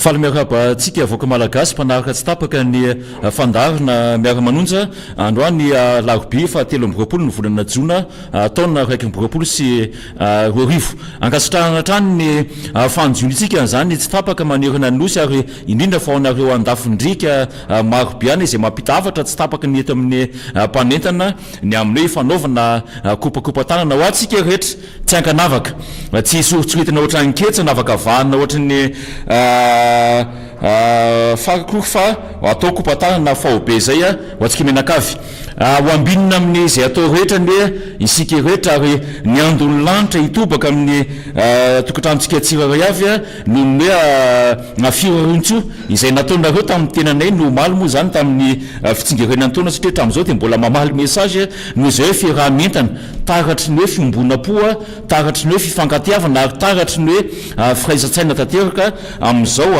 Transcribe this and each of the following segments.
Faly miarahaba antsika vahoaka Malagasy mpanaraka tsy tapaka ny fandaharana Miara-manonja androany alarobia faha 23 ny volana jona taona 2021. Ankasitrahana hatrany ny fanjohiantsika an'izany tsy tapaka manerana ny Nosy ary indrindra fa ho anareo andafindriaka marobe any izay mampita hafatra tsy tapaky ny eto amin'ny mpanentana ny amin'ny hoe fanaovana kopakopa-tanana ho antsika rehetra tsy ankanavaka, tsy soritsoritana ohatran'ny ketsa na avakavahana ohatran'ny fako fa atao kopa-tanana faobe izay ho antsika mianakavy. Ho ambinina amin'izay atao rehetra anie isika rehetra ary ny andon'ny lanitra hitobaka amin'ny tokantranontsika tsirairay avy noho ny hoe firariantsoa izay nataonareo tamin'ny tenanay no omaly moa izany tamin'ny fitsingerenan'ny taona satria hatramin'izao dia mbola mamaly message noho izay hoe fiaraha-mientana taratry ny hoe fiombonam-po, taratry ny hoe fifankatiavana ary taratry ny hoe firaisan-tsaina tanteraka amin'izao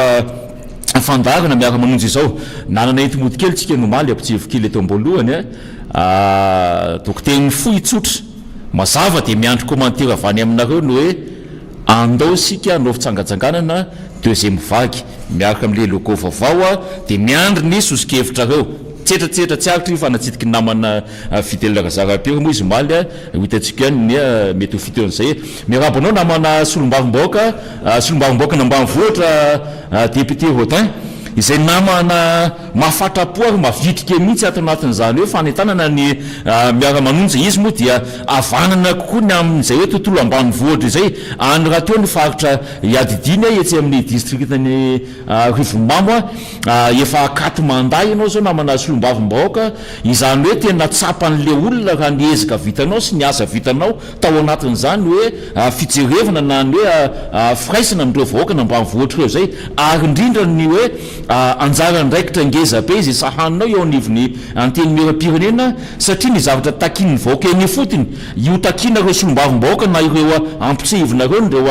fandaharana miara-manonja izao. Nanana enti-mody kely tsika ny omaly ampijevo kely eto am-boalohany a. Dokoteny fohy tsotra, mazava dia miandry commentaire avy any aminareo ny hoe andao isika hanao fitsangatsanganana deuxième vague miaraka amin'ilay logo vaovao dia miandry ny soso-kevitrareo. Tsetratsetra tsy aritra io fa natsidiky ny namana Fidèle Razarapiera moa izy omaly a, ho hitantsika ihany ny mety ho fiteon'izay. Miarahaba anao namana solombavambahoaka, solombavambahoakan'Ambanivohitra député Rodin, izay namana mahafatra-po ary mavitrika mihitsy ato anatin'izany hoe fanentanana ny miara-manonja. Izy moa dia havanana kokoa ny amin'izay hoe tontolo ambanivohitra izay, any rahateo ny faritra iadidiany etsy amin'ny distrikan'i Arivonimamo a, efa akaty mandat ianao zao namana solombavambahoaka, izany hoe tena tsapan'le olona raha ny ezaka vitanao sy ny asa vitanao tao anatin'izany hoe fijerevana na ny hoe firaisana amin'ireo vahoaka n'ambanivohitra ireo izay, ary indrindra ny hoe anjara andraikitra ngeza be izay sahaninao eo anivon'ny antenimierampirenena satria ny zavatra takian'ny vahoaka eny ifotony io takianareo solombavambahoaka na ireo ampitsehivinareo ireo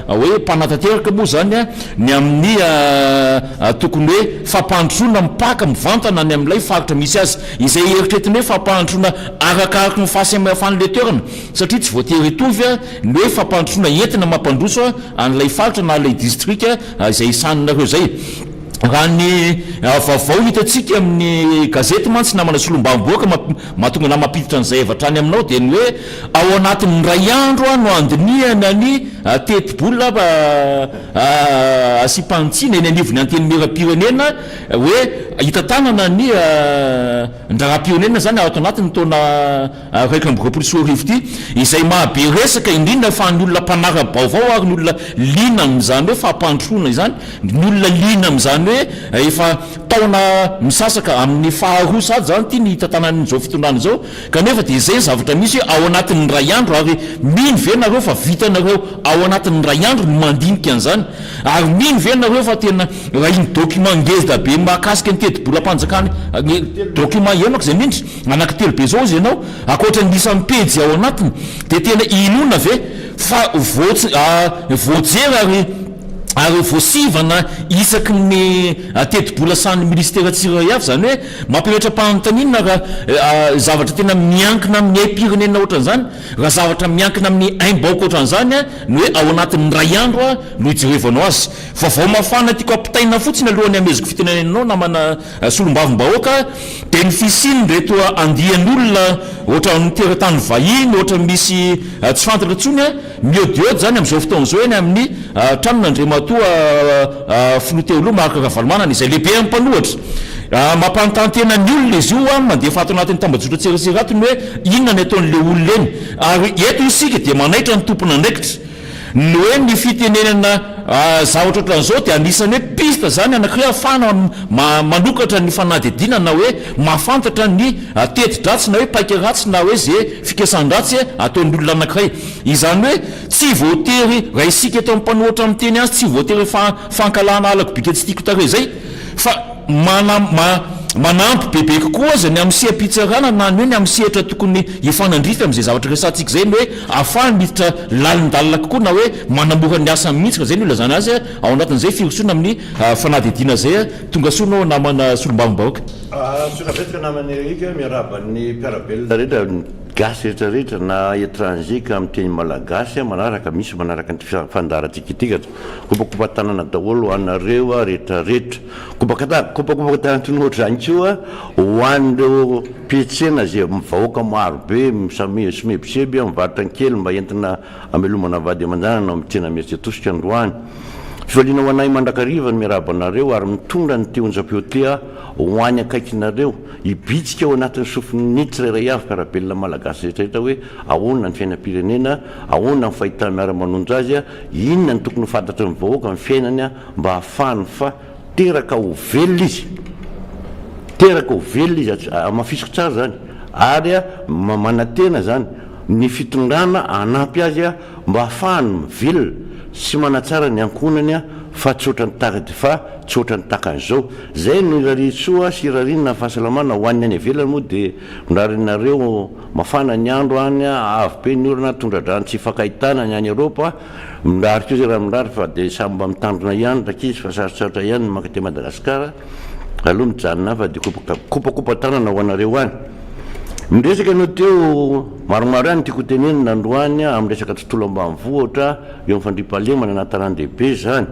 Hoe mpanatanteraka moa izany ny amin'ny tokony hoe fampandrosoana mipaka mivantana any amin'ilay faritra misy azy. Izay eritreretina hoe fampandrosoana arakaraky ny fahasamihafan'ilay toerana satria tsy voatery hitovy ny hoe fampandrosoana entina mampandroso an'ilay faritra na ilay distrika izay sahaninareo izay. Raha ny vaovao hitantsika amin'ny gazety mantsy namana solombavambahoaka mahatonga anah mampiditra an'izay avy hatrany aminao dia ny hoe Ao anatin'ny iray andro no handinihana ny tetibola asiam-panitsiana eny anivon'ny Antenimierampirenena hoe hitantanana ny raharaham-pirenena izany ato anatin'ny taona 2021 ity, izay mahabe resaka indrindra fa ny olona mpanara-baovao ary ny olona liana amin'izany hoe fampandrosoana izany, ny olona liana amin'izany hoe efa taona misasaka amin'ny faharoa sahady izany ity ny hitantanan'izao fitondrana izao. Kanefa dia izay ny zavatra misy hoe ao anatin'ny iray andro ary mino ve nareo fa vitanareo ao anatin'ny iray andro ny mandinika an'izany? Ary mino ve nareo fa tena raha iny document ngeza be mahakasika ny tetibolam-panjakana ny document henoko izay mihitsy anankitelo be izao hozy ianao ankoatra ny isan'ny pejy ao anatiny dia tena inoana ve fa voajery ary ary voasivana isaky ny tetibola sahanin'ny minisitera tsirairay avy, izany hoe mampimetra-panontaniana raha zavatra tena miankina amin'ny aim-pirenena ohatran'izany, raha zavatra miankina amin'ny aim-bahoaka ohatran'izany ny hoe ao anatin'ny iray andro no hijerevanao azy. Vaovao mafana tiako ampitaina fotsiny alohan'ny hameheziko fitenenana anao namana solombavambahoaka dia ny fisian'ireto andian'olona ohatran'ny teratany vahiny, ohatran'ny misy tsy fantatra intsony, Miodiody izany amin'izao fotoana izao eny amin'ny tranon'Andriamatoa Filoha teo aloha Marc Ravalomanana izay lehiben'ny mpanohitra. Mampanontany tena ny olona izy io mandefa ato anatin'ny tambajotran-tserasera ato ny hoe inona ny ataon'ilay olona eny. Ary eto isika dia manaitra ny tompon'andraikitra. Ny hoe ny fitenenana zavatra ohatran'izao dia anisan'ny hoe piste izany anankiray ahafahana manokatra ny fanadihadiana na hoe mahafantatra ny teti-dratsy na hoe paika ratsy na hoe ze fikasan-dratsy ataon'ny olona anankiray. Izany hoe tsy voatery, raha isika eto amin'ny mpanohitra miteny azy, tsy voatery hoe fankahalana halako bika tsy tiako tarehy izay, fa manampy bebe kokoa aza ny amin'ny seha-pitsarana na ny hoe ny amin'ny sehatra tokony hifanandrify amin'izay zavatra resahantsika izay ny hoe ahafahany miditra lalindalina kokoa na hoe manamora ny asany mihitsy raha izay no ilazana azy ao anatin'izay firosoana amin'ny fanadihadiana izay. Tongasoa ianao namana solombavambahoaka. Misaotra betsaka namana Eric, miarahaba ny mpiara-belona rehetra. Gasy rehetra rehetra na étranger ka miteny malagasy manaraka misy manaraka an'ity fandaharantsika ity ka kopakopa tanana daholo ho anareo rehetra rehetra kopaka kopakopa tanana toy ny ohatr'izany koa ho an'ireo mpiantsena izay vahoaka maro be misomebiseby mivarotra ny kely mba entina hamelomana vady aman-janany ao amin'ny tsena Imerintsiatosika androany. Fifaliana ho anay mandrakariva ny miarahaba anareo ary mitondra an'ity onjam-peo ity ho any akaikinareo. Hibitsika ao anatin'ny sofin'ny tsirairay avy mpiara-belona malagasy rehetra rehetra hoe ahoana ny fiainam-pirenena, ahoana ny fahitan'ny miara-manonja azy, inona no tokony ho fantatry ny vahoaka ny fiainany mba hahafahany fa teraka ho velona izy, teraka ho velona izy, hamafisiko tsara izany, ary manantena izany ny fitondrana hanampy azy mba hahafahany mivelona sy manatsara ny ankohonany fa tsy ohatran'ny tahaka fa tsy ohatran'ny tahaka an'izao. Zay no irarian-tsoa sy irariana fahasalamana ho an'ny any ivelany moa dia mirary anareo mafana ny andro any, avo be ny orana, tondra-drano tsy ifankahitana ny any Eropa, mirary koa zay raha mirary fa dia samy mba mitandrina ihany rankizy fa sarotsarotra ihany ny mankaty Madagasikara, aleo mijanona any fa dia kopakopa-tanana ho anareo any. Miresaka ianao teo, maromaro ihany ny tiako ho tenenina androany amin'ny resaka tontolo ambanivohitra eo amin'ny fandriampahalemana na tanàn-dehibe izany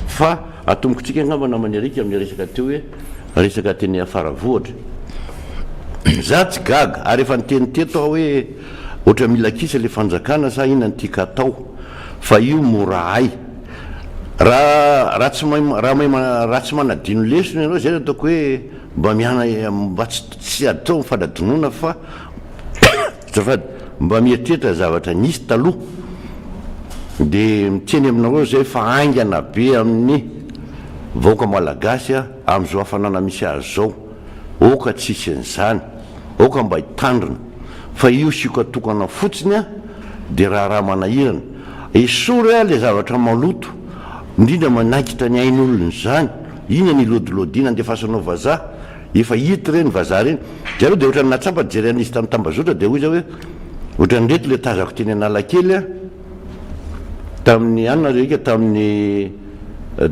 fa Atombokontsika angamba namana Eric amin'ilay resaka teo hoe resaka teny Faravohitra. Za tsy gaga ary efa niteny teto aho hoe ohatra mila kisa ilay fanjakana sa inona no tiaka atao fa io mora hay. Raha raha tsy mahay raha mahay raha tsy manadino lesona ianao zay no ataoko hoe mba miana mba tsy tsy atao mifanadinoana fa Azafady, mba mieritreritra zavatra nisy taloha dia miteny aminareo zay fa haingana be amin'ny vahoaka malagasy amin'izao hafanana misy azy zao, aoka tsy hisy an'izany, aoka mba hitandrina fa io sioka tokana fotsiny dia raharaha manahirana, esory le zavatra maloto indrindra manaikitra ny ain'olona izany, inona ny ilodilodiana andefasanao vazaha, Efa hita ireny vazaha ireny. Zareo dia ohatran'ny nahatsapa nijery an'izy tamin'ny tambazotra dia hoy za hoe ohatran'ireto ilay tazako teny Analakely a, tamin'ny anona ry ika tamin'ny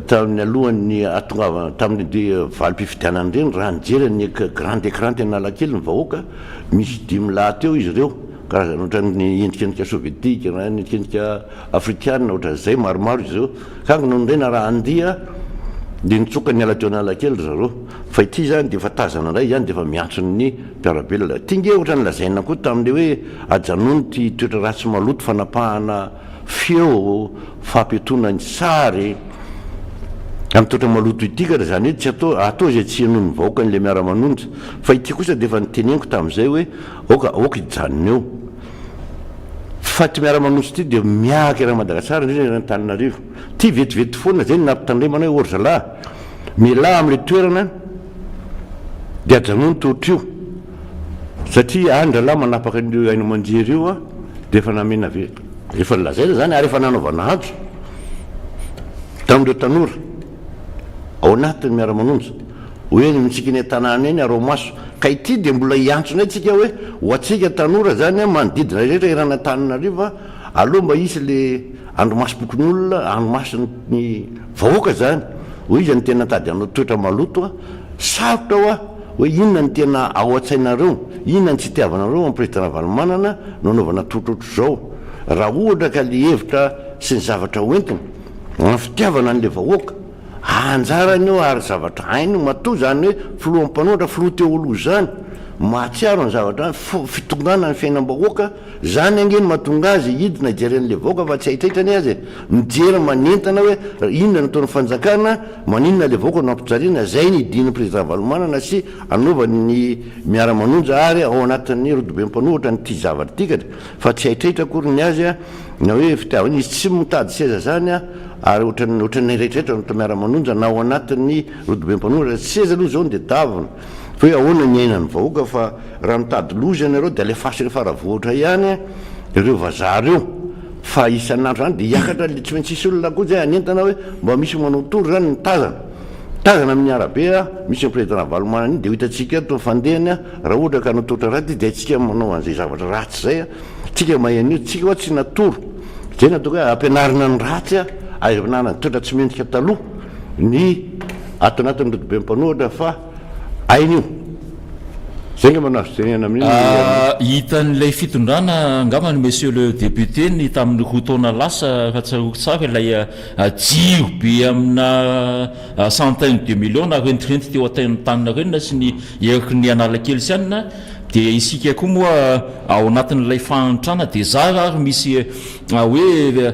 tamin'ny alohan'ny hahatongavana tamin'ny valim-pifidianana ireny raha nijery ny grand écran teny Analakely ny vahoaka misy dimy lahy teo izy ireo karazana ohatran'ny endrikendrika sovietika na endrikendrika afrikana ohatran'izay maromaro izy ireo. Kango nony indray narahan-dia dia nitsoka niala teo Analakely ry zareo. Fa ity izany dia efa tazana indray izany dia efa miantso ny mpiara-belona. Ity nge ohatran'ny lazaina koa tamin'ilay hoe ajanony ity toetra ratsy maloto fanapahana feo, fampiatoana ny sary amin'ny toetra maloto ity ka izany hoe tsy atao, atao izay tsy henoin'ny vahoaka an'ilay miara-manonja. Fa ity kosa dia efa noteneniko tamin'izay hoe aoka, aoka hijanona eo. Fa ity miara-manonja ity dia miahaka eran'i Madagasikara indrindra eran'i Antananarivo. Ity vetivety foana izay no nampitandremana hoe ô ry zalahy, mialà amin'ilay toerana dia ajanony tohatra io satria any rahalahy manapaka an'io haino aman-jery io an, dia efa namena ve, efa nolazaina izany ary efa nanaovana antso tamin'ireo tanora ao anatin'ny miara-manonja hoe eny amintsika eny an-tanàna eny araho maso. Ka ity dia mbola hiantso indray tsika hoe ho antsika tanora izany an, manodidina rehetra eran'Antananarivo an, aleo mba hisy le andrimasom-pokonolona, andrimason'ny vahoaka izany, hoe iza no tena mitady hanao toetra maloto an, sarotra hoa hoe inona no tena ao an-tsainareo, inona no tsy itiavanareo an'i Président Ravalomanana no anaovana toetra ohatr'izao, raha ohatra ka le hevitra sy ny zavatra hoentina, ny fitiavana an'le vahoaka. Anjarany io ary zavatra hainy matoa izany hoe filoha mpanohitra, filoha teo aloha izany, mahatsiaro ny zavatra fitongana ny fiainam-bahoaka, izany ange no mahatonga azy hidina hijery an'ilay vahoaka fa tsy haitraitra anie azy e, mijery manentana hoe inona no ataon'ny fanjakana, maninona ilay vahoaka no ampijaliana, izay ny hidin'ny président Ravalomanana sy anaovany ny miara-manonja ary ao anatin'ny rodobe mpanohitra an'ity zavatra ity ka fa tsy haitraitra akory ny azy a. Na hoe fitiavana, izy tsy mitady seza zany a, ary ohatran'ny ohatran'ny rehetrarehetra no miara-manonja na ao anatin'ny rodobem-panohitra, seza aloha zao no tadiavina, fa hoe ahoana ny iainan'ny vahoaka fa raha mitady loza ianareo dia alefaso eny Faravohitra ihany ireo vazaha ireo fa isan'andro zany dia hiakatra le tsy maintsy hisy olona koa zay hanentana hoe mba misy manao tour zany mitazana, mitazana amin'ny arabe a, misy ny président Ravalomanana iny dia ho hitantsika eto ny fandehany a, raha ohatra ka hanao toetra ratsy izy dia haintsika manao an'izay zavatra ratsy zay a. Tsika mahay an'io, tsika hoa tsy natoro. Zay no ataoko hoe ampianarina ny ratsy a, aiza ampianarina ny toetra tsy mendrika taloha ny ato anatin'ny rodobe mpanohitra fa hainy io. Zay angamba no azo tenenina amin'iny ry Hitan'ilay fitondrana angambany Monsieur le député ny tamin'ny roa taona lasa raha tsaroako tsara ilay jiro be amina centaine de millions narentirenty teo Antaninarenina sy ny eraky ny Analakely sy anona dia isika koa moa ao anatin'ilay fahantrana dia zara ary misy hoe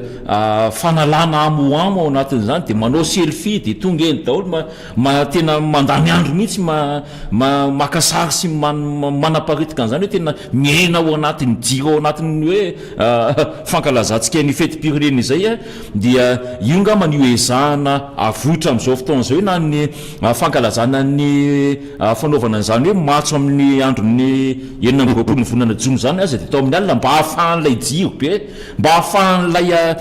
fanalana amoamo ao anatin'izany dia manao selfie dia tonga eny daholo ma tena mandany andro mihitsy ma ma maka sary sy man manaparitaka an'izany hoe tena miaina ao anatin'ny jiro ao anatin'ny hoe fankalazantsika ny fetim-pirenena izay a, dia io ngamba no ezahana avoitra amin'izao fotoana izao hoe na ny fankalazana ny fanaovana an'izany hoe matso amin'ny andron'ny 26 ny volana jona izany aza dia atao amin'ny alina mba hahafahan'ilay jiro be Mba ahafahan'ilay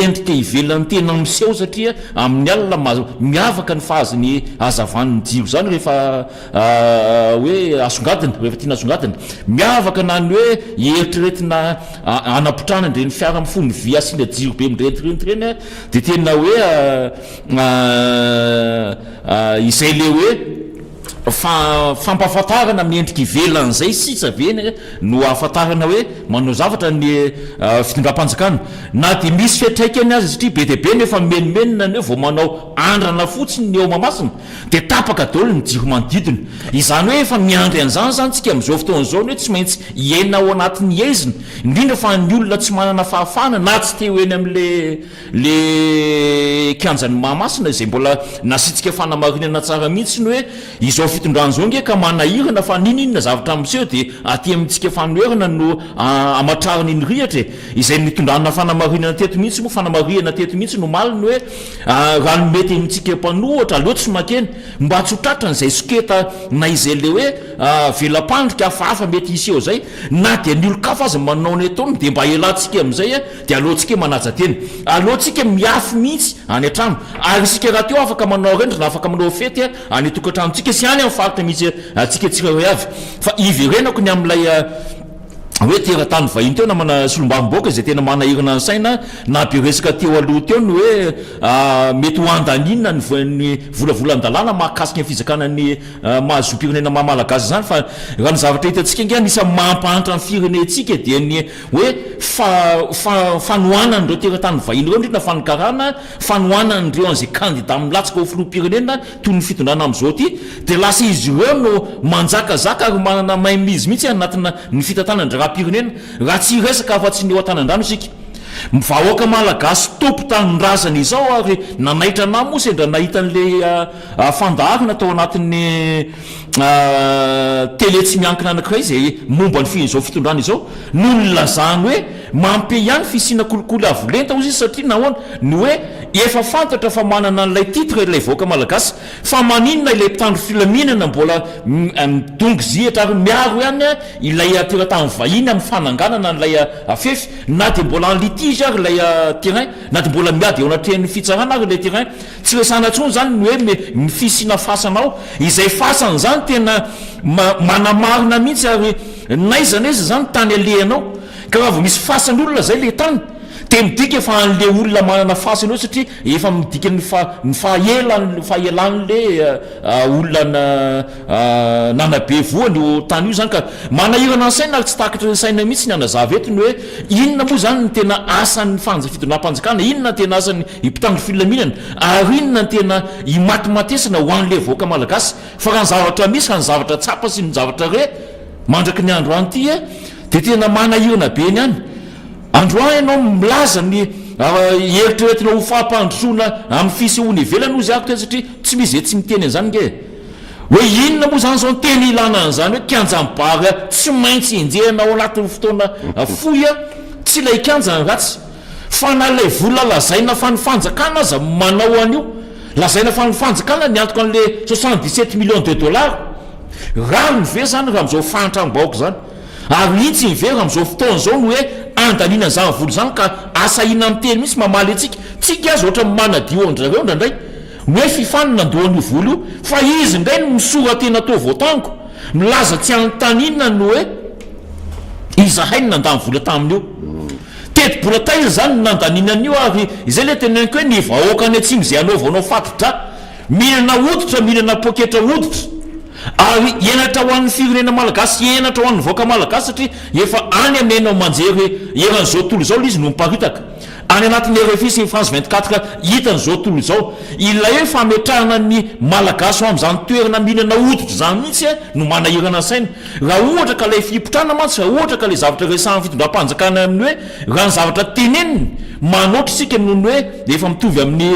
endrika ivelany tena miseho satria amin'ny alina miavaka ny fahazin'ny hazavan'ny jiro izany rehefa hoe asongadina, rehefa tiana asongadina. Miavaka na ny hoe eritreretina hanapotrana an'ireny fiara mifono vy asiana jiro be mirentirenty ireny dia tena hoe izay ilay hoe Fa fampahafantarana amin'ny endrika ivelan'izay sisa ve no ahafantarana hoe manao zavatra ny fitondram-panjakana? Na dia misy fiantraikany aza satria be dia be no efa mimenomenona ny hoe vao manao andrana fotsiny ny eo Mahamasina dia tapaka daholo ny jiro manodidina. Izany hoe efa miandry an'izany izany tsika amin'izao fotoana izao ny hoe tsy maintsy hiaina ao anatin'ny haizina, indrindra fa ny olona tsy manana fahafahana na tsy te ho eny amin'ilay Le kianjan'i Mahamasina izay mbola nasiantsika fanamarinana tsara mihitsy ny hoe izao fitondrana izao nge ka manahirana fa n'inon'inona zavatra miseho dia aty amintsika fanoherana no amatrarana iny rihatra e! Izay nitondrana fanamarinana teto mihitsy moa fanamarihana teto mihitsy ny omaly ny hoe raha ny mety amintsika mpanohatra aleo tsy makeny mba tsy ho tratran'izay soketa na izay le hoe vela-pandrika hafahafa mety hiseho izay na dia ny olon-kafa aza manao ny ataony dia mba elantsika amin'izay Dia aleontsika manaja tena. Aleontsika miafy mihitsy any an-trano. Ary isika rahateo afaka manao rindrina, afaka manao fety any an-tokantranontsika sy any amin'ny faritra misy antsika tsirairay avy. Fa iverenako ny amin'ilay hoe teratany vahiny teo namana solombavambahoaka izay tena manahirana ny saina na be resaka teo aloha teo ny hoe mety ho andaniana ny volavolan-dalàna mahakasika ny fizakana ny maha zom-pirenena maha malagasy izany fa raha ny zavatra hitantsika ange anisan'ny mampahantra ny firenentsika dia ny Hoe fa fa fanohanan'ireo teratany vahiny ireo indrindra fa ny karana, fanohanan'ireo an'izay kandida milatsaka ho filoham-pirenena toy ny fitondrana amin'izao ity dia lasa izy ireo no manjakazaka ary manana main mise mihitsy anatina ny fitantanan-draharaham-pirenena raha tsy hiresaka afa-tsy ny eo Antanandrano isika. Ny vahoaka malagasy tompon-tanindrazana izao ary nanaitra anah moa sendra nahita an'ilay fandaharana tao anatin'ny tele tsy miankina anankiray izay momba ny izao fitondrana izao no nilazany hoe mampe ihany fisiana kolikoly avo lenta hozy izy satria nahoana ny hoe efa fantatra fa manana an'ilay titre ilay vahoaka malagasy fa maninona ilay mpitandro filaminana mbola midongy zihatra ary miaro ihany ilay teratany vahiny amin'ny fananganana an'ilay fefy na dia mbola en litige ary ilay terrain na dia mbola miady eo anatrehan'ny fitsarana ary ilay terrain Tsy resahana intsony izany ny hoe ny fisiana fasana ao, izay fasana izany tena manamarina mihitsy ary n'aiza n'aiza izany tany alehanao ka raha vao misy fasan'olona izay ilay tany dia midika fa an'ilay olona manana fasana eo satria efa midika ny ny fahaelan'ny fahaelan'ilay olona nanabe voany io tany io izany ka manahirana ny saina ary tsy takatry ny saina mihitsy ny hanazava eto ny hoe inona moa izany ny tena asan'ny fitondram-panjakana, inona ny tena asan'ny mpitandro filaminana ary inona ny tena imatimatesana ho an'ilay vahoaka malagasy fa raha ny zavatra misy, raha ny zavatra tsapa sy ny zavatra re mandraky ny androany ity dia tena manahirana be ny any. Androany ianao milaza ny eritreretinao ho fampandrosoana amin'ny fisehoana ivelany hozy aho teo satria tsy misy izay tsy miteny an'izany nge e. Hoe inona moa izany izao ny tena ilana an'izany hoe kianjan'i Barea tsy maintsy enjehina ao anatin'ny fotoana fohy a! Tsy ilay kianja ny ratsy fa na ilay vola lazaina fa ny fanjakana aza manao an'io, lazaina fa ny fanjakana niantoka an'ilay 77 millions de dollars. Rariny ve izany raha amin'izao fahantram-bahoaka izany? Ary mihitsy ve raha amin'izao fotoana izao no hoe andaniana an'izany vola izany ka asahiana miteny mihitsy mamaly antsika? Tsika aza ohatran'ny manadio an-dry zareo indraindray. Ny hoe fifan no nandoa an'io vola io fa izy indray no misora-tena toa voatango, milaza tsy anontaniana ny hoe izahay no nandany vola tamin'io. Tetibola taiza izany no nandaniana an'io ary izay ilay teneniko hoe ny vahoaka any atsimo izay anaovanao fatidra, mihinana hoditra, mihinana poketra hoditra. Ary henatra ho an'ny firenena malagasy, henatra ho an'ny vahoaka malagasy satria efa any amin'ny haino aman-jery eran'izao tontolo izao ilay izy no miparitaka. Any anatin'ny rfi sy ny France 24 hitan'izao tontolo izao. Ilay hoe fametrahana ny malagasy ho amin'izany toerana mihinana hoditra izany mihitsy no manahirana ny saina. Raha ohatra ka ilay fipotrana mantsy, raha ohatra ka ilay zavatra resahan'ny fitondram-panjakana amin'ny hoe raha ny zavatra teneniny, manoatra isika noho ny hoe efa mitovy amin'ny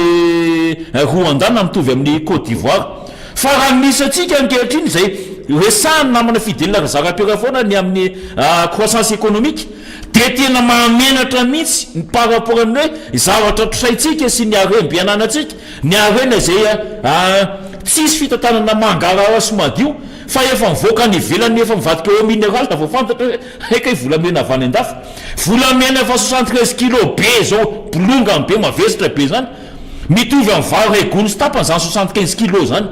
Rwanda na mitovy amin'ny Côte d'Ivoire. Fa raha ny misy antsika ankehitriny izay resahan'ny namana Fidèle Razarapiera foana ny amin'ny croissance économique dia tena mahamenatra mihitsy ny par rapport amin'ny hoe zavatra trosaintsika sy ny harem-be ananantsika, ny harena izay tsisy fitantanana mangarahara sy madio fa efa mivoaka any ivelany efa mivadika eau minéral vao fantatra hoe hay kay volamena avy any an-dafy. Volamena efa 73 kilos be izao bolongany be mavesatra be izany. Mitovy amin'ny vary iray gony sy tapany izany 75 kilos izany.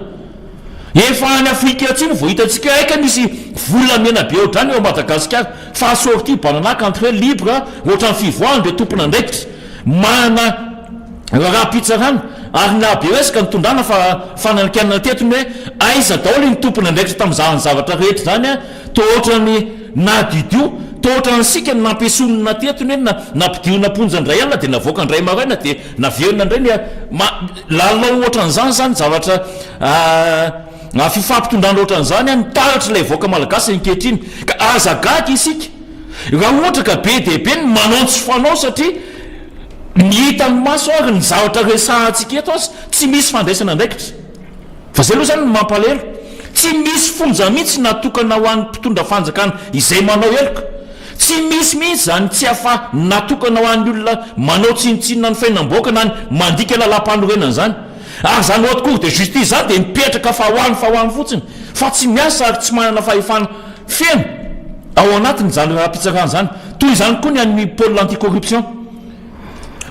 Efa any Afrika Atsimo vao hitantsika hoe aika misy volamena be ohatr'izany eo Madagasikara. Fa sortie bananaka entrée libre ohatran'ny fivoahana ireo tompon'andraikitra manana raharaham-pitsarana ary ny nahabe resaka nitondrana fa fanankianana teto ny hoe aiza daholo iny tompon'andraikitra tamin'izany zavatra rehetra izany toa ohatran'ny nadiodio toa ohatran'ny isika no nampiesonina teto ny hoe nampidirina am-ponja indray alina dia navoaka indray maraina dia Naverina indray ny ma lalao ohatran'izany izany zavatra fifampitondrana ohatran'izany an, mitaratra ilay vahoaka malagasy ankehitriny. Ka aza gaga isika raha ohatra ka be dia be ny manao ny tsy fanao satria ny hitan'ny maso ary ny zavatra resahantsika eto aza tsy misy fandraisana andraikitra. Fa zay aloha zany no mampalahelo. Tsy misy fonja mihitsy natokana ho an'ny mpitondra fanjakana izay manao heloka. Tsy misy mihitsy zany tsy afa natokana ho an'ny olona manao tsinontsinona ny fainam-bahoaka na ny mandika lalàmpanorenana zany. Ary zany haute cour de justice zany dia mipetraka fa ho any fa ho any fotsiny fa tsy miasa ary tsy manana fahefana feno ao anatiny izany raharaham-pitsarana izany. Toy izany koa ny an'ny pôle anti-corruption.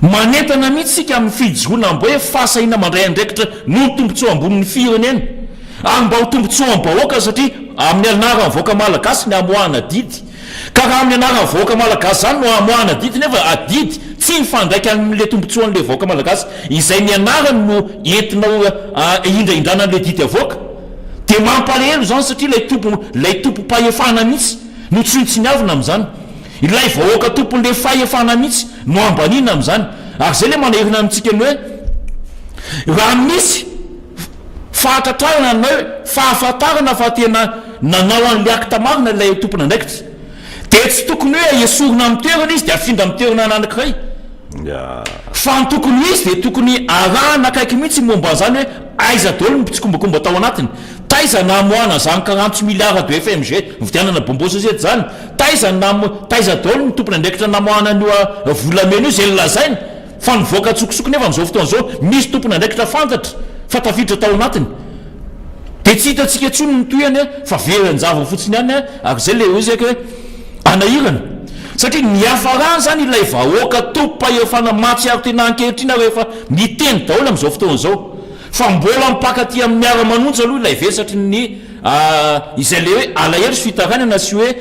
Manentana mihitsy isika amin'ny fijoroana mba hoe fahasahiana mandray andraikitra noho ny tombontsoa ambonin'ny firenena ary mba ho tombontsoam-bahoaka satria amin'ny anaran'ny vahoaka malagasy ny hamoahana adidy. Ka raha amin'ny anaran'ny vahoaka malagasy izany no hamoahana adidy nefa adidy tsy mifandraika amin'ilay tombontsoan'ilay vahoaka malagasy izay ny anarany no entinao hindrahindrana an'ilay didy avoaka dia mampalahelo izany satria ilay tompo ilay tompom-pahefana mihitsy no tsinontsiniavina amin'izany. Ilay vahoaka tompon'ilay fahefana mihitsy no ambaniana amin'izany. Ary izay ilay manahirana amintsika ny hoe raha misy fahatratrarana na hoe fahafantarana fa tena nanao an'ilay acte marina ilay tompon'andraikitra dia tsy tokony hoe esorina amin'ny toerana izy dia afindra amin'ny toerana anankiray. Fa ny tokony ho izy dia tokony arahana akaiky mihitsy ny momba an'izany hoe aiza daholo ny mpitsikombakomba tao anatiny, taiza namoahana izany 40 milliards de FMG nividianana bonbon société izany, taiza namo, taiza daholo ny tompon'andraikitra namoahana an'io volamena io izay nolazaina fa nivoaka antsokosoko nefa amin'izao fotoana izao misy tompon'andraikitra fantatra fa tafiditra tao anatiny. Dia tsy hitantsika intsony ny tohiny fa very an-javony fotsiny ihany ary izay ilay hoe hoe anahirana satria niafarany izany ilay vahoaka tompom-pahefana mahatsiaro tena ankehitriny ary efa miteny daholo amin'izao fotoana izao fa mbola mipaka aty amin'ny miara-manonja aloha ilay vesatry ny izay ilay hoe alahelo sy fitarainana sy hoe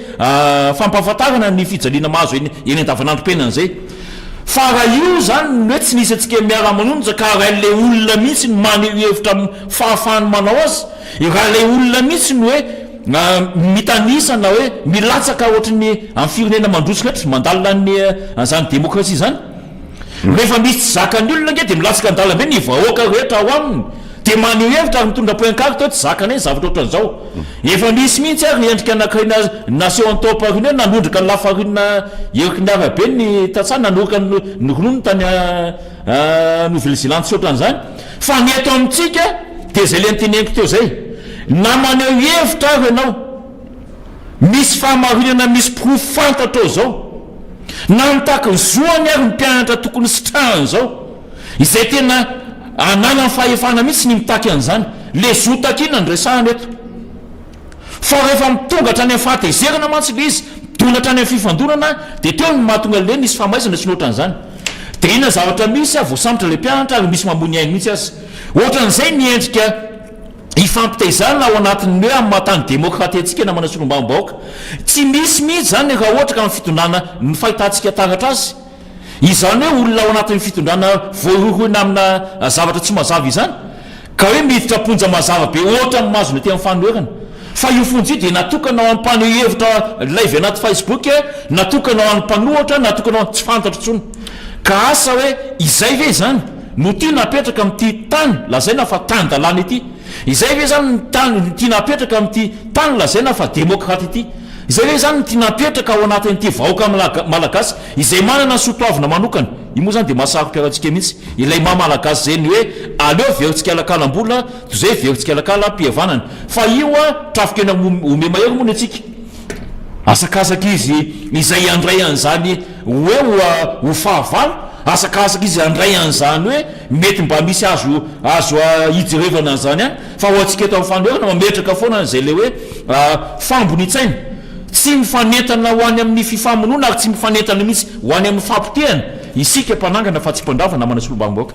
fampahafantarana ny fijaliana mahazo eny eny andavanandrom-piainana izay. Fa raha io izany ny hoe tsy nisy antsika miara-manonja ka raha ilay olona mihitsy no maneho hevitra amin'ny fahafahany manao azy, raha ilay olona mihitsy no hoe mitanisa na hoe milatsaka ohatry ny amin'ny firenena mandroso rehetra mandalina ny an'izany demokrasia izany, rehefa misy tsy zakan'ny olona ange dia milatsaka an-dalambe ny vahoaka rehetra ao aminy dia maneho hevitra ary mitondra pancarte hoe tsy zakanay ny zavatra ohatran'izao. Efa nisy mihitsy ary endrika anankiray naseho an'i tao Paris ny hoe nanondraka ny lafarinina eraky ny arabe ny tantsaha nanoroka ny ronono tany Nouvelle-Zélande sy ohatran'izany. Fa ny eto amintsika dia izay ilay noteneniko teo izay. Na maneho hevitra ary ianao, misy fahamarinana misy porofo fantatrao izao, na mitaky ny zoany ary ny mpianatra tokony sitrahany izao, Izay tena ananany fahefana mihitsy ny mitaky an'izany. Le zo takiana no resahana eto. Fa rehefa mitonga hatrany amin'ny fahatezerana mantsy le izy, midona hatrany amin'ny fifandonana, dia teo no mahatonga an'le nisy famaizana sy ny ohatran'izany. Dia inona zavatra misy, voasambotra le mpianatra ary misy mamoy ny ainy mihitsy aza. Ohatran'izay ny endrika ifampitaizana ao anatin'ny hoe amin'ny maha tany demokraty antsika namana solombavambahoaka. Tsy misy mihitsy izany raha ohatra ka ny fitondrana ny fahitantsika taratra azy. Izany hoe olona ao anatin'ny fitondrana voarohirohina amina zavatra tsy mazava izany ka hoe miditra am-ponja mazava be ohatran'ny mahazo ny aty amin'ny fanoherana. Fa io fonja io dia natokana ho an'ny mpaneho hevitra live anaty Facebook, natokana ho an'ny mpanohatra, natokana ho an'ny tsy fantatro intsony. Ka asa hoe izay ve izany no tiana apetraka amin'ity tany lazaina fa tan-dalàna ity? Izay ve izany ny tany no tiana apetraka amin'ity tany lazaina fa demokraty ity? Izay ve izany no tiana apetraka ao anatin'ity vahoaka malagasy izay manana ny soatoavina manokana? Io moa izany dia mahasaro-piaro antsika mihitsy ilay maha malagasy izay ny hoe aleo very tsikalakalam-bola toy izay very tsikalakalam-pihavanana. Fa io a, trafon-kena ome-mahery moa ny antsika. Asakasaka izy izay handray an'izany hoe ho fahavalo, asakasaka izy handray an'izany hoe mety mba misy azo azo hijerevana an'izany ihany, fa ho antsika eto amin'ny fanoherana mametraka foana an'izay ilay hoe fambonian-tsaina. Tsy mifanentana ho any amin'ny fifamonoana ary tsy mifanentana mihitsy ho any amin'ny fahapotehana isika mpanangana fa tsy mpandrava namana solombavambahoaka.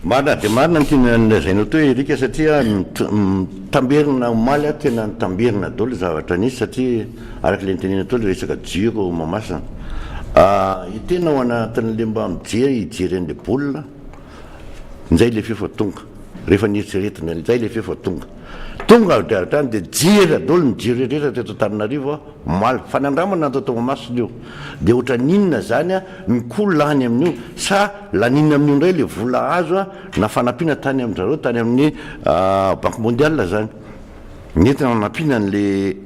Marina dia marina ny tiana nolazainao teo Eric satria mitamberina omaly aho tena nitamberina daholo ny zavatra nisy satria araka ilay notenenina teo ilay resaka jiro ao Mahamasina io tena ao anatin'ilay mba mijery hijery an'ilay baolina injay ilay feo fa tonga rehefa nieritreretina injay ilay feo fa tonga tonga avy hatrany dia jery daholo ny jiro rehetra teto Antananarivo aho omaly fanandramana natao tao Mahamasina io dia ohatran'ny inona izany ny koa lany amin'io sa Laniana amin'io indray ilay vola azo na fanampiana tany amin-dry zareo tany amin'ny Banque mondiale izany. Nentina nanampiana an'ilay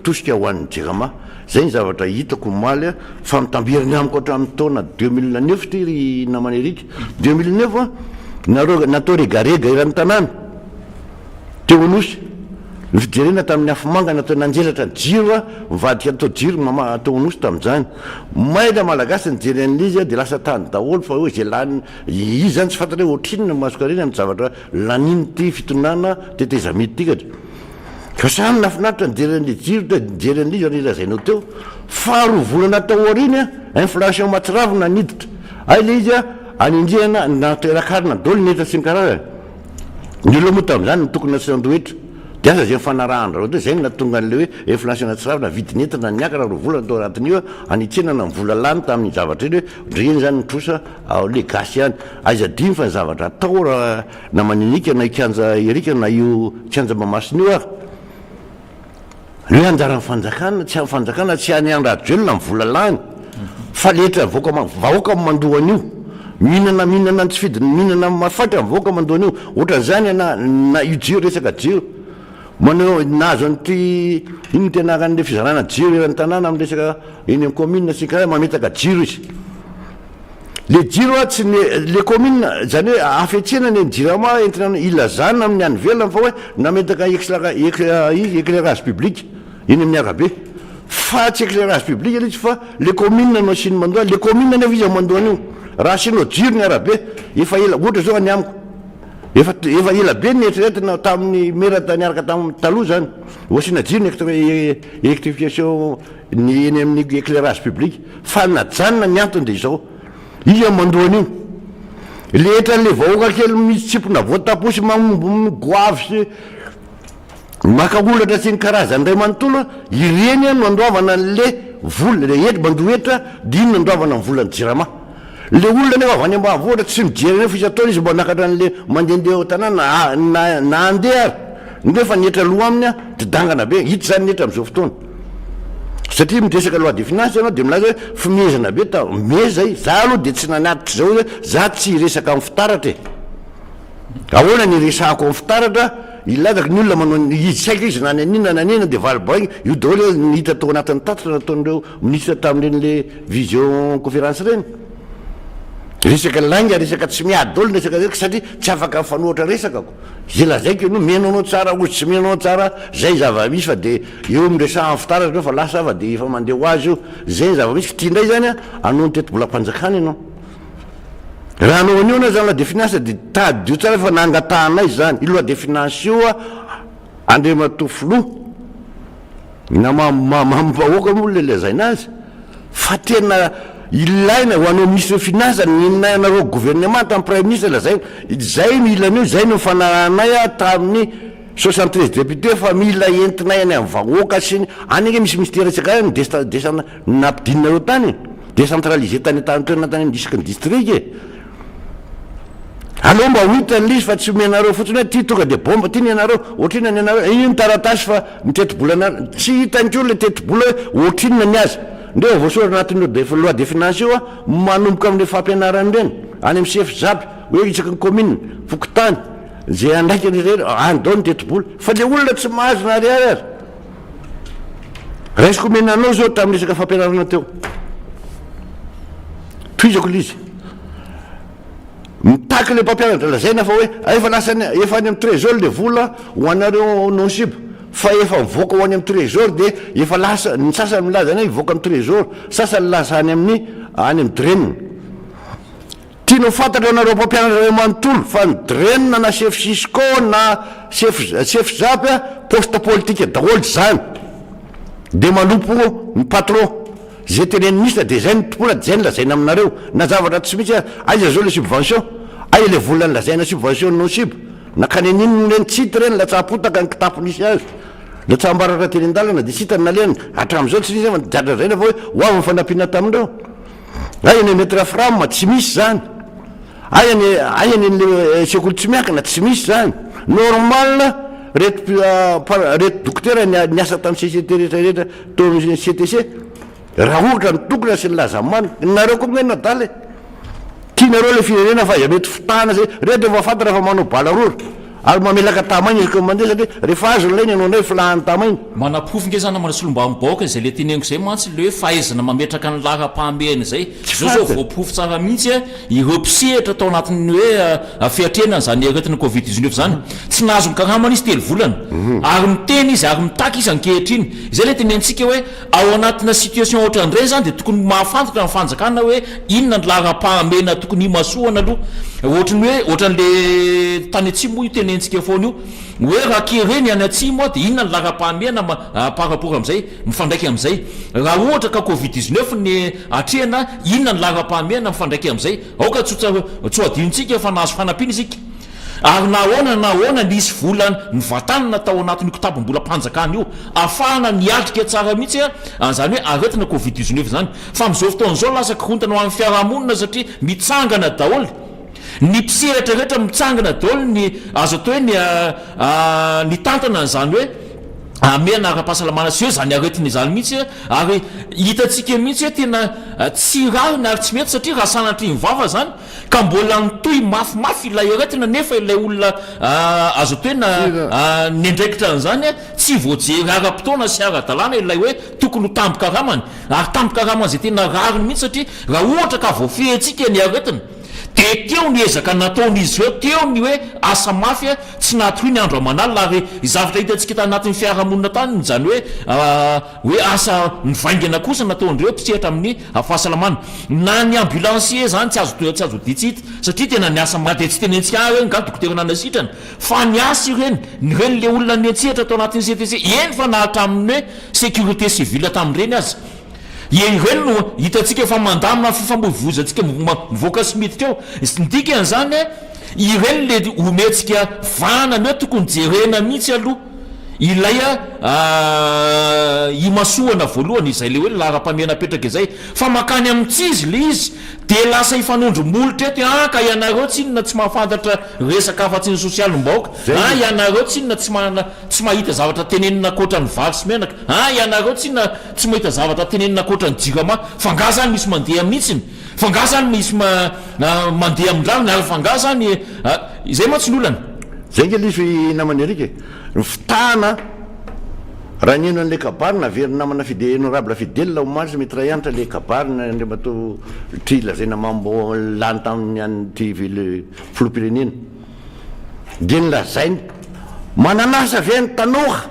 tosika ho an'ny Jirama. Izay ny zavatra hitako omaly fa mitamberina amiko hatramin'ny taona 2009 ity ry namana Eric. 2009 nareo natao regarega eran'ny tanàna. Teo Anosy, ny fijerena tamin'ny afomanga natao nanjelatra ny jiro nivadika natao jiro mama teo Anosy tamin'izany. May ilay Malagasy nijery an'ilay izy dia lasa tany daholo fa hoe izay lany izy izany tsy fantatra hoe ohatrinona ny masonkarena amin'ny zavatra lanin'ity fitondrana tetezamita ity ka. Ka samy nahafinaritra nijery an'ilay jiro dia nijery an'ilay izy ary lazainao teo fa roa volana tao aoriana inflation mahatsiravina niditra. Hay ilay izy anenjehana nakarina daholo ny hetra sy ny karazany. Ny olona moa tamin'izany no tokony nasian-doha hetra. Dia asa izay nifanarahan-dry zareo teo, izay no nahatonga an'ilay hoe inflation natsiravina, vidin'entana niakatra roa volana tao anatin'io, hanitsenana ny vola lany tamin'iny zavatra iny hoe ndry iny izany ny trosa ao le gasy ihany. Aiza adino fa ny zavatra atao raha na Maninika na io kianja Eric na io kianja Mahamasina io ary. Ny hoe anjaran'ny fanjakana, tsy an'ny fanjakana, tsy an'i Andry Rajoelina ny vola lany fa le hetra vahoaka vahoaka no mandoa an'io. Mihinana mihinana ny tsy fidiny, mihinana mahafaty ny vahoaka mandoa an'io. Ohatran'izany na na io jiro resaka jiro. Manao nahazo an'ity inona ty anaran'le fizarana jiro eran'ny tanàna amin'ny resaka eny amin'ny commune sy ny karazany, mametaka jiro izy. Le jiro a tsy ny le commune zany hoe hafetsena ny an'i jirama entina ilazana amin'ny any ivelany fa hoe nametaka éclairage public eny amin'ny arabe fa tsy éclairage public ilay izy fa le commune no asiany mandoa le commune nefa iza mandoa an'io raha asianao jiro ny arabe efa ela ohatra zao any amiko efa efa ela be ny eritreretina tamin'ny mera niaraka tamin'ny taloha zany ho asiana jiro ny électrification ny eny amin'ny éclairage public fa najanona ny antony dia izao, iza mandoa an'io? Le hetran'le vahoaka kely mitsimpona voatapo sy mamombo goavy sy maka holatra sy ny karazany iray manontolo, ireny no andoavana an'le vola, le hetra, mandoa hetra dia iny no andoavana ny volan'ny jirama. Le olona nefa avy any ambanivohitra tsy mijery an'io fa isan-taona izy mba hanakatra an'le mandehandeha ao an-tanàna na na handeha ary nefa ny hetra aloa aminy didangana be, hita izany ny hetra amin'izao fotoana. Satria miresaka loi de finance ianao dia milaza hoe fimehezana be ta meza i, za aloha dia tsy nanatitra izao hoe za tsy hiresaka amin'ny fitaratra e! Ahoana ny hiresahako amin'ny fitaratra, ilazako ny olona manao ny izy tsy haiko izy na naninona na naninona dia valy boainga, io daholo ny hita tao anatin'ny tatitra nataon'ireo minisitra tamin'ireny le visio conférence ireny. Resaka lainga, resaka tsy miady daholo ny resaka resaka satria tsy afaka mifanohatra resakako. Zay lazaiko ianao mino anao tsara ozy tsy mino anao tsara zay zava-misy fa de eo miresaha amin'ny fitaratra eo fa lasa fa de efa mandeha ho azy io. Zay ny zava-misy fa ty ndray zany an hanao ny tetibolam-panjakana ianao. Raha hanao an'io anao zany loi de finance de tadidio tsara fa nangatahanay zany io loi de finance io an Andriamatoa Filoha. Na mamim-bahoaka moa ilay lazaina azy fa tena ilaina ho anao ministre des finances ny anareo gouvernement tamin'ny prime ministre lazaina izay no ilana io izay no nifanarahanay tamin'ny 73 députés fa mila entinay any amin'ny vahoaka sy ny any ange misy ministère isan-karazany desta desa nampidininareo tany e décentralisé tany an-tany toerana tany amin'ny isaky ny district e. Aleo mba ho hita ny izy fa tsy omenareo fotsiny hoe ty tonga de bomba ty ny anareo, ohatrinona ny anareo, iny taratasy fa ny tetibolana tsy hitany koa le tetibola hoe ohatrinona ny azy. Ndreo voasoratra anatin'io de loi de finance io a, manomboka amin'le fampianarana ireny, any amin'ny sefo-zapy, hoe isaky ny commune, fokontany, ze andraikiny ireny, any daholo ny tetibola, fa le olona tsy mahazo na ariary aza. Raisiko omena anao zao tamin'ny resaka fampianarana teo. Tohizako le izy. Mitaky le mpampianatra lazaina fa hoe efa lasa any efa any amin'ny trésor le vola ho anareo non-sub fa efa mivoaka ho any amin'ny trésor dia efa lasa ny sasany milaza any hoe hivoaka amin'ny trésor, sasany lasa any amin'ny any amin'ny DREN. Tiana ho fantatra ianareo mpampianatra iray manontolo fa ny DREN na chef Cisco na chef chef Zap poste politique daholo izany dia manompo ny patron. Zay tenenin'ny ministre dia zay no tompoina dia zay no lazaina aminareo na zavatra tsy misy aza, aiza zao le subvention? Aiza le vola nolazaina subvention non sub? Nankany an'inona ireny? Tsy hita ireny, latsaham-potaka ny kitapo nisy azy, latsaham-baratra teny an-dalana dia tsy hita ny nalehany, hatramin'izao tsy nisy afa ny lazaina fa hoe ho avy ny fanampiana tamin'ireo. Aiza ny maître Fram? Tsy misy zany. Aiza ny aiza ny an'le sekoly tsy miankina? Tsy misy zany. Normal reto reto dokotera niasa tamin'ny CCT rehetra rehetra teo amin'ny CTC raha ohatra ny tokony sy ny laza marina. Nareo koa nge nadala e. Tianareo le firenena fa aiza mety fitahana zay. Reto efa fantatra fa manao bala rora ary mamelaka tamaina isaky ny mandeha satria rehefa azony ilay ny anao indray filahany tamaina. Manaporofo nge zany namana solombavambahoaka izay le teneniko izay mantsy le hoe fahaizana mametraka ny laharam-pahamehana izay. Tsy Izao zao fantany. voaporofo tsara mihitsy ireo mpisehatra tao anatin'ny hoe fiatrehana an'izany aretina covid 19 izany. Tsy nahazo ny karamany izy telo volana. Ary miteny izy ary mitaky izy ankehitriny. Izay ilay tenenitsika hoe ao anatina situation ohatran'ireny izany dia tokony mahafantatra ny fanjakana hoe inona ny laharam-pahamehana tokony himasohana aloha. Ohatran'ny hoe ohatran'le tany atsimo moa io tenenitsika foana io. Hoe raha kere ny any atsimo dia inona ny laharam-pahamehana par rapport amin'izay, mifandraika amin'izay. Raha ohatra ka covid 19 ny atrehina, inona ny laharam-pahamehana mifandraika amin'izay. Aoka tsy ho tsy ho adinontsika fa nahazo fanampiana isika. Ary na ahoana na ahoana nisy vola nivatanana tao anatin'io kitapom-bolam-panjakana io ahafahana niatrika tsara mihitsy an'izany hoe aretina covid 19 izany. Fa amin'izao fotoana izao lasa korontana ho an'ny fiarahamonina satria mitsangana daholo ny mpisehatra rehetra, mitsangana daholo ny azo atao hoe ny nitantana an'izany hoe hamehana ara-pahasalamana sy hoe izany aretina izany mihitsy ary hitantsika mihitsy hoe tena tsy rariny ary tsy mety satria raha sanatria ny vava izany Ka mbola nitohy mafimafy ilay aretina nefa ilay olona azo atao hoe niandraikitra an'izany tsy voajery ara-potoana sy ara-dalàna ilay hoe tokony ho tambin-karamany ary tambin-karamany izay tena rariny mihitsy satria raha ohatra ka voafehintsika ny aretina dia teo ny ezaka nataon'izy ireo, teo ny hoe asa mafy tsy nahatohy ny andro aman'alina ary zavatra hitantsika tanatin'ny fiarahamonina tany izany hoe hoe asa mivaingana kosa nataon'ireo mpisehatra amin'ny fahasalamana. Na ny ambulancier zany tsy azo tsy azo odian-tsy hita satria tena niasa mafy dia tsy tenentsika ahy hoe nga dokotera nanasitrana fa niasa ireny, ireny le olona niantsehatra tao anatin'ny CTC eny fa na hatramin'ny hoe sécurité civile tamin'ireny aza ireny no hitantsika fa mandamina ny fifamoivoizantsika mivoaka sy miditra eo, ny dikan'izany ireny le omentsika vahana ny hoe tokony jerena mihitsy aloha Ilay imasoana voalohany izay ilay hoe laharam-pahamehana apetraka izay fa mankany amin'ny tsy izy ilay izy dia lasa hifanondro molotra eto ah ka ianareo tsinona tsy mahafantatra resaka afa-tsy ny sosialim-bahoaka ah ianareo tsinona tsy manana tsy mahita zavatra tenenina ankoatra ny vary sy menaka ah ianareo tsinona tsy mahita zavatra tenenina ankoatra ny jirama fa nga zany misy mandeha mihitsiny fa nga zany misy mandeha amin-drariny ary fa nga zany izay mantsy ny olana. Zay nge lesy namana Eric e! Ny fitahana, raha niheno an'ilay kabary naverin'ny namana Fide Honorable Fidèle omaly sy Maître Hanitra ilay kabary Andriamatoa ity lazaina mambo lany tamin'ny an'ity ville filoham-pirenena dia nolazainy manan'asa ve ny tanora?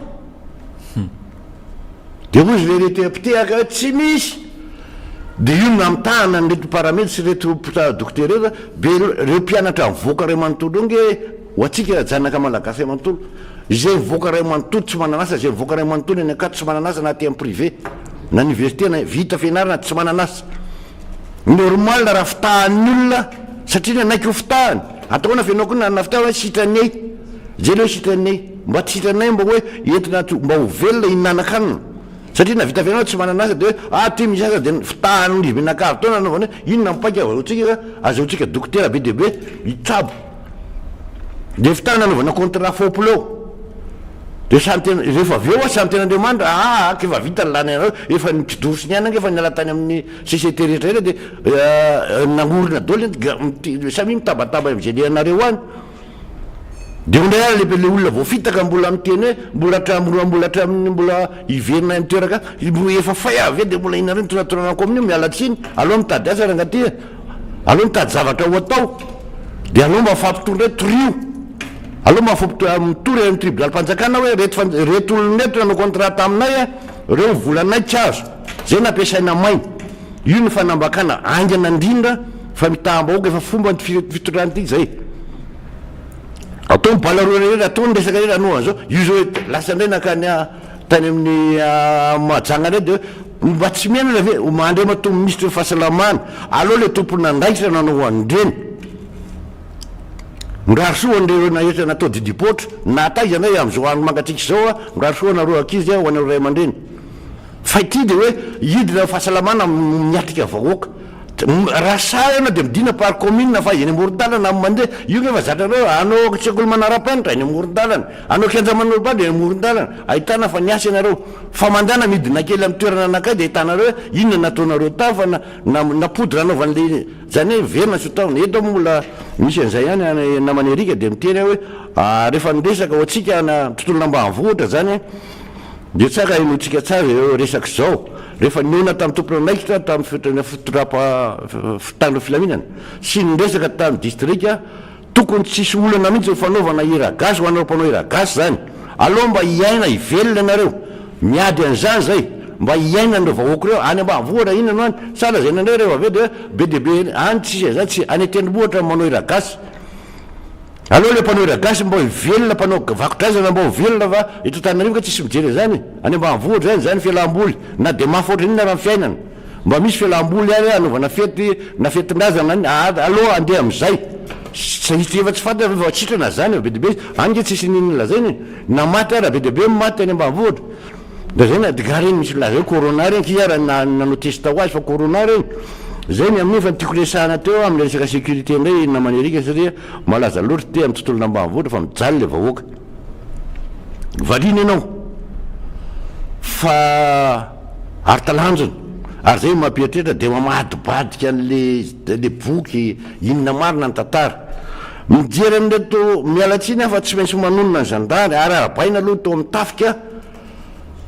Dia hoy izy le reto mpitehaka hoe tsy misy. Dia io no namitahana an'ireto paramedy sy ireto dokotera ireto, be ireo mpianatra mivoaka iray manontolo ireo nge ho antsika zanaka malagasy iray manontolo, izay mivoaka iray manontolo tsy manana asa, izay mivoaka iray manontolo eny Ankatso tsy manana asa na aty amin'ny privé na université na vita fianarana tsy manana asa. Normal raha fitahan'ny olona satria nanaiky ho fitahany. Atao ahoana fa ianao koa nanana fitahana hoe sitranay. Zay le hoe sitranay. Mba tsy sitranay mba hoe entina mba ho velona hihinanan-kanina. Satria na vita fianarana tsy manana asa dia hoe ah ty misy asa dia fitahan'ny mianakavy tao nanaovana hoe inona ny paika azahoantsika azahoantsika dokotera be dia be hitsabo. Dia fitana nanaovana contrat foplo. Dia samy tena, rehefa avy eo samy tena Andriamanitra, aa ka efa vita ny lany anareo, efa ny kidoro sy ny anana efa niala tany amin'ny CCT rehetra rehetra dia nangorona daholo ny, samia mitabataba amin'izay alehanareo any. Dia eo indray ary le le olona voafitaka mbola miteny hoe mbola hatramin'ny mbola hatramin'ny mbola hiverina any toeraka, mbola efa fay aho ve dia mbola inareo no tonatoranako amin'io, miala tsiny, aleo mitady asa rangahy ty e. Aleo mitady zavatra ho atao dia aleo mba mifampitory indray, torio. Aleo mba mitory any amin'ny tribonalim-panjakana hoe ireto fan- ireto olona ireto nanao contrat taminay a, ireo ny volanay tsy azo, izay nampiasaina may. Io ny fanambakana haingana indrindra famitaham-bahoaka efa fomban'ity fitondrana ity izay. Atao ny bala roa rehetra, atao ny resaka rehetra hanao an'izao. Io izao hoe lasa indray nankany tany amin'ny Mahajanga indray dia hoe mba tsy menatra ve Andriamatoa minisitry ny fahasalamana, aleo ilay tompon'andraikitra nanao an'ireny. Mirary soa an'ireo rehetra natao didim-poatra, na taiza anay amin'izao andro mangatsiaka izao, mirary soa anareo ankizy, ho anareo ray aman-dreny. Fa ity dia hoe hidina amin'ny fahasalamana miatrika vahoaka. Raha sahy ianao dia midina par commune fa eny amoron-dalana no mandeha. Io nge efa zatra anao, anao sekoly manara-penitra eny amoron-dalana, anao kianja manolo-bady eny amoron-dalana, ahitana fa niasa ianareo. Fa mandehana midina kely amin'ny toerana anankiray dia ahitanareo hoe inona nataonareo tany fa na na poudre anaovan'le zany hoe miverina tsy ho taona. Eto moa mbola misy an'izay ihany any namana Eric dia miteny aho hoe rehefa niresaka ho antsika any tontolon'ambanivohitra zany Dia tsara henointsika tsara ireo resaka izao, rehefa nihaona tamin'ny tompon'andraikitra tamin'ny fitandro filaminana sy niresaka tamin'ny distrika, tokony tsy hisy olana mihitsy ny fanaovana hira gasy ho anareo mpanao hira gasy izany, aleo mba hiaina hivelona ianareo, miady an'izany izay, mba hiainan'ireo vahoaka ireo, any ambanivohitra inona no any, sa lazaina indray rehefa avy eo dia hoe be dia be any tsisy an'izany, tsy any an-tendrombohitra no manao hira gasy. Aleo le mpanao hira gasy mba ho velona mpanao vakodrazana mba ho velona fa eto Antananarivo nga tsisy mijery an'izany e! Any ambanivohitra zany zany fialamboly na de mafy ohatran'inona ara ny fiainana mba misy fialamboly any anaovana fety na fetin-drazana any aleo andeha amizay satria efa tsy fantatra fa efa sitrana zany e be de be any nge tsisy n'inona lazaina e! Na maty ara be de be ny maty any ambanivohitra. Da zay na nga reny misy milaza hoe corona reny k'ia raha nanao test ho azy fa corona reny. Zay ny amin'io fa ny tiako resahana teo amin'ilay resaka sécurité indray namana Eric satria malaza loatra ity amin'ny tontolon'ambanivohitra fa mijaly ilay vahoaka. Valiana ianao fa ary talanjona ary zay no mampieritreritra dia mamadibadika an'le le boky inona marina ny tantara. Mijery an'ireto miala tsiny aho fa tsy maintsy manonona ny zandary ary arahabaina aloha tao amin'ny tafika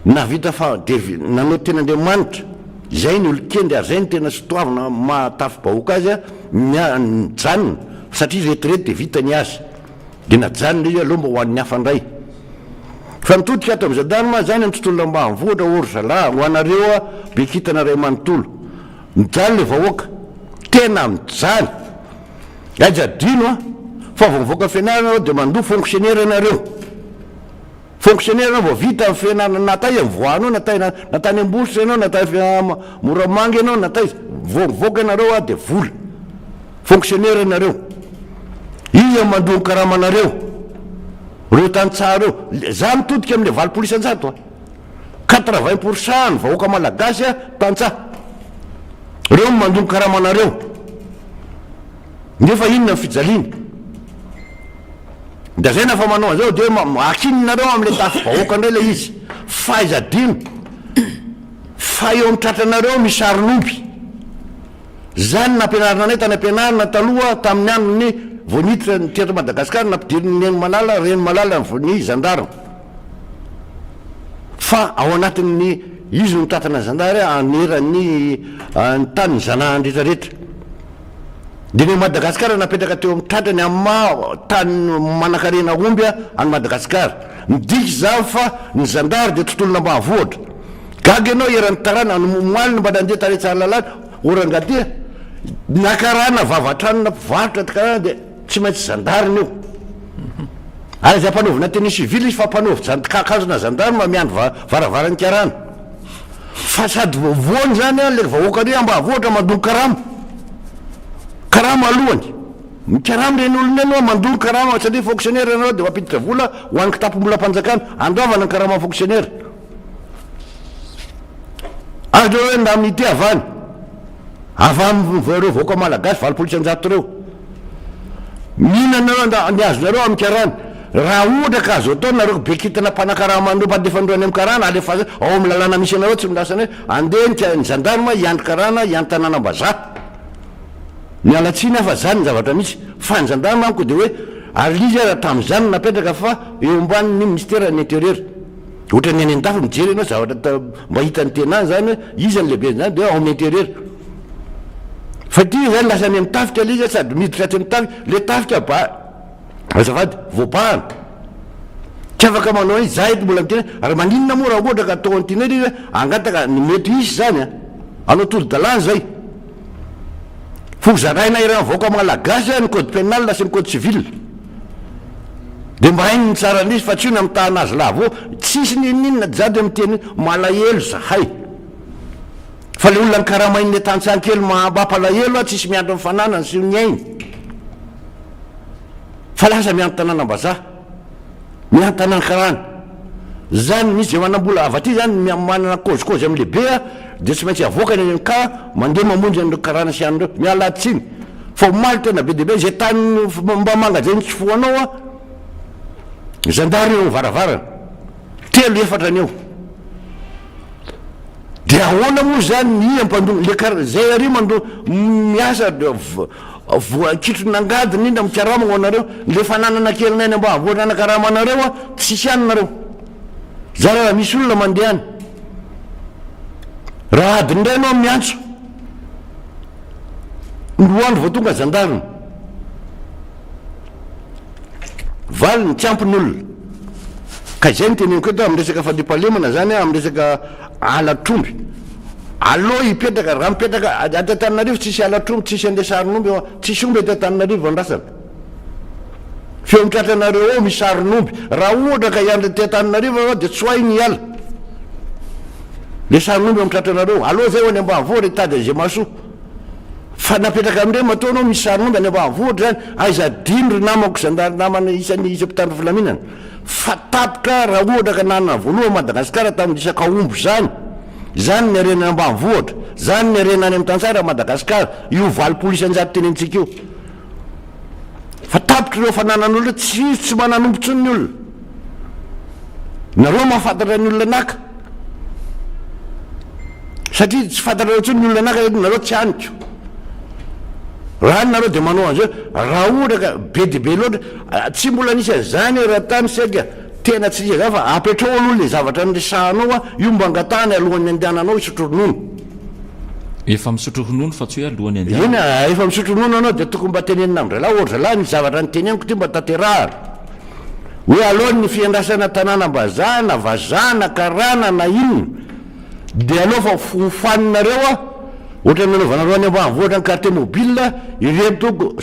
Nahavita fa dia nanao tena Andriamanitra. Izay ny olon-kendry ary izay no tena sotoavina maha tafi-bahoaka azy mijanona satria retirety dia vita ny azy. Dia najanona izy aleo mba ho an'ny hafa indray. Fa mitodika ato amin'ny gendarme izany amin'ny tontolo ambanivohitra ô ry zalahy ho anareo be kintana iray manontolo. Mijaly ilay vahoaka. Tena mijaly. Aiza adino a! Fa vao mivoaka fianarana nareo dia mandoa fonctionnaire nareo. Fonctionnaire ianao vao vita ny fianarana na taiza nivoahanao na taiza na tany Ambositra ianao na tany Moramanga ianao na taiza vao mivoaka ianareo a dia vola. Fonctionnaire ianareo. Iza no mandoa ny karamanareo? Ireo tantsaha ireo. Za mitodika amin'ilay 80% a. 80% ny vahoaka malagasy a tantsaha. Ireo no mandoa ny karamanareo. Nefa inona ny fijaliana? Lazaina fa manao an'izao dia akinina-nareo amin'ilay tafi-bahoaka indray ilay izy. F'aiza adino fa eo amin'ny tratranareo misy sarin'omby. Izany nampianarina anay tany am-pianarana taloha tamin'ny andron'ny vao niditra ny teto Madagasikara nampidirin'ny Neny Malala, Reny Malala ny zandarma. Fa ao anatin'ny izy no mitantana ny zandary haneran'ny ny tany ny zanahany rehetra rehetra. Dia ny Madagasikara napetraka teo amin'ny tratrany amin'ny maha tany manankarena omby an'i Madagasikara. Midika izany fa ny zandary dia tontolon'ambanivohitra. Gaga ianao eran'ny tarana, ny omaly no mba nandeha tany Tsaralalàna, Orangadia, nakarana vavatranona mpivarotra karana dia tsy maintsy zandary ny eo. Ary aza ampanaovina tenue civile izy fa ampanaovy akanjona gendarme miandry varavaran'ny karana. Fa sady voany zany an le vahoaka re ambanivohitra mandoa ny karama. Karama alohany. Mikarama ireny olona ireny hoa mandoa ny karama satria fonctionnaire ianareo dia mampiditra vola ho an'ny kitapom-bolam-panjakana. Andoavana ny karaman'ny fonctionnaire. Ary ireo hoe indemnité avy any. Avy amin'ireo vahoaka malagasy 80% ireo. Mihinana nareo ny azonareo amin'ny karana. Raha ohatra ka azo atao nareo be kintana mpanakarama an'ireo mpandefa an'ireo any amin'ny karana, alefaso ao amin'ny lalàna misy anareo tsy milasa any hoe andeha ny ny gendarme hiandry karana hiandry tanànam-bazaha. Miala tsiny aho fa zany ny zavatra misy. Fa ny gendarme amiko dia hoe ary ilay izy ara tamin'izany no napetraka fa eo ambanin'ny minisiteran'ny intérieur. Ohatran'ny any an-dafy mijery ianao zavatra mba hitan'ny tena any zany hoe iza ny lehiben'izany dia hoe ao amin'ny intérieur. Fa ity zany lasa any amin'ny tafika ilay izy sady miditra aty amin'ny tafika, ilay tafika ba azafady voabahana. Tsy afaka manao an'io, za eto mbola miteny hoe ary maninona moa raha ohatra ka atao an'ity indray ilay izy hoe angataka ny mety hisy zany an, hanao tolo-dalàna zay. Fa ho zaraina eran'ny vahoaka malagasy ny code pénal sy ny code civil. Dia mba hainy ny tsara an'izy fa tsy io namitahana azy lava eo. Tsisy n'inon'inona, za dia miteny hoe malahelo zahay. Fa le olona nikaramain'ny tantsaha kely mampalahelo a, tsisy miandry ny fananany sy ny ainy. Fa lasa miandry tanànam-bazaha. Miandry tanàna karana. Zany misy zay manam-bola avy aty zany manana kôzikôzy amin'ny lehibe a, dia tsy maintsy avoakany any amin'ny cas mandeha mamonjy an'ireo karana sy an'ireo. Miala tsiny. Fa omaly tena be dia be zay tany mba mangajay ny tsofohanao a, zandary eo amin'ny varavarana. Telo efatra ny eo. Dia ahoana moa zany ny ampandroa le kar zay ary mandoa miasa voakitro nangady indrindra mikarama ho anareo le fananana kelinay any ambanivohitra anakaramanareo a tsisy any nareo zara raha misy olona mandeha any raha adiny iray anao miantso roa andro vao tonga zandarina Valiny, tsy ampy ny olona. Ka izay no teneniko eto amin'ny resaka fandriampahalemana zany amin'ny resaka halatr'omby. Aleo hipetraka, raha mipetraka aty Antananarivo tsisy halatr'omby, tsisy an'ilay sarin'omby eo, tsisy omby aty Antananarivo andrasana. Feo amin'ny tratranareo ao misy sarin'omby. Raha ohatra ka hiandry aty Antananarivo ianao dia tsoahy ny hiala. Ilay sarin'omby eo amin'ny tratranareo. Aleo zay ho any ambanivohitra hitady an'izay mahasoa. Fa napetraka amindreny matoa anao misy sarin'omby any ambanivohitra zany, aiza adino ry namako zandary namana isan'ny isa mpitandro filaminana fa tapitra raha ohatra ka nanana voalohany Madagasikara tamin'ny resaka omby zany, zany ny harena any ambanivohitra, zany ny harena any amin'ny tantsaha raha Madagasikara, io 80% tenenitsika io. Fa tapitra ireo fananan'olona tsy tsy manan'omby intsony ny olona. Nareo mahafantatra ny olona naka. Satria tsy fantatrareo intsony ny olona naka satria nareo tsy aniko. Raha any nareo dia manao an'izao, raha ohatra ka be dia be loatra, tsy mbola nisy an'izany eran-tany saika tena tsy nisy an'izany fa apetrao aloha ilay zavatra niresahanao an, io mba angatahany alohan'ny andehananao hisotro ronono. Efa misotro ronono fa tsy hoe alohan'ny andehanana. Eny a, efa misotro ronono anao dia tokony mba tenenina amin-drahalahy, ô ry zalahy ny zavatra niteneniko ity mba tanterahana. Hoe aleo ny fiandrasana tanànam-bazaha na vazaha na karana na inona dia aleo fa hofaninareo a, ohatran'ny nanaovanareo any ambanivohitra ny quartier mobile ireto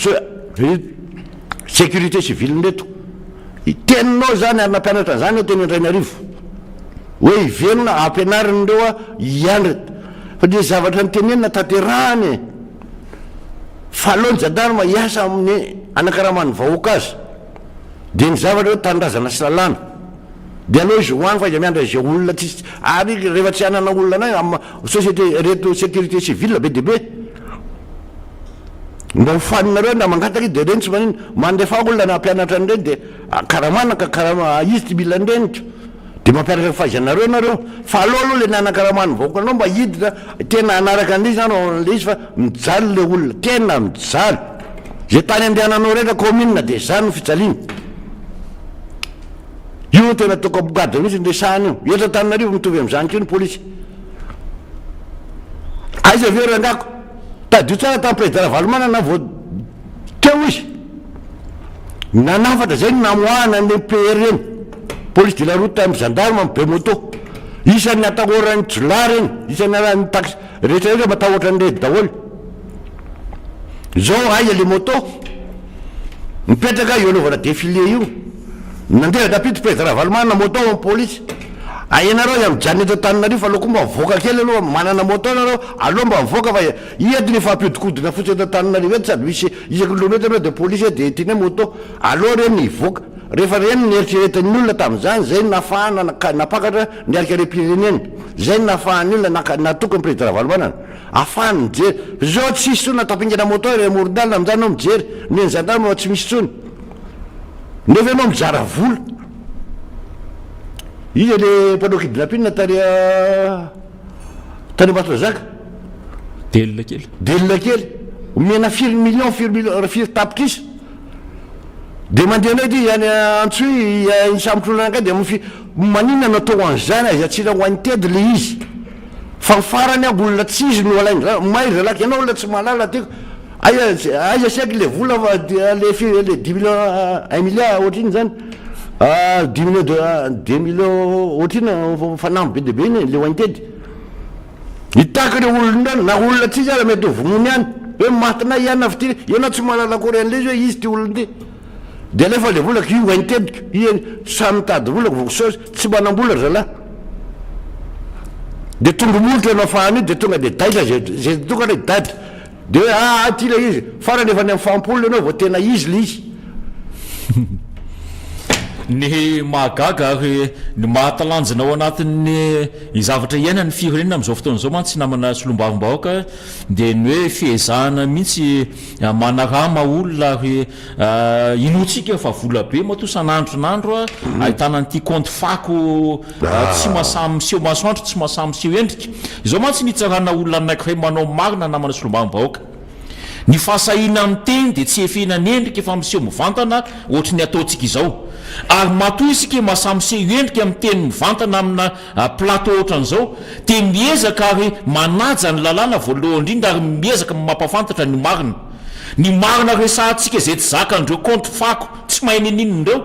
sécurité civile ireto. Teninao izany ary nampianatra an'izany aho teny Andrainarivo. Hoe hivelona ampianarina ireo a hiandry fa le zavatra nitenenina tanterahana e. Fa aleo ny gendarme hiasa amin'ny anakaraman'ny vahoaka azy. Dia ny zavatra hoe tanindrazana sy lalàna. Dia aleo izy ho any fa iza miandry an'izay olona tsisy ary rehefa tsy hanana olona anay am société reto sécurité civile be dia be. Mba ho faninareo na mangataka izy dia ireny tsy maninona. Mandefa olona na hampianatra an'ireny dia karamana ka karama izy ty mila an'ireny ko. Dia mampianatra ny fahaizanareo nareo. Fa aleo aloha le nanakaraman'ny vahoaka anao mba hiditra tena hanaraka an'ilay izy zany ao an'ilay izy fa mijaly le olona. Tena mijaly. Izay tany andehananao rehetra commune dia izany no fijaliana. Io no tena ataoko ambongadiny mihitsy ny resahana io. Eto Antananarivo mitovy amin'izany koa ny polisy. Aiza ve rangako? Tadidio tsara tamin'ny président Ravalomanana vao teo izy. Nanafatra zay ny namoahana ny PR iny. Police de la route amin'ny gendarme amin'ny be moto. Isan'ny atahoran'ny jiolahy reny, isan'ny arahin'ny taxi rehetra rehetra matahotra an'ireny daholo. Zao aiza le moto? Mipetraka eo anaovana défilé io. Nandeha nampiditra président Ravalomanana moto ao amin'ny police. Ay ianareo aza mijanona eto Antananarivo fa aleo koa mba mivoaka kely aloha, manana moto nareo, aleo mba mivoaka fa eto ny efa ampiodikodina fotsiny eto Antananarivo eto sady misy isaky ny loha eto ianao dia polisy dia tianay moto, aleo re ny hivoaka. Rehefa reny ny eritreretin'ny olona tamin'izany, izay no nahafahana nampakatra ny harikarem-pirenena, izay no nahafahan'ny olona naka, natoky ny Président Ravalomanana. Ahafahany mijery. Zao tsisy intsony na tapingana moto ery amoron-dalana amin'izany ianao mijery, ny an'ny gendarme tsy misy intsony. Nefa ianao mizara vola. Iza le mpanao kidnapping tany tany Ambatondrazaka? Delina kely. Delina kely. Omena firy million, firy million, firy tapitrisa. Dia mandeha indray ity any Antsohihy, iny sambotr'olona anankiray dia mifi, maninona no atao an'izany, aiza tsira ho an'ny tedy le izy. Fa ny farany an, olona tsy izy no alainy, may ry zalahy, ianao olona tsy mahalala tiako, aiza aiza se aky le vola fa dia le firy le dix millions un milliard ohatrinona zany, dix millions de deux millions ohatrinona fanamby be dia be iny e, le ho an'ny tedy. Hitaky ireo olona ireo, na olona tsy izy aza mety ho vonoiny ihany, hoe matinay ihany fa ty, ianao tsy mahalala akory an'ilay izy hoe izy ity olona ity. Dia alefa ilay volako, io hain-tediko, io samy mitady vola vao saosy, tsy manam-bola ry zalahy. Dia tonga molotra ianao fahany io dia tonga dia daitra zay, zay tonga ilay daitra. Dia hoe aa ity ilay izy, farany efa any amin'ny fahampolony ianao vao tena izy ilay izy. Ny mahagaga ary ny mahatalanjona ao anatin'ny zavatra iainan'ny firenena amin'izao fotoana izao mantsy namana solombavambahoaka dia ny hoe fiezahana mihitsy manarama olona ary inoantsika fa vola be matoa isan'andro isan'andro ahitana an'ity kaonty fako tsy mahasahy miseho masoandro tsy mahasahy miseho endrika. Izao mantsy ny hitsarana olona anankiray manao marina namana solombavambahoaka. Ny fahasahiana miteny dia tsy efena ny endrika fa miseho mivantana ohatry ny ataontsika izao. Ary matoa isika mahasahy miseho endrika miteny mivantana amina plateau ohatran'izao dia miezaka ary manaja ny lalàna voalohany indrindra ary miezaka mampafantatra ny marina. Ny marina resahantsika izay tsy zakan'ireo kaonty fako tsy mahay ninininona ireo.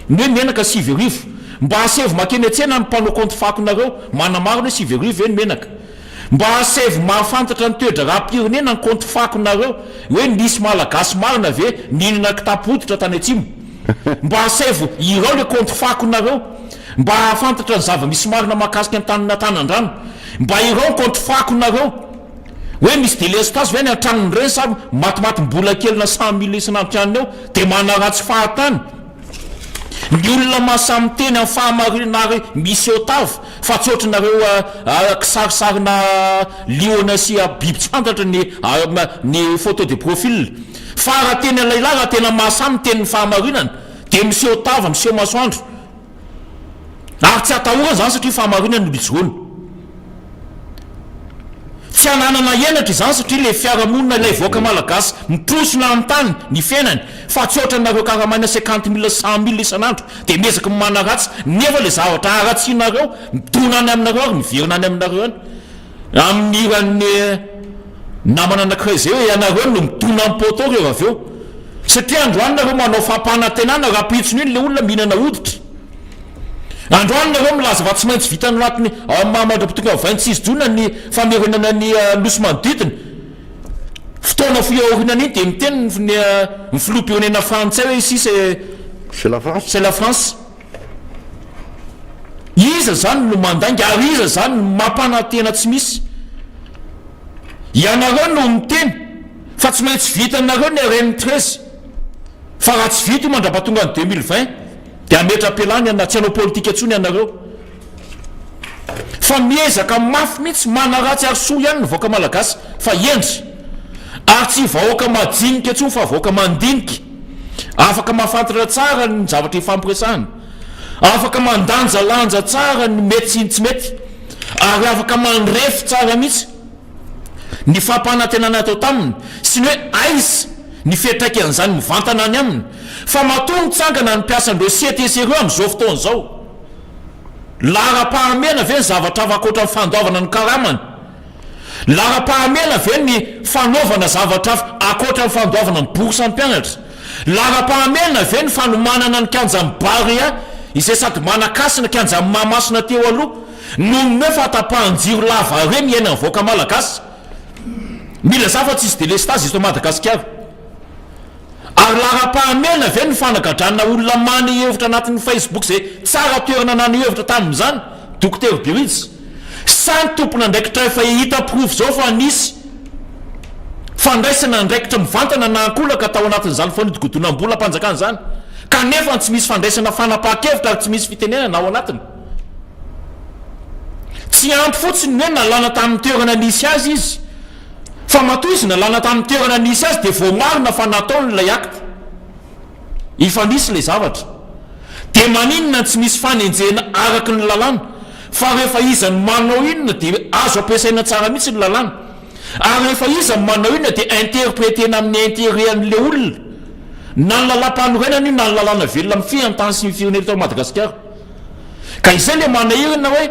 Ny hoe menaka 1009. Mba asaivo makeny an-tsena ny mpanao kaonty fakonareo manamarina hoe 1009 ve ny menaka. Mba asaivo mahafantatra ny toe-draharaham-pirenena ny kaonty fako nareo hoe nisy malagasy marina ve nihinana kitapo hoditra tany atsimo? Mba asaivo hirao le kaonty fako nareo mba hahafantatra ny zava-misy marina mahakasika ny tanin'Antanandrano. Mba hirao ny kaonty fako nareo hoe misy delestazy ve any an-tranon'ireny sa matimatim-bola kely na 100 mille isan'andro tranony ao dia manaratsy fahatany? Ny olona mahasahy miteny amin'ny fahamarinana ary miseho tava fa tsy ohatrinareo kisarisarina liona sy biby tsy fantatra ny ny photo de profil. Fa raha tena lehilahy raha tena mahasahy miteny ny fahamarinana dia miseho tava, miseho masoandro. Ary tsy atahorana izany satria fahamarinana no ijoroana. Tsy ananana henatra izany satria ilay fiarahamonina ilay vahoaka malagasy mitrosona amin'ny tany ny fiainany fa tsy ohatranareo karamaina cinquante mille 100 mille isan'andro dia miezaka ny manaratsy nefa ilay zavatra haratsianareo midona any aminareo ary miverina any aminareo any amin'ny hiran'ny namana anankiray izay hoe ianareo no midona amin'ny poteau rehefa avy eo satria androany nareo manao fampanantenana rahampitso iny ilay olona mihinana hoditra. Androany nareo milaza fa tsy maintsy vita any anatin'ny ao amin'ny maha-mandra-pitonga 26 jona ny famerenana ny nosy manodidina. Fotoana fohy aorianan'iny dia miteny ny ny filoham-pirenena frantsay hoe ici c'est C'est la France. C'est la France. Iza izany no mandainga ary iza izany no mampanantena tsy misy? Ianareo no miteny fa tsy maintsy vitanareo ny RN 13 fa raha tsy vita io mandra-pahatonga ny 2020 Dia hametra-pialana ianareo, tsy hanao politika intsony ianareo. Fa miezaka mafy mihitsy, manaratsy ary soa ihany ny vahoaka malagasy fa hendry. Ary tsy vahoaka majinika intsony fa vahoaka mandinika. Afaka mahafantatra tsara ny zavatra ifampiresahana. Afaka mandanjalanja tsara ny mety sy ny tsy mety. Ary afaka mandrefy tsara mihitsy. ny fampanantenana atao taminy sy ny hoe aiza ny fiantraikan'izany mivantana any aminy fa matoa mitsangana ny mpiasan'ireo CTC ireo amin'izao fotoana izao laharam-pahamehana ve ny zavatra hafa ankoatra ny fandoavana ny karamany? Laharam-pahamehana ve ny fanaovana zavatra hafa ankoatra ny fandoavana ny bourse ny mpianatra? Laharam-pahamehana ve ny fanomanana ny kianjan'ny Barea izay sady manan-kasina kianjan'i Mahamasina teo aloha Noho ny hoe fahatapahan-jiro lava ireny iainan'ny vahoaka malagasy. Milazà fa tsisy delestazy eto Madagasikara. Ary laharam-pahamehana ve ny fanagadrana olona maneho hevitra anatin'ny Facebook izay tsara toerana naneho hevitra tamin'izany, Dokotera Biridjy? Sa ny tompon'andraikitra efa hita porofo izao fa nisy fandraisana andraikitra mivantana na ankolaka tao anatin'izany fanodikodinam-bolam-panjakana izany? Kanefa tsy misy fandraisana fanapahan-kevitra ary tsy misy fitenenana ao anatiny. Tsy ampy fotsiny ny hoe nalana tamin'ny toerana nisy azy izy, fa matoa izy nalana tamin'ny toerana nisy azy dia voamarina fa nataony ilay acte. Efa nisy ilay zavatra. Dia maninona no tsy misy fanenjehana araka ny lalàna? Fa rehefa iza no manao inona dia azo ampiasaina tsara mihitsy ny lalàna. Ary rehefa iza no manao inona dia interpreter-na amin'ny intérêt an'ilay olona. Na ny lalàmpanorenana io na ny lalàna velona mifehy ny tany sy ny firenena eto Madagasikara. Ka izay ilay manahirana hoe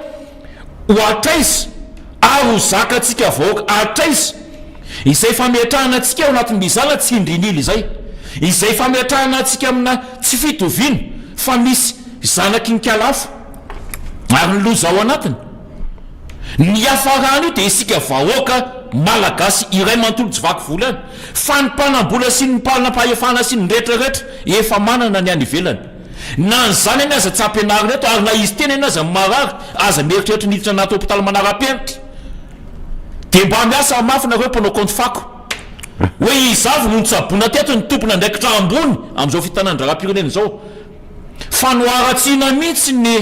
ho hatraiza ary ho zakantsika vahoaka hatraiza izay fametrahana antsika ao anatin'ny mizana tsindrin'ila izay. Izay fametrahana antsika amina tsy fitoviana fa misy zanaky ny kalafo ary ny loza ao anatiny. Ny hiafaran'io dia isika vahoaka Malagasy iray manontolo tsy vaky volo ihany fa ny mpanambola sy ny mpanam-pahefana sy ny rehetra rehetra efa manana ny any ivelany. Na ny zanany aza tsy ampianarina eto ary na izy tenany aza marary aza mieritreritra ny hiditra anaty hopitaly manara-penitra. Dia mba miasa mafy nareo mpanao kaonty fako. Hoe iza avy no nitsaboina teto ny tompon'andraikitra ambony amin'izao fitanandraharaha-pirenena izao. Fanoharatsiana mihitsy ny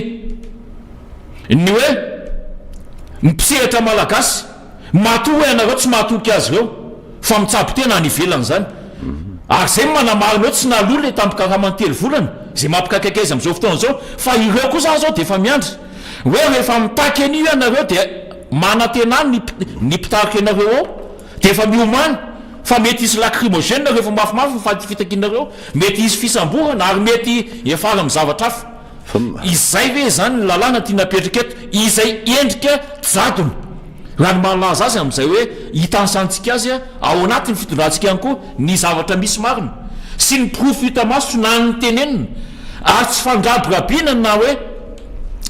ny hoe ny mpisehatra malagasy. Matoa hoe ianareo tsy mahatoky azy ireo fa mitsabo tena any ivelany izany. Ary izay no manamarina hoe tsy naloa ilay tambin-karamany telo volana, izay mampikaikaika azy amin'izao fotoana izao. Fa ireo koa izany izao dia efa miandry. Hoe rehefa mitaky an'io ianareo dia manantena ny ny mpitarika anareo ao dia efa miomàna fa mety hisy lacrymogène rehefa mafimafy ny fitakianareo, mety hisy fisamborana ary mety hiafara amin'ny zavatra hafa. Izay ve izany ny lalàna tiana apetraka eto? Izay endrika jadona, raha ny mahalaza azy amin'izay hoe hitanisantsika azy ao anatin'ny fitondrantsika ihany koa ny zavatra misy marina sy ny porofo hita maso na ny tenenina ary tsy fandrabirabiana na hoe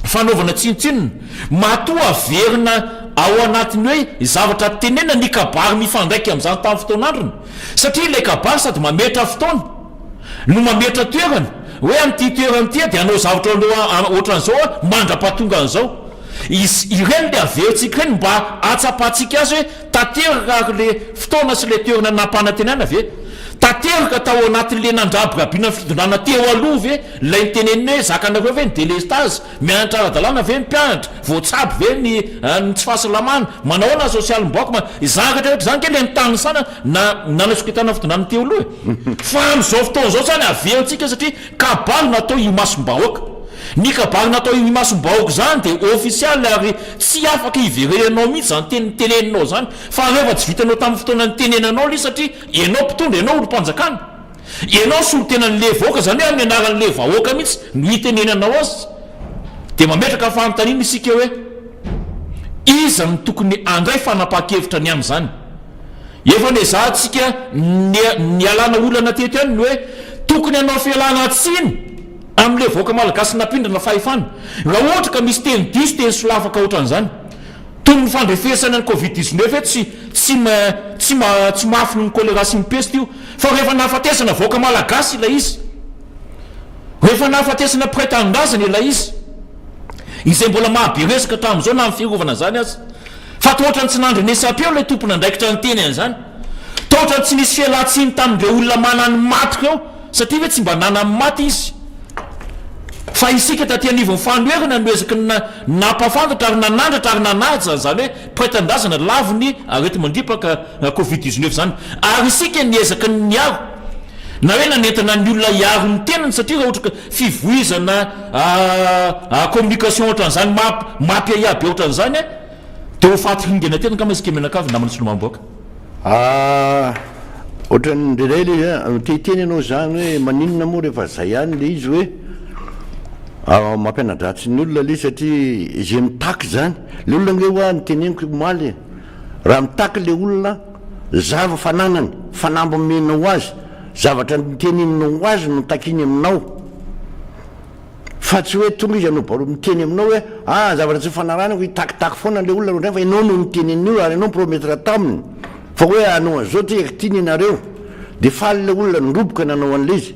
fanaovana tsinontsinona. Matoa averina ao anatin'ny hoe zavatra tenenina ny kabary mifandraika amin'izany tamin'ny fotoan'androny satria ilay kabary sady mametra fotoana no mametra toerana hoe amin'ity toerana ity aho dia hanao zavatra ohatran'izao aho mandra-pahatonga an'izao. Izy ireny ilay averintsika ireny mba hahatsapantsika azy hoe tanteraka ary ilay fotoana sy ilay toerana nampanantenaina ve? Tanteraka tao anatin'ilay nandrabirabiana ny fitondrana teo aloha ve ilay nitenenina hoe zakanareo ve ny delestazy? Mianatra ara-dalàna ve ny mpianatra? Voatsabo ve ny ny tsy fahasalamana? Manao ahoana ny sosialim-bahoaka? Ma, izany rehetra rehetra izany ange ilay nitanisana na nanasoketana ny fitondrana teo aloha e! Fa amin'izao fotoana izao izany averintsika satria kabary natao imasom-bahoaka. Ny kabary natao imasom-bahoaka izany dia ofisialy ary tsy afaka hiverenanao mihitsy izany teny niteneninao izany fa rehefa tsy vitanao tamin'ny fotoana nitenenanao ilay izy satria ianao mpitondra, ianao olom-panjakana. Ianao solontenan'le vahoaka, izany hoe amin'ny anaran'le vahoaka mihitsy no itenenanao azy. Dia mametraka fanontaniana isika hoe, iza no tokony handray fanapahan-kevitra ny amin'izany? Efa nezahantsika nialana olana teto ihany ny hoe tokony hanao fialana tsiny amin'le vahoaka malagasy nampindrana fahefana. Raha ohatra ka misy teny diso, teny solafaka ohatran'izany. Toy ny fandrefesana ny covid 19 hoe tsy tsy tsy tsy mafy noho ny choléra sy ny peste io fa rehefa nahafatesana vahoaka malagasy ilay izy, rehefa nahafatesana mpiray tanindrazana ilay izy, izay mbola maha be resaka hatramin'izao na amin'ny fiarovana an'izany aza. Fa toa ohatran'ny tsy nandrenesam-peo ilay tompon'andraikitra niteny an'izany. Toa ohatran'ny tsy nisy fialan-tsiny tamin'ireo olona manan'ny maty ireo satria ve tsy mba nanan'ny maty izy? Fa isika taty anivon'ny fanoherana no ezaky ny nampahafantatra ary nanandratra ary nanaja an'izany hoe mpiray tanindrazana lavo ny areti-mandripaka covid 19 izany. Ary isika niezaka ny niaro na hoe nanentana ny olona hiaro ny tenany satria raha ohatra ka fivoizana communication ohatran'izany mampiahiahy be ohatran'izany dia ho faty ringana tena angamba isika mianakavy namana solombavambahoaka. Ah, ohatran'ny indraindray le izy an, te hiteny ianao zany hoe maninona moa rehefa zay ihany le izy hoe mampiana-dratsy ny olona le izy satria ze mitaky zany, le olona ange hoa noteneniko omaly e, raha mitaky le olona zava fananany, fanamby omenao azy, zavatra noteneninao ho azy no takiany aminao. Fa tsy hoe tonga izy hanao barou miteny aminao hoe ah zavatra tsy nifanarahana ko hitakitaky foana ilay olona ohatran'izany fa ianao no niteny an'io ary ianao ni-promettre taminy fa hoe hanao an'izao tsika tiany ianareo dia faly ilay olona niroboka nanao an'ilay izy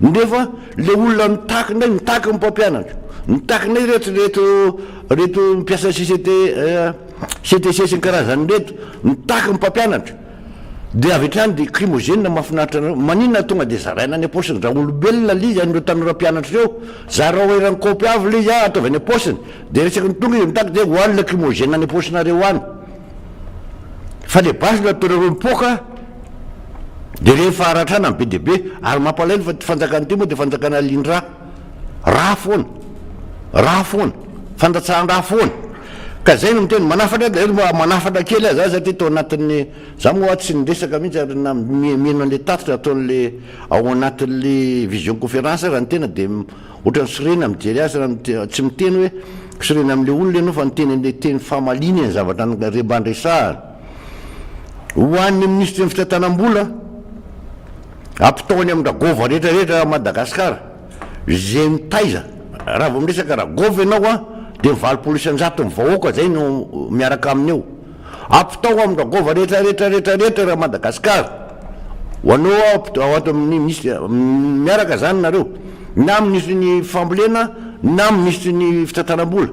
nefa ilay olona mitaky indray mitaky ny mpampianatra mitaky indray ireto ireto ireto mpiasa CCT CTC sy ny karazany ireto mitaky ny mpampianatra. Dia avy hatrany dia lacrymogène mahafinaritra anareo. Maninona tonga dia zaraina any am-paosiny raolombelona le izy an'ireo tanora mpianatra ireo. Zarao eran'ny kaopy avy le izy a, ataovy any am-paosiny. Dia resaky ny tonga izy mitaky dia hoano lacrymogène any am-paosinareo any. Fa le basy no ataonareo mipoaka dia rehefa haratrana ny be dia be. Ary mampalahelo fa ity fanjakana ity moa dia fanjakana lindra. Rà foana. Rà foana. Fandatsahan-drà foana. Ka zay no miteny, manafatra dia mba manafatra kely aza za satria tao anatin'ny, za moa tsy niresaka mihitsy ary na mino an'le tatitra ataon'le ao anatin'le vision conférence raha ny tena dia ohatran'ny sorena mijery azy raha tsy miteny hoe sorena amin'le olona ianao fa niteny an'le teny famaliana ny zavatra mba niresahana. Ho an'ny minisitry ny fitantanam-bola, ampitao any amin-dRagôva rehetra rehetra Madagasikara. Izay mitaiza, raha vao miresaka ragôva ianao an, dia ny 80% ny vahoaka zay no miaraka aminy eo. Ampitao amin'ny ragôva rehetra rehetra rehetra rehetra raha Madagascar. Ho anao ao ato amin'ny minisitry, miaraka zany nareo, na minisitry ny fambolena na minisitry ny fitantanam-bola.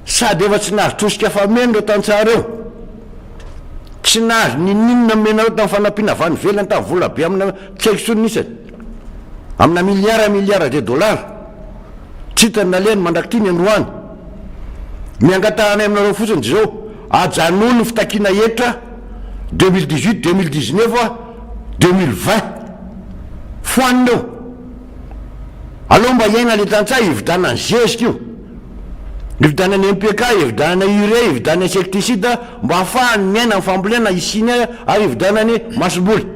Sady efa tsy nahazo tosika fameno ireo tantsaha ireo. Tsy nahazo ninoninona nomenareo tamin'ny fanampiana avy any ivelany tamin'ny vola be amina tsy haiko intsony ny isany. Amina milliards milliards de dollars. Tsy hita ny nalehany mandrak'ity ny androany. Ny angatahanay aminareo fotsiny dia izao, ajanony ny fitakiana hetra 2018, 2019, 2020. Foanina eo. Aleo mba hiaina le tantsaha hividianana zezika io. Hividianana NPK, hividianana urée, hividianana insecticide mba hahafahany miaina amin'ny fambolena hisiany ary hividianany masomboly.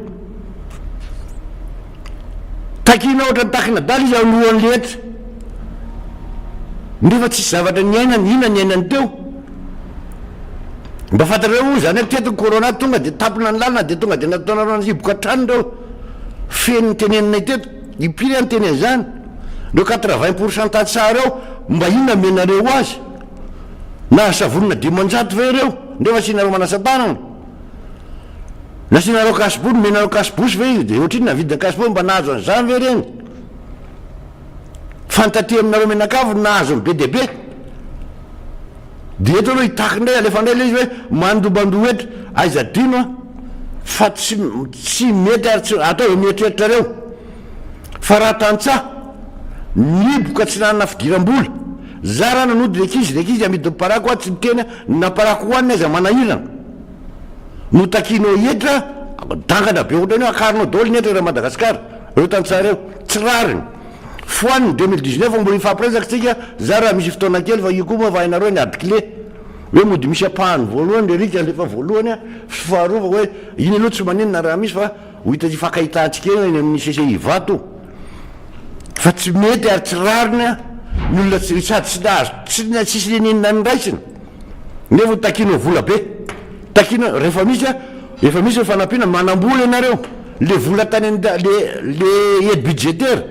Takiana ohatran'ny takina adala izy alohan'ny rehetra. Nefa tsisy zavatra niainany, inona niainany teo? Mba fantatrareo moa izany hoe teto ny corona tonga dia tampina ny lalana dia tonga dia nataonareo nihiboka hatrany ireo. Feno ny teneninay teto. Impiry aho niteny an'izany? Ireo 80% tantsaha ireo, mba inona amenareo azy? Nahazo savonina 500 ve ireo? Nefa asianareo manasa tanana. Nasianareo cache-bouche, nomenareo cache-bouche ve izy? Dia ohatrinona ny vidin'ny cache-bouche? Mba nahazo an'izany ve ireny? Fa ny taty aminareo mianakavy no nahazo ny be dia be. Dia eto aloha hitaky indray, alefa indray ilay izy hoe mandombandoha hetra. Aiza adino an! Fa tsy tsy mety ary tsy ataovy amin'ny eritreritrareo. Fa raha tantsaha, nihiboka tsy nanana fidiram-bola, za raha nanody ny ankizy, ny ankizy amidin'ny parako aho tsy niteny, na parako hohaniny aza manahirana. No takianao hetra, dangana be ohatran'io, akarinao daholo ny hetra eran'i Madagasikara, ireo tantsaha ireo. Tsy rariny. Foaniny 2019 mbola hifampiresaka tsika, za raha misy fotoana kely fa io koa moa efa hainareo ny ady clé. Hoe mody misy ampahany voalohany le rika alefa voalohany sy faharoa fa hoe iny aloha tsy maninona raha misy fa ho hita hifankahitantsika eo eny amin'ny CCI Ivato. Fa tsy mety ary tsy rariny ny olona tsy sady tsy nahazo tsy tsisy n'inona noraisina nefa takianao vola be. Takiana rehefa misy efa misy ny fanampiana manambola ianareo le vola tany le le aide budgétaire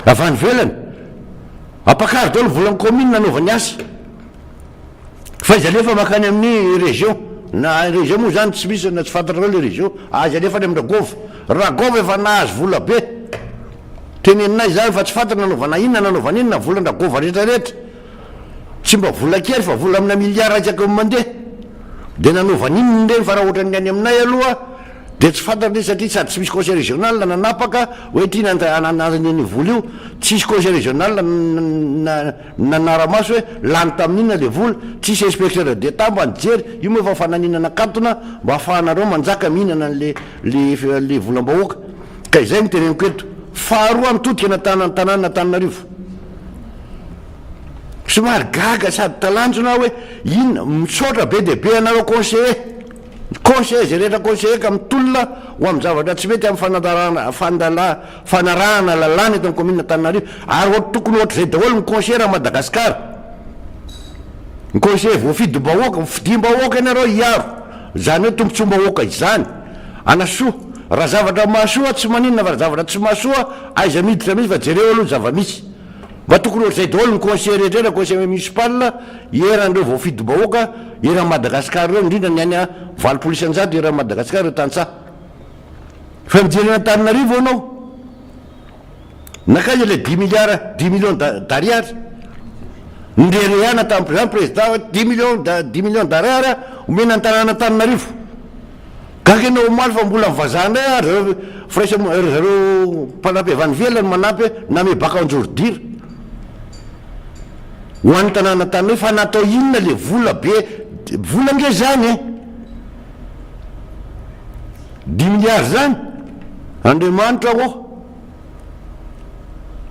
avy any ivelany ampakaro daholo volan'ny commune anaovany asa fa izy alefa makany amin'ny région na région moa zany tsy misy na tsy fantatrareo le région azy alefa any amin'ny Ragova Ragova efa nahazo vola be teneninay zany fa tsy fantatra nanaovana inona nanaovana inona volan-dRagova rehetra rehetra. Tsy mba vola kely fa vola amina milliard isaky ny mandeha. Dia nanaovana inona ireny fa raha ohatran'ny any aminay aloha dia tsy fantatra ilay izy satria sady tsy misy conseil régional nanapaka hoe ity nananany an'io vola io, tsisy conseil régional nanara-maso hoe lany tamin'inona ilay vola, tsisy inspecteur d'Etat mba nijery, io moa efa fananiana nakatona mba ahafahanareo manjaka mihinana an'ilay ilay volam-bahoaka. Ka izay no teneniko eto. Faharoa mitodika ny tanàn'Antananarivo. Somary gaga sady talanjona aho hoe inona, misaotra be dia be anareo conseiller, conseiller izay rehetra conseiller ka mitolona ho amin'ny zavatra tsy mety amin'ny fanandarana fandala fanarahana lalàna eto amin'ny commune Antananarivo ary ohatry tokony ohatr'izay daholo ny conseiller raha Madagascar, ny conseiller voafidim-bahoaka, fidim-bahoaka ianareo hiaro izany hoe tombotsoam-bahoaka izany, anasoa, raha zavatra mahasoa tsy maninona fa raha zavatra tsy mahasoa aiza miditra mihitsy fa jereo aloha ny zava-misy. Mba tokony ohatr'izay daholo ny conseiller rehetra na conseiller municipal eran'ireo voafidim-bahoaka eran'i Madagascar ireo indrindra ny any 80% eran'i Madagascar ireo tantsaha. Fa mijery an'Antananarivo ianao, nankaiza ilay dix milliards, dix millions d'ariary? Nireharehana tamin'ny président hoe dix millions, dix millions d'ariary omena ny tanànan'Antananarivo. Gaga ianao omaly fa mbola ny vazaha indray ary zareo firaisa ry zareo mpanampy avy any ivelany manampy hoe name baka anjordira ho an'ny tanàna Antananarivo fa natao inona le vola be vola nge zany e! Dimy milliards zany? Andriamanitra ô!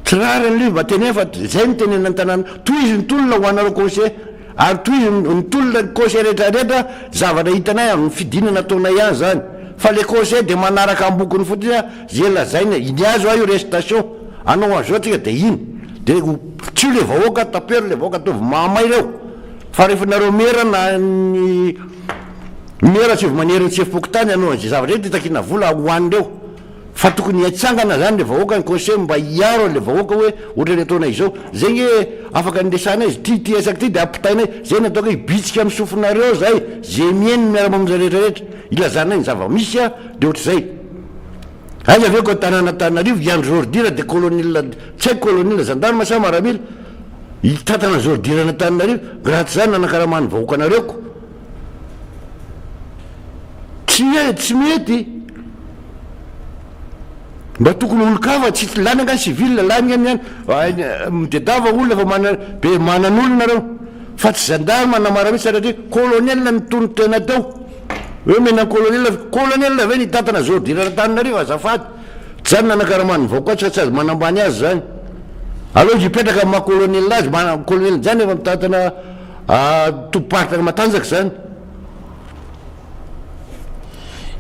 Tsy rariny le izy mba teneno fa zay no tenenina ny tanàna tohizo ny tolona ho anareo conseil ary tohizo ny tolona ny conseil rehetra rehetra zavatra hitanay amin'ny fidinana ataonay ihany zany fa le conseil de manaraka ambokony fotsiny a ze lazaina iny azo a io restation anao an'zao tsika de iny de tsio le vahoaka tapero le vahoaka ataovy mahamay reo fa rehefa nareo mera na ny mera asaivo manery ny sefom-pokontany hanao an'ze zavatra zay de takiana vola ho an'ireo Fa tokony hiatsangana zany le vahoaka ny conseil mba hiaro anle vahoaka hoe otrany ataonay izao, zay nge afaka niresahanay izy ty ty resaka ty de ampitainay, zay ny ataoko hoe hibitsika am sofinareo zay ze mihaino ny miara mamonjy rehetra rehetra ilazanay ny zava misy a de otrzay. Aiza ve ko tanàna Antananarivo hiandry ordure de colonel tsy haiko colonel gendarme sa maramila hitantana ny ordure an'Antananarivo raha tsy zany nanakaraman'ny vahoakanareo ko. Tsia tsy mety. Mba tokony olon-kafa tsy lany angaha ny civil lany any any midedava olona fa mana be manan'olona nareo fa tsy gendarme na maramila satria colonel no nitonon-tena teo hoe omena ny colonel colonel ve nitantana zao ordure Antananarivo azafady tsy zany nanakaraman'ny vahoaka azy fa tsy azo manambany azy zany aleo izy hipetraka amin'ny maha colonel azy colonel zany efa mitantana Tompom-paritra matanjaka izany.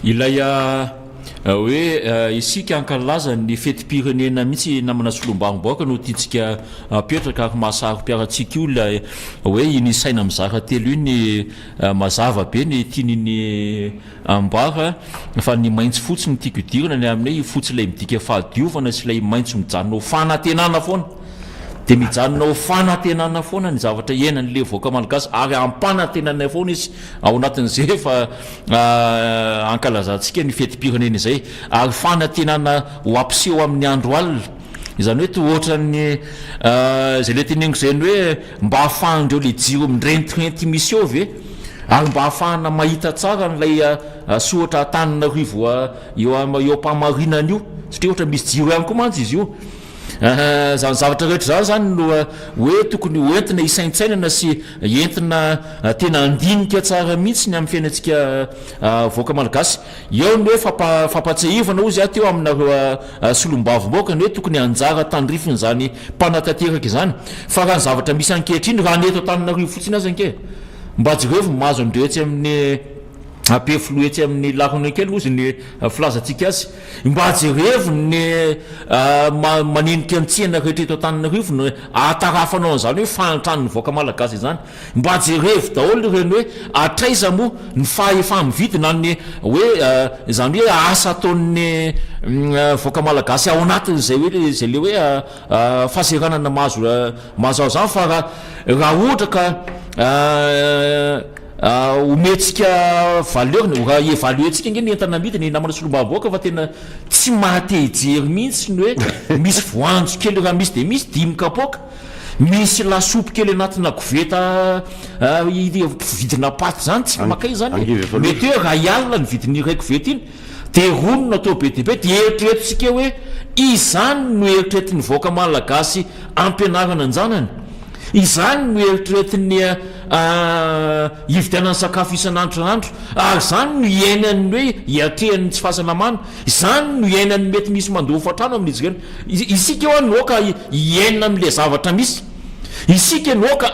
Ilay hoe isika hankalaza ny fetim-pirenena mihitsy namana solombavambahoaka no tiantsika apetraka ary mahasaro-piaro antsika io ilay hoe iny saina mizara telo iny mazava be ny tian'iny Ambara fa ny maitso fotsy no tiako hidirana ny amin'ny hoe io fotsy ilay midika fahadiovana sy ilay maitso mijanona ho fanantenana foana. Dia mijanona ho fanantenana foana ny zavatra iainan'ilay vahoaka malagasy ary ampanantenana foana izy ao anatin'izay efa ankalazantsika ny fetim-pirenena izay ary fanantenana ho ampiseho amin'ny andro alina. Izany hoe toa ohatran'ny izay ilay teneniko izay ny hoe Mba ahafahan'ireo le jiro mirentirenty misy eo ve? Ary mba ahafahana mahita tsara an'ilay soratra Antananarivo eo eo am-pahamarinana io? Satria ohatra misy jiro ihany koa mantsy izy io. Izany zavatra rehetra izany izany no hoe tokony ho entina hisaintsainana sy entina tena handinika tsara mihitsy ny amin'ny fiainantsika vahoaka malagasy. Eo ny hoe fampatsiahivana hozy aho teo aminareo solombavambahoaka ny hoe tokony anjara tandrifin'izany mpanatanteraka izany fa raha ny zavatra misy ankehitriny raha ny eto Antananarivo fotsiny aza ange mba jerevo ny mahazo an'ireo etsy amin'ny Ampefiloha etsy amin'ny Laron'ny kely hozy ny filazantsika azy mba jerevo ny manenika ny tsena rehetra eto Antananarivo ny ahatarafanao an'izany hoe fahantran'ny vahoaka malagasy izany. Mba jerevo daholo ireny hoe hatraiza moa ny fahefa-mividy na ny hoe izany hoe asa ataon'ny vahoaka malagasy ao anatin'izay hoe izay le hoe fahasahiranana mahazo mahazo azy izany fa raha raha ohatra ka omentsika valeur ny raha evaluer-ntsika ange ny entana amidy ny namana solombavambahoaka fa tena tsy maha te hijery mihitsy ny hoe misy voanjo kely raha misy dia misy dimy kapoaka. Misy lasopy kely anatina koveta vidina paty zany tsy makay zany e, mety hoe ray alina ny vidin'ny iray koveta iny, de rony no atao be dia be, de eritreretintsika hoe izany no eritreretin'ny vahoaka malagasy ampianarana an-janany, izany no eritreretin'ny hividianany sakafo isan'andro isan'andro, ary izany no iainany hoe hiatrehany ny tsy fahasalamana, izany no iainany mety misy mandoa hofantrano amin'izy ireny. Isika hoa no aoka hiaina amin'ilay zavatra misy. Isika no aoka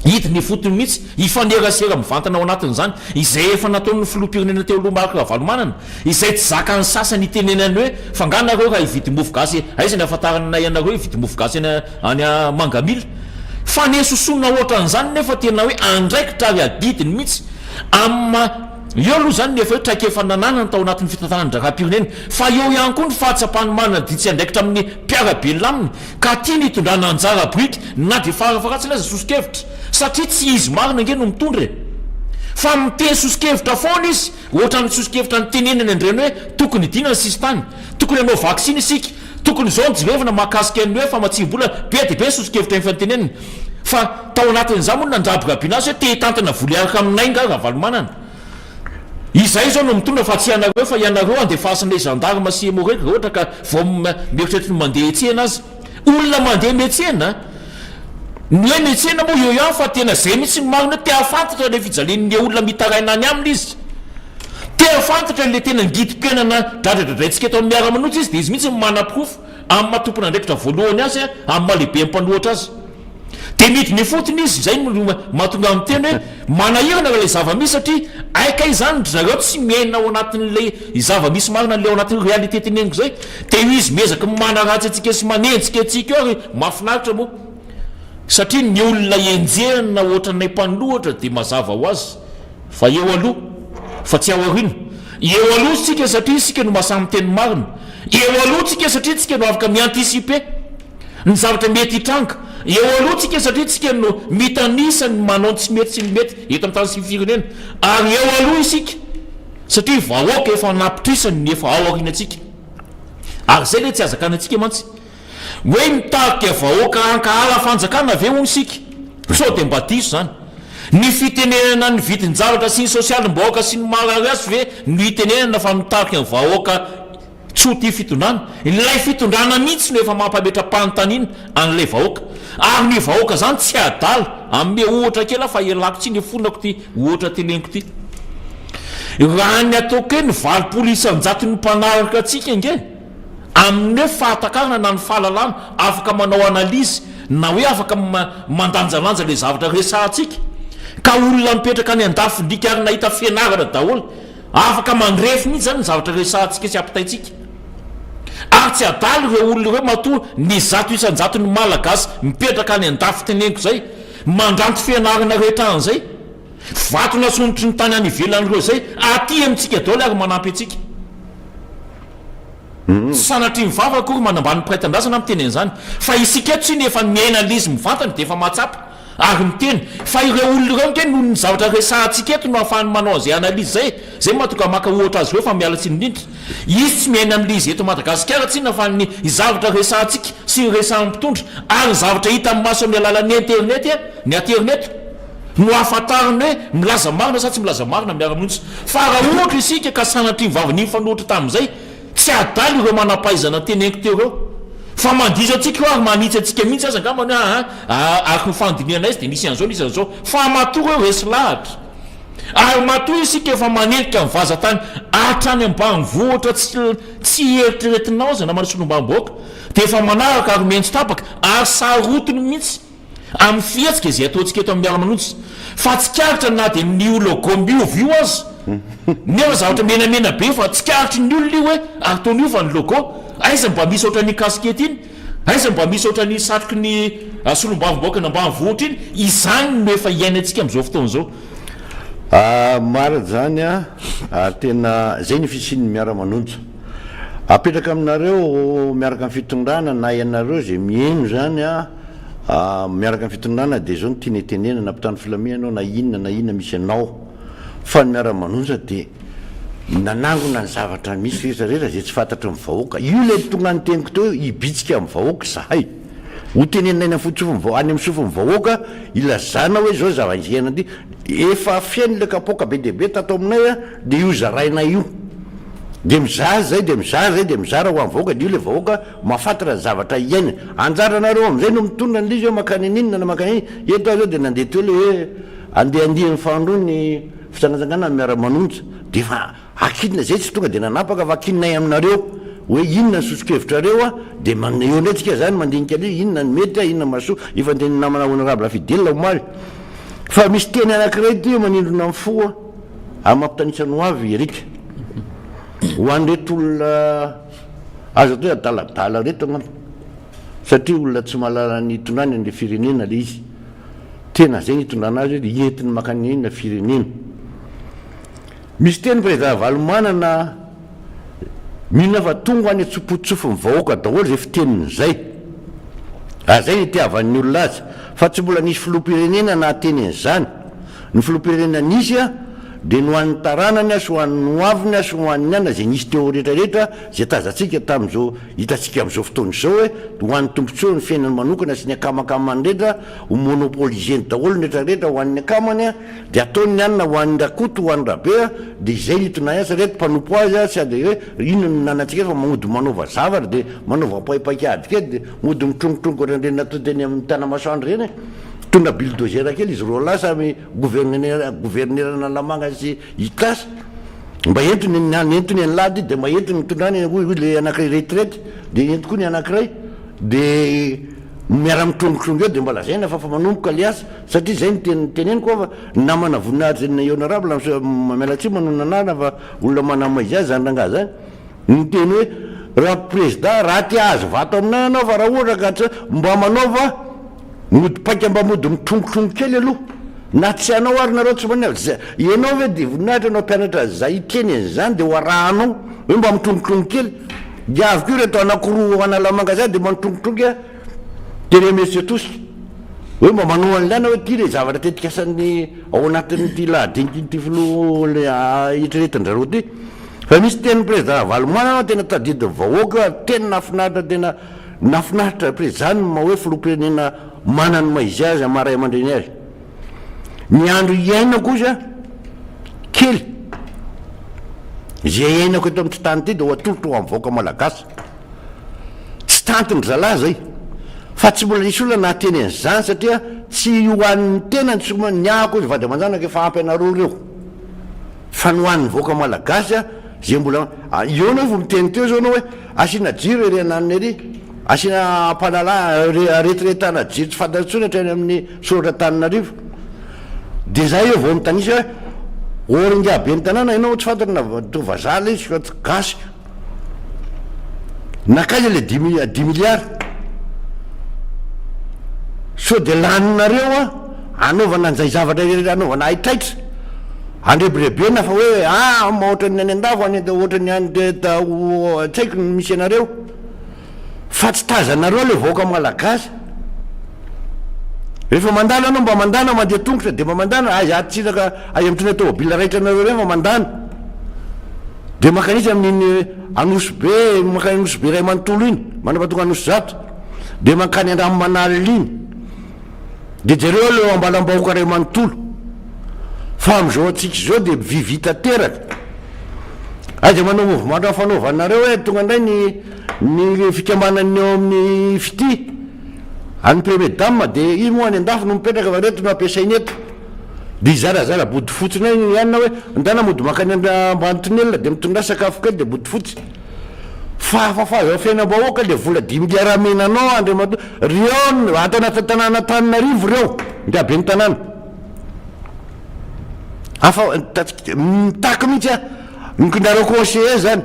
hidina ifotony mihitsy, hifanerasera mivantana ao anatin'izany. Izay efa nataon'ny filoham-pirenena teo aloha Marc Ravalomanana, izay tsy zakan'ny sasany hitenenany hoe fa nga nareo raha hividy mofo gasy, aiza ny ahafantaranay anareo hividy mofo gasy any any Mangamila. Fanesosoana ohatran'izany nefa tena hoe andraikitra ary adidiny mihitsy amin'ny maha Eo aloha izany ny efa hoe traikefa nananany tao anatin'ny fitantanan-draharaham-pirenena, fa eo ihany koa ny fahatsapany manaditsy andraikitra amin'ny mpiara-belona aminy, ka tiany hitondrana anjara biriky na dia farafaharatsiny aza soso-kevitra, satria tsy izy marina ange no mitondra e! Fa miteny soso-kevitra foana izy, ohatran'ny soso-kevitra nitenenany an'ireny hoe tokony hidiana ny sisintany, tokony hanao vaksiny isika, tokony izao no jerevana mahakasika ny hoe famatsiam-bola, be dia be ny soso-kevitra efa noteneniny. Fa tao anatin'izany moa no nandrabirabiana azy hoe te hitantana vola hiaraka aminay nga Ravalomanana? Izay izao no mitondra fa tsy ianareo fa ianareo andefasin'ilay gendarme sy emmo-reg raha ohatra ka vao mieritreritra ny mandeha etsena aza. Olona mandeha mietsena, ny hoe mietsena moa eo ihany fa tena izay mihitsy ny marina hoe te hahafantatra ilay fijalian'ny olona mitaraina any aminy izy. Te hahafantatra ilay tena ngidim-piainana dradradradraintsika eto amin'ny miara-manotra izy dia izy mihitsy no manaporofo amin'ny maha tompon'andraikitra voalohany azy, amin'ny maha lehiben'ny mpanohatra azy. Dia midina ifotony izy, izay no mahatonga ahy miteny hoe manahirana ilay zava-misy satria hay kay izany ry zareo tsy miaina ao anatin'ilay zava-misy marina ilay ao anatin'ny réalité teneniko izay, dia io izy miezaka manaratsy antsika sy manenjika antsika eo ary mahafinaritra moa satria ny olona enjehina ohatranay mpanohatra dia mazava ho azy fa eo aloha fa tsy ao aoriana, eo aloha isika satria isika no mahasahy miteny marina, eo aloha tsika satria tsika no afaka mi-anticiper. Ny zavatra mety hitranga eo aloha tsika satria tsika no mitanisa ny manao ny tsy mety sy ny mety eto amin'ny tany sy ny firenena ary eo aloha isika satria vahoaka efa anapitrisany ny efa ao aorianantsika ary zay le tsy azakana antsika mantsy hoe mitarika vahoaka hankahala fanjakana ve hono isika sao de mba diso zany ny fitenenana ny vidin-javatra sy ny sosialim-bahoaka sy ny marary azy ve no itenenana fa mitarika ny vahoaka Tsy ho tia fitondrana. Ilay fitondrana mihitsy no efa mampametra-panontaniana an'ilay vahoaka. Ary ny vahoaka izany tsy adala. Hanome ohatra kely aho fa ialako tsiny ifonako ity ohatra teneniko ity. Raha ny ataoko hoe ny 80 isan-jaton'ny mpanaraka antsika ange amin'ny hoe fahatakarana na ny fahalalana afaka manao analyse na hoe afaka mandanjalanja ilay zavatra resahantsika ka olona mipetraka any an-dafin-driaka ary nahita fianarana daholo Afaka mandrefy mihitsy izany ny zavatra resahantsika sy ampitaintsika. Ary tsy adala ireo olona ireo matoa ny 100% ny Malagasy mipetraka any andafy teneniko izay, mandranto fianarana rehetra any izay, vato nasondrotry ny tany any ivelany ireo izay, aty amintsika daholo ary manampy antsika. Tsy sanatria ny vava akory manambany ny mpiray tanindrazana miteny an'izany, fa isika eto tsinona efa miaina an'ilay izy mivantana dia efa mahatsapa. Ary miteny, fa ireo olona ireo ange noho ny zavatra resahantsika eto no ahafahany manao an'izay analyse izay, izay no mahatonga maka ohatra azy ireo fa miala tsiny indrindra. Izy tsy miaina amin'ilay izy eto Madagasikara tsinona fa ny zavatra resahantsika sy ny resahan'ny mpitondra ary ny zavatra hita amin'ny maso amin'ny alalan'ny internet, ny aterineto no ahafantarany hoe milaza marina sa tsy milaza marina miara-monja. Fa raha ohatra isika ka sanatria ny vava nifanohitra tamin'izay, Tsy adala ireo manam-pahaizana teneniko teo ireo fa mandiso antsika io ary manitsy antsika mihitsy aza angambany hoe aa araka ny fandinihanay izy dia nisy an'izao nisy an'izao fa matoa ireo resy lahatra ary matoa isika efa manenjika ny vazantany hatrany ambanivohitra tsy tsy eritreretinao aza namana solombavambahoaka dia efa manaraka ary mihaino tsy tapaka ary sarotiny mihitsy Amin'ny fihetsika izay ataontsika eto amin'ny miara-manonja. Fa tsikaritra na dia ny io logo miova io aza, nefa zavatra menamena be fa tsikaritry ny olona io hoe ary toa niova ny logo. Aiza mba misy ohatran'iny casquette iny? Aiza mba misy ohatran'iny satroky ny solombavambahoaka ambanivohitra iny? Izany no efa iainantsika amin'izao fotoana izao. Marina izany an, ary tena izay ny fisian'ny miara-manonja. Apetraka aminareo miaraka amin'ny fitondrana na ianareo izay miheno izany an, Miaraka amin'ny fitondrana dia izao no tiana hitenenana, mpitandro filaminana ianao na inona na inona misy anao fa ny miara-manonja dia nanangona ny zavatra misy rehetra rehetra izay tsy fantatry ny vahoaka. Io ilay tonga ny teniko teo hoe hibitsika amin'ny vahoaka izahay. Ho tenenina any amin'ny fotosofin'ny vahoaka, any amin'ny sofin'ny vahoaka ilazana hoe izao zava-nisy iainana ity. Efa feno ilay kapoaka be dia be tato aminay dia io zarainay io. Dia mizara izay dia mizara izay dia mizara ho an'ny vahoaka dia io ilay vahoaka Mahafantatra ny zavatra iainany. Anjaranareo amin'izay no mitondra an'ilay izy hoe mankany an'inona na mankany inona. Eto aho izao dia nandeha teo ilay hoe andeha andiany fahandroa ny fitsangatsanganana miara-manonja. Dia efa akinina izay tsy tonga dia nanapaka fa akininay aminareo hoe inona ny soso-kevitrareo an, dia eo indray tsika izany mandinika an'io inona ny mety an, inona ny mahasoa. Efa nitenin'ny namana honorable Fidèle omaly fa misy teny anankiray ity manindrona ny fo an, ary mampitanisa ny ho avy Eric. Ho an'ireto olona. Azo atao hoe adaladala reto angamba satria olona tsy mahalala ny hitondrany an'le firenena le izy. Tena zay ny hitondrana azy hoe entiny makany inona firenena. Misy teny Président Ravalomanana mino aho fa tonga any an-tsopotsofin'ny vahoaka daholo zay fiteniny zay. Ary zay ny itiavan'ny olona azy. Fa tsy mbola nisy filoham-pirenena nahateny an'izany. Ny filoham-pirenena nisy. dia ny ho an'ny taranany sy ho an'ny ho aviny sy ho an'ny anona izay nisy teo rehetra rehetra izay tazantsika tamin'izao hitantsika amin'izao fotoana izao hoe ho an'ny tombontsoa ny fiainany manokana sy ny akamakamany rehetra ho monopoliser-ny daholo ny rehetra rehetra ho an'ny akamany dia ataony ny anona ho an'i Rakoto ho an'i Rabe dia izay ny itonay azy satria mpanompo azy tsy ady hoe inona no nanantsika fa mody manaova zavatra dia manaova paipaik'ady kely dia mody mitrongitrongy ohatran'ireny natao teny amin'ny Tanamasoandro ireny e! Mitondra bulldozer kely izy roalahy samy gouverneur gouverneur Analamanga sy Itasy mba entiny ny entiny an'lah ty dia mba entiny mitondra any hoy hoy le anankiray retraite dia ento koa ny anankiray dia miara mitrongitrongy eo dia mba lazaina fa fa manomboka le asa satria zay ny teny teneniko fa namana voninahitry ny honorable miala tsiny manonona anarana fa olona manamaizy azy zany rangahy zany Niteny hoe, Ra prezida, raha te hahazo vato aminay ianao fa raha ohatra ka tsy, mba manaova mody paika mba mody mitrongitrongy kely aloha. Na tsy hanao ary nareo tsy maninona. Zay, ianao ve dia voninahitra no hampianatra zay hiteny an'izany dia ho arahanao hoe mba mitrongitrongy kely. Dia avy koa ireto anankiroa ao Analamanga zay dia mantrongitrongy a, dia remercier tous. Hoe mba manao an'ilay anao hoe ity ilay zavatra tetikasan'ny ao anatin'ity lahadinik'ity filoha eritreretin-dRareo ity. Fa misy tenin'ny président Ravalomanana tena tadidin'ny vahoaka ary tena nahafinaritra tena nahafinaritra be zany ny maha hoe filoham-pirenena manana ny maha izy azy amin'ny maha ray aman-dreny azy. Ny andro iainako ozy kely izay iainako eto amin'ity tany ity dia ho atolotro ho an'ny vahoaka malagasy. Tsy tantin-dry zalahy zay. Fa tsy mbola nisy olona nahateny an'izany satria tsy ho an'ny tenany tsy ny ahako ozy vady aman-janaka efa ampy anareo ireo. Fa ny ho an'ny vahoaka malagasy a, zay mbola, eo anao vao miteny teo zao anao hoe asiana jiro ery ananona ery, asiana ampanala, retiretana jiro tsy fantatra intsony hatrany amin'ny soratra Antananarivo. De zay eo vao mitanisa hoe or ingahy ben'ny tanàna ianao tsy fantatra na toa vazaha le izy fa tsy gasy. Nankaiza le dimy dix milliards? Sao de laninareo an anaovana an'izay zavatra rehetra anaovana haitraitra, andrebirebena fa hoe ah ohatran'ny any an-dafy any ohatran'ny any tsy haiko ny misy anareo. Fa tsy tazanareo le vahoaka malagasy. Rehefa mandalo ianao mba mandana mandeha tongotra dia mba mandana, aiza atsiraka aiza mitondra tômôbila raitra anareo ireny fa mandana. Dia mankany amin'iny Anosibe, mankany Anosibe iray manontolo iny, mandrapatonga Anosizato. Dia mankany Andranomanalina iny. Dia jereo aloha eo Ambalambahoaka iray manontolo. Fa amin'izao antsika izao dia vy tanteraka. Aiza manao mouvement ohatran'ny fanaovanareo hoe tonga indray ny ny fikambanan'ny eo amin'ny fitia an'ny premier dame dia izy moa any andafy no mipetraka fa reto no ampiasainy eto. Dia hizarazara bodofotsy indray ny anona hoe ndana mody mankany ambany tonelina dia mitondrà sakafo kely dia bodofotsy. Fahafahafahaza fiainam-bahoaka le vola dimy milliards amena anao Andriamatoa. Reo ato anatin'ny tanàna Antananarivo reo, ingahy ben'ny tanàna. Afa mitaky mihitsy aho, ny nareo conseiller zany,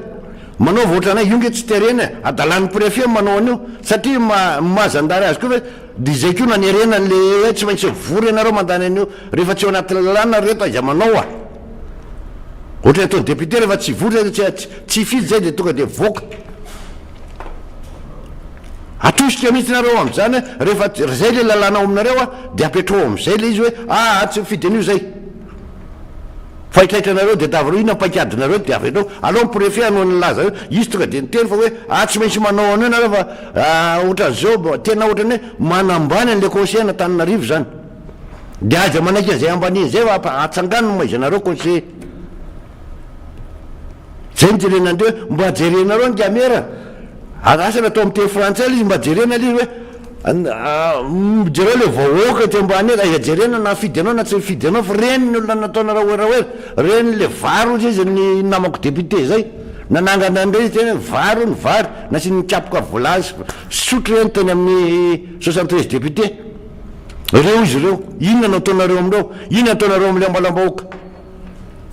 manaova ohatranay, io nge tsy terena e, adalan'ny préfet manao an'io, satria maha maha zandary azy koa ve, de izay koa nanerena an'le hoe tsy maintsy mivory ianareo mandany an'io, rehefa tsy ao anatin'ny lalàna ry reto aiza manao a! Ohatran'ny ataon'ny député rehefa tsy hivory zay tsy tsy hifidy zay de tonga de mivoaka. Atosika mihitsy nareo amzany a, rehefa zay le lalàna ao aminareo a, de apetrao amzay le izy hoe aa tsy mifidy an'io zay. Fa hitraitra anareo de davareo inona ny paikadinareo de avelao, aleo ny préfet hanao ny laza eo, izy tonga de niteny fa hoe aa tsy maintsy manao an'io nareo fa ohatran'izao, tena ohatran'ny hoe manambany an'le conseiller an'Antananarivo zany. De aza manaiky an'izay ambaniany zay fa atsangano ny maizanareo conseiller. Zay no jerena andreo hoe mba jerenareo ny camera asa natao amin'ny teny frantsay ilay izy mba jerena ilay izy hoe jereo ilay vahoaka ety ambany ety aiza jerena na nifidy anao na tsy nifidy anao fa reny ny olona nataonareo werawera reny ilay vary hozy izy ny namako député zay nanangana an'ireny izy teny hoe vary hono vary nasiany nikapoka vilany sy sotro ireny teny amin'ny 73 député ireo izy ireo inona no ataonareo amin'ireo inona ataonareo amin'ilay ambalam-bahoaka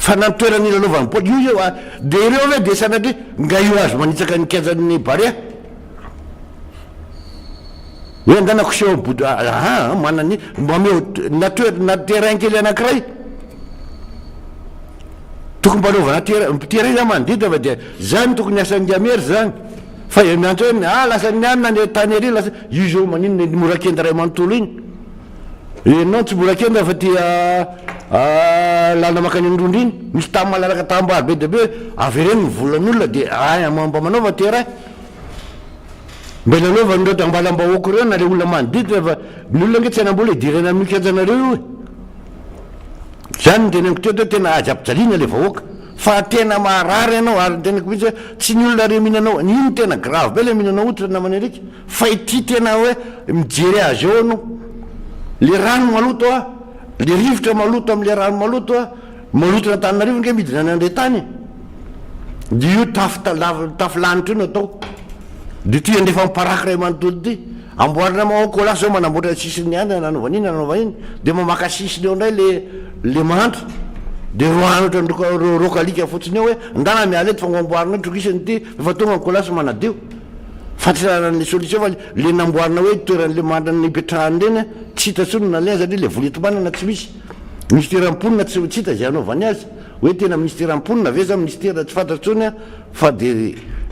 Fa na ny toerana ilalaovany baolina, io io a, dia ireo ve dia sanatria nga io azo manitsaka ny kianjan'ny Barea? Hoe andeha koseho bodo, aha, manana ny, mba omeo na toer, na terrain kely anankiray. Tokony mba anaovana terrain, terrain zany manodidina fa dia zany tokony asan'ny Gamery zany. Fa miantso hoe ah lasa ny anona any tany ary lasa, io zao maninona iny Morakenda iray manontolo iny? Ianao tsy Morakenda fa tia. Lalana mankany Androndra iny, misy tany malalaka tanimbary be dia be, avereno ny volan'olona dia ay mba manaova terrain. Mba ilalaovan'ireo ambalam-bahoaka ireo na ilay olona manodidina fa ny olona ange tsy hanam-bola hidirana amin'io kianjanareo io e. Izany no teneniko teto hoe tena aza ampijaliana ilay vahoaka fa tena maharary ianao ary ny teneniko mihitsy hoe tsy ny olona re mihinana io no tena grave be ilay mihinana hoditra namana Eric fa ity tena hoe mijery azy eo ianao le rano maloto a le rivotra maloto amin'ilay rano maloto a maloto an'Antananarivo nge midina any Andretany e dia io tafo tafo lanitra io no atao dia ity andefa miparaky iray manontolo ity Amboarina ma ao colas zao manamboatra ny sisiny ihany nanaovana iny nanaovana iny de mamaka sisiny eo indray le le mahantra de roahana ohatran'ny roka roka alika fotsiny eo hoe ndana miala eto fa ngo amboarina eo trokisany ity efa tonga ny colas manadio fa tsy ananan'le solution fa le namboarina hoe toeran'le mahantra nipetrahany ireny a tsy hita intsony ny nalehany satria le vola enti-manana tsy misy minisiteran'ny mponina tsy tsy hita izay hanaovany azy hoe tena minisiteran'ny mponina ve sa minisitera tsy fantatra intsony a Fa dia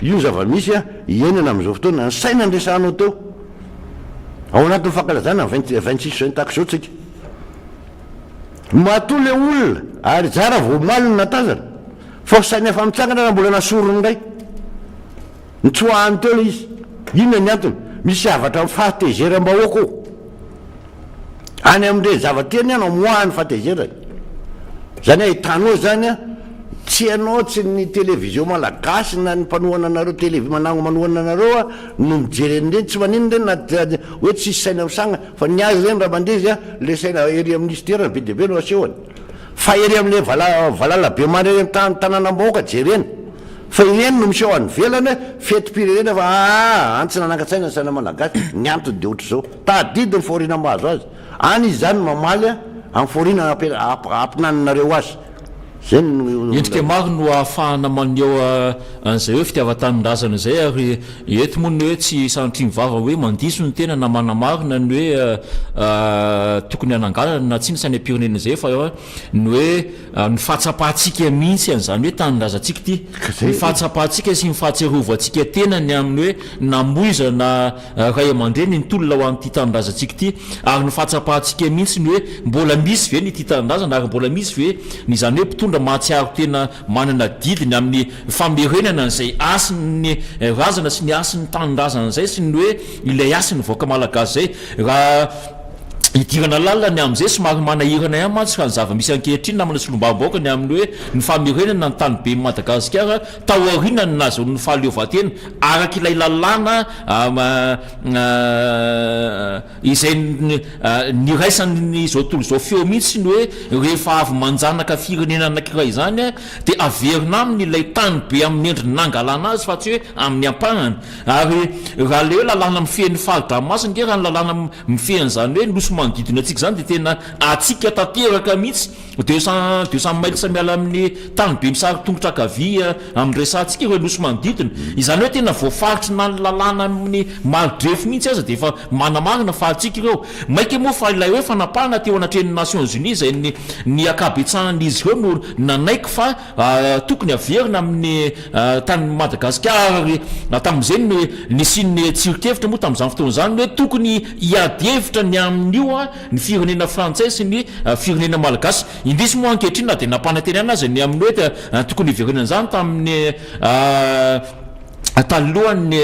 io ny zava-misy iainana amin'izao fotoana. Ny saina no resahanao teo. Ao anatin'ny fankalazana ny vingt 26 juin tahaka izao tsika. Matoa ilay olona ary zara vao omaly no natazana fa saina efa mitsangana raha mbola nasoriny indray. Nitsoahany teo ilay izy. Inona ny antony? Misy zavatra fahatezeram-bahoaka ao. Any amin'ireny zavatra ireny no amoahany fahatezerany. Izany hoe ahitanao izany an, tsy ianao, tsy ny télévision malagasy na ny mpanohana anareo télé manango manohana anareo an no mijery an'ireny, tsy maninona ireny na dia hoe tsisy saina misanga fa ny azy ireny raha mandeha izy an, ilay saina ery amin'ny ministera be dia be no asehony. Fa ery amin'ilay vala valalabemandry ery amin'ny tanànam-bahoaka jerena. Fa ireny no miseho any ivelany hoe fetim-pirenena fa aa any tsy nanangan-tsaina ny saina malagasy, ny antony dia ohatr'izao. Tadidy ny fahoriana mahazo azy. Any izy izany mamaly amin'ny fahoriana ampinaninareo azy. Zay no. Endrika maro no ahafahana maneho an'izay hoe fitiavan-tanindrazana izay ary eto moa ny hoe tsy sanatria ny vava hoe mandiso ny tena na manamarina ny hoe tokony hananganana na tsia ny sainam-pirenena izay fa ny hoe ny fahatsapantsika mihitsy an'izany hoe tanindrazantsika ity, ny fahatsapantsika sy ny fahatsiarovantsika tena ny amin'ny hoe namoizana ray aman-dreny nitolona ho an'ity tanindrazantsika ity, ary ny fahatsapantsika mihitsy ny hoe mbola misy ve ny ity tanindrazana ary mbola misy ve ny izany hoe mpitondra mahatsiaro tena manana adidy ny amin'ny famerenana an'izay hasin'ny razana sy ny hasin'ny tanindrazana izay sy ny hoe ilay hasin'ny vahoaka malagasy izay. Raha hidirana lalina ny amin'izay, somary manahirana ihany mantsy raha ny zava-misy ankehitriny namana solombavambahoaka ny amin'ny hoe ny famerenana ny taniben'i Madagasikara tao aorianan'ny nahazoany ny fahaleovantena araka ilay lalàna izay niraisan'izao tontolo izao feo mihitsy ny hoe rehefa avy manjanaka firenena anankiray izany dia averina aminy ilay tanibe amin'ny endriny nangalana azy fa tsy hoe amin'ny ampahany. Ary raha ilay hoe lalàna mifehy ny fari-dranomasina ange, raha ny lalàna mifehy an'izany hoe nosy manodidina antsika izany dia tena antsika tanteraka mihitsy, 200, 200 miles miala amin'ny tany be misary tongotra ankavia amin'ny resahantsika ireo nosy manodidina. Izany hoe tena voafaritry na ny lalàna amin'ny mari-drefy mihitsy aza dia efa manamarina fa antsika ireo. Mainka moa fa ilay hoe fanapahana teo anatrehan'ny Nations Unies izay ny ny ankabetsahan'izy ireo no nanaiky fa Tokony haverina amin'ny tanin'i Madagasikara ary tamin'izay no nisian'ny tsirin-kevitra moa tamin'izany fotoana izany hoe tokony hiady hevitra ny amin'io ny firenena frantsay sy ny firenena malagasy. Indrisy moa ankehitriny na dia nampanantenana aza ny amin'ny hoe tokony hiverenana izany tamin'ny talohan'ny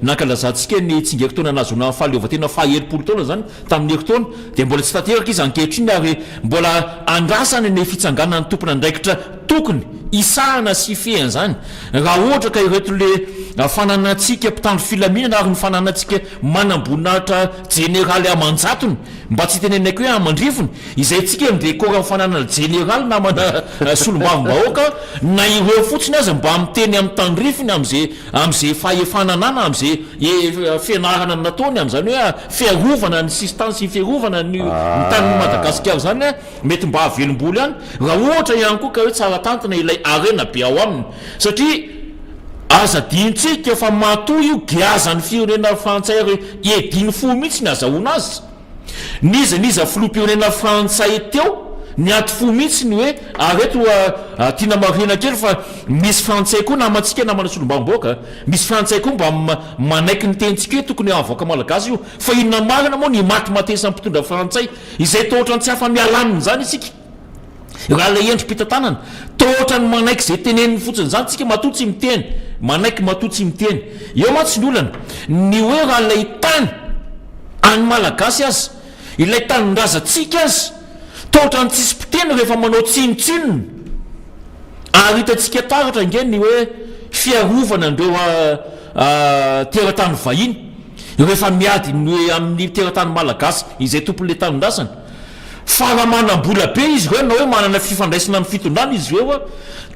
nankalazantsika ny tsingerin-taona nahazoana fahaleovantena faha 60 taona izany tamin'ny herintaona dia mbola tsy tanteraka izy ankehitriny ary mbola andrasana ny fitsanganan'ny tompon'andraikitra tokony hisahana sy hifehy an'izany raha ohatra ka ireto le fananantsika mpitandro filaminana ary ny fananantsika manamboninahitra jeneraly aman-jatony mba tsy hitenenako hoe aman-drivony Izay tsika mi-decor amin'ny fananana jeneraly namana solombavambahoaka na ireo fotsiny aza mba miteny amin'ny tandrifiny amin'izay amin'izay fahefana anana amin'izay fianarana nataony amin'izany hoe fiarovana ny sisintany sy fiarovana ny ny tanin'i Madagasikara izany a mety mba hahavelom-bolo ihany raha ohatra ihany koa ka hoe tsara tantana ilay harena be ao aminy satria aza adinontsika fa matoa io giazan'ny firenena frantsay ary ediny fo mihitsy ny azahoana azy. N'iza n'iza filoham-pirenena frantsay teo Ny ady fo mihitsy ny hoe ary eto tiana marihina kely fa misy frantsay koa namantsika namana solombavambahoaka, misy frantsay koa mba manaiky ny tenintsika hoe tokony havoaka malagasy io fa inona marina moa ny imatimatesan'ny mpitondra frantsay izay toa ohatran'ny tsy afa-miala aminy izany isika raha ilay endri-pitantanana toa ohatran'ny manaiky izay teneniny fotsiny izany tsika matoa tsy miteny manaiky matoa tsy miteny eo mantsy ny olana ny hoe raha ilay tany an'ny malagasy aza Ilay tanindrazantsika aza toa ohatran'ny tsisy mpiteny rehefa manao tsinontsinona. Ary hitantsika taratra ange ny hoe fiarovana an'ireo teratany vahiny rehefa miady ny amin'ny teratany malagasy izay tompon'ilay tanindrazana. Fa raha manam-bola be izy ireo na hoe manana fifandraisana amin'ny fitondrana izy ireo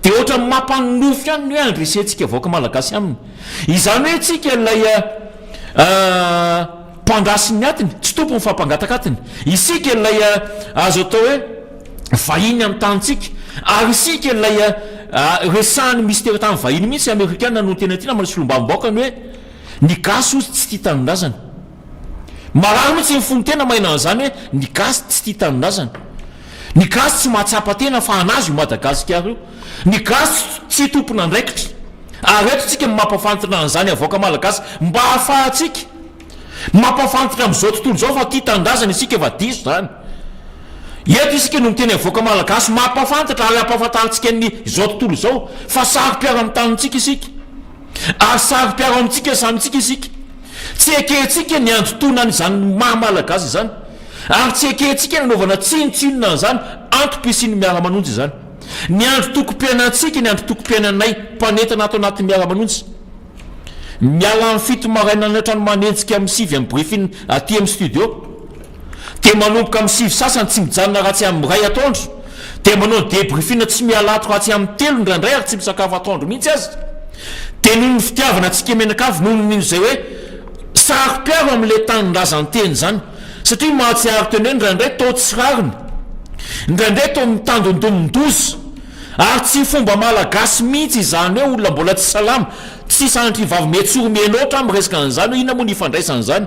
dia ohatran'ny mampanonofy ihany ny hoe handresentsika vahoaka malagasy aminy. Izany hoe tsika ilay Mpandrasy ny atiny, tsy tompony fa mpangataka atiny. Isika ilay azo atao hoe vahiny amin'ny tanintsika. Ary isika ilay resahan'ny misy teratany vahiny mihitsy, amerikana no tena tiana manao solombavambahoaka ny hoe ny gasy hozy tsy tia tanindrazana. Marary mihitsy ny fon'ny tena maheno an'izany hoe ny gasy tsy tia tanindrazana. Ny gasy tsy mahatsapa tena fa an'azy io Madagasikara io. Ny gasy tsy tompon'andraikitra. Ary eto tsika no mampafantatra an'izany avoaka malagasy mba ahafahantsika mampafantatra amin'izao tontolo izao fa tia tanindrazana isika fa diso izany. Eto isika no miteny avoaka malagasy mampafantatra ary ampahafantarintsika ny izao tontolo izao fa saro-piaro amin'ny tanintsika isika. Ary saro-piaro amintsika samy isika isika. Tsy ekentsika ny handotoana an'izany maha malagasy izany. Ary tsy ekentsika ny hanaovana tsinontsinona an'izany antom-pisian'ny miara-manonja izany. Ny androtokom-piainantsika, ny androtokom-piainanay mpanentana ato anatin'ny miara-manonja. Miala amin'ny fito maraina any hatrany manenjika amin'ny sivy amin'ny briefing aty amin'ny studio. Dia manomboka amin'ny sivy sasany tsy mijanona raha tsy amin'ny iray atoandro. Dia manao debriefing tsy miala ato raha tsy amin'ny telo indraindray ary tsy misakafo atoandro mihitsy aza. Dia noho ny fitiavana antsika mianakavy, noho ny izay hoe saro-piaro amin'ilay tanindrazan-teny izany. Satria mahatsiaro tena hoe indraindray toa tsy rariny, indraindray toa mitandindomin-doza, ary tsy fomba malagasy mihitsy izany hoe olona mbola tsy salama, tsy sanatria vavy mihetsory miheloatra aho miresaka an'izany hoe inona moa ny ifandraisan'izany,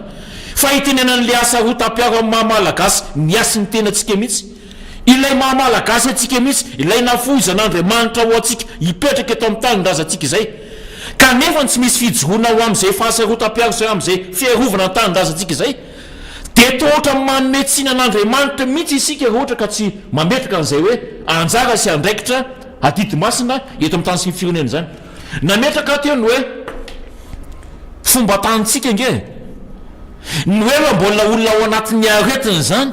fa itenenana an'ilay hasarotam-piaro amin'ny maha malagasy ny hasin'ny tenantsika mihitsy, ilay maha malagasy antsika mihitsy, ilay nafoizan'Andriamanitra ho antsika hipetraka eto amin'ny tanindrazantsika izay. Kanefa tsy misy fijoroana ho amin'izay fahasarotam-piaro sy amin'izay fiarovana ny tanindrazantsika izay. Dia toa ohatra manome tsiny an'Andriamanitra mihitsy isika raha ohatra ka tsy mametraka an'izay hoe anjara sy andraikitra adidy masina eto amin'ny tany sy ny firenena izany. Nametraka aho teo ny hoe fomba tanintsika ange e! Ny hoe raha mbola olona ao anatin'ny aretina izany,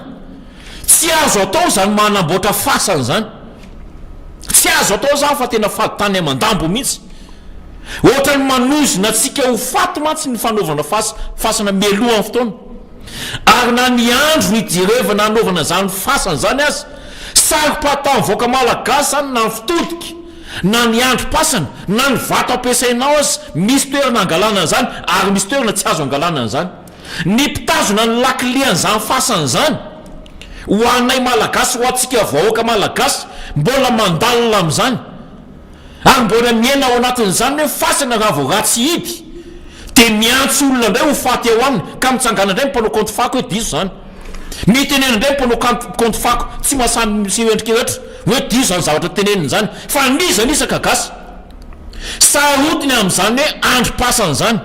tsy azo atao izany manamboatra fasana izany. Tsy azo atao izany fa tena fady tany aman-dambo mihitsy. Ohatran'ny manozona antsika ho faty mantsy ny fanaovana fas, fasana mialoha ny fotoana. Ary na ny andro nijerevana hanaovana izany fasana izany aza, saro-pahataon'ny vahoaka malagasy izany na ny fitodika, na ny androm-pasana, na ny vato ampiasainao aza, misy toerana angalana an'izany ary misy toerana tsy azo angalana an'izany. Ny mpitazona ny lakile an'izany fasana izany, ho anay malagasy, ho antsika vahoaka malagasy, mbola mandalina amin'izany. Ary mbola miaina ao anatin'izany hoe fasana raha vao ratsy hidy dia miantso olona indray ho faty ao aminy ka mitsangana indray ny mpanao kaonty fako hoe diso izany. Mitenena indray ny mpanao kaonty fako tsy mahasahy miseho endrika rehetra hoe diso izany zavatra teneniny izany fa n'iza n'iza ka gasy. Sarotiny amin'izany hoe andrim-pasana izany.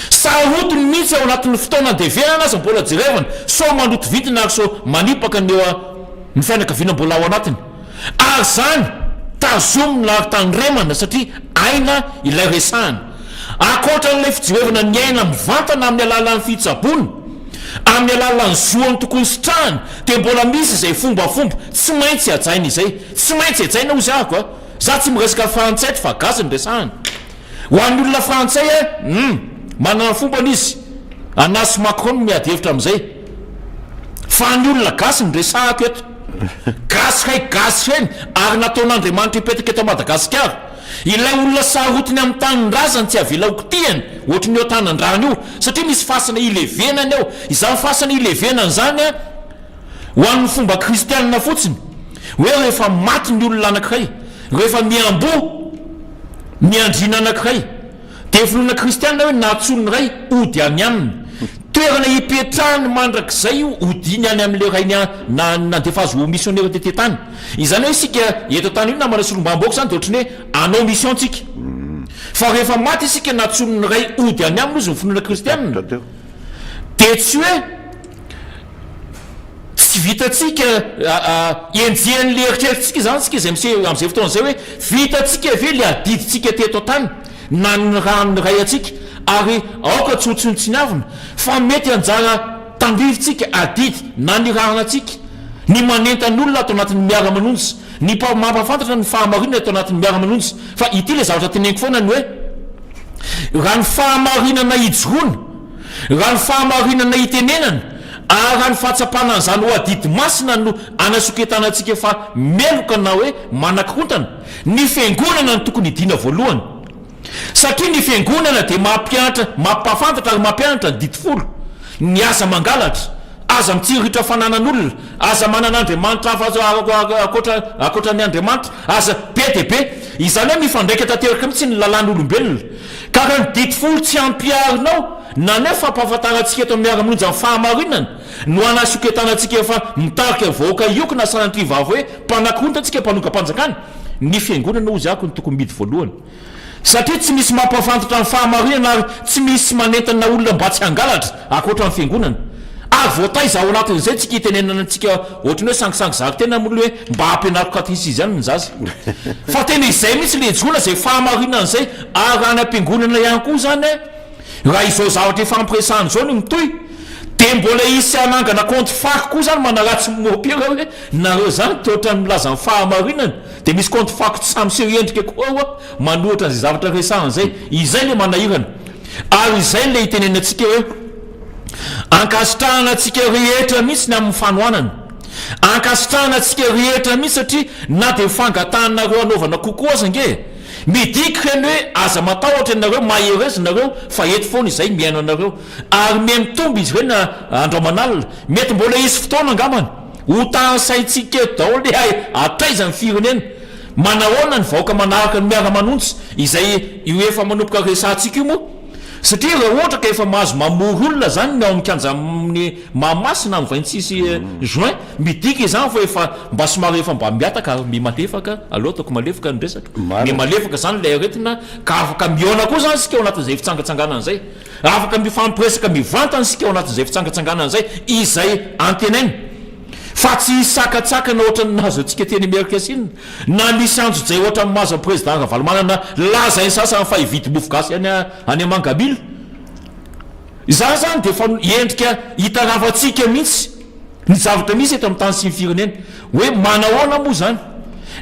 Sarotiny mihitsy ao anatin'ny fotoana andevenana aza mbola jerevana sao maloto vidina ary sao manipaka ny eo ny fianakaviana mbola ao anatiny. Ary izany tazomina ary tandremana satria aina ilay resahana. Ankoatra an'ilay fijerevana ny aina mivantana amin'ny alalan'ny fitsaboana, amin'ny alalan'ny zoany tokony sitrahana dia mbola misy izay fombafomba tsy maintsy hajaina izay. Tsy maintsy hajaina hozy ahako a! Za tsy miresaka frantsay eto fa gasy no resahana. Ho an'ny olona frantsay a, hum, manana ny fombany izy. Anah sy Macron no miady hevitra amin'izay. Fa ny olona gasy no resahako eto. Gasy hay gasy feno ary nataon'Andriamanitra hipetraka eto Madagasikara. Ilay olona sarotiny amin'ny tanindrazany tsy avela ho kitihany ohatry ny eo Tanandrano io satria misy fasana ilevenany ao. Izany fasana ilevenany izany a, ho an'ny fomba kristianina fotsiny hoe rehefa maty ny olona anankiray, rehefa miamboho ny andriana anankiray dia finoana kristianina hoe nantsoin'ny Ray hody any aminy. Toerana hipetrahany mandrakizay io, hodiany any amin'ilay Rainy nandefa azy ho misionera tety an-tany. Izany hoe isika eto an-tany io namana solombavambahoaka izany dia ohatran'ny hoe hanao mission tsika. Fa rehefa maty isika nantsoin'ny Ray hody any aminy hozy ny finoana kristianina dia tsy hoe tsy vitantsika enjehin'ilay eritreritsika izany isika izay miseho amin'izay fotoana izay hoe vitantsika ve ilay adidintsika teto an-tany nanirahan'ny Ray antsika ary aoka tsy ho tsinontsiniavina fa mety anjara tandrifintsika adidy nanirahana antsika ny manentana olona ato anatin'ny miara-manonja, ny mampahafantatra ny fahamarinana eto anatin'ny miara-manonja. Fa ity ilay zavatra teneniko foana ny hoe, raha ny fahamarinana ijoroana, raha ny fahamarinana itenenana, ary raha ny fahatsapana an'izany ho adidy masina no anasoketana antsika fa meloka na hoe manakorontana, ny fiangonana no tokony hidiana voalohany. Satria ny fiangonana dia mampianatra, mampahafantatra ary mampianatra ny didy folo, ny aza mangalatra, aza mitsiriritra fananan'olona, aza manana andriamanitra hafa ankoatra ankoatra ny Andriamanitra, aza, be dia be. Izany hoe mifandraika tanteraka mihitsy ny lalàn'olombelona. Ka raha ny didy folo tsy ampiharinao, na ny hoe fampahafantarantsika eto amin'ny miara-monja ny fahamarinana, no anasoketana antsika fa mitarika vahoaka hiokona sanatria vava hoe mpanakorontana tsika, mpanongam-panjakana, ny fiangonana hozy ako no tokony mihidy voalohany. Satria tsy misy mampahafantatra ny fahamarinana ary tsy misy manentana olona mba tsy hangalatra ankoatra ny fiangonana. Ary voataiza ao anatin'izay tsika itenenana antsika ohatran'ny hoe sangisangy zary tena moa le hoe mba ampianaro katesizy ihany ny zaza. Fa tena izay mihitsy le ijoroana izay fahamarinana izay ary raha any am-piangonana ihany koa izany an, Raha izao zavatra ifampiresahana izao no mitohy dia mbola hisy hanangana compte fako koa zany manaratsy ny mopera hoe nareo zany toa ohatran'ny milaza ny fahamarinana dia misy compte fako tsy sahy miseho endrika koa ao manohitra an'izay zavatra resahana izay. Izay ilay manahirana ary izay ilay itenenantsika hoe ankasitrahana antsika rehetra mihitsy ny amin'ny fanohanana. Ankasitrahana antsika rehetra mihitsy satria na dia fangatahanareo hanaovana kokoa aza ange e! Midika ireny hoe aza matahotra ianareo, mahereza nareo fa eto foana izahay mihaino anareo. Ary miha mitombo izy ireny andro aman'alina. Mety mbola hisy fotoana angambany ho tanisaintsika eto daholo hoe hay hatraiza ny firenena, manahoana ny vahoaka manaraka ny miara-manonja izay io efa manomboka resahantsika io moa. Satria raha ohatra ka efa mahazo mamory olona izany ny ao amin'ny kianjan'ny Mahamasina amin'ny 26 juin, midika izany fa efa mba somary efa mba mihataka ary miha-malefaka, aleo ataoko malefaka ny resaka, miha-malefaka izany ilay aretina ka afaka mihaona koa izany isika ao anatin'izay fitsangatsanganana izay, afaka mifampiresaka mivantana isika ao anatin'izay fitsangatsanganana izay, izay antenaina fa tsy hisy sakantsakana ohatran'ny nahazo antsika teny Imerinkasinina, na misy anjojay ohatran'ny mahazo an'i Président Ravalomanana lazain'ny sasany fa hividy mofo gasy any any Mangamila. Izany izany dia efa endrika hitaravantsika mihitsy ny zavatra misy eto amin'ny tany sy ny firenena. Hoe manahoana moa izany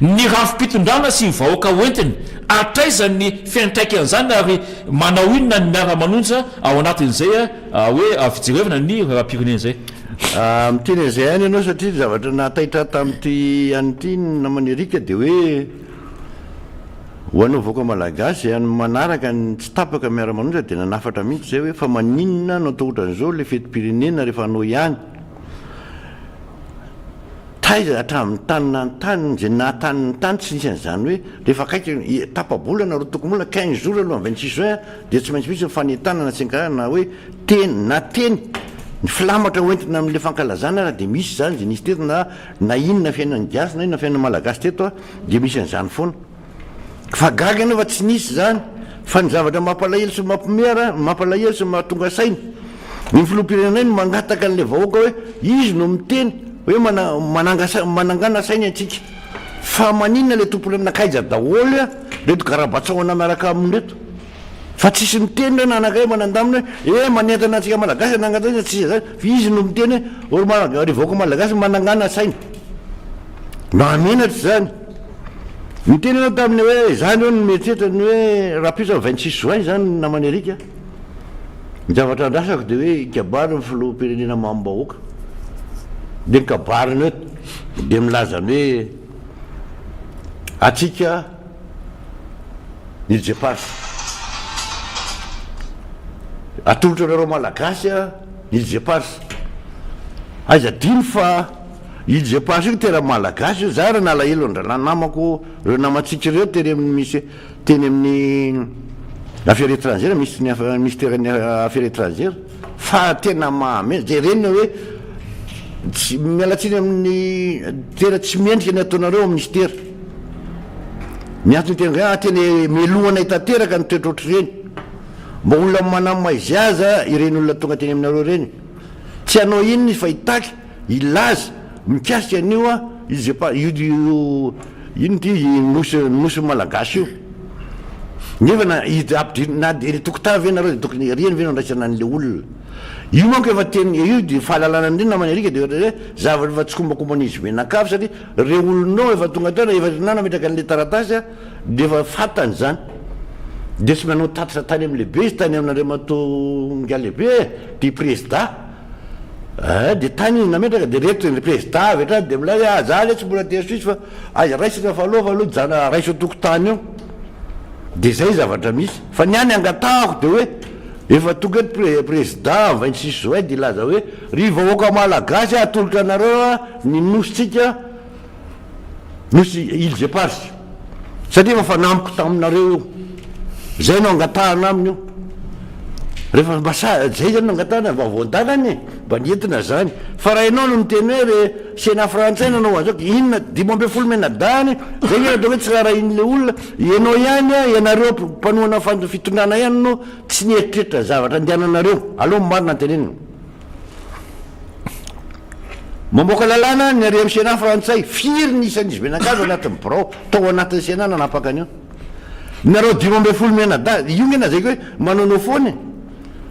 ny rafi-pitondrana sy ny vahoaka hoentiny, hatraiza ny fiantraikan'izany ary manao inona ny miara-manonja ao anatin'izay hoe fijerevana ny raharaham-pirenena izay. Miteny an'izay ihany ianao satria ny zavatra nahataitra ahy tamin'ity an'ity ny naman'i Eric dia hoe ho anao vahoaka malagasy izay manaraka ny tsy tapaka miara-manonja dia nanafatra mihitsy izay hoe fa maninona no atao ohatran'izao ilay fetim-pirenena rehefa anao ihany Taiza hatramin'ny tany nanontany izay nahatany ny tany tsy nisy an'izany hoe rehefa akaiky tapa-bolana roatokombolana 15 jours alohan'ny 26 juin dia tsy maintsy misy ny fanentanana sy ny karazany na hoe teny na teny ny filamatra hoentina amin'ilay fankalazana ary dia misy izany izay nisy teto na na inona fiainan'ny gasy na inona fiainan'ny malagasy teto dia misy an'izany foana. Fa gaga ianao fa tsy nisy izany fa ny zavatra mampalahelo sy mampiomehy ara, mampalahelo sy mahatonga saina, ny filoham-pirenenay no mangataka an'ilay vahoaka hoe izy no miteny hoe mana- mananga sa- manangana saina antsika. Fa maninona ilay tompon'andraikitra nankaiza daholo a reto garabatsahona miaraka aminy reto? Fa tsisy miteny hoe nanankaia manandamina hoe eh manentana antsika malagasy hanangana saina tsisy an'izany fa izy no miteny hoe ry malagasy ry vahoaka malagasy manangana saina. Mahamenatra izany. Niteny ianao tamin'ny hoe izany hono no mieritreritra ny hoe rahampitso amin'ny 26 juin izany ny naman'i Eric a. Ny zavatra andrasako dia hoe hikabary ny filoham-pirenena mamim-bahoaka. Dia ny kabariny hoe dia milaza ny hoe antsika Îles Éparses. Atolotra anareo Malagasy a Îles Éparses. Aiza adino fa Îles Éparses io tena Malagasy io. Za raha nalahelo an-drahalahy namako ireo namantsika ireo tery amin'ny misy teny amin'ny affaires étrangères, minisitry ny minisiteran'ny affaires étrangères. Fa tena mahamenatra, jerena hoe tsy, miala tsiny amin'ny tena tsy mendrika ny ataonareo ao ministera. Miantso ny tena ah tena melohanay tanteraka ny toetra ohatr'ireny. Mba olona manamaizy aza ireny olona tonga teny aminareo ireny. Tsy hanao inona izy fa hitaky, hilaza mikasika an'io ah, io io inona ity nosy nosy malagasy io. Nefa na ampidirina na dia eny an-tokotany ve nareo dia tokony ireny ve no andraisana an'ilay olona? Io manko efa teny io dia fahalalana an'ireny namana Eric dia ohatra hoe zavatra efa tsikombakomban'izy mianakavy satria ireo olonao efa tonga teo na efa na nametraka an'ilay taratasy dia efa fantany izany dia tsy nanao tatitra tany amin'ny lehibe izy tany amin'Andriamatoa Ingahy lehibe e, dia prezida eh dia tany izy nametraka dia reto ny prezida avy hatrany dia milaza hoe ah za le tsy mbola te Suisse fa aiza raisina fa aleo fa aloha jana raiso an-tokotany eo. Dia izay zavatra misy. Fa ny ahy ny angatahako dia hoe efa tonga eto pre prezida am 26 juin dia hilaza hoe ry vahoaka malagasy atolotra anareo ny nosintsika nosy îles éparses satria efa fanamiko taminareo io. Izay no angatahana aminy io. Rehefa mba sa zay zany no angatahana mba voadalana e, mba nentina zany. Fa raha ianao no miteny hoe re Sénat frantsay nanao an'zao dia inona 15 mianadahiny, zay nge atao hoe tsy raharahian'le olona, ianao ihany an, ianareo mpanohana fan fitondrana ihany no tsy nieritreritra zavatra andehananareo, aleo ny marina tenenina. Mamoaka lalàna ny ary amin'ny Sénat frantsay, firy ny isan'izy mianakavy anatin'ny birao tao anatin'ny Sénat nanapaka an'io? Nareo 15 mianadahy, io nge lazaiko hoe manaonao foana e!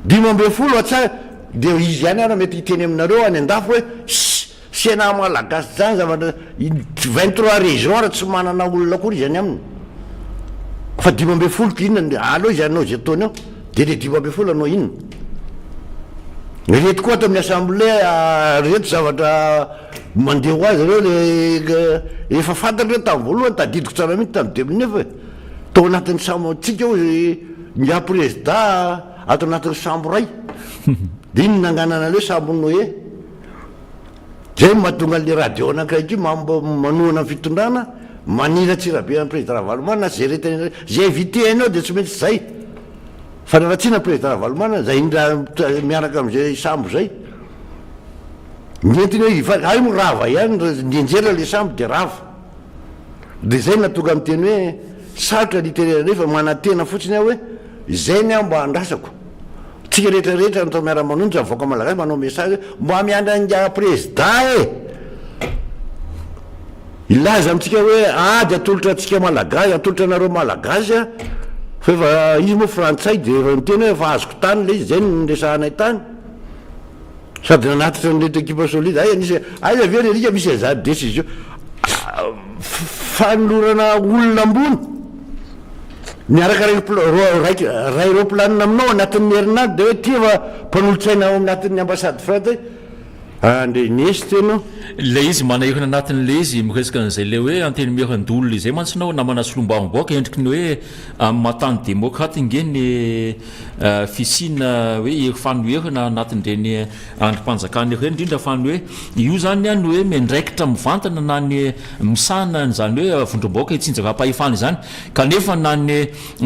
15 atsa dia izy ihany ara mety hiteny aminareo any andafy hoe ss Sénat malagasy zany zavatra 23 régions ara tsy manana olona akory izy any aminy fa 15 ko inona ny aleo izy hanao izay ataony eo dia le 15 hanao inona? Ireto koa ato amin'ny assemblée reto zavatra Mandeha ho azy ireo le efa fantatra hoe tamin'ny voalohany, tadidiko tsara mihitsy tamin'ny 2009 e, tao anatin'ny sambo antsika hozy ingahy prezida ato anatin'ny sambo iray, de iny nanganana an'ilay sambo Noé, zay no mahatonga an'le radio anankiray ity manohana ny fitondrana, maniratsira be an'i prezida Ravalomanana, zay rehetra zay invité anao de tsy maintsy zay, fanaratsiana prezida Ravalomanana, zay indrindra miaraka am'zay sambo zay. Nentiny hoe fa hay moa rava ihany nianjera le sambo de rava. De zay nahatonga miteny hoe sarotra ny hitenenana io fa manantena fotsiny aho hoe izay ny aho mba andrasako. Tsika rehetra rehetra atao miara-manonja ny vahoaka malagasy manao message hoe mba miandry an'ingahy prezida e! Hilaza amintsika hoe ady atolotra antsika malagasy, atolotra anareo malagasy a, fa efa izy moa frantsay de efa niteny hoe efa azoko tany le izy, zay no niresahanay tany. Sady nanatitra an'ireto ekipa solide, aiza nisy, aiza ve ry alika misy an'izany décision fanolorana olona ambony miaraka ray roaplanina aminao anatin'ny herinandro dia hoe ity efa mpanolotsaina ao anatin'ny ambassade frantsay, andrenesy tena. Ilay izy manahirana anatin'ilay izy miresaka an'izay ilay hoe antenimieran-doholona izay mantsy nao namana solombavambahoaka endriky ny hoe amin'ny maha tany demokraty nge ny fisiana hoe hery fanoherana anatin'ireny andrim-panjakana ireny, indrindra fa ny hoe io izany no hoe miandraikitra mivantana na ny misahana an'izany hoe vondrom-bahoaka itsinjaram-pahefana izany, kanefa na ny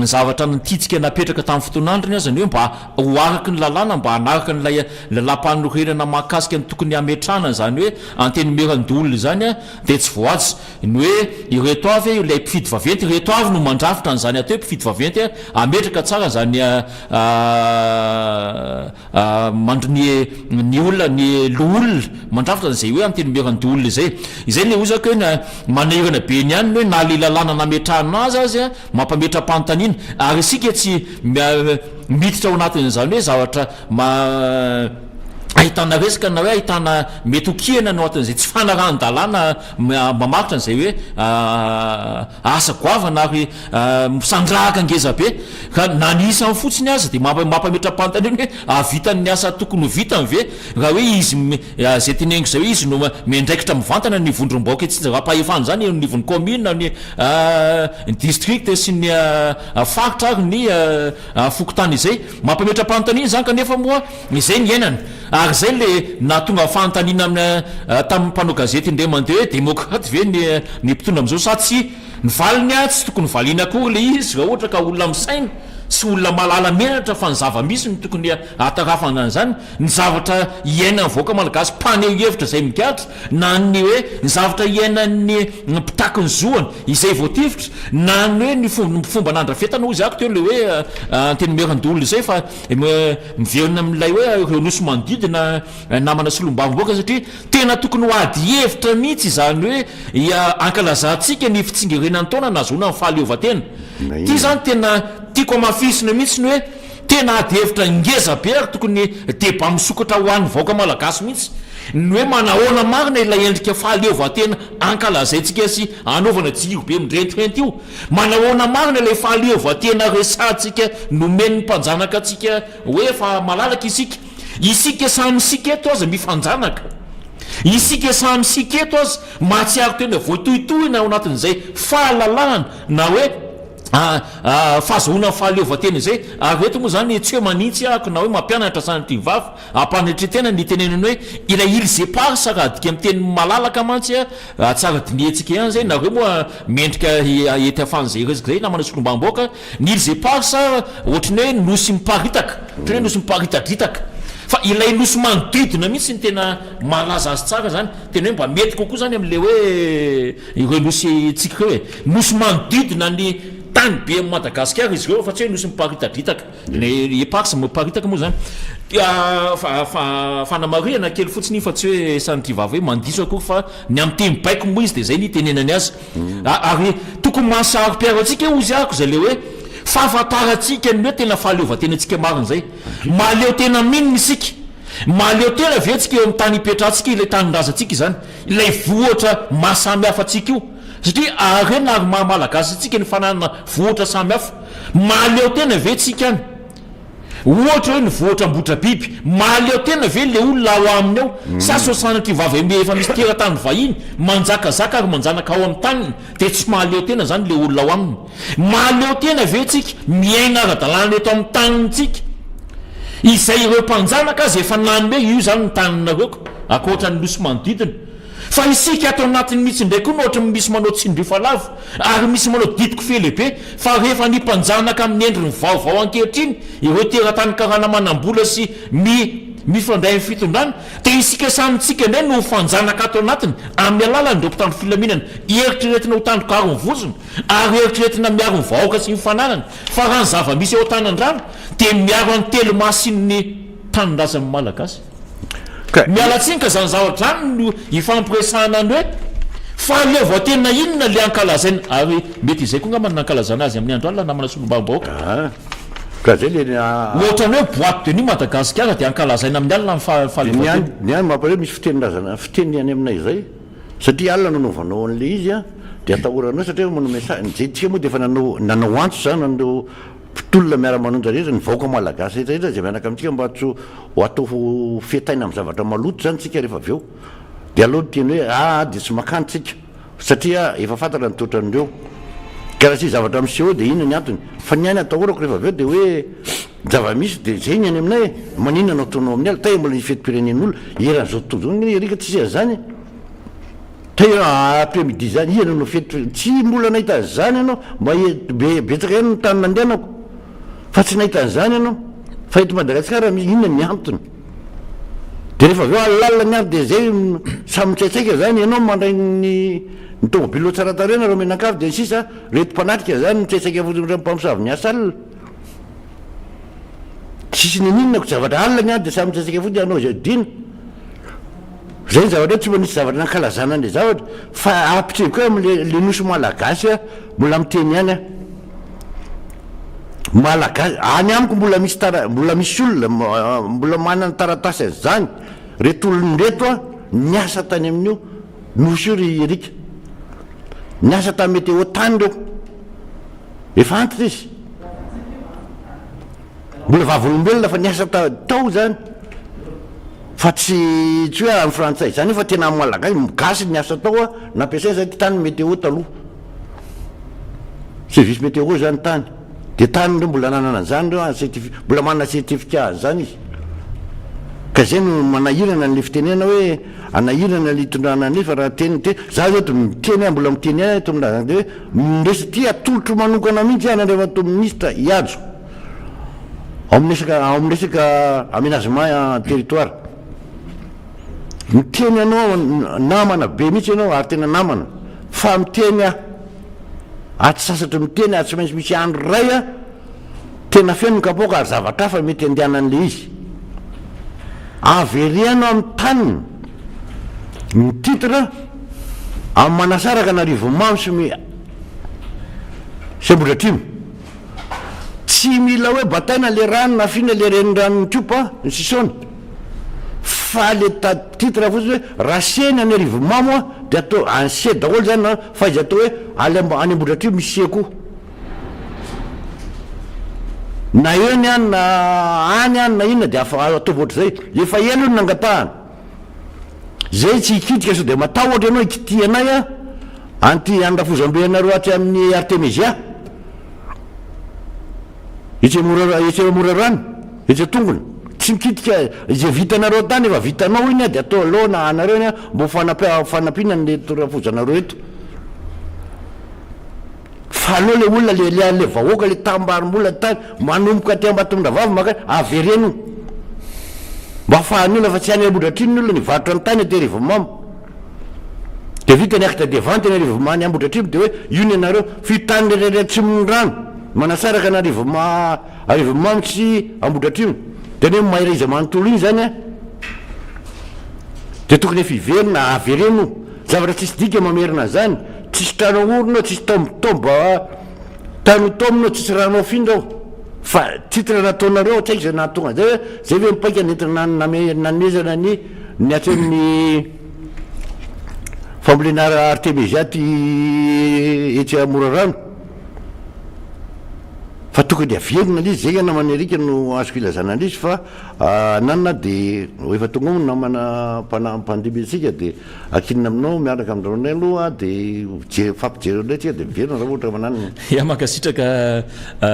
zavatra nititsika napetraka tamin'ny fotoan'androny aza ny hoe mba ho araka ny lalàna, mba hanaraka an'ilay lalàmpanorenana mahakasika ny tokony hametrahana an'izany hoe antenimieran-doholona izany dia tsy voahaja. Ny hoe ireto avy ilay mpifidy vaventy, ireto avy no mandrafitra an'izany atao hoe mpifidy vaventy, hametraka tsara an'izany mandry ny ny olona, ny loholona, mandrafitra an'izay hoe antenimieran-doholona izay. Izay ilay ozako hoe manahirana be ny ihany ny hoe na ilay lalàna nametrahana azy aza mampametra-panontaniana, ary isika tsy miditra ao anatin'izany hoe zavatra ahitana resaka na hoe ahitana mety ho kihana no atin'izay tsy fanarahan-dalàna mamaritra an'izay hoe asa goavana ary misandrahaka ngeza be ka na ny isany fotsiny aza dia mampametra-panontaniana hoe hahavitany ny asa tokony ho vitany ve raha hoe izy izay teneniko izay hoe izy no miandraikitra mivantana ny vondrom-bahoaka itsinjaram-pahefana izany eo anivon'ny kaominina ny district sy ny faritra ary ny fokontany izay. Mampametra-panontaniana izany kanefa moa izay ny iainana. Ary izay ilay nahatonga ny fanontaniana amin'ny tamin'ny mpanao gazety indray mandeha hoe demokraty ve ny ny mpitondra amin'izao sa tsia? Ny valiny tsy tokony valiana akory ilay izy raha ohatra ka olona misaina. tsy olona mahalala menatra fa ny zava-misy no tokony hahatarafana an'izany, ny zavatra iainan'ny vahoaka malagasy mpaneho hevitra izay migadra, na ny hoe ny zavatra iainan'ny mpitaky ny zoany izay voatifitra, na ny hoe ny fomba nandrafetana hozy ako teo ilay hoe Antenimierandoholona izay fa miverina amin'ilay hoe ireo nosy manodidina namana solombavambahoaka satria tena tokony ho ady hevitra mihitsy izany hoe ankalazantsika ny fitsingerenan'ny taona nahazoana ny fahaleovantena. Ity izany tena tiako hamafisina mihitsy ny hoe tena ady hevitra ngeza be ary tokony débat misokatra ho an'ny vahoaka malagasy mihitsy ny hoe manahoana marina ilay endrika fahaleovantena ankalazaintsika sy anaovana jiro be mirentirento io, manahoana marina ilay fahaleovantena resahantsika nomen'ny mpanjanaka antsika hoe efa malalaka isika. Isika samy isika eto aza mifanjanaka. Isika samy isika eto aza mahatsiaro tena voatohitohina ao anatin'izay fahalalahana na hoe fahazahoana ny fahaleovantena izay. Ary eto moa izany tsy hoe manintsy ahako na hoe mampianatra sanatria vava ampanetren-tena ny itenenana hoe ilay îles éparses raha adika amin'ny teny malalaka mantsy tsara dinihantsika ihany izay. Nareo moa mendrika hety ahafahan'izay resaka izay namana solombavambahoaka. Ny îles éparses ohatry ny hoe nosy miparitaka, ohatry ny hoe nosy miparitadritaka. Fa ilay nosy manodidina mihitsy no tena mahalaza azy tsara zany, tena hoe mba mety kokoa zany amin'ilay hoe ireo nosy tsika ireo e. Nosy manodidina ny tany be amin'i Madagasikara izy ireo fa tsy hoe nosy miparitadritaka. Ny éparses miparitaka moa zany. Fanamarihana kely fotsiny iny fa tsy hoe sanatria vava hoe mandiso akory fa ny amin'ny teny baiko moa izy dia izay no itenenany azy. Ary tokony mahasaro-piaro antsika hozy ako izay le hoe fahafantarantsika ny hoe tena fahaleovantenantsika marina izay. Mahaleo tena amin'inona isika? Mahaleo tena ve tsika eo amin'ny tany ipetrahantsika ilay tanindrazantsika izany? Ilay vohitra maha samy hafa antsika io? Satria harena ary maha malagasy antsika ny fananana vohitra samy hafa. Mahaleo tena ve tsika any? Ohatra hoe ny vohitra Ambohitrabiby, mahaleo tena ve le olona ao aminy ao? Sa sao sanatria vava eme efa misy teratany vahiny manjakazaka ary manjanaka ao amin'ny taniny dia tsy mahaleo tena zany le olona ao aminy? Mahaleo tena ve tsika miaina ara-dalàna eto amin'ny tanintsika? Izay ireo mpanjanaka aza efa nanome io zany ny taninareo ka, ankoatra ny nosy manodidina. Fa isika ato anatiny mihitsy indray koa no ohatry ny misy manao tsindrio lava ary misy manao didiko fe lehibe fa rehefa ny mpanjanaka amin'ny endriny vaovao ankehitriny ireo teratany karana manambola sy mi mifandray amin'ny fitondrana dia isika samy tsika indray no mifanjanaka ato anatiny amin'ny alalan'ireo mpitandro filaminana eritreretina ho tandroka aro ny vozona ary eritreretina miaro ny vahoaka sy ny fananany fa raha ny zava-misy eo Antanandrano dia miaro an'i Telma sy ny tanindrazan'ny Malagasy. Miala tsiny ka zany zavatra zany no ifampiresahana ny hoe fahaleovantena inona le ankalazaina ary mety izay koa ngamba no nankalazana azy amin'ny andro alina namana solombavambahoaka. Ah, ka zay le Ohatran'ny hoe boite de nuit Madagasikara dia ankalazaina amin'ny alina ny fahaleovantena. Ny any mampalahelo misy fitenin-drazana fiteny any aminay izay satria alina no anaovanao an'le izy an dia atahoranao satria manao message, ny tsika moa dia efa nanao nanao antso zany an'ireo Mpitolona miara-manonja rehetra, ny vahoaka malagasy rehetra rehetra izay mianaka amintsika mba tsy ho atao ho fetaina amin'ny zavatra maloto izany tsika rehefa avy eo. Dia aleo miteny hoe aa dia tsy makany tsika satria efa fantatra ny toetran'ireo. Ka raha tsy zavatra miseho eo dia inona ny antony? Fa ny ahy ny atahorako rehefa avy eo dia hoe ny zava-misy dia izay ny any aminay e! Maninona no ataonao amin'ny alina? Taiza mbola nisy fetim-pirenen'olona eran'izao tontolo izao anie Eric tsisy an'izany e! Tena après midi zany iza no nanao fety tsy mbola nahita an'izany ianao mba be betsaka ihany ny tany nandehanako fa tsy nahita an'izany ianao fa eto Madagasikara misy inona ny antony de rehefa avy eo alilalina ny andro de zay samy mitsaitsaika zany ianao mandray ny ny tomobile tsara tarehy nareo mianakavy de ny sisa reto mpanatrika zany mitsaitsaika fotsiny ohatran'ny mpamosavy miasa alina tsisy ninininako zavatra alina ny andro de samy mitsaitsaika fotsiny hanao izay dina Zay ny zavatra hoe tsy mba nisy zavatra nankalazana an'le zavatra fa ampitreko hoe amle le nosy malagasy a mbola miteny ihany aho malagasy any amiko mbola misy tara mbola misy olona mbola manana taratasy an'izany reto olona reto a niasa tany amin'io nosy io ry Eric niasa tamin'ny météo tany reo efa antitra izy Mbola vavolombelona fa niasa tao zany fa tsy tsy hoe amin'ny frantsay zany fa tena amin'ny malagasy, gasy niasa tao a, nampiasaina zany ty tany météo taloha, service météo zany tany, de tany reo mbola nanana an'zany reo an, certifi- mbola manana certificat an'zany izy, ka zay no manahirana an'le fitenenana hoe anahirana le itondrana an'le fa raha teny te, za zao to miteny aho mbola miteny ihany eto aminà zany de hoe miresa ty atolotro manokana mihitsy an Andriamatoa Minisitra Hihajo. Ao amin'ny resaka ao amin'ny resaka aménagement territoire. Miteny anao namana be mihitsy ianao ary tena namana fa miteny aho ary tsy sasatry miteny ary tsy maintsy misy andro iray aho tena feno ny kapoaka ary zavatra hafa mety andehanan'ilay izy. Avereno amin'ny taniny ny titre amin'ny manasaraka an'Arivonimamo sy sy Ambohidratrimo. Tsy mila hoe bataina le rano na afina le reniranon'Ikopa ny sisony fa le titre fotsiny hoe raha seny any Arivonimamo a de atao any se daholo zany na fa izy atao hoe any Ambohidratrimo misy se koa na eo ny any na any any na inona de afa ataovy ohatr'izay efa ela io no nangatahana zay tsy hikitika sao de matahotra ianao hikitihanay a anty any rafozambe anareo atsy amin'ny Artemisia Etsy Morarano, etsy Morarano, etsy Antongona. Tsy mikitika izay vitanareo tany efa vitanao iny dia atao aleo na anareo iny mba ho fanampi- fanampiana an'ireto rafozanareo eto. Fa aleo le olona le le le vahoaka le tambarim-bola tany manomboka aty Ambatondravavy makany avereno mba afahan'ny olona fa tsy any Ambohidratrimo ny olona nivarotra ny tany aty Arivonimamo. Dia vita ny acte de vente eny Arivonimamo Ambohidratrimo dia hoe io ny anareo fa io tany rehetra atsimon'ny rano manasaraka an'Arivonimamo Arivonimamo sy Ambohidratrimo dia ny hoe maire iza manontolo iny zany an dia tokony efa hiverina avereno io zavatra tsisy dika mamerina an'izany tsisy trano ahorina ao tsisy tombe tombe tany ho taomina ao tsisy rano afindra ao fa titre nataonareo ao tsy haiko izay nahatonga an'izay hoe zay ve ny paika nentina nanomezana ny Ny atsy amin'ny fambolena artemisia aty etsy Morarano fa tokony averina ilay izy, zay namana Eric no azoko ilazana an'izy fa nanana dia efa tonga ao ny namana mpandimby antsika dia ankinina aminao miaraka amin-dRaonay aloha dia mifampijery indray tsika dia miverina raha ohatra mananona. Ya mankasitraka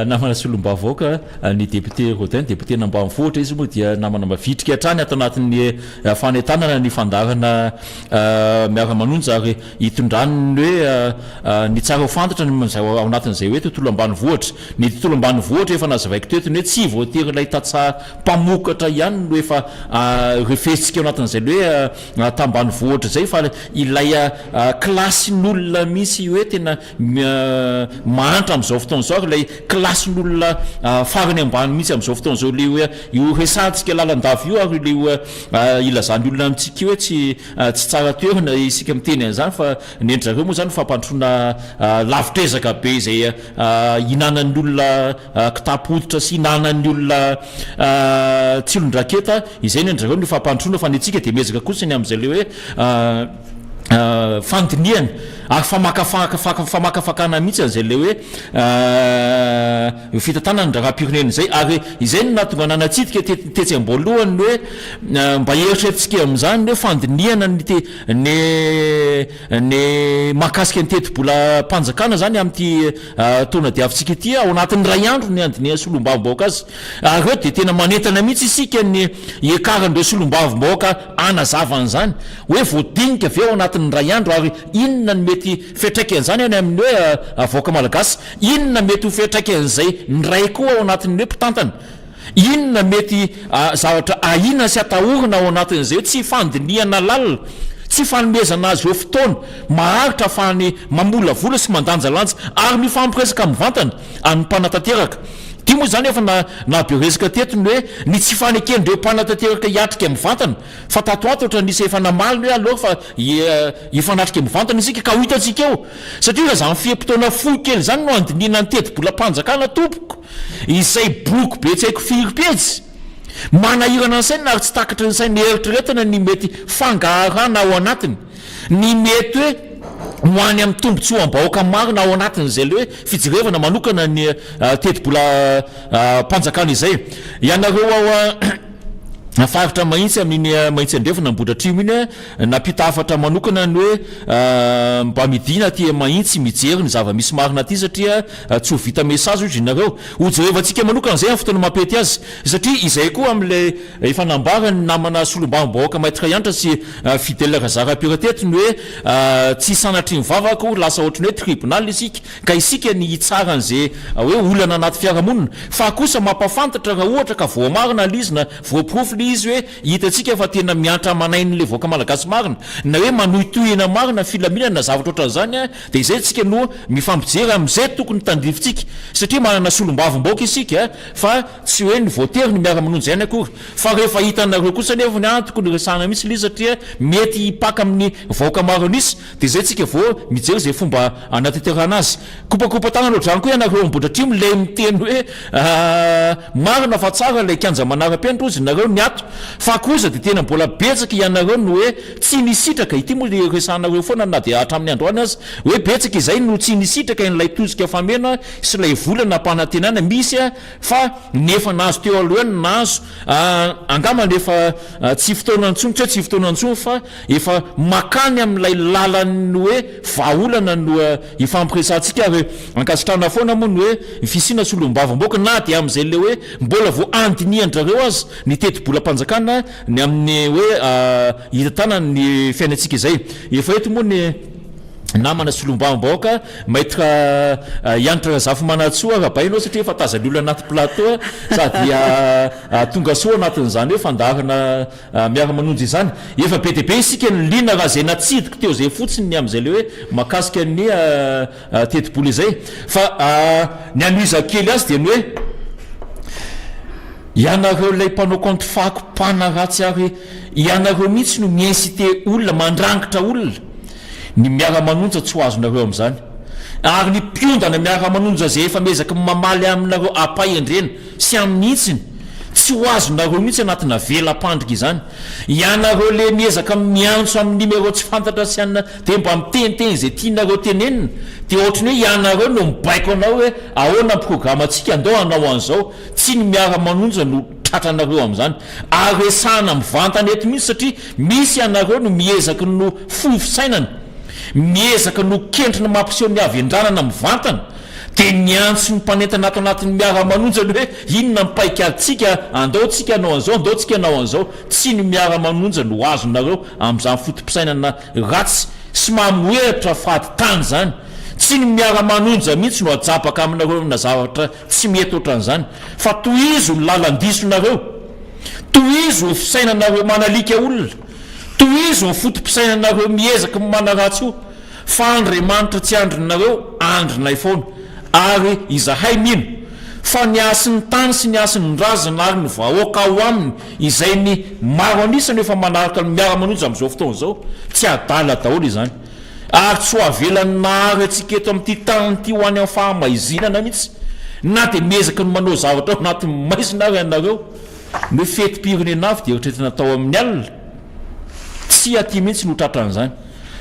namana solombavavaoka ny député Rodin, député n'ambanivohitra izy moa dia namana mavitrika hatrany ato anatin'ny fanentanana ny fandaharana miara-manonja ary hitondrany ny hoe ny tsara ho fantatra ny izay ao anatin'izay hoe tontolo ambanivohitra. Ny tontolo ambanivohitra efa nazavaiko teto ny hoe tsy voatery ilay tantsaha mpamokatra ihany no efa refesintsika ao anatin'izay hoe tambanivohitra izay fa ilay kilasin'olona mihitsy hoe tena Mahantra amin'izao fotoana izao ary ilay kilasin'olona farany ambany mihitsy amin'izao fotoana izao ilay hoe io resahantsika lalandava io ary ilay hoe ilazan'ny olona amintsika io hoe tsy tsy tsara toerana isika miteny an'izany fa ny an-dry zareo moa izany fampandrosoana lavitr'ezaka be izay hinanan'ny olona kitapo hoditra sy hinanan'ny olona tsilon-draketa izay ny an-dry zareo ny fampandrosoana fa ny antsika dia miezaka kosa ny amin'izay ilay hoe fandinihana ary famakafakana mihitsy an'izay ilay hoe fitantanana ny raharaham-pirenena izay ary izay no nahatonga anah natsidika tetsy am-boalohany ny hoe mba hieritreretintsika amin'izany ny hoe fandinihana ny te ny ny mahakasika ny tetibolam-panjakana izany amin'ity taona diavintsika ity ao anatin'ny iray andro ny handinihan'ny solombavambahoaka azy ary eo dia tena manentana mihitsy isika ny hiakaran'ireo solombavambahoaka hanazava an'izany hoe voadinika ve ao anatin'ny iray andro ary inona no mety fiantraikan'izany any amin'ny hoe vahoaka malagasy, inona mety ho fiantraikan'izay ndray koa ao anatin'ny hoe mpitantana, inona mety zavatra ahiana sy atahorana ao anatin'izay hoe tsy fandinihana lalina, tsy fanomezana azy ireo fotoana maharitra ahafahany mamolavola sy mandanjalanja ary mifampiresaka mivantana amin'ny mpanatanteraka. Ity moa izany efa nahabe resaka teto ny hoe ny tsy faneken'ireo mpanatanteraka hiatrika mivantana fa tato ato ohatra nisy efa namaly ny hoe aleo fa hifanatrika mivantana isika ka ho hitantsika eo satria raha izany fe-potoana fohy kely izany no handinihana ny tetibolam-panjakana tompoko izay boky be tsy haiko firy pejy manahirana ny saina ary tsy takatry ny saina eritreretina ny mety fangaharana ao anatiny ny mety hoe ho any amin'ny tombontsoam-bahoaka marina ao anatin'izay ilay hoe fijerevana manokana ny tetibolam-panjakana izay. Ianareo ao. Faritra Mahitsy amin'iny Mahitsy Andrefana Ambohidratrimo iny, nampita hafatra manokana ny hoe mba midina aty Mahitsy mijery ny zava-misy marina aty satria tsy ho vita message hozy nareo. Ho jerevantsika manokana izay amin'ny fotoana mampety azy satria izay koa amin'ilay efa nambaran'ny namana solombavambahoaka Maître Hanitra sy Fidèle Razarapiera teto ny hoe tsy sanatria ny vavako lasa ohatran'ny hoe tribunal isika ka isika ny hitsara an'izay hoe olana anaty fiarahamonina fa kosa mampafantatra raha ohatra ka voamarina ilay izy na voaporofo ilay izy hoe hitantsika fa tena miantra aman'ain'ilay vahoaka malagasy marina na hoe manohitohina marina ny filaminana na zavatra ohatran'izany dia izay tsika no mifampijery amin'izay tokony tandrifintsika satria manana solombavambahoaka isika fa tsy hoe ny voatery ny miara-manonja ihany akory fa rehefa hitanareo kosa anefa ny an tokony resahana mihitsy ilay izy satria mety hipaka amin'ny vahoaka maro an'isa Dia izay tsika vao mijery izay fomba anatanterahana azy. Kopakopa-tanana ohatr'izany koa ianareo Ambohidratrimo ilay miteny hoe marina fa tsara ilay kianja manara-penitra hozy nareo ny ato fa kosa dia tena mbola betsaka ianareo no hoe tsy nisitraka, ity moa ilay resahanareo foana na dia hatramin'ny androany aza, hoe betsaka izay no tsy nisitraka an'ilay tosika fameno sy ilay vola nampanantenana misy fa ny efa nahazo teo aloha ihany no nahazo, angamba ny efa tsy fotoana intsony, tsy hoe tsy fotoana intsony fa Efa makany amin'ilay lalan'ny hoe vahaolana no ifampiresahantsika ary ankasitrahana foana moa ny hoe fisiana solombavambahoaka na dia amin'izay ilay hoe mbola vao andinihan-drareo aza ny tetibolam-panjakana ny amin'ny hoe hitantanana ny fiainantsika izay. Efa eto moa ny namana solombavambahoaka Maître Hanitra Razafimanantsoa arahabaina ianao satria efa tazan'ny olona anaty plateau sady tonga soa anatin'izany hoe fandaharana Miara-manonja izany. Efa be dia be isika no liana raha izay natsidiko teo izay fotsiny ny amin'izay ilay hoe mahakasika ny tetibola izay. Fa ny hanohizako kely azy dia ny hoe ianareo ilay mpanao kaonty fako mpanaratsy ary ianareo mihitsy no mi-inciter olona, mandrangitra olona. Ny miara-manonja tsy ho azonareo amin'izany. Ary ny mpiondana miara-manonja izay efa miezaka mamaly aminareo am-pahendrena sy amin'ny hitsiny, tsy ho azonareo mihitsy anatina vela-pandrika izany. Ianareo le miezaka miantso amin'ny numéro tsy fantatra sy anona dia mba miteniteny izay tianareo tenenina, dia ohatran'ny hoe ianareo no mibaiko anao hoe ahoana ny programantsika, andao hanao an'izao. Tsy ny miara-manonja no tratranareo amin'izany. Ary resahana mivantana eto mihitsy satria misy ianareo no miezaka no fohy fisainana, miezaka no kentrina mampiseho ny havendranana mivantana, dia niantso ny mpanentana ato anatin'ny miara-manonja ny hoe inona ny paikadintsika, andao tsika hanao an'izao, andao tsika hanao an'izao. Tsy ny miara-manonja no azonareo amin'izany foto-pisainana ratsy sy mamohehatra fady tany izany. Tsy ny miara-manonja mihitsy no ajabaka aminareo amina zavatra Tsy mety ohatran'izany fa tohizo ny lalan-disonareo, tohizo ny fisainanareo manalika olona, tohizo ny foto-pisainanareo miezaka ny manaratsy io fa Andriamanitra tsy andrinareo, andrinay foana ary izahay mino fa ny hasin'ny tany sy ny hasin'ny razana ary ny vahoaka ao aminy izay ny maro an'isa no efa manaraka ny miara-manonja amin'izao fotoana izao tsy adala daholo izany. Ary tsy ho avelan'ny Nahary antsika eto amin'ity tany ity ho any amin'ny fahamaizinana mihitsy, na dia miezaka ny manao zavatra ao anatin'ny maizina ary ianareo. Ny hoe fetim-pirenena avy dia eritreretina atao amin'ny alina. Tsy aty mihitsy no tratran'izany.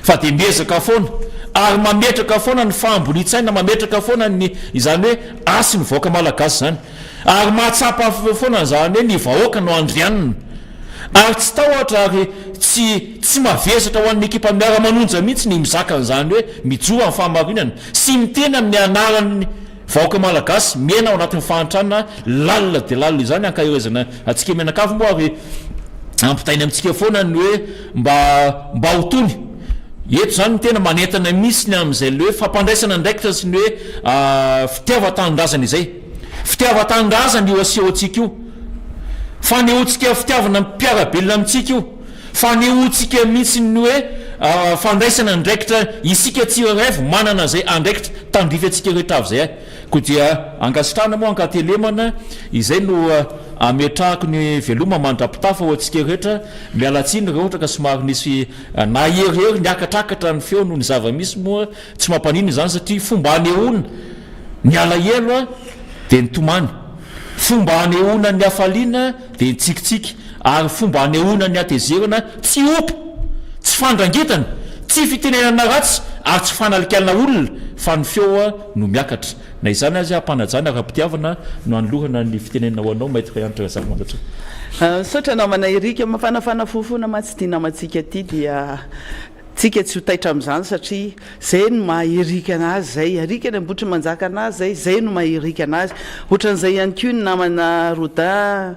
Fa dia miezaka foana, ary mametraka foana ny fahambonian-tsaina, mametraka foana ny izany hoe hasin'ny vahoaka malagasy izany. Ary mahatsapa foana an'izany hoe ny vahoaka no andrianina. Ary tsy tahotra ary tsy tsy mavesatra ho an'ny ekipa miara-manonja mihitsy ny mizaka an'izany hoe mijoro amin'ny fahamarinana sy miteny amin'ny anaran'ny vahoaka malagasy miaina ao anatin'ny fahantrana lalina dia lalina izany. Ankaherezana antsika mianakavy moa ary ampitainy amintsika foana ny hoe mba mba ho tony. Eto izany ny tena manentana mihitsy ny amin'izay ilay hoe fampandraisana andraikitra sy ny hoe fitiavan-tanindrazana izay. Fitiavan-tanindrazana io asehontsika io. Fanehoantsika fitiavana ny mpiara-belona amintsika io. Fanehoantsika mihitsy ny hoe fandraisana andraikitra isika tsirairay avy manana izay andraikitra tandrify antsika rehetra avy izay. Koa dia ankasitrahana moa ankatelemana izay no ametrahako ny veloma mandra-pitafa ho antsika rehetra. Miala tsiny raha ohatra ka somary nisy naherihery niakatrakatra ny feo noho ny zava-misy moa tsy mampaninona izany satria fomba anehoana ny alahelo dia ny tomany. Fomba anehoana ny hafaliana dia ny tsikitsiky, ary fomba anehoana ny hatezerana tsy ompa, tsy fandrangitana, tsy fitenenana ratsy ary tsy fanalikana olona. fa ny feo no miakatra. Na izany aza, am-panajana ara-pitiavana no anolorana ny fitenenana ho anao Maître Hanitra Razafimanantsoa. Misaotra namana Eric, mafanafana fo foana mantsy ity namantsika ity dia tsika tsy ho taitra amin'izany satria zay no maha Eric anazy zay, Eric any Ambohitrimanjaka anazy zay, zay no maha Eric anazy. Ohatran'izay ihany koa ny namana Rodin,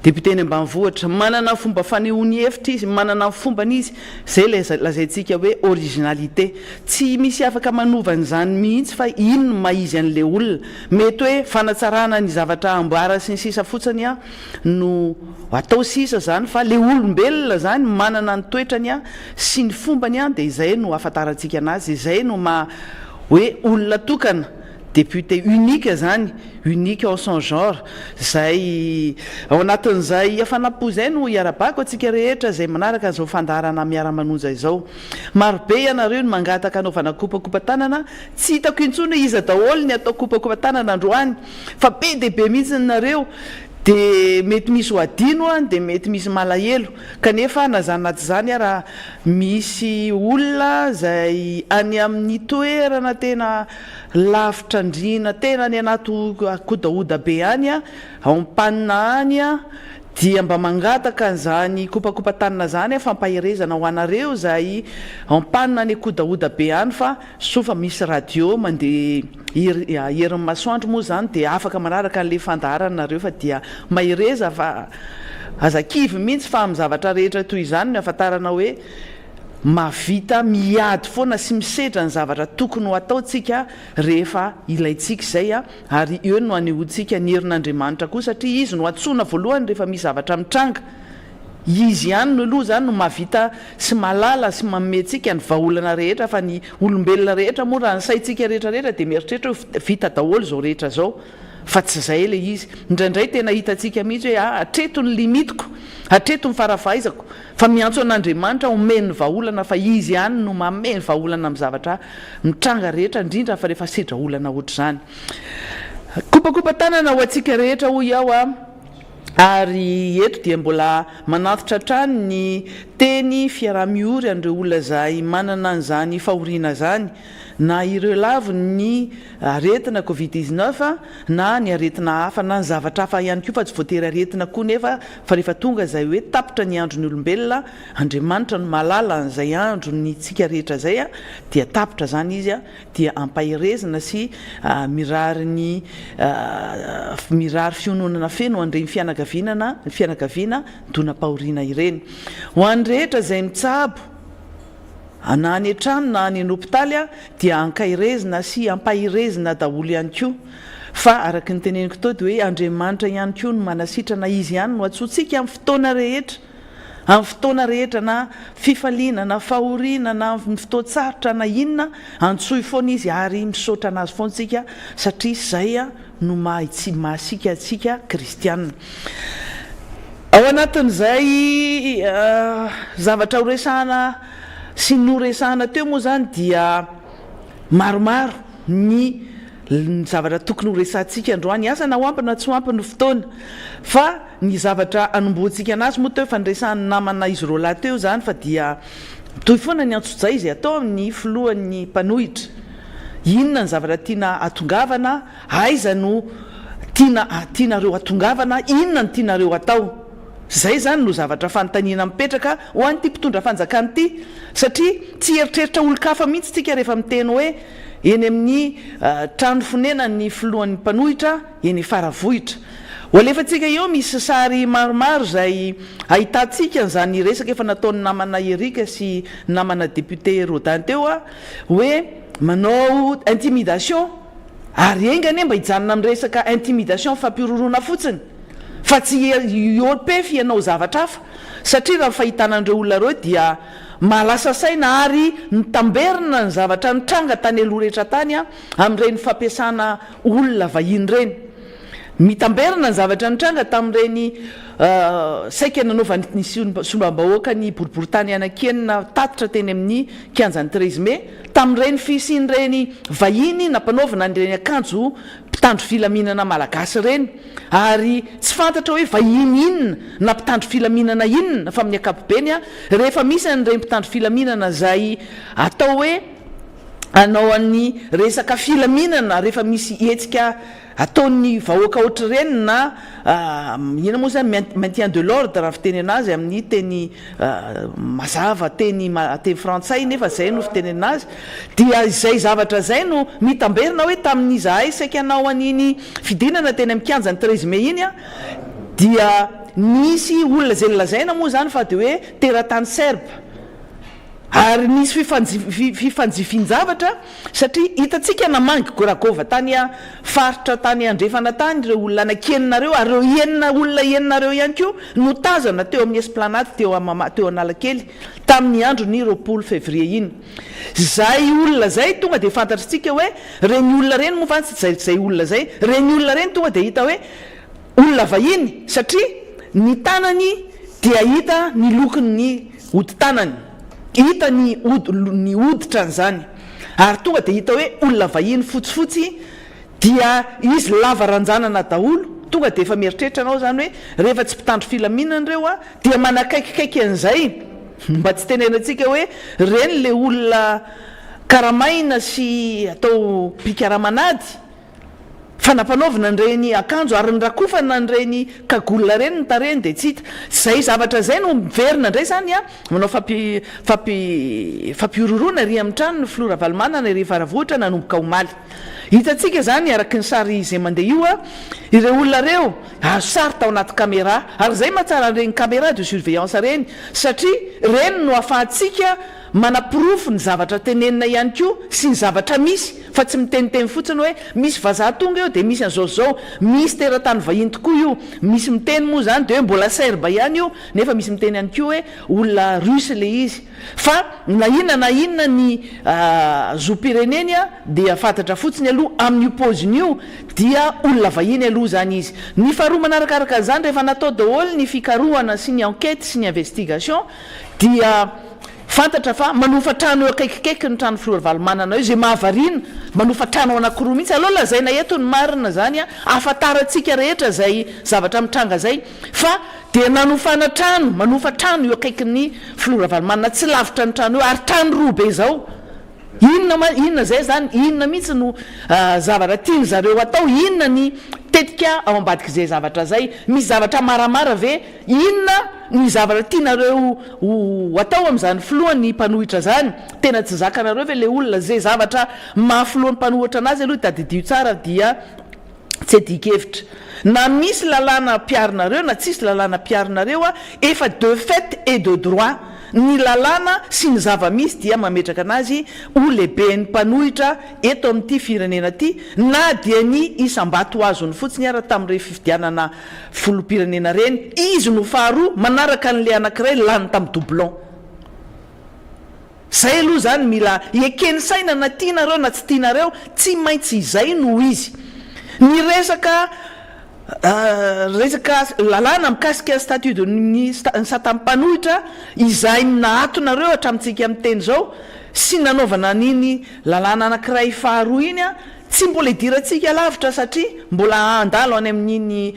député any ambanivohitra, manana ny fomba fanehoany hevitra izy, manana ny fombany izy, zay ilay lazaintsika hoe originalité. Tsy misy afaka manova an'izany mihitsy fa iny no maha izy an'ilay olona. Mety hoe fanatsarana ny zavatra ambara sy ny sisa fotsiny no atao sisa zany fa le olombelona zany manana ny toetrany sy ny fombany dia izay no ahafantarantsika anazy, izay no maha hoe olona tokana, député unique zany, unique en son genre. Izay ao anatin'izay hafanam-po izay no iarabako antsika rehetra izay manaraka an'izao fandaharana Miara-manonja izao. Marobe ianareo no mangataka hanaovana kopakopa-tanana, tsy hitako intsony hoe iza daholo ny atao kopakopa-tanana androany fa be dia be mihitsy nareo dia mety misy ho adino an, dia mety misy malahelo, kanefa na izany na tsy izany ara misy olona izay any amin'ny toerana tena lavitra andriana tena any anaty kodahoda be any an, ao Ampanina any an, Dia mba mangataka an'izany kopakopa-tanana izany aho fampaherezana ho anareo izay ampanina any Kodahoda be any fa soa fa misy radio mandeha herin'ny masoandro moa izany dia afaka manaraka an'ilay fandaharana nareo fa dia mahereza fa aza kivy mihitsy fa amin'ny zavatra rehetra toy izany no ahafantarana hoe mahavita miady foana sy misedra ny zavatra tokony ho atao tsika rehefa ilaintsika izay ary eo no anehoantsika ny herin'Andriamanitra koa satria Izy no antsoina voalohany rehefa misy zavatra mitranga. Izy ihany no aloha izany no mahavita sy mahalala sy manome antsika ny vahaolana rehetra fa ny olombelona rehetra moa raha ny saintsika rehetra rehetra dia mieritreritra hoe vita daholo izao rehetra izao fa tsy izay ilay izy. Indraindray tena hitantsika mihitsy hoe ah hatreto ny limite-ko, hatreto ny fara-fahaizako fa miantso an'Andriamanitra homeny ny vahaolana fa Izy ihany no manome ny vahaolana amin'ny zavatra mitranga rehetra indrindra fa rehefa sedra olana ohatr'izany. Kopakopa tanana ho antsika rehetra hoy aho a! Ary eto dia mbola manantitra hatrany ny teny fiaraha-miory an'ireo olona izay manana an'izany fahoriana izany, na ireo lavon'ny aretina covid 19 na ny aretina hafa na ny zavatra hafa ihany koa fa tsy voatery aretina koa nefa fa rehefa tonga izay hoe tapitra ny andron'ny olombelona Andriamanitra no mahalala an'izay andro ny tsika rehetra izay dia tapitra izany izy dia ampaherezina sy mirary ny mirary fiononana feno an'ireny fianakaviana na fianakaviana donam-pahoriana ireny. Ho an'ny rehetra izay mitsabo na any an-trano na any an-hopitaly dia ankaherezina sy ampaherezina daholo ihany koa fa araka ny teneniko teo dia hoe Andriamanitra ihany koa no manasitrana izy ihany no antsointsika amin'ny fotoana rehetra. Amin'ny fotoana rehetra na fifaliana na fahoriana na amin'ny fotoan-tsarotra na inona, antsoy foana Izy ary misaotra an'Azy foana isika satria izay no maha tsy mahasika antsika kristiana. Ao anatin'izay zavatra horesahana sy noresahana teo moa izany dia maromaro ny ny zavatra tokony ho resahantsika androany, asa na ho ampy na tsy ho ampy ny fotoana fa ny zavatra anombohantsika anazy moa teo efa niresahan'ny namana izy roalahy teo izany fa dia mitohy foana ny antsojay izay atao amin'ny filohan'ny mpanohitra, inona ny zavatra tiana hatongavana, aiza no tiana tianareo hatongavana, inona no tianareo atao? Izay izany no zavatra fanontaniana mipetraka ho an'ity mpitondra fanjakana ity satria tsy hieritreritra olon-kafa mihitsy tsika rehefa miteny hoe eny amin'ny trano fonenan'ny filohan'ny mpanohitra eny Faravohitra. Ho alefantsika eo misy sary maromaro izay ahitantsika an'izany resaka efa nataon'ny namana Eric sy namana député Rodin teo hoe manao intimidation ary enga anie mba hijanona amin'ny resaka intimidation fampihorohoroana fotsiny fa tsy hihoa-pefy hanao zavatra hafa satria raha ny fahitana an'ireo olona ireo dia Mahalasa saina ary mitamberina ny zavatra nitranga tany aloha rehetra tany amin'ireny fampiasana olona vahiny ireny. Mitamberina ny zavatra nitranga tamin'ireny saika nanaovan'ny solombavambahoaka ny boriborintany anankienina tatitra teny amin'ny kianjan'ny treize mai, tamin'ireny fisian'ireny vahiny nampanaovina an'ireny akanjo mpitandro filaminana malagasy ireny. Ary tsy fantatra hoe vahiny inona na mpitandro filaminana inona fa amin'ny ankapobeny rehefa misy an'ireny mpitandro filaminana izay atao hoe hanao an'ny resaka filaminana rehefa misy hetsika ataon'ny vahoaka ohatr'ireny na inona moa izany maintien de l'ordre raha ny fiteny anazy amin'ny teny mazava teny teny frantsay nefa izay no fiteny anazy dia izay zavatra izay no mitamberina hoe tamin'izahay saika hanao an'iny fidinana teny amin'ny kianjan'ny treize mai iny dia nisy olona izay nolazaina moa izany fa dia hoe teratany serbe Ary nisy fifanjifian-javatra satria hitantsika namangy Goragova tany faritra tany andrefana tany ireo olona anaky-enina ireo ary ireo enina olona enina ireo ihany koa no tazana teo amin'ny esplanade teo Amama teo Analakely tamin'ny andron'ny 20 février iny. Izay olona izay tonga dia fantatritsika hoe ireny olona ireny moa fa tsy izay olona izay, ireny olona ireny tonga dia hita hoe Olona vahiny satria ny tanany dia hita ny lokon'ny hodi-tanany, hita ny ny hoditrany izany ary tonga dia hita hoe olona vahiny fotsifotsy dia izy lava ranjanana daholo, tonga dia efa mieritreritra anao izany hoe rehefa tsy mpitandro filaminana ireo dia manakaikikaiky an'izay mba tsy tenenantsika hoe ireny le olona karamaina sy atao mpikaraman'ady. Fa nampanaovina an'ireny akanjo ary norakofana an'ireny cagoule ireny ny tarehiny dia tsy hita. Izay zavatra izay no miverina indray izany an, manao fampi fampi fampihorohoroana ery amin'ny trano ny filoha Ravalomanana ery Faravohitra nanomboka omaly. Hitantsika izany araky ny sary izay mandeha io an, ireo olona ireo azo sary tao anaty camera ary izay mahatsara an'ireny camera de surveillance ireny satria ireny no ahafahantsika manaporofo ny zavatra tenenina ihany koa sy ny zavatra misy fa tsy miteniteny fotsiny hoe misy vazaha tonga eo dia misy an'izao sy izao, misy teratany vahiny tokoa io, misy miteny moa izany dia hoe mbola serbe ihany io nefa misy miteny ihany koa hoe olona russe le izy fa na inona na inona ny zom-pireneny dia fantatra fotsiny aloha amin'io paoziny io dia olona vahiny aloha izany izy. Ny faharoa manarakaraka an'izany rehefa natao daholo ny fikarohana sy ny enquête sy ny investigation dia fantatra fa manofa trano eo akaikikaiky ny trano filoha Ravalomanana eo, izay mahavariana, manofa trano anakiroa mihitsy, aleo lazaina eto ny marina izany an, ahafantarantsika rehetra izay zavatra mitranga izay, fa dia nanofana trano, manofa trano eo akaikin'ny filoha Ravalomanana, tsy lavitra ny trano eo, ary trano roa be izao, inona ma, inona izay izany, inona mihitsy no zavatra tiany zareo atao, inona ny tetika ao ambadik'izay zavatra izay, misy zavatra maramara ve? Inona ny zavatra tianareo ho atao amin'izany filoha ny mpanohitra zany? Tena tsy zakanareo ve le olona? Ze zavatra maha filoha ny mpanohitra anazy aloha tadidio tsara dia tsy adikevitra. Na misy lalàna ampiharinareo na tsisy lalàna ampiharinareo a, efa de fait et de droit ny lalàna sy ny zava-misy dia mametraka anazy ho lehiben'ny mpanohitra eto amin'ity firenena ity na dia ny isam-bato azony fotsiny ara tamin'ireny fifidianana Filoham-pirenena reny, izy no faharoa manaraka an'le anakiray lany tamin'ny doublon. Zay aloha zany mila ekeny saina na tianareo na tsy tianareo, tsy maintsy izay no izy. Ny resaka resaka lalàna mikasika statut de ny satan'ny mpanohitra izay nahatonareo hatramintsika miteny izao sy nanaovana an'iny lalàna anakiray faharoa iny an, Tsy mbola idirantsika lavitra satria mbola handalo any amin'iny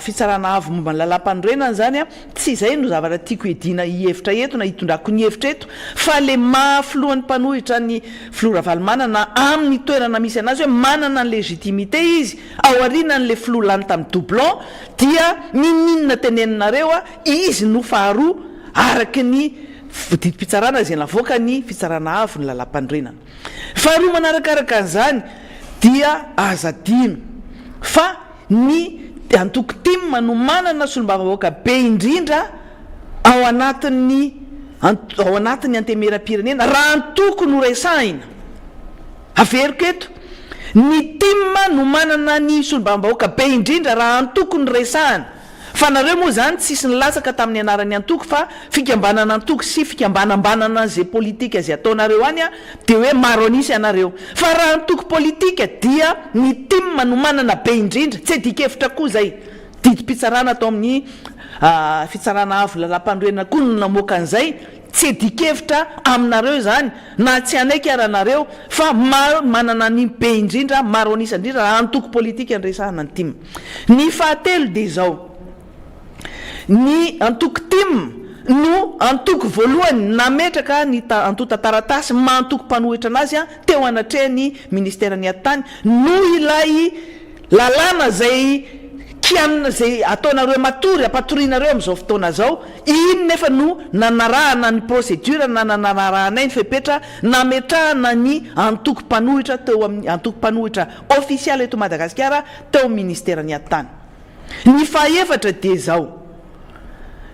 fitsarana avo momba ny lalàmpanorenana izany an, tsy izay no zavatra tiako hiadiana hevitra eto na hitondrako ny hevitra eto fa le maha filohan'ny mpanohitra ny filoha Ravalomanana amin'ny toerana misy anazy hoe manana ny légitimité izy aorianan'le filoha lany tamin'ny doublon dia n'inon'inona teneninareo an, izy no faharoa araka ny didim-pitsarana izay navoakan'ny fitsarana avo ny lalàmpanorenana. Faharoa manarakaraka an'izany dia aza adino fa ny antoko tim no manana solombavambahoaka be indrindra ao anatin'ny ao anatin'ny antemieram-pirenena raha antoko no resahina. Averiko eto, ny tim no manana ny solombavambahoaka be indrindra raha antoko no resahina. Fa nareo moa zany tsisy nilatsaka tamin'ny anaran'ny antoko fa fikambanana antoko sy fikambanambanana ze politika ze ataonareo any de hoe maro an'isa ianareo. Fa raha antoko politika dia ny tim no manana be indrindra, tsy adikevitra koa zay. Didim-pitsarana atao amin'ny fitsarana avo lalam-panorenana koa no namoaka an'izay, tsy adikevitra aminareo izany na tsy hanaiky ara nareo fa maro manana ny be indrindra, maro an'isa indrindra raha antoko politika no resahana ny tim. Ny fahatelo dia izao, ny antoko tim. no antoko voalohany nametraka ny antontan-taratasy maha antoko mpanohitra anazy teo anatrehan'ny ministeran'ny atitany noho ilay lalàna izay kianina izay ataonareo matory ampatorianareo amin'izao fotoana izao, iny nefa no nanarahana ny procédure na nanarahanay ny fepetra nametrahana ny antoko mpanohitra teo amin'ny antoko mpanohitra ofisialy eto Madagasikara teo amin'ny ministeran'ny atitany. Ny fahaefatra dia izao,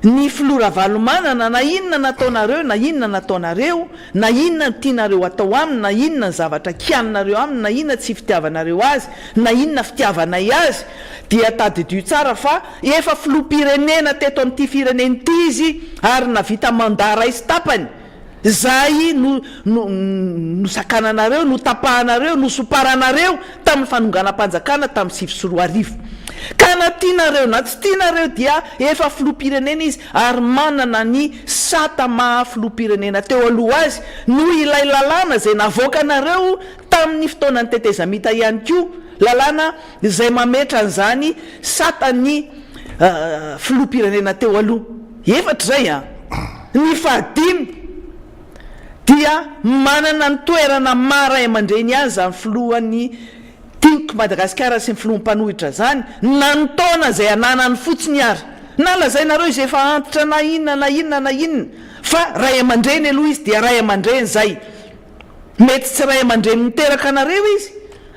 ny filoha Ravalomanana na inona nataonareo na inona nataonareo, na inona no tianareo atao aminy, na inona ny zavatra kianinareo aminy, na inona tsy fitiavanareo azy, na inona fitiavanay azy, dia tadidio tsara fa efa filoham-pirenena teto amin'ity firenena ity izy ary navita mandat iray sy tapany, Izay no no nosakananareo, notapahanareo, nosomparanareo tamin'ny fanonganam-panjakana tamin'ny 2009. Ka na tianareo na tsy tianareo dia efa filoham-pirenena izy ary manana ny sata maha filoham-pirenena teo aloha azy noho ilay lalàna izay navoakanareo tamin'ny fotoanan'ny tetezamita ihany koa, lalàna izay mametra an'izany satan'ny filoham-pirenena teo aloha. Efatra izay an! Ny fahadimy dia manana ny toerana maha ray aman-dreny azy izany filohan'ny Tiako Madagasikara sy ny filoha mpanohitra izany, na ny taona izay ananany fotsiny ary. Na lazainareo izy efa antitra na inona na inona na inona fa ray aman-dreny aloha izy dia ray aman-dreny izay. Mety tsy ray aman-dreny niteraka anareo izy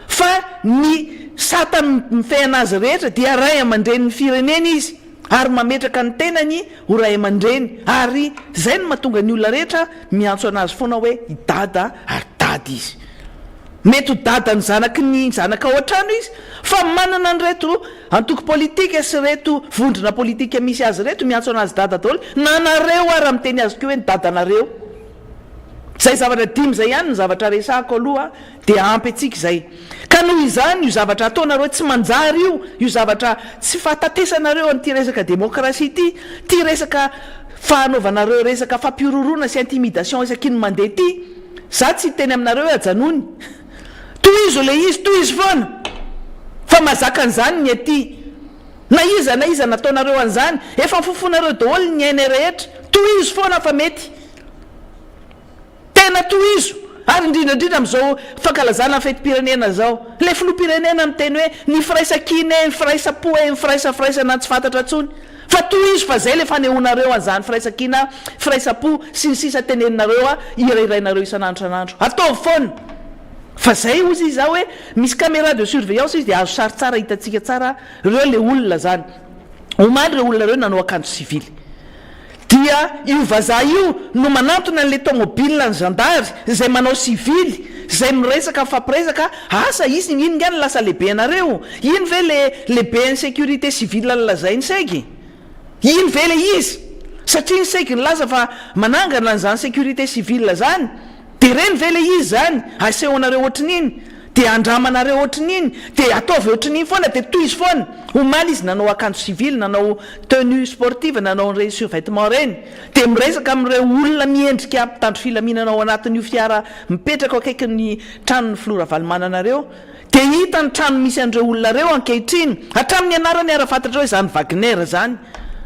fa ny sata mifehy anazy rehetra dia ray aman-drenin'ny firenena izy ary mametraka ny tenany ho ray aman-dreny ary izay no mahatonga ny olona rehetra miantso anazy foana hoe i dada ary dada izy. Mety ho dadan'ny zanaky ny zanaka ao an-trano izy fa manana an'ireto antoko politika sy ireto vondrona politika misy azy ireto miantso anazy dada daholo na nareo ara miteny azy koa hoe ny dadanareo. Izay zavatra dimy izay ihany ny zavatra resahako aloha dia ampy antsika izay. Ka noho izany io zavatra ataonareo tsy manjary io, io zavatra tsy fahatatesanareo an'ity resaka demokrasia ity, ity resaka fanaovanareo resaka fampihorohoroana sy intimidation isaky ny mandeha ity, za tsy hiteny aminareo hoe ajanony. Tohizo ilay izy, tohizo foana fa mahazaka an'izany ny aty. Na iza na iza nataonareo an'izany, efa fofonareo daholo ny ainay rehetra, tohizo foana fa mety. Tena tohizo! Ary indrindra indrindra amin'izao fankalazana ny fetim-pirenena izao. Ilay filoham-pirenena miteny hoe ny firaisan-kina e, ny firaisam-po e, ny firaisafiraisana tsy fantatra intsony. Fa tohizo fa izay ilay fanehoanareo an'izany firaisan-kina, firaisam-po sy ny sisa teneninareo hirahirainareo isan'andro isan'andro. Ataovy foana! Fa izay hozy izy hoe misy caméra de surveillance izy dia azo sary tsara hitantsika tsara ireo ilay olona izany. Omaly ireo olona ireo nanao akanjo sivily. Dia io vazaha io no manantona an'ilay tomobile ny zandary izay manao sivily izay miresaka mifampiresaka, asa izy iny nga no lasa lehibe anareo? Iny ve le lehiben'ny sécurité civile nolazain'i Segy? Iny ve le izy? Satria ny Segy nilaza fa manangana an'izany sécurité civile zany. Dia reny ve ilay izy izany? Asehonareo ohatrin'iny, dia andramanareo ohatrin'iny, dia ataovy ohatrin'iny foana, dia tohizo foana. Omaly izy nanao akanjo sivily, nanao tenue sportive, nanao an'ireny survêtement ireny, dia miresaka amin'ireo olona miendrika mpitandro filaminana ao anatin'io fiara mipetraka ao akaikin'ny tranon'ny filoha Ravalomanana ireo. Dia hita ny trano misy an'ireo olona ireo ankehitriny. Hatramin'ny anarany ara fantatrao izany Wagner izany.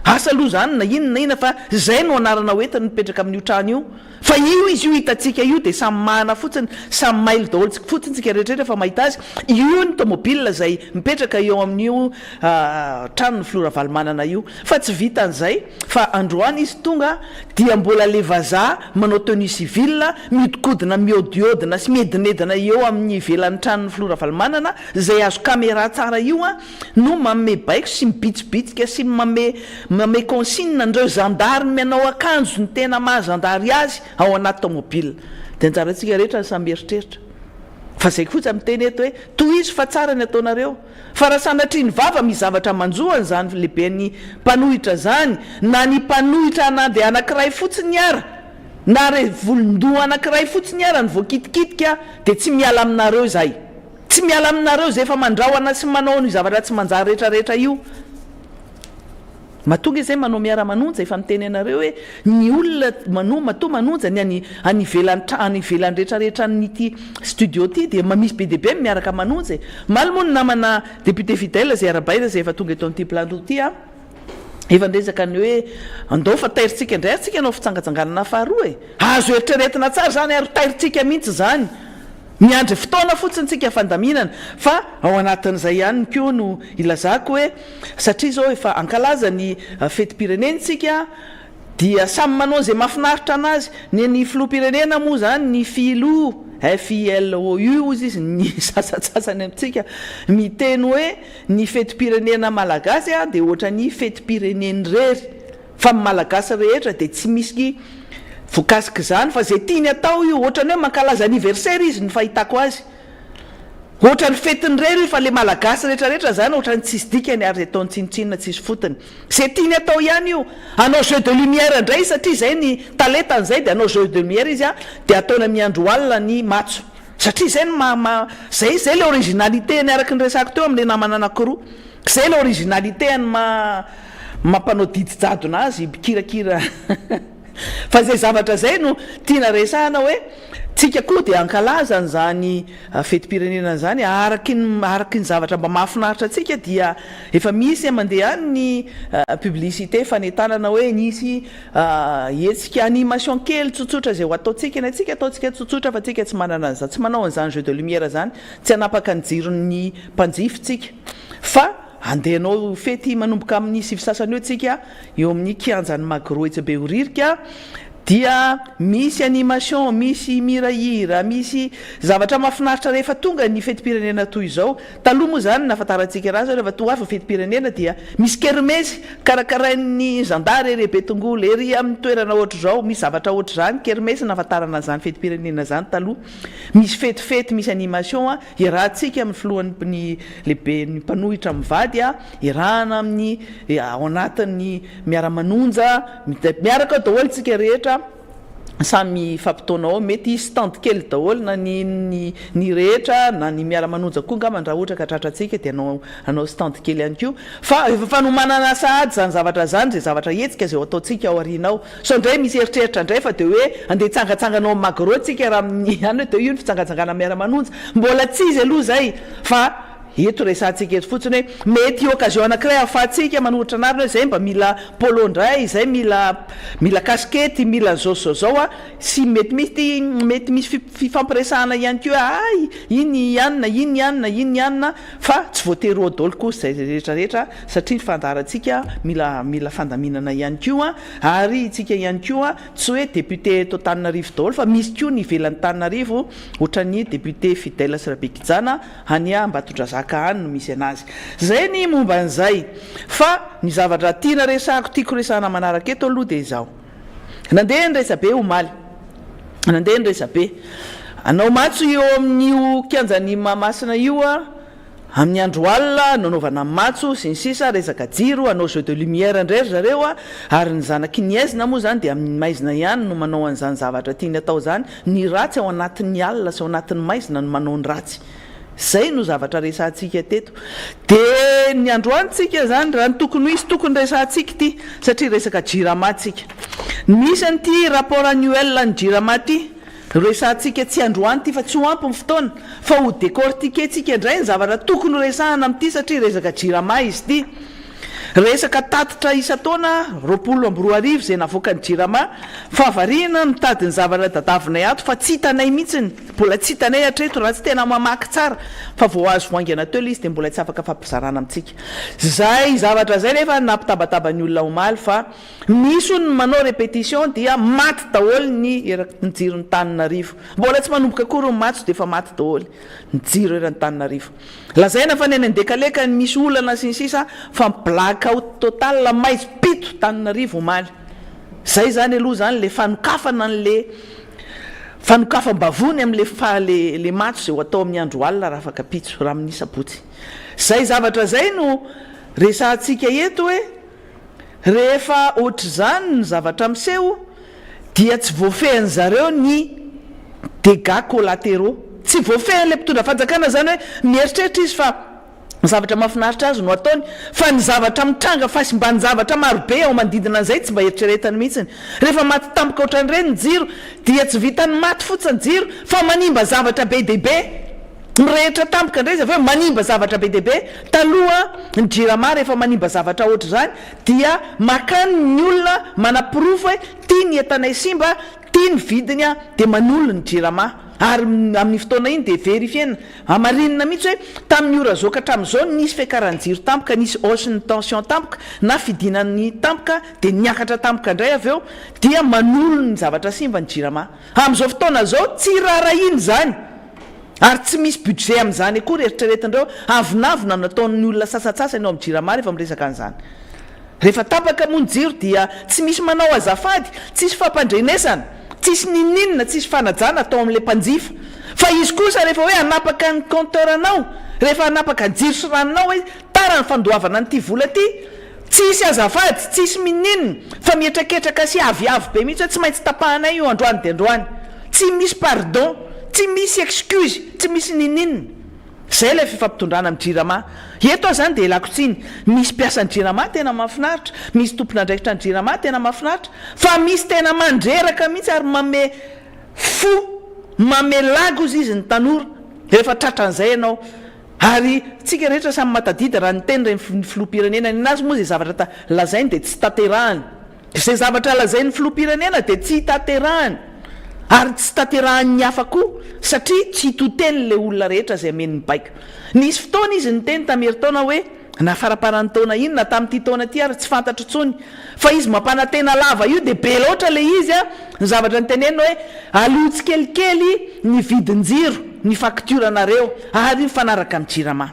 Asa aloha izany na inona na inona fa izay no anarana hoentiny mipetraka amin'io trano io. Fa io izy io hitantsika io dia samy mahana fotsiny, samy mailo daholo fotsiny tsika rehetra rehefa mahita azy, io ny tomobile izay mipetraka eo amin'io tranon'ny filoha Ravalomanana io. Fa tsy vitan'izay fa androany izy tonga dia mbola le vazaha manao tenue civile mihodinkodina miodiodina sy miedinedina eo amin'ny ivelan'ny tranon'ny filoha Ravalomanana izay azo camera tsara io an! no manome baiko sy mibitsibitsika sy manome manome consigne an'ireo zandary manao akanjo ny tena maha zandary azy ao anaty tomobile. Dia anjarantsika rehetra ny samy mieritreritra. Fa zay fotsiny miteny eto hoe tohizo fa tsara ny ataonareo. Fa raha sanatria ny vava misy zavatra manjo an'izany lehiben'ny mpanohitra zany na ny mpanohitra na dia anakiray fotsiny ara na re volon-doha anakiray fotsiny ara no voakitikitika dia tsy miala aminareo izahay. Tsy miala aminareo izay efa mandrahona sy manao an'io zavatra tsy manjary rehetra rehetra io. Matoa nge zay manao miara manonja efa miteny anareo hoe ny olona manoa matoa manonja ny any any ivelany tra any ivelany rehetra rehetra an'ity studio ty dia misy be dia be ny miaraka manonja e. Omaly moa ny namana député fidèle izay arabaina izay efa tonga eto amin'ity plateau ity an. Efa niresaka ny hoe andao fa tairintsika indray ary tsika hanao fitsangatsanganana faharoa e! Azo eritreretina tsara izany ary ho tairintsika mihitsy izany. Miandry fotoana fotsiny tsika fandaminana fa ao anatin'izay ihany koa no ilazako hoe satria izao efa hankalaza ny fetim-pirenena isika dia samy manao izay mahafinaritra anazy. Ny an'ny filoham-pirenena moa izany ny Filou, FILOU hozy izy ny sasantsasany amintsika miteny hoe ny fetim-pirenena malagasy dia ohatran'ny fetim-pireneny irery. Fa ny Malagasy rehetra dia tsy misy voakasik'izany fa izay tiany atao io, ohatrany hoe mankalaza anniversaire izy ny fahitako azy. Ohatrany fetiny irery io fa le Malagasy rehetra rehetra zany ohatrany tsisy dikany ary izay ataony tsinontsinona tsisy fotony. Izay tiany atao ihany io. Hanao jeu de lumière indray izy satria izay ny talentany izay dia hanao jeu de lumière izy an, dia ataony amin'ny andro alina ny matso. Satria izay no maha maha izay izay le originalité-ny araka ny resako teo amin'ilay namana anakiroa. Izay le originalité an'ny maha mampanao didy jadona azy mpikirakira fa izay zavatra izay no tiana resahana hoe tsika koa dia hankalaza an'izany fetim-pirenena izany araky ny araky ny zavatra mba mahafinaritra antsika dia efa misy mandeha any ny publicité fanentanana hoe nisy hetsika animation kely tsotsotra izay ho ataontsika ny antsika ataontsika tsotsotra fa tsika tsy manana an'izany tsy manao an'izany jeu de lumière izany tsy hanapaka ny jiron'ny mpanjifa tsika fa Andeha hanao fety manomboka amin'ny sivy sasany eo tsika eo amin'ny kianjan'ny Magro etsy Behoririka dia misy animation, misy mihirahira, misy zavatra mahafinaritra rehefa tonga ny fetim-pirenena toy izao. Taloha moa izany ny nahafantarantsika raha zao rehefa to avy ny fetim-pirenena dia misy kermesy karakarain'ny zandary ery Betongolo, ery amin'ny toerana ohatr'izao, misy zavatra ohatr'izany, kermesy nahafantarana an'izany fetim-pirenena izany taloha. Misy fetifety, misy animation iarahantsika amin'ny filohan'ny ny lehiben'ny mpanohitra mivady, iarahana amin'ny ao anatin'ny miara-manonja, miaraka ao daholo isika rehetra, samy mifampitaona ao, mety hisy stand kely daholo na ny ny ny rehetra na ny miara-manonja koa angambany raha ohatra ka tratrantsika dia hanao hanao stand kely ihany koa, fa efa fanomanana sahady izany zavatra izany, izay zavatra hetsika izay ho ataontsika ao aoriana ao. Sao indray misy eritreritra indray fa dia hoe andeha hitsangatsangana ao amin'ny Magro tsika raha amin'ny any hoe dia io ny fitsangatsangana miara-manonja. Mbola tsy izy aloha izay fa eto resahantsika eto fotsiny hoe mety occasion anankiray ahafahantsika manoratra anarana hoe izay mba mila polo indray, izay mila mila kasikety, mila an'izao sy izao izao a, sy mety misy mety misy fifampiresahana ihany koa hoe hay iny i anona, iny i anona, iny i anona fa tsy voatery ho ao daholo kosa izay rehetra rehetra satria ny fandaharantsika mila mila fandaminana ihany koa. Ary itsika ihany koa tsy hoe député eto Antananarivo daholo fa misy koa ny ivelan'i Tananarivo otran'ny député Fidèle sy Rabekijana any Ambatondrazaka any no misy anazy. Zay ny momba an'izay. Fa ny zavatra tiana resahako tiako resahana manaraka eto aloha dia izao. Nandeha ny resabe omaly. Nandeha ny resabe. Hanao matso eo amin'io kianjan'i Mahamasina io Amin'ny andro alina no anaovana matso sy ny sisa, resaka jiro, hanao jeu de lumière indray ry zareo a, ary ny zanaky ny aizina moa izany dia amin'ny maizina ihany no manao an'izany zavatra tiany atao izany, ny ratsy ao anatin'ny alina sy ao anatin'ny maizina no manao ny ratsy. Izay no zavatra resahantsika teto. Dia ny androany tsika izany raha ny tokony ho izy tokony resahantsika ity satria resaka jirama tsika. Misy an'ity rapport annuel an'ny jirama ity. Resahantsika tsy androany ity fa tsy ho ampy ny fotoana fa ho décortiquer-tsika indray ny zavatra tokony ho resahana amin'ity satria resaka Jirama izy ity. Resaka tatitra isan-taona 2020 izay navoakan'ny Jirama fa variana mitady ny zavatra tadavinay ato fa tsy hitanay mihitsiny, mbola tsy hitanay hatreto raha tsy tena mamaky tsara fa vao azo vao haingana teo ilay izy dia mbola tsy afaka fampizarana amintsika. Izay zavatra izay nefa nampitabataba ny olona omaly fa Misy hono ny manao répétition dia maty daholo ny eraky ny jiron'i Tananarivo. Mbola tsy manomboka akory ny matso dia efa maty daholo ny jiro eran'i Tananarivo. Lazaina fa ny any Andekaleka ny misy olana sy ny sisa fa black out total maizim-pito Tananarivo omaly. Zay zany aloha zany le fanokafana an'le fanokafam-bavony am'le fa le le matso zay ho atao amin'ny andro alina rafakapitso raha amin'ny sabotsy. Zay zavatra zay no resahantsika eto hoe. Rehefa ohatr'izany ny zavatra miseho dia tsy voafehin'ny zareo ny dégâts collatéraux. Tsy voafehin'ilay mpitondra fanjakana izany hoe mieritreritra izy fa ny zavatra mahafinaritra azy no ataony fa ny zavatra mitranga fahasimban-javatra marobe ao manodidina an'izay tsy mba eritreretany mihitsiny. Rehefa maty tampoka ohatran'ireny ny jiro dia tsy vitan'ny maty fotsiny jiro fa manimba zavatra be dia be. Mirehitra tampoka indray izy avy eo, manimba zavatra be dia be. Taloha ny jirama rehefa manimba zavatra ohatr'izany dia makany ny olona manaporofo hoe ty ny entanay simba, ty ny vidiny a, dia manolo ny jirama. Ary amin'ny fotoana iny dia verifier-na, hamarinina mihitsy hoe tamin'ny ora zao ka hatramin'izao nisy fiakaran'ny jiro tampoka, nisy hausse ny tension tampoka na fidinan'ny tampoka dia niakatra tampoka indray avy eo dia manolo ny zavatra simba ny jirama. Amin'izao fotoana izao tsy raharahiana izany ary tsy misy budget amin'izany akory eritreretin'ireo avonavona no ataon'ny olona sasantsasany ao amin'ny jirama rehefa miresaka an'izany. Rehefa tapaka moa ny jiro dia tsy misy manao azafady, tsisy fampandrenesana, tsisy n'inon'inona, tsisy fanajana atao amin'ilay mpanjifa. Fa izy kosa rehefa hoe hanapaka ny compteur anao, rehefa hanapaka jiro sy ranonao hoe tara ny fandoavana an'ity vola ity, Tsisy azafady, tsisy mininona, fa mihetraketraka sy aviavy be mihitsy hoe tsy maintsy tapahanay io androany dia androany. Tsy misy pardon, tsy misy excuse, tsy misy nininona. Izay ilay fifampitondrana amin'ny Jirama. Eto aho izany dia ialako tsiny. Misy mpiasan'ny Jirama tena mahafinaritra, misy tompon'andraikitra ny Jirama tena mahafinaritra, fa misy tena mandreraka mihitsy ary manome fo, manome lagy hozy izy ny tanora rehefa tratran'izay ianao. Ary tsika rehetra samy mahatadidy raha niteny ireny ny filoham-pirenena, nenazy moa izay zavatra lazainy dia tsy tanterahany. Izay zavatra lazain'ny filoham-pirenena dia tsy tanterahany. Ary tsy tanterahan'ny hafa koa satria tsy to teny ilay olona rehetra izay ameny ny baiko. Nisy fotoana izy niteny tamin'ny herintaona hoe na faramparan'ny taona iny na tamin'ity taona ity ary tsy fantatro intsony fa izy mampanantena lava io dia be loatra ilay izy an! Ny zavatra noteneniny hoe aloha tsikelikely ny vidin-jiro, ny facture-nareo ary mifanaraka amin'ny jirama.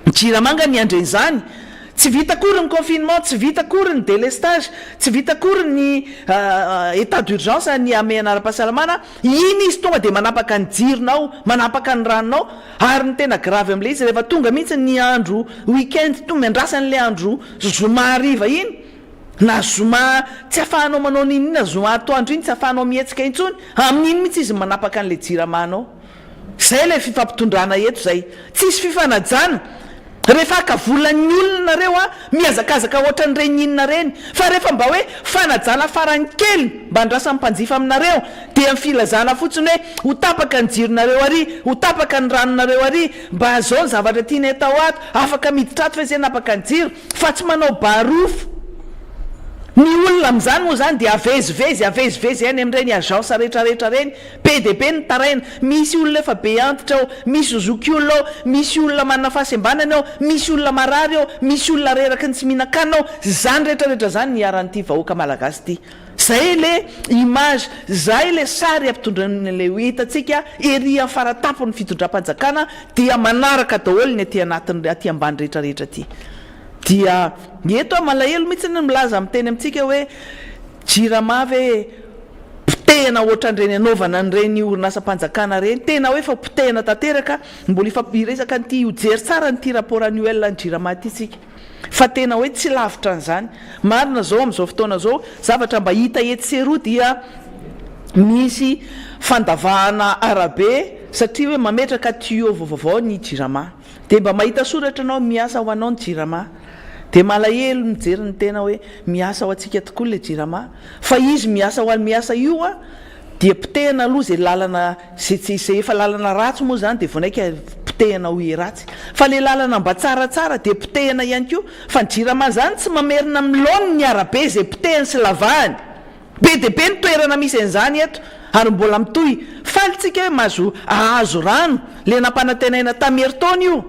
Ny jirama nga niandry an'izany? Tsy vita akory ny confinement, tsy vita akory ny délestage, tsy vita akory ny état d'urgence ny hamehana ara-pahasalamana, iny izy tonga dia manapaka ny jironao, manapaka ny ranonao, ary ny tena grave amin'ilay izy rehefa tonga mihitsy ny andro week-end, tonga miandrasa an'ilay andro zoma hariva iny, Na zoma tsy afahanao manao n'inon'inona, zoma atoandro iny tsy afahanao mihetsika intsony, amin'iny mihitsy izy manapaka an'ilay jirama anao. Izay ilay fifampitondrana eto izay. Tsisy fifanajana. Rehefa haka volan'ny olona nareo an, mihazakazaka ohatran'ireny inona ireny. Fa rehefa mba hoe fanajana farany kely mba andrasan'ny mpanjifa aminareo dia ny filazana fotsiny hoe ho tapaka ny jironareo ary, ho tapaka ny ranonareo ary, mba zao ny zavatra tianay atao ato, afaka miditra ato ve zay napaka ny jiro? Fa tsy manao barofo. Ny olona amin'izany moa izany dia avezivezy, avezivezy any amin'ireny agence rehetra rehetra ireny. Be dia be ny mitaraina. Misy olona efa be antitra ao, misy zokiolona ao, misy olona manana fahasembanana ao, misy olona marary ao, misy olona reraky ny tsy mihinan-kanina ao. Izany rehetra rehetra izany no iharan'ity vahoaka malagasy ity. Izay ilay image, izay ilay sary ampitondran'ilay ho hitantsika ery amin'ny fara-tampon'ny fitondram-panjakana dia manaraka daholo ny aty anatiny, aty ambany rehetra rehetra aty. Dia eto aho malahelo mihitsy ny milaza miteny amintsika hoe Jirama ve potehina ohatran'ireny anaovana an'ireny orinasam-panjakana ireny, tena hoe efa potehina tanteraka, mbola hiresaka an'ity, hijery tsara an'ity rapport annuel an'ny Jirama ity isika. Fa tena hoe tsy lavitra an'izany. Marina izao amin'izao fotoana izao, zavatra mba hita etsy sy eroa dia misy fandavahana arabe satria hoe mametraka tuyau vaovao ny Jirama. Dia mba mahita soratra ianao miasa ho anao ny Jirama. Dia malahelo mijery ny tena hoe miasa ho antsika tokoa ilay Jirama. Fa izy miasa ho an'ny miasa io an, dia potehina aloha izay lalana izay tsy izay efa lalana ratsy moa izany dia vao naika potehina ho ratsy. Fa ilay lalana mba tsaratsara dia potehina ihany koa. Fa ny Jirama izany tsy mamerina amin'ny laoniny ny arabe izay potehiny sy lavahany. Be dia be ny toerana misy an'izany eto ary mbola mitohy. Faly tsika hoe mahazo ahazo rano, le nampanantenaina tam herintaona io.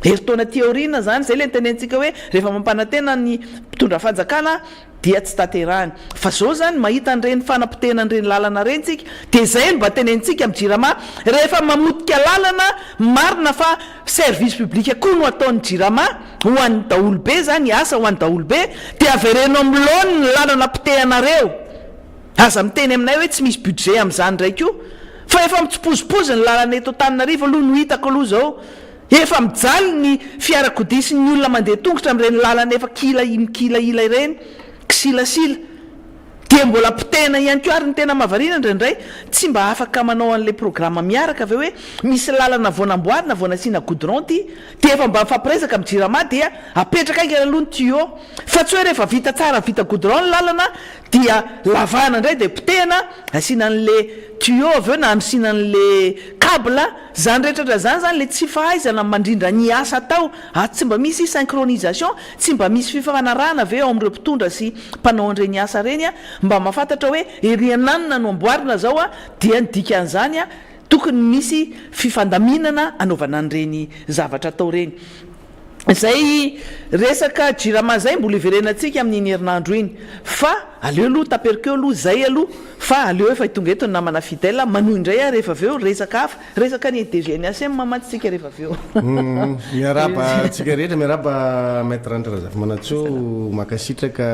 Herintaona aty aoriana izany, izay le nitenentsika hoe rehefa mampanantena ny mpitondra fanjakana dia tsy tanterahiny. Fa zao zany mahita an'ireny fanapotehana an'ireny lalana ireny tsika dia izay no mba tenenitsika amin'ny jirama rehefa mamotika lalana, marina fa service public koa no ataon'ny jirama ho an'ny daholobe zany, asa ho an'ny daholobe, dia avereno amin'ny laoniny ny lalana potehanareo. Aza miteny aminay hoe tsy misy budget amin'izany indray koa fa efa mitsipozipozy ny lalana eto Antananarivo aloha no hitako aloha zao. Efa mijaly ny fiarakodia sy ny olona mandeha tongotra amin'ireny lalana efa kila mikilahila ireny, kisilasila. Dia mbola potehina ihany koa ary ny tena mahavariana indraindray tsy mba afaka manao an'ilay programa miaraka ve hoe misy lalana vao namboarina vao nasiana goudron ity dia efa mba mifampiresaka amin'ny jirama dia apetraka haingana aloha ny tuyau fa tsy hoe rehefa vita tsara vita goudron ny lalana dia lavahana indray dia potehina asiana an'ilay. tuyau avy eo nandrisiana an'le cable, zany rehetratra zany zany le tsy fahaizana mandrindra ny asa atao ary tsy mba misy synchronisation, tsy mba misy fifanarahana ve ao amin'ireo mpitondra sy mpanao an'ireny asa ireny mba mahafantatra hoe ery ananona no amboarina zao dia ny dikan'izany tokony misy fifandaminana anaovana an'ireny zavatra atao ireny. Izay resaka jirama izay mbola hiverenantsika amin'iny herinandro iny fa aleo aloha taperiko eo aloha izay aloha fa aleo efa tonga eto ny namana Fidèle manohy indray aho rehefa avy eo resaka hafa, resaka ny DG ny ACM mantsy tsika rehefa avy eo. Miarahaba antsika rehetra, miarahaba Maître Andry Razafimanantsoa, mankasitraka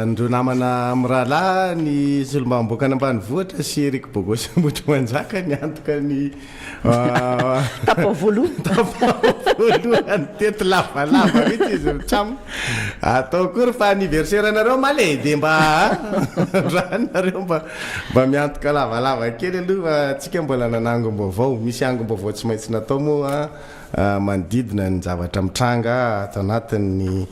an'ireo namana mirahalahy ny solombavambahoakan'ny ambanivohitra sy Eric Bogos Ambohitrimanjaka niantoka ny Tapany voalohany. Tapany voalohany teto lavalava mihitsy izy mitsam. Atao akory fa anniversaire nareo omaly e, dia mba androany nareo mba mba miantoka lavalava kely aloha fa tsika mbola nanangom-baovao. Misy angom-baovao tsy maintsy natao moa manodidina ny zavatra mitranga ato anatin'ny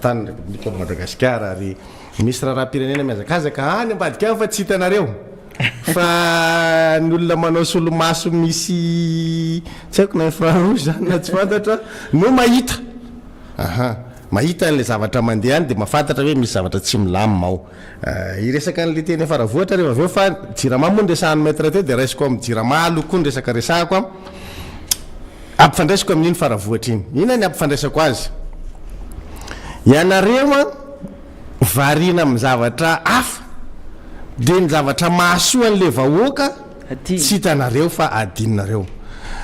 tanin'ny Repoblikan'i Madagasikara ary misy raharaham-pirenena mihazakazaka any ambadika any fa tsy hitanareo. Fa ny olona manao solomaso misy tsy haiko na infrarouge zany na tsy fantatra no mahita. Aha, mahita an'ilay zavatra mandeha any dia mahafantatra hoe misy zavatra tsy milamina ao. Hiresaka an'ilay teny Faravohitra rehefa avy eo fa Jirama moa no resahan'i Maître teo dia raisiko amin'ny Jirama aloha koa ny resaka resahako an. Ampifandraisiko amin'iny Faravohitra iny. Inona ny ampifandraisako azy? Ianareo an. variana amin'ny zavatra hafa dia ny zavatra mahasoa an'ilay vahoaka tsy hitanareo fa adinonareo.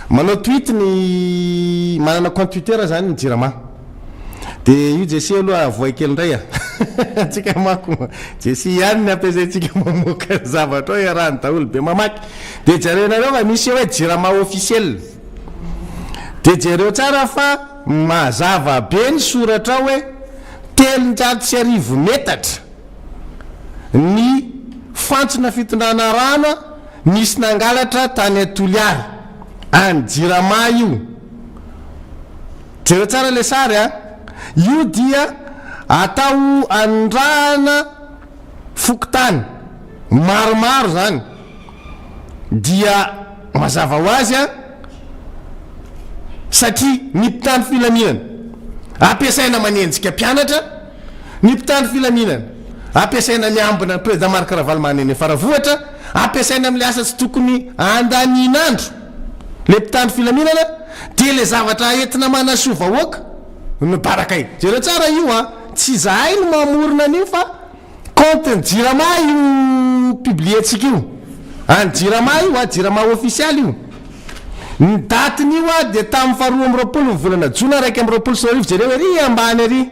Manao tweet ny manana compte twitter zany ny jirama dia io Jessy aloha avoay kely indray a! antsika manko Jessy ihany ny ampiasaintsika mamoaka ny zavatra ao iarahan'ny daholo be mamaky dia jerenareo fa misy hoe jirama officiel dia jereo tsara fa Mazava be ny soratra ao hoe 1300 metatra ny fantsona fitondrana rano nisy nangalatra tany Toliara. Any Jirama io. Jereo tsara ilay sary a. Io dia atao anondrahana fokontany maromaro izany. Dia mazava ho azy a. Satria ny mpitandro filaminana ampiasaina manenjika mpianatra, ny mpitandro filaminana ampiasaina miambina ny Président Marc Ravalomanana eny Faravohitra, ampiasaina amin'ilay asa tsy tokony andanian'andro ilay mpitandro filaminana, dia ilay zavatra entina manasoa vahoaka no barakay. Jereo tsara io an, tsy izahay no mamorona an'io fa. Compte ny jirama io publier-tsika io. An'ny jirama io a, jirama ofisialy io. Ny datin'io a dia tamin'ny faha 22 ny volana jona 2021, jereo ery ambany ery.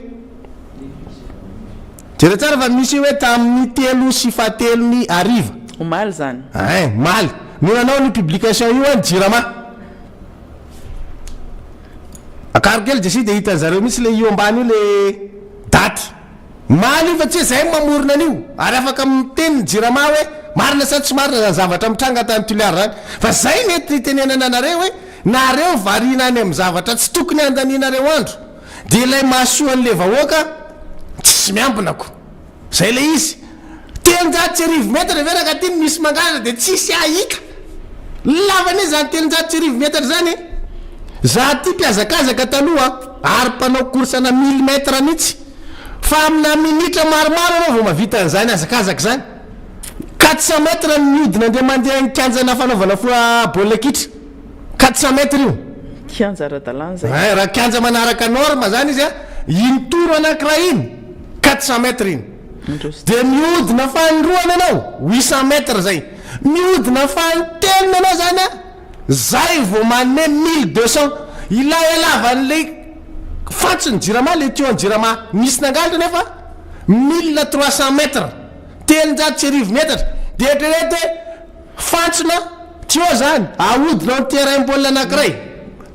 Jereo tsara fa misy hoe tamin'ny telo sy fahatelony hariva. Omaly izany. Ein, omaly. No nanao an'io publication io a ny jirama. Akaro kely Jessie dia hitan'ny zareo mihitsy le io ambany io le daty. Omaly io fa tsy hoe zahay no mamorona an'io ary afaka miteny ny jirama hoe marina sa tsy marina zany zavatra mitranga tany Toliara zany fa zay no entiny itenenana anareo hoe nareo variana any amin'ny zavatra tsy tokony handanianareo andro dia ilay mahasoa an'le vahoaka tsisy miambina ko zay le izy 1300 metatra ve raka ty no misy mangalatra dia tsisy ahita lava anie zany 1300 metatra zany e za ty mpihazakazaka taloha ary mpanao course ana mille metre mihitsy Fa amina minitra maromaro ianao vao mahavita an'izany hazakazaka izany. 400 mètres ny mihodina andeha mandeha ny kianjana fanaovana foa baolina kitra. 400 mètres io. Kianja ara-dalàna izay. Ein, raha kianja manaraka norme izany izy an, iny tour anankiray iny, 400 mètres iny. Dia mihodina fahandroany ianao, 800 mètres izay. Mihodina fahantelony ianao izany an, Zay vao manome 1200 ilay halavan'ilay fantson'ny jirama le tuyau jirama nisy nangalatra nefa 1300 mètres 1300 metatra dia eritrereto hoe fantsona tuyau zany ahodina ao terrain baolina anakiray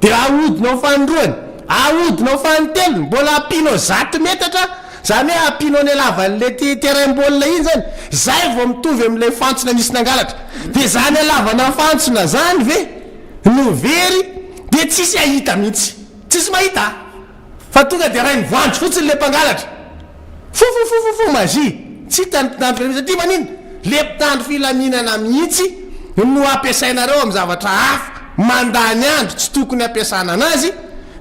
dia ahodina ao fanindroany ahodina ao fanintelony mbola ampianao zato metatra zany hoe ampianao ny halavan'ilay terrain baolina iny zany zay vao mitovy amin'ilay fantsona nisy nangalatra dia zany halavana fantsona zany ve no very dia tsisy ahita mihitsy tsisy mahita a! fa tonga dia rainivoanjo fotsiny le mpangalatra fofofofofo magie tsy hita ny mpitandro filaminana satria maninona le mpitandro filaminana mihitsy. no ampiasainareo amin'ny zavatra hafa mandany andro tsy tokony hampiasana anazy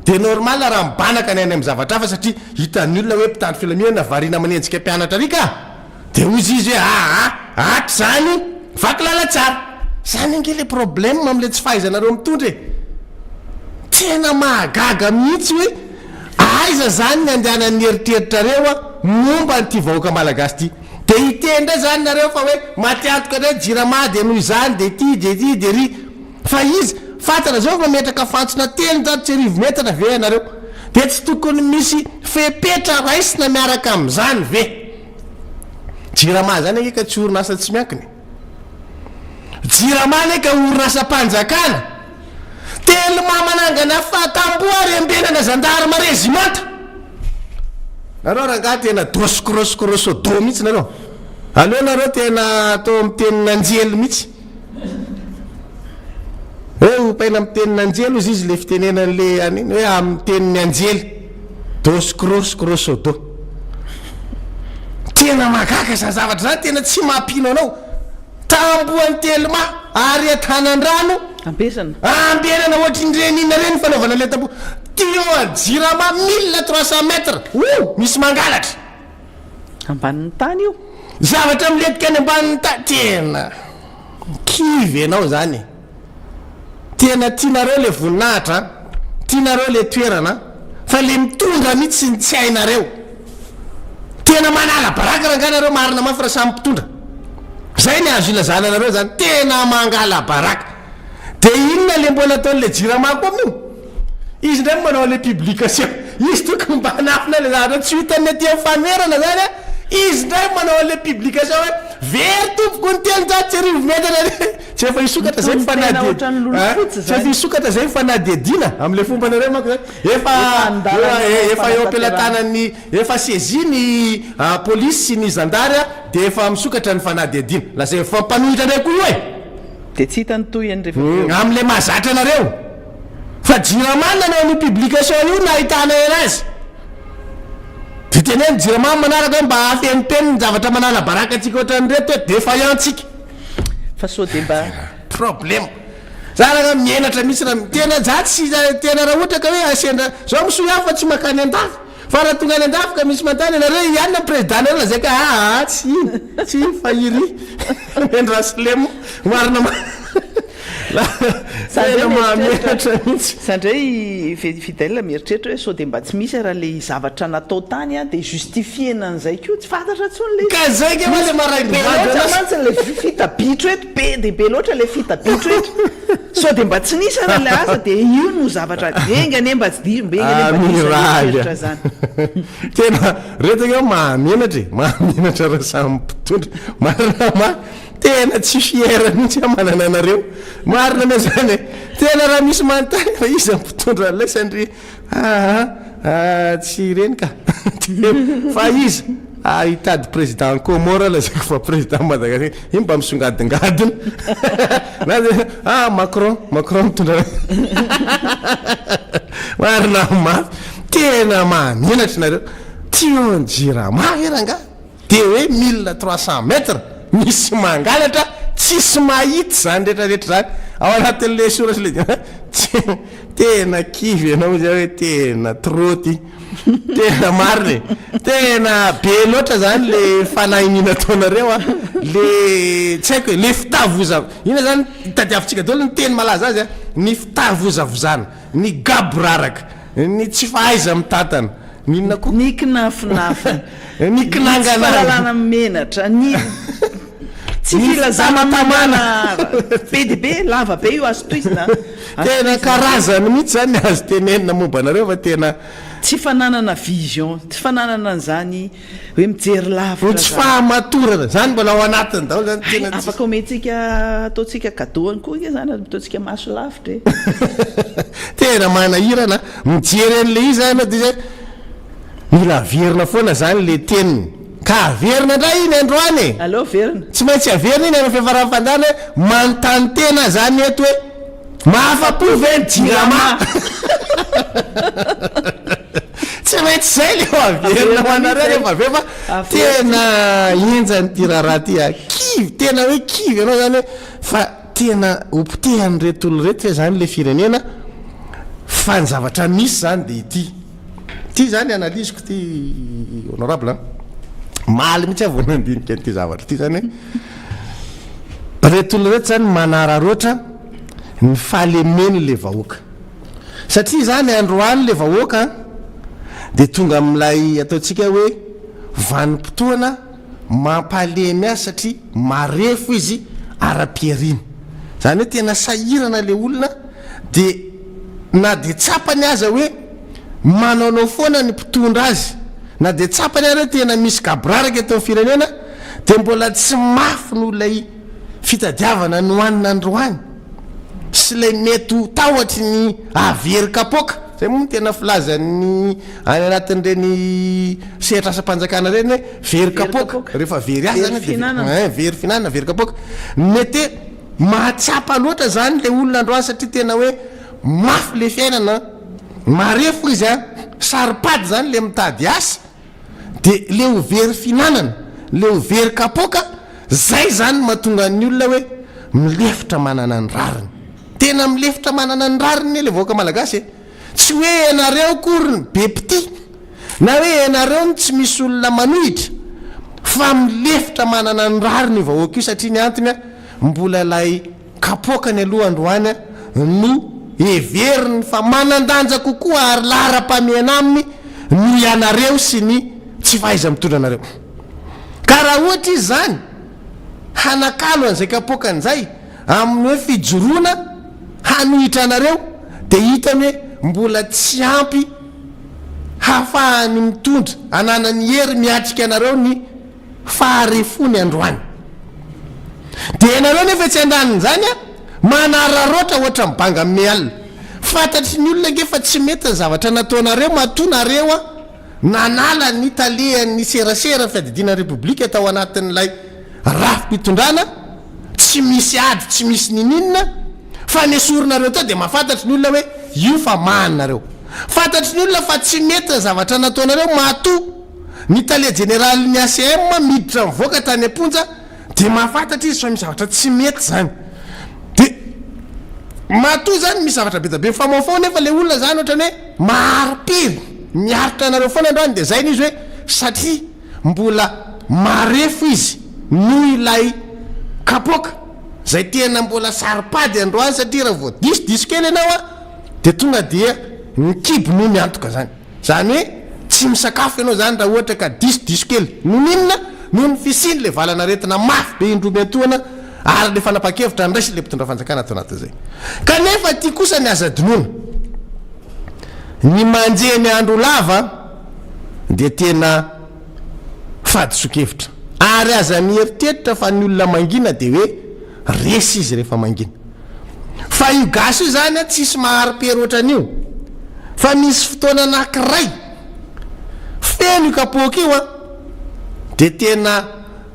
dia normal raha mibanaka ny any amin'ny zavatra hafa satria hitan'ny olona hoe mpitandro filaminana variana manenjika mpianatra ary ka! Dia hozy izy hoe aa ato zany vaky lalantsara. Zany ange le problème amle tsy fahaizanareo mitondra e. Tena mahagaga mihitsy hoe aiza zany ny andehanan'ny eritreritrareo momba an'ity vahoaka malagasy ity. Dia hiteny indray zany nareo fa hoe maty antoka indray jirama dia noho izany dia ity dia ity dia ry. Fa izy, fantatra zao fa mametraka fantsona 1300 metatra ve ianareo? Dia tsy tokony misy fepetra raisina miaraka amin'izany ve? Jirama zany ange ka tsy orinasa tsy miankina e. Jirama anie ka orinasam-panjakana. Telma manangana tamboho ary ambenana zandarma rezimanta. Nareo rangahy tena dos cross cross do mihitsy nareo. Aleo nareo tena atao amin'ny tenin'anjely mihitsy. Hoe ompaina amin'ny tenin'anjely hozy izy le fitenenan'le an'iny hoe amin'ny tenin'ny anjely. Dos cross cross do. Tena mahagaga izany zavatra izany, tena tsy mampino anao. Tambohan'ny Telma ary Antanandrano. Ambenana. Ambenana ohatrin'ireny inona ireny ny fanaovana ilay tamboho. Tuyau an'ny Jirama 1300 mètres. Ouh! Misy mangalatra. Ambanin'ny tany io. Zavatra milentika any ambanin'ny tany. Tena kivy ianao izany e. Tena tianareo le voninahitra an, tianareo le toerana an, fa le mitondra mihitsy ny tsy hainareo. Tena manala baraka rangahy nareo marina mafy raha samy mpitondra. Zay ny azo ilazana anareo zany, tena mangala baraka. De inona le mbola ataon'le jirama koa amin'io? Izy indray manao le publication, izy tokony mba hanafina le zavatra tsy ho hitan'ny aty amin'ny fanoherana zany an, izy indray manao an'le publication hoe very tompoko ny 1300 metatra. Tsy efa hisokatra zay ny fanadihadiana Tsy efa hisokatra zay ny fanadihadiana amin'ilay fombanareo manko zany. Efa efa eo am-pelatanan'ny efa saisi ny polisy sy ny zandary dia efa misokatra ny fanadihadiana. Lazain'ny mpanohitra indray koa io e! Dia tsy hita ny tohiny rehefa avy eo. Amin'ilay mahazatra anareo. Fa Jirama nanao an'io publication io nahitana anazy. Dia teneno Jirama amin'ny manaraka hoe mba afenipeno ny zavatra manala baraka antsika ohatran'ireto hoe défaillant tsika. Fa sao dia mba. Problème. Za raha mienatra mihitsy raha tena za tsy tena raha ohatra ka hoe sendra zao misoa ihany fa tsy makany andafy fa raha tonga any andafy ka misy manontany ianareo i anona président nareo lazaiko aa tsy iny tsy iny fa iry Mendraslem marina Tena mahamenatra mihitsy. Za ndray Fidèle mieritreritra hoe sao dia mba tsy misy ara le zavatra natao tany an dia justifier-na an'izay koa, tsy fantatra intsony le izy. Ka zay nge ma le marain'ny Be vady loatra anazy. mantsy le fita-bitro eto, be dia be loatra le fita-bitro eto. Sao dia mba tsy nisy ara le asa dia io no zavatra, enga anie mba tsy diso, enga anie mba diso zany Amiraly eritreritra a. zany. Tena reto nge mahamenatra e, mahamenatra raha samy mpitondra. Marina ma. Tena tsy fier mihitsy aho manana anareo. Marina anie zany e. Tena raha misy manontany fa iza ny mpitondra an'ilay ndry aa tsy ireny ka. Fa iza? Ah hitady président Comore lazaiko fa président Madagascar. Iny mba misongadingadina. Na dia ah Macron, Macron mitondra Marina mafy. Tena mahamenatra nareo. Tion jirama ve rangahy? Dia hoe 1300 mètres misy mangalatra tsisy mahita izany rehetra rehetra izany ao anatin'ilay soratra ilay dia tsy tena kivy ianao izay hoe tena trop ty tena marina e tena be loatra zany le fanahiniana ataonareo a le tsy haiko e le fitavoza inona zany tadiavintsika daholo ny teny malaza azy a ny fitavozavozana ny gaboraraka ny tsy fahaiza mitantana Ny inona koa? Ny kinafinafina. Ny Ny tsy kinangananga. fahalalana menatra. Ny tsy Ny filazana fitamatamana. mangarahara. Be dia be, lava be io azo tohizina an. Azo Tena tohizina be. karazany mihitsy zany ny azo tenenina momba anareo fa tena. Tsy fananana vision, tsy fananana an'izany hoe mijery Ny lavitra tsy zany. fahamatorana, zany mbola ao anatiny daholo zany Hay, tena tsy. afaka omentsika ataontsika cadeau any koa ange zany, ataontsika maso lavitra e. Tena manahirana mijery an'le izy zany dia zay mila averina foana zany le teniny. Ka averina indray iny androany e. Aleo averina. Tsy maintsy averina iny any amin'ny fiafaran'ny fandaharana hoe manontany tena zany eto hoe mahafa-po ve ny jirama? Tsy maintsy izay le ho averina ho anareo rehefa avy eo fa tena henjana ity raharaha ity a! Kivy, tena hoe kivy ianao zany hoe fa. Tena hopotehan'ireto olona ireto ve izany ilay firenena? Fa ny zavatra misy izany dia ity. Ity izany analyse-ko ity honorable an. Omaly mihitsy aho vao nandinika an'ity zavatra ity izany hoe ireto olona ireto izany manararaotra ny fahalemen'ilay vahoaka. Satria izany androany ilay vahoaka dia tonga amin'ilay ataontsika hoe vanim-potoana mampalemy azy satria marefo izy ara-pihariana. Izany hoe tena sahirana ilay olona dia na dia tsapany aza hoe manaonao foana ny mpitondra azy, na dia tsapany ary hoe tena misy gaboraraka eto amin'ny firenena dia mbola tsy mafy noho ilay fitadiavana ny hohanina androany sy ilay mety ho tahotry ny hahavery kapoaka, izay moa no tena filazan'ny any anatin'ireny sehatr'asam-panjakana ireny hoe very kapoaka, rehefa very asa zany dia very fihinanana, very kapoaka. Mety hoe mahatsapa loatra izany ilay olona androany satria tena hoe mafy ilay fiainana, marefo izy an, saro-pady izany ilay mitady asa. De le ho very fihinanana, le ho very kapoaka, zay zany no mahatonga ny olona hoe milefitra manana ny rariny. Tena milefitra manana ny rariny ne le vahoaka malagasy e! Tsy hoe ianareo akory no be mpitia, na hoe ianareo no tsy misy olona manohitra, fa milefitra manana ny rariny io vahoaka io satria ny antony a, mbola ilay Kapoakany aloha androany no heveriny fa manan-danja kokoa ary laharam-pahamehana aminy noho ianareo sy ny tsy fahaiza-mitondra anareo. Ka raha ohatra izy izany hanakalo an'izay kapoakany izay amin'ny hoe fijoroana hanohitra anareo dia hitany hoe mbola tsy ampy hahafahany mitondra, ananany hery miatrika anareo ny faharefony androany. Dia ianareo nefa etsy andanin'izany an, manararaotra ohatran'ny banga mial. Fantatry ny olona ange fa tsy mety ny zavatra nataonareo matoa nareo an nanala ny talehan'ny serasera fiadidiana ny Repoblika tao anatin'ilay rafi-pitondrana tsy misy ady tsy misy nininona fa nesorinareo tao dia mahafantatry ny olona hoe io fa mahanareo. Fantatry ny olona fa tsy mety ny zavatra nataonareo matoa Ny tale jeneralin'ny ACM miditra mivoaka tany am-ponja dia mahafantatra izy fa misy zavatra tsy mety izany. Dia matoa izany misy zavatra be dia be mifamaofao nefa ilay olona izany ohatran'ny hoe mahari-pery, miaritra anareo foana androany dia izay ilay izy hoe satria mbola marefo izy noho ilay kapoaka izay tena mbola saro-pady androany satria raha vao diso diso kely ianao an dia tonga dia ny kibo no miantoka izany. Izany hoe tsy misakafo ianao izany raha ohatra ka diso diso kely. Noho inona? Noho ny fisian'ilay valan'aretina mafy be indroa miantoana ary ilay fanapahan-kevitra niraisin'ilay mpitondra fanjakana ato anatin'izay. Kanefa ity kosa ny aza adinoina. Ny manjehy ny andro lava dia tena fahadisoan-kevitra. Ary aza mieritreritra fa ny olona mangina dia hoe resy izy rehefa mangina. Fa io gasy io zany an tsisy mahari-pery ohatran'io fa misy fotoana anakiray feno io kapoaka io an de tena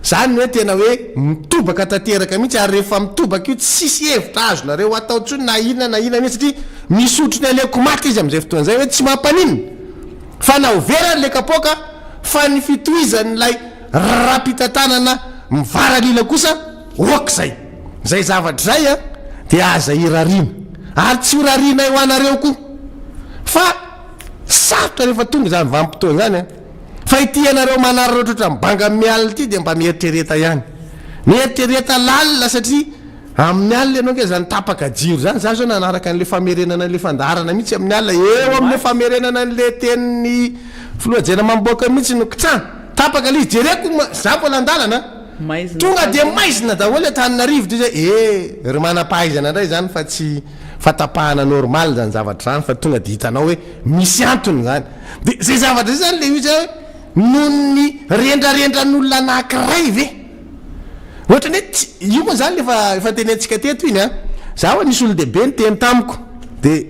zany hoe tena hoe mitobaka tanteraka mihitsy ary rehefa mitobaka io tsisy hevitra azonareo atao intsony na inona na inona mihitsy satria misotro ny aleoko maty izy am'izay fotoana izay hoe tsy mampaninona fa na ho very ary le kapoaka fa ny fitohizan'ilay raha-pitantanana mivaralila kosa ok zay. Izay zavatra izay dia aza irariana, ary tsy ho rarianay ho anareo koa, fa sarotra rehefa tonga izany vanim-potoana izany an! Fa ity ianareo manararaotra ohatran'ny banga mialina ity dia mba mieritrereta ihany. Mieritrereta lalina satria amin'ny alina ianao ange izany tapaka jiro izany, za zao nanaraka an'ilay famerenana an'ilay fandaharana mihitsy amin'ny alina, eo amin'ilay famerenana an'ilay tenin'ny filoha Jenamamboaka mihitsy no kitsan! Tapaka ilay izy, jereko, za mbola an-dalana an! Tonga dia maizina daholo Antananarivo dia zay eh ry manam-pahaizana indray izany fa tsy fatapahana normal izany zavatra izany fa tonga dia hitanao hoe misy antony izany. Dia izay zavatra izay izany ilay izy hoe noho ny rendrarendran'olona anankiray ve? Ohatran'ny hoe tsy, io moa izany efa efa notenentsika teto iny an, za ho'a nisy olon-dehibe niteny tamiko dia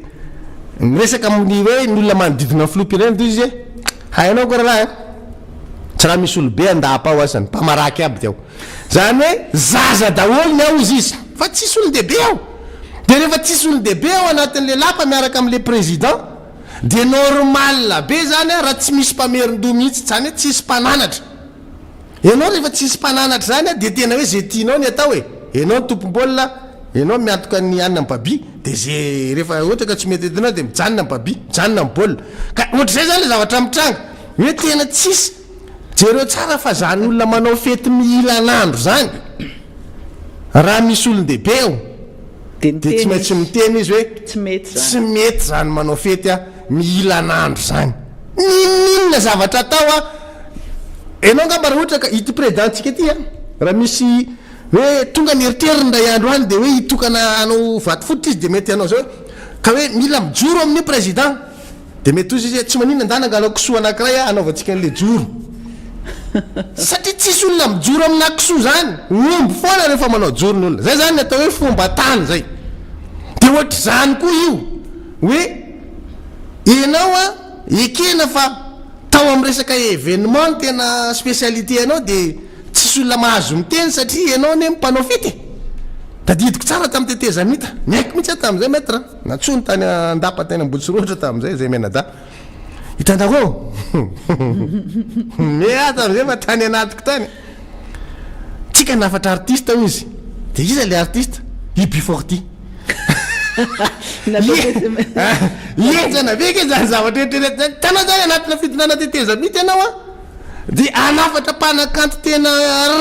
miresaka amin'ny hoe ny olona manodidina ny filoham-pirenena dia hoy izy hoe hainao koa rahalahy an, Tsy raha misy olobe andapa ao azany, mpamaraky aby ao. Zany hoe zaza daholo ny ao ozy izy, fa tsisy olon-dehibe ao. Dia rehefa tsisy olon-dehibe ao anatin'le lapa miaraka amin'le président, dia normal be zany raha tsy misy mpamerin-doha mihitsy, zany hoe tsisy mpananatra. Ianao rehefa tsisy mpananatra zany dia tena hoe ze tianao ny atao e. Ianao no tompom-baolina. Ianao miantoka ny anona ny baby de ze rehefa ohatra ka tsy mety entinao de mijanona ny baby, mijanona ny baolina. Ka ohatr'izay zany le zavatra mitranga hoe tena tsisy, jereo tsara fa zany olona manao fety mihilan'andro zany raha misy olon-dehibe ao De de tsy miteny maintsy izy. miteny izy hoe Tsy mety tsy zany. mety zany manao fety a mihilan'andro zany. N'inon'inona zavatra atao a, enao angamba raha ohatra ka ity président-tsika ity a, raha misy Hoe tonga ny eritreriny indray andro any dia hoe hitokana hanao vato fototra izy dia mety hanao izao hoe ka hoe mila mijoro amin'io président dia mety hozy izy hoe tsy maninona ndana angalao kisoa anankiray aho hanaovantsika an'ilay joro satria tsisy olona mijoro amina kisoa izany, omby foana rehefa manao joro ny olona, zay zany ny atao hoe fomba tany zay, dia ohatr'izany koa io hoe enao an ekena fa tao amin'ny resaka événement no tena spécialité anao dia Tsisy olona mahazo miteny satria ianao anie mpanao fety e! Tadidiko tsara tamin'ny tetezamita, niaiky mihitsy aho tamin'izay maître a! Nantsoiny tany an-dapa tany Ambohitsorohitra tamin'izay izay mianadahy. Hitanareo? Me aho tamin'izay fa tany anatiko tany. Tsika nafatra artiste hoy izy. Dia iza ilay artiste? I Biforty. Henjana be ange izany zavatra eritreretina izany. Hitanao izany anatina fitondrana tetezamita ianao an! Dia hanafatra mpanakanto tena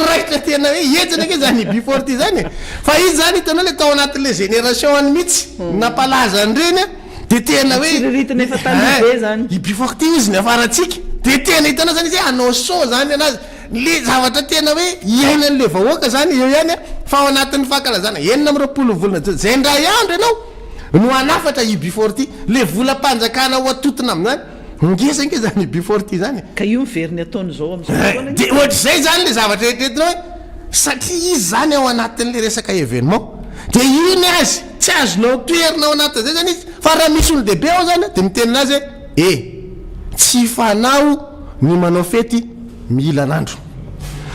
raitra tena hoe henjana ange zany i Forty zany e! Fa izy zany hitanao le tao anatin'le génération any mihitsy nampalaza an'ireny a, dia tena hoe Tsiriritina efa taloha be zany. I Forty izy niafarantsika, dia tena hitanao zany izy hoe hanao show zany anazy, le zavatra tena hoe iainan'le vahoaka zany eo ihany a, fa ao anatin'ny fankalazana 26 volana jona, zay indray andro ianao no hanafatra i Forty, le volam-panjakana ho atotona amin'izany. Ngeza ange zany before ty zany e. Ka io miveriny ataony izao amin'izao fotoana ange. Dia ohatr'izay zany le zavatra eritreretinao hoe satria izy zany ao anatin'le resaka événement dia io ny azy tsy azonao toherina ao anatin'izay zany izy fa raha misy olon-dehibe ao zany dia miteny anazy hoe e tsy fanao ny manao fety mihilan'andro.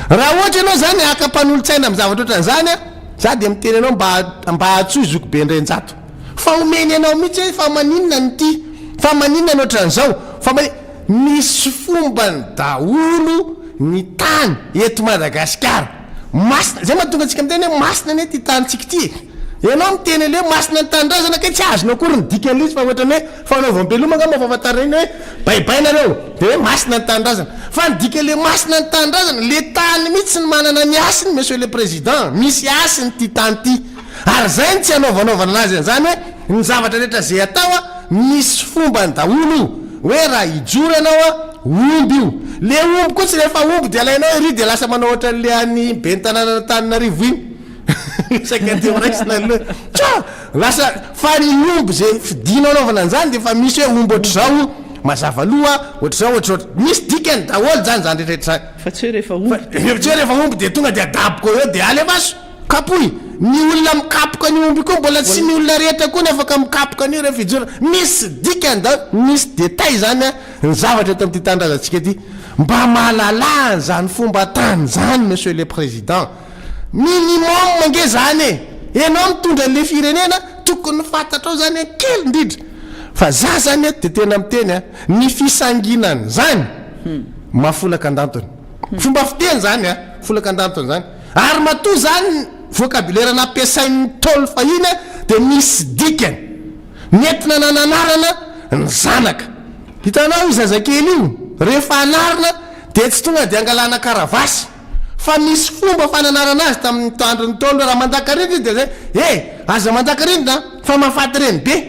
Raha ohatra ianao zany haka mpanolotsaina amin'ny zavatra ohatran'izany an, za dia miteny anao mba mba antsoy zokibe Ndrenjato. Fa omeny anao mihitsy hoe fa maninona no ity, fa maninona no ohatran'izao, fa mani-, misy fombany daholo ny tany eto Madagasikara. Masina, izay mahatonga antsika miteny hoe masina anie ity tanintsika ity e. Ianao miteny an'ilay hoe masina ny tanindrazana kay tsy azonao akory ny dikan'ilay izy fa ohatran'ny hoe fanaovam-beloma angamba fahafantarana iny hoe baibay nareo dia hoe masina ny tanindrazana. Fa ny dikan'ilay masina ny tanindrazana, ilay tany mihitsy no manana ny hasiny monsieur le président, misy hasiny ity tany ity. Ary zay no tsy anaovanaovana anazy an'izany hoe ny zavatra rehetra ze atao a misy fombany daholo io, hoe raha hijoro ianao a omby io, le omby koa tsy rehefa omby de alainao ery de lasa manao ohatran'le any ben'ny tanànan'Antananarivo iny saika andeha ho raisina aloha tsa lasa fa ny omby ze fidinao anaovana an'izany de efa misy hoe omby ohatr'izao mazava loha ohatr'izao ohatr'izao misy dikany daholo zany zany rehetra rehetra zany Fa tsy hoe rehefa omby de tsy hoe rehefa omby de tonga de adaboka eo de alefaso. Kapohy! Ny olona mikapoka an'io omby io koa mbola tsy ny olona rehetra koa no afaka mikapoka an'io rehefa hijoro. Misy dikany daholo, misy détail zany an, ny zavatra eto amin'ity tanindrazantsika ity. Mba mahalalà an'izany fomba tany izany Monsieur le Président. Minimum ange zany e! Enao mitondra an'le firenena, tokony fantatrao zany an, kely indrindra. Fa za zany eto de tena miteny an, ny fisanginan'izany, mahafolaka an-dantony. Fomba fiteny zany an, folaka an-dantony zany. Ary matoa izany ny vocabulaire nampiasain'ny Ntaolo fahiny dia misy dikany. Nentina nananarana ny zanaka. Hitanao io zazakely io, rehefa anarina dia tsy tonga dia angalana karavasy, fa misy fomba fananarana azy tamin'ny andron'ny Ntaolo, raha mandaka rindrina izy dia zay, eh! aza mandaka rindrina fa mahafaty renibe.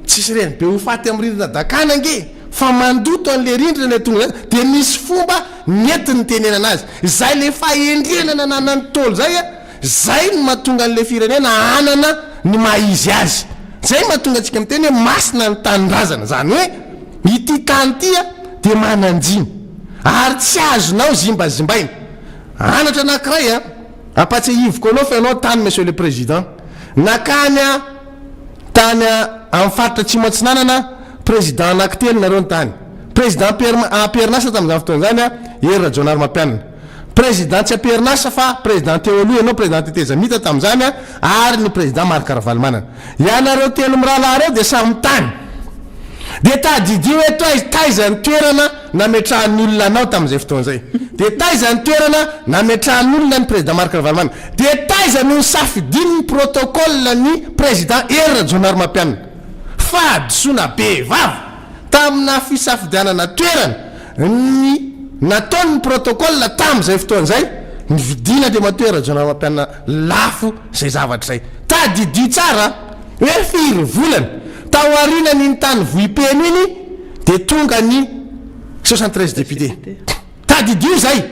Tsisy renibe ho faty amin'ny rindrina dakana ange fa mandoto an'ilay rindrina ilay tonga dia misy fomba Nety ny nitenenana azy. Izay le fahendrena nananan'ny Ntaolo zay a, zay no mahatonga an'le firenena hanana ny maha izy azy. Zay mahatonga antsika miteny hoe masina ny tanindrazana. Zany hoe ity tany ity a dia manan-jina ary tsy azonao zimbazimbaina. Anatra anakiray a, ampatsiahiviko anao fa ianao tany Monsieur le Président, nakany a Tany amin'ny faritra Atsimo Atsinanana, président anankitelo nareo ny tany. Président am-perinasa tamin'izany fotoana izany Hery Rajaonarimampianina. Président tsy am-perinasa fa président teo aloha ianao, président tetezamita tamin'izany ary ny président Marc Ravalomanana. Ianareo telo mirahalahy ireo dia samy tany. Dia tadidio hoe taiza, taiza ny toerana nametrahan'ny olona anao tamin'izay fotoana izay. Dia taiza ny toerana nametrahan'ny olona ny Président Marc Ravalomanana. Dia taiza no nisafidian'ny protocole ny Président Hery Rajaonarimampianina. Fahadisoana be vava tamina fisafidianana toerana ny nataon'ny protocole tamin'izay fotoana izay, nividiana Andriamatoa Hery Rajaonarimampianina lafo izay zavatra izay. Tadidio tsara hoe firy volana tao aorianan'iny tany Vohipeno iny dia tonga ny 73 députés. Tadidio izay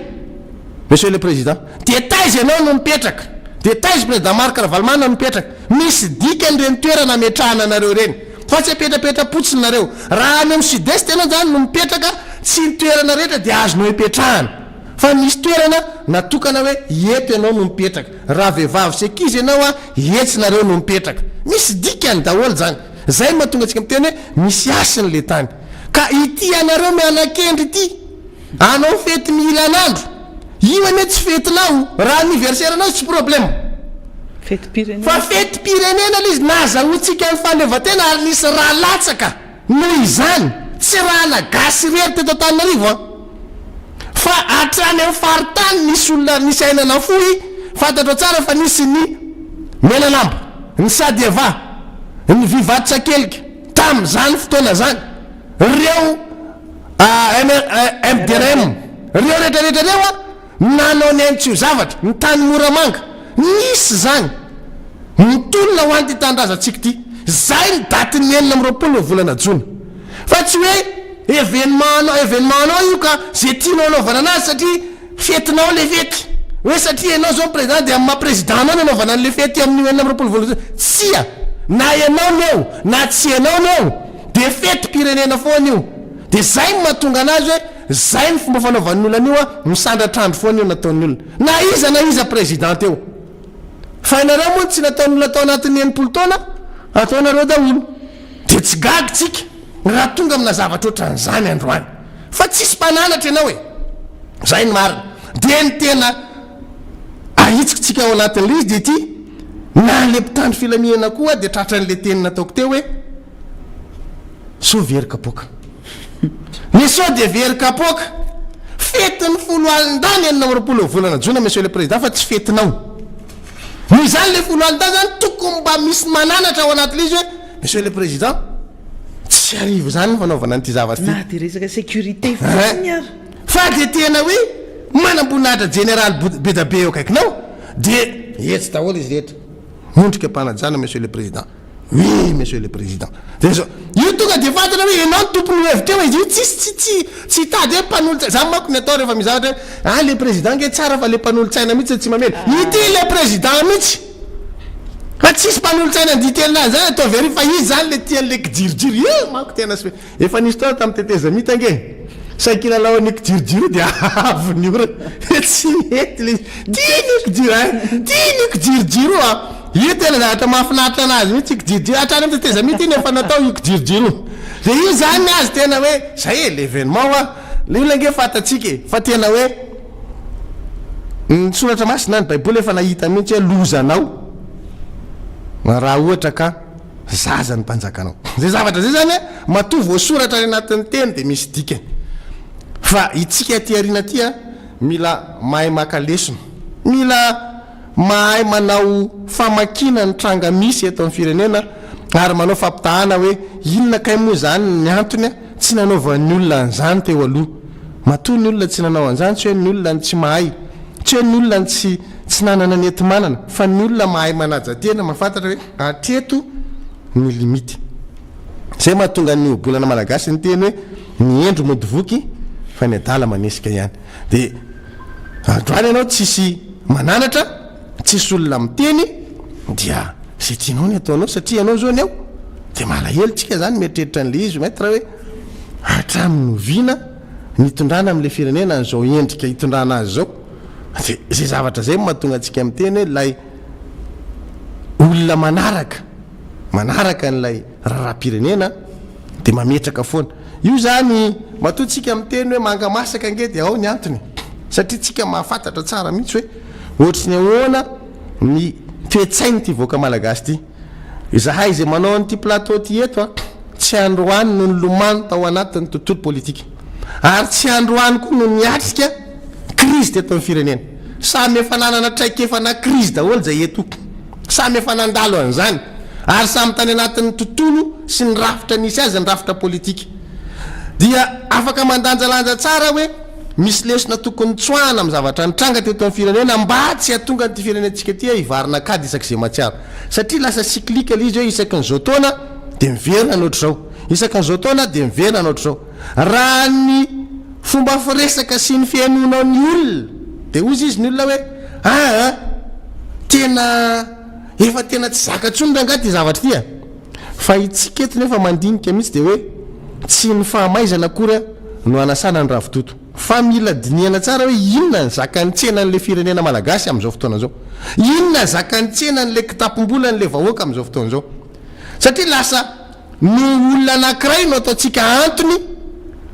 Monsieur le Président. Dia taiza ianao no mipetraka? Dia taiza Président Marc Ravalomanana no mipetraka? Misy dikany ireny toerana ametrahana anareo ireny. Fa tsy apetrapetra-potsiny nareo. Raha any amin'ny Sud Est ianao izany no mipetraka, tsy ny toerana rehetra dia azonao ipetrahana. Fa misy toerana natokana hoe eto ianao no mipetraka. Raha vehivavy sy ankizy ianao a, etsy nareo no mipetraka. Misy dikany daholo izany. Izay no mahatonga antsika miteny hoe misy hasiny le tany. Ka ity anareo mianakendry ity, anao fety mihilan'andro, io anie tsy fetinao, raha anniversaire anao izy tsy problème. Fetim-pirenena. Fa fetim-pirenena le izy, nahazahoantsika ny fahaleovantena ary nisy rà latsaka. Noho izany, tsy rà-na gasy irery teto Antananarivo an! Fa hatrany amin'ny faritany nisy olona nisy aina nafoy, fantatrao tsara fa nisy ny Menalamba, ny Sadieva, ny Vivato Sakelika, tamin'izany fotoana izany, ireo MDRM, ireo rehetra rehetra ireo an! Nanao ny ainy tsy ho zavatra, ny tany Moramanga. Nisy izany. Nitolona ho an'ity tanindrazantsika ity. Izay ny datin'ny 26 ny volana jona. Fa tsy hoe événement événement anao io ka ze tianao anaovana anazy satria fetinao le fety. Hoe satria ianao zao ny président dia amin'ny maha président anao no anaovana an'le fety amin'io 26 volana jona. Tsia! Na ianao no eo na tsy ianao no eo dia fetim-pirenena foana io. Dia zay no mahatonga anazy hoe Zay ny fomba fanaovan'ny olona an'io a, misandratr'andro foana io nataon'ny olona. Na iza na iza président teo. Fa ianareo moa ny tsy nataon'ny olona tao anatin'ny 60 taona, ataonareo daholo. Dia tsy gaga tsika raha tonga amina zavatra ohatran'izany androany. Fa tsisy mpananatra ianao e. Zay ny marina. Dia ny tena ahitsiko tsika ao anatin'ilay izy dia ity, na le mpitandro filaminana koa dia tratran'ilay teny nataoko teo hoe, Sao very kapoaka. Ny sao dia very kapoaka. Fetin'ny foloalindahy ny 26 volana jona Monsieur le Président fa tsy fetinao. Noho izany le foloalindahy zany tokony mba misy mananatra ao anatin'ilay izy hoe Monsieur le Président tsy arivo izany ny fanaovana an'ity zavatra ity. Na dia resaka sécurité fotsiny ary. Fa dia tena hoe manamboninahitra jeneraly be dia be eo akaikinao dia etsy daholo izy rehetra. Mondrika am-panajana Monsieur le Président. Oui monsieur le président. Dia zao, io tonga dia fantatra hoe ianao no tompon'io hevitra io e, izy io tsisy tsy tsy tsy hitady hoe mpanolotsaina, zany manko ny atao rehefa misy zavatra hoe ah le président nge tsara fa le mpanolotsaina mihitsy tsy mamely, ity le président mihitsy fa tsisy mpanolotsaina andihy-teny azy zany ataovy ery fa izy zany le tia an'le kijirijiry, io manko tena sy Efa nisy fotoana tamin'ny tetezamita ange saiky hilalao an'io kijirojiro io dia avy ny orana dia tsy nety ilay izy. Tiany io kijiro ein! Tiany io kijirojiro io an! Io tena zavatra mahafinaritra anazy mihitsy io kijirojiro, hatrany amin'ny tetezamita iny efa natao io kijirojiro io. Dia io izany ny azy tena hoe zay e, l'événement hoa. Ilay olona ange fantatsika e, fa tena hoe ny soratra masina, ny baiboly efa nahita mihitsy hoe lozanao raha ohatra ka. Zaza ny mpanjakanao. Zay zavatra zay zany a, matoa voasoratra any anatin'ny teny dia misy dikany. Fa itsika aty aoriana aty a, mila mahay maka lesona. Mila mahay manao famakiana ny tranga misy eto amin'ny firenena ary manao fampitahana hoe inona kay moa izany ny antony tsy nanaovan'ny olona an'izany teo aloha. Matoa ny olona tsy nanao an'izany tsy hoe ny olona no tsy mahay, tsy hoe ny olona no tsy tsy nanana ny enti-manana fa ny olona mahay manaja tena, mahafantatra hoe Hatreto ny limite. Izay mahatonga ny ohabolana malagasy niteny hoe ny hendry mody voky fa ny adala manesika ihany. Dia androany ianao tsisy mananatra, tsisy olona miteny dia izay tianao ny ataonao satria ianao izao ny ao. Dia malahelo tsika izany mieritreritra an'ilay izy maître hoe hatramin'ny oviana nitondrana amin'ilay firenena an'izao endrika itondrana azy izao. Dia izay zavatra izay no mahatonga antsika miteny hoe ilay olona manaraka manaraka an'ilay raharaham-pirenena dia mametraka foana. Io izany matoa tsika miteny hoe manga masaka ange dia ao ny antony satria tsika mahafantatra tsara mihitsy hoe ohatry ny ahoana ny toe-tsain'ity vahoaka malagasy ity. Izahay izay manao an'ity plateau ity eto a, tsy androany no nilomano tao anatin'ny tontolo politika. Ary tsy androany koa no niatrika krizy teto amin'ny firenena. Samy efa nanana traikefa na krizy daholo izay eto. Samy efa nandalo an'izany. Ary samy tany anatin'ny tontolo sy ny rafitra nisy azy ny rafitra politika. Dia afaka mandanjalanja tsara hoe misy lesona tokony tsoahana amin'ny zavatra nitranga teto amin'ny firenena mba tsy hahatonga an'ity firenentsika ity hivarina an-kady isak'izay mahatsiaro. Satria lasa cyclique ilay izy hoe isaky ny izao taona dia miverina ny ohatr'izao. Isaky ny izao taona dia miverina ny ohatr'izao. Raha ny fomba firesaka sy ny fihainoanao ny olona dia hozy izy ny olona hoe aa tena efa tena tsy zaka intsony rangahy ity zavatra ity a! Fa itsika eto nefa mandinika mihitsy dia hoe tsy ny fahamaizana akory no hanasana ny ravitoto fa mila dinihana tsara hoe inona ny zakan'ny tsenan'ilay firenena malagasy amin'izao fotoana izao? Inona zakan'ny tsenan'ilay kitapom-bolan'ilay vahoaka amin'izao fotoana izao? Satria lasa Ny olona anankiray no ataontsika antony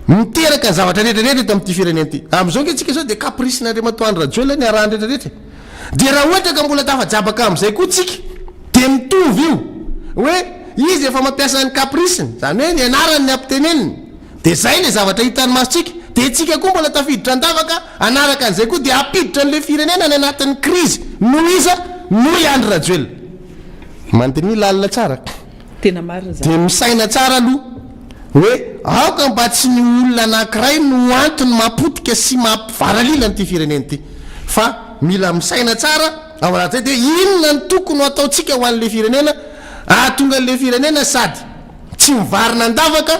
miteraka ny zavatra rehetra rehetra eto amin'ity firenena ity. Amin'izao ange tsika izao dia caprice-n'Andriamatoa Andry Rajoelina ny arahany rehetra rehetra e. Dia raha ohatra ka mbola tafajabaka amin'izay koa tsika dia mitovy io hoe izy efa mampiasa ny caprice-ny, izany hoe ny anarany ny ampiteneniny, dia izay ilay zavatra hitan'ny masontsika. Dia tsika koa mbola tafiditra an-davaka hanaraka an'izay koa dia hampiditra an'ilay firenena any anatin'ny crise noho iza? Noho i Andry Rajoelina. Mandiniha lalina tsara. Tena marina izany. Dia misaina tsara aloha hoe aoka mba tsy ny olona anankiray no antony mahapotika sy mampivaralila an'ity firenena ity fa mila misaina tsara ao anatin'izay dia hoe inona no tokony ho ataontsika ho an'ilay firenena hahatonga an'ilay firenena sady tsy mivarina an-davaka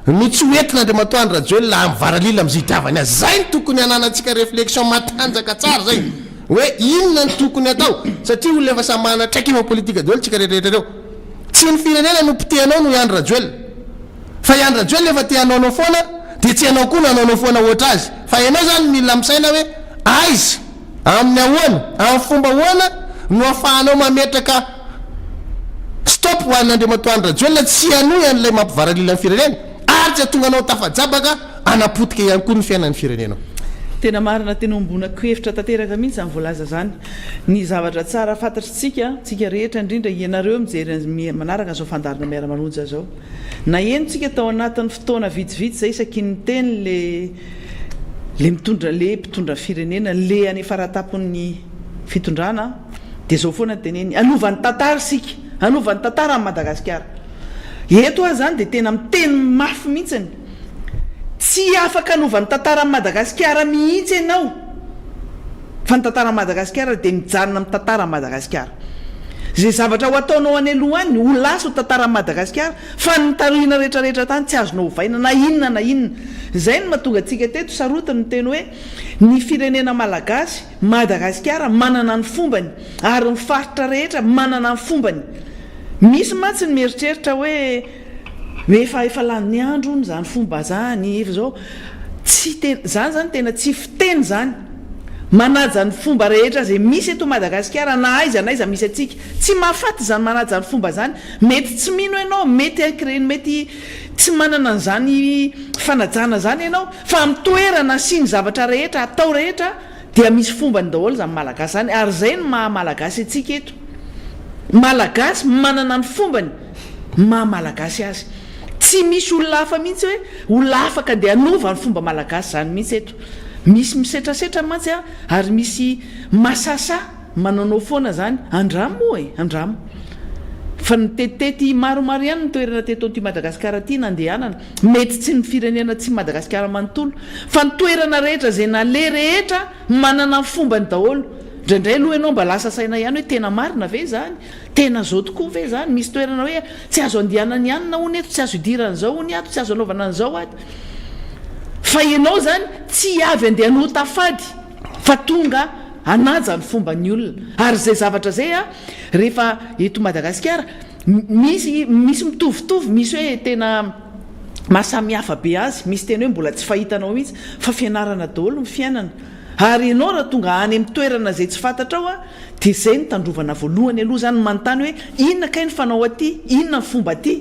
no tsy ho entin'Andriamatoa Andry Rajoelina mivaralila amin'izay itiavany azy. Izay no tokony hananantsika réflexion matanjaka tsara izay hoe inona no tokony hatao satria olona efa samy manana traikefa politika daholo tsika rehetra rehetra ireo. Tsy ny firenena no potehanao noho i Andry Rajoelina. Fa i Andry Rajoelina efa te hanaonao foana dia tsy ianao koa no hanaonao foana hoatra azy. Fa ianao izany mila misaina hoe aiza, amin'ny ahoana, amin'ny fomba ahoana no afahanao mametraka stop ho an'Andriamatoa Andry Rajoelina tsy hanohy an'ilay mampivaralila ny firenena ary tsy hahatonga anao ho tafajabaka hanapotika ihany koa ny fiainan'ny firenenao. Tena marina tena ombonako hevitra tanteraka mihitsy izany voalaza izany. Ny zavatra tsara fantatritsika, tsika rehetra indrindra ianareo mijery manaraka an'izao fandaharana miara-manonja izao. Naheno tsika tao anatin'ny fotoana vitsivitsy izay isaky ny niteny le le mitondra le mpitondra firenena le any faratapon'ny fitondrana dia izao foana ny teneniny, hanova ny tantara isika, hanova ny tantara an'i Madagasikara. Eto aho izany dia tena miteny mafy mihitsiny, tsy afaka hanova ny tantaran'i Madagasikara mihitsy ianao. Fa ny tantaran'i Madagasikara dia mijanona amin'ny tantaran'i Madagasikara. Izay zavatra ho ataonao any aloha any, ho lasa ho tantaran'i Madagasikara, fa ny tarihina rehetra rehetra tany tsy azonao ovaina na inona na inona. Izay no mahatonga antsika teto sarotiny niteny hoe ny firenena malagasy, Madagasikara, manana ny fombany, ary ny faritra rehetra manana ny fombany. Misy mantsy ny mieritreritra hoe. Hoe efa efa lany andro hono izany fomba zany, efa zao, tsy tena, zany zany tena tsy fiteny zany. Manaja ny fomba rehetra izay misy eto Madagasikara na aiza na aiza misy antsika. Tsy mahafaty izany manaja ny fomba zany. Mety tsy mino ianao, mety ankireny, mety tsy manana an'izany fanajana zany ianao, fa amin'ny toerana sy ny zavatra rehetra atao rehetra Dia misy fombany daholo izany Malagasy izany ary izay no maha Malagasy antsika eto. Malagasy manana ny fombany maha Malagasy azy. Tsy misy olona hafa mihitsy hoe olona afaka andeha hanova ny fomba Malagasy izany mihitsy eto. Misy misetrasetra mantsy an, ary misy masasa manaonao foana izany. Andramo moa e, andramo. Fa nitetitety maromaro ihany ny toerana teto an'ity Madagasikara ity nandehanana. Mety tsy ny firenena tsy Madagasikara manontolo fa ny toerana rehetra izay naleha rehetra manana ny fombany daholo. Indraindray aloha ianao mba lasa saina ihany hoe tena marina ve izany? Tena zao tokoa ve izany? Misy toerana hoe tsy azo andehanana ianona hono eto, tsy azo idirana izao hono ato, tsy azo anaovana an'izao ato. Fa ianao izany tsy avy andeha hanota fady fa tonga hanaja ny fomban'ny olona. Ary izay zavatra izay rehefa eto Madagasikara Misy misy mitovitovy, misy hoe tena mahasamihafa be azy, misy tena hoe mbola tsy fahitanao mihitsy, fa fianarana daholo ny fiainana. Ary ianao raha tonga any amin'ny toerana izay tsy fantatrao a, dia izay no tandrovana voalohany aloha izany, manontany hoe inona kay ny fanao aty, inona ny fomba aty.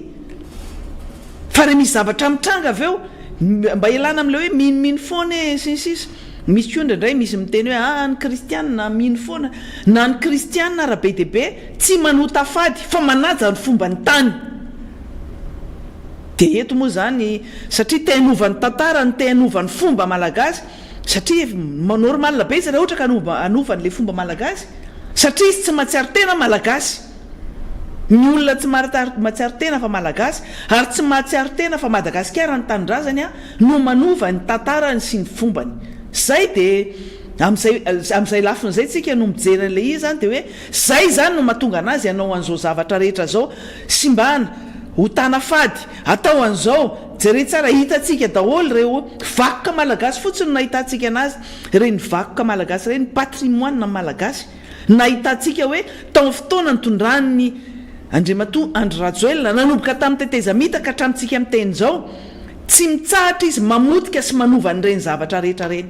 Fa raha misy zavatra mitranga avy eo, mba ialana amin'ilay hoe minomino foana e, sy ny sisa. Misy koa indraindray misy miteny hoe aa ny kristianina mino foana. Na ny kristianina ara be dia be tsy manota fady fa manaja ny fomban'ny tany. Dia eto moa izany satria te hanova ny tantara, ny te hanova ny fomba malagasy, satria normal be izy raha ohatra ka hanova hanova an'ilay fomba malagasy, satria izy tsy mahatsiaro tena malagasy. Ny olona tsy mahatsiaro tena fa malagasy ary tsy mahatsiaro tena fa Madagasikara ny tanindrazany no manova ny tantarany sy ny fombany. Izay dia amin'izay amin'izay lafiny izay tsika no mijery an'ilay izy izany dia hoe izay izany no mahatonga an'azy hanao an'izao zavatra rehetra izao, simbana, hotana fady, atao an'izao, jereo tsara hitantsika daholo ireo vakoka malagasy fotsiny no nahitantsika an'azy, ireny vakoka malagasy ireny, patrimoine malagasy. Nahitantsika hoe tao amin'ny fotoana nitondran'ny Andriamatoa Andry Rajoelina, nanomboka tamin'ny tetezamita ka hatramintsika miteny izao, tsy mitsahatra izy mamotika sy manova an'ireny zavatra rehetra ireny.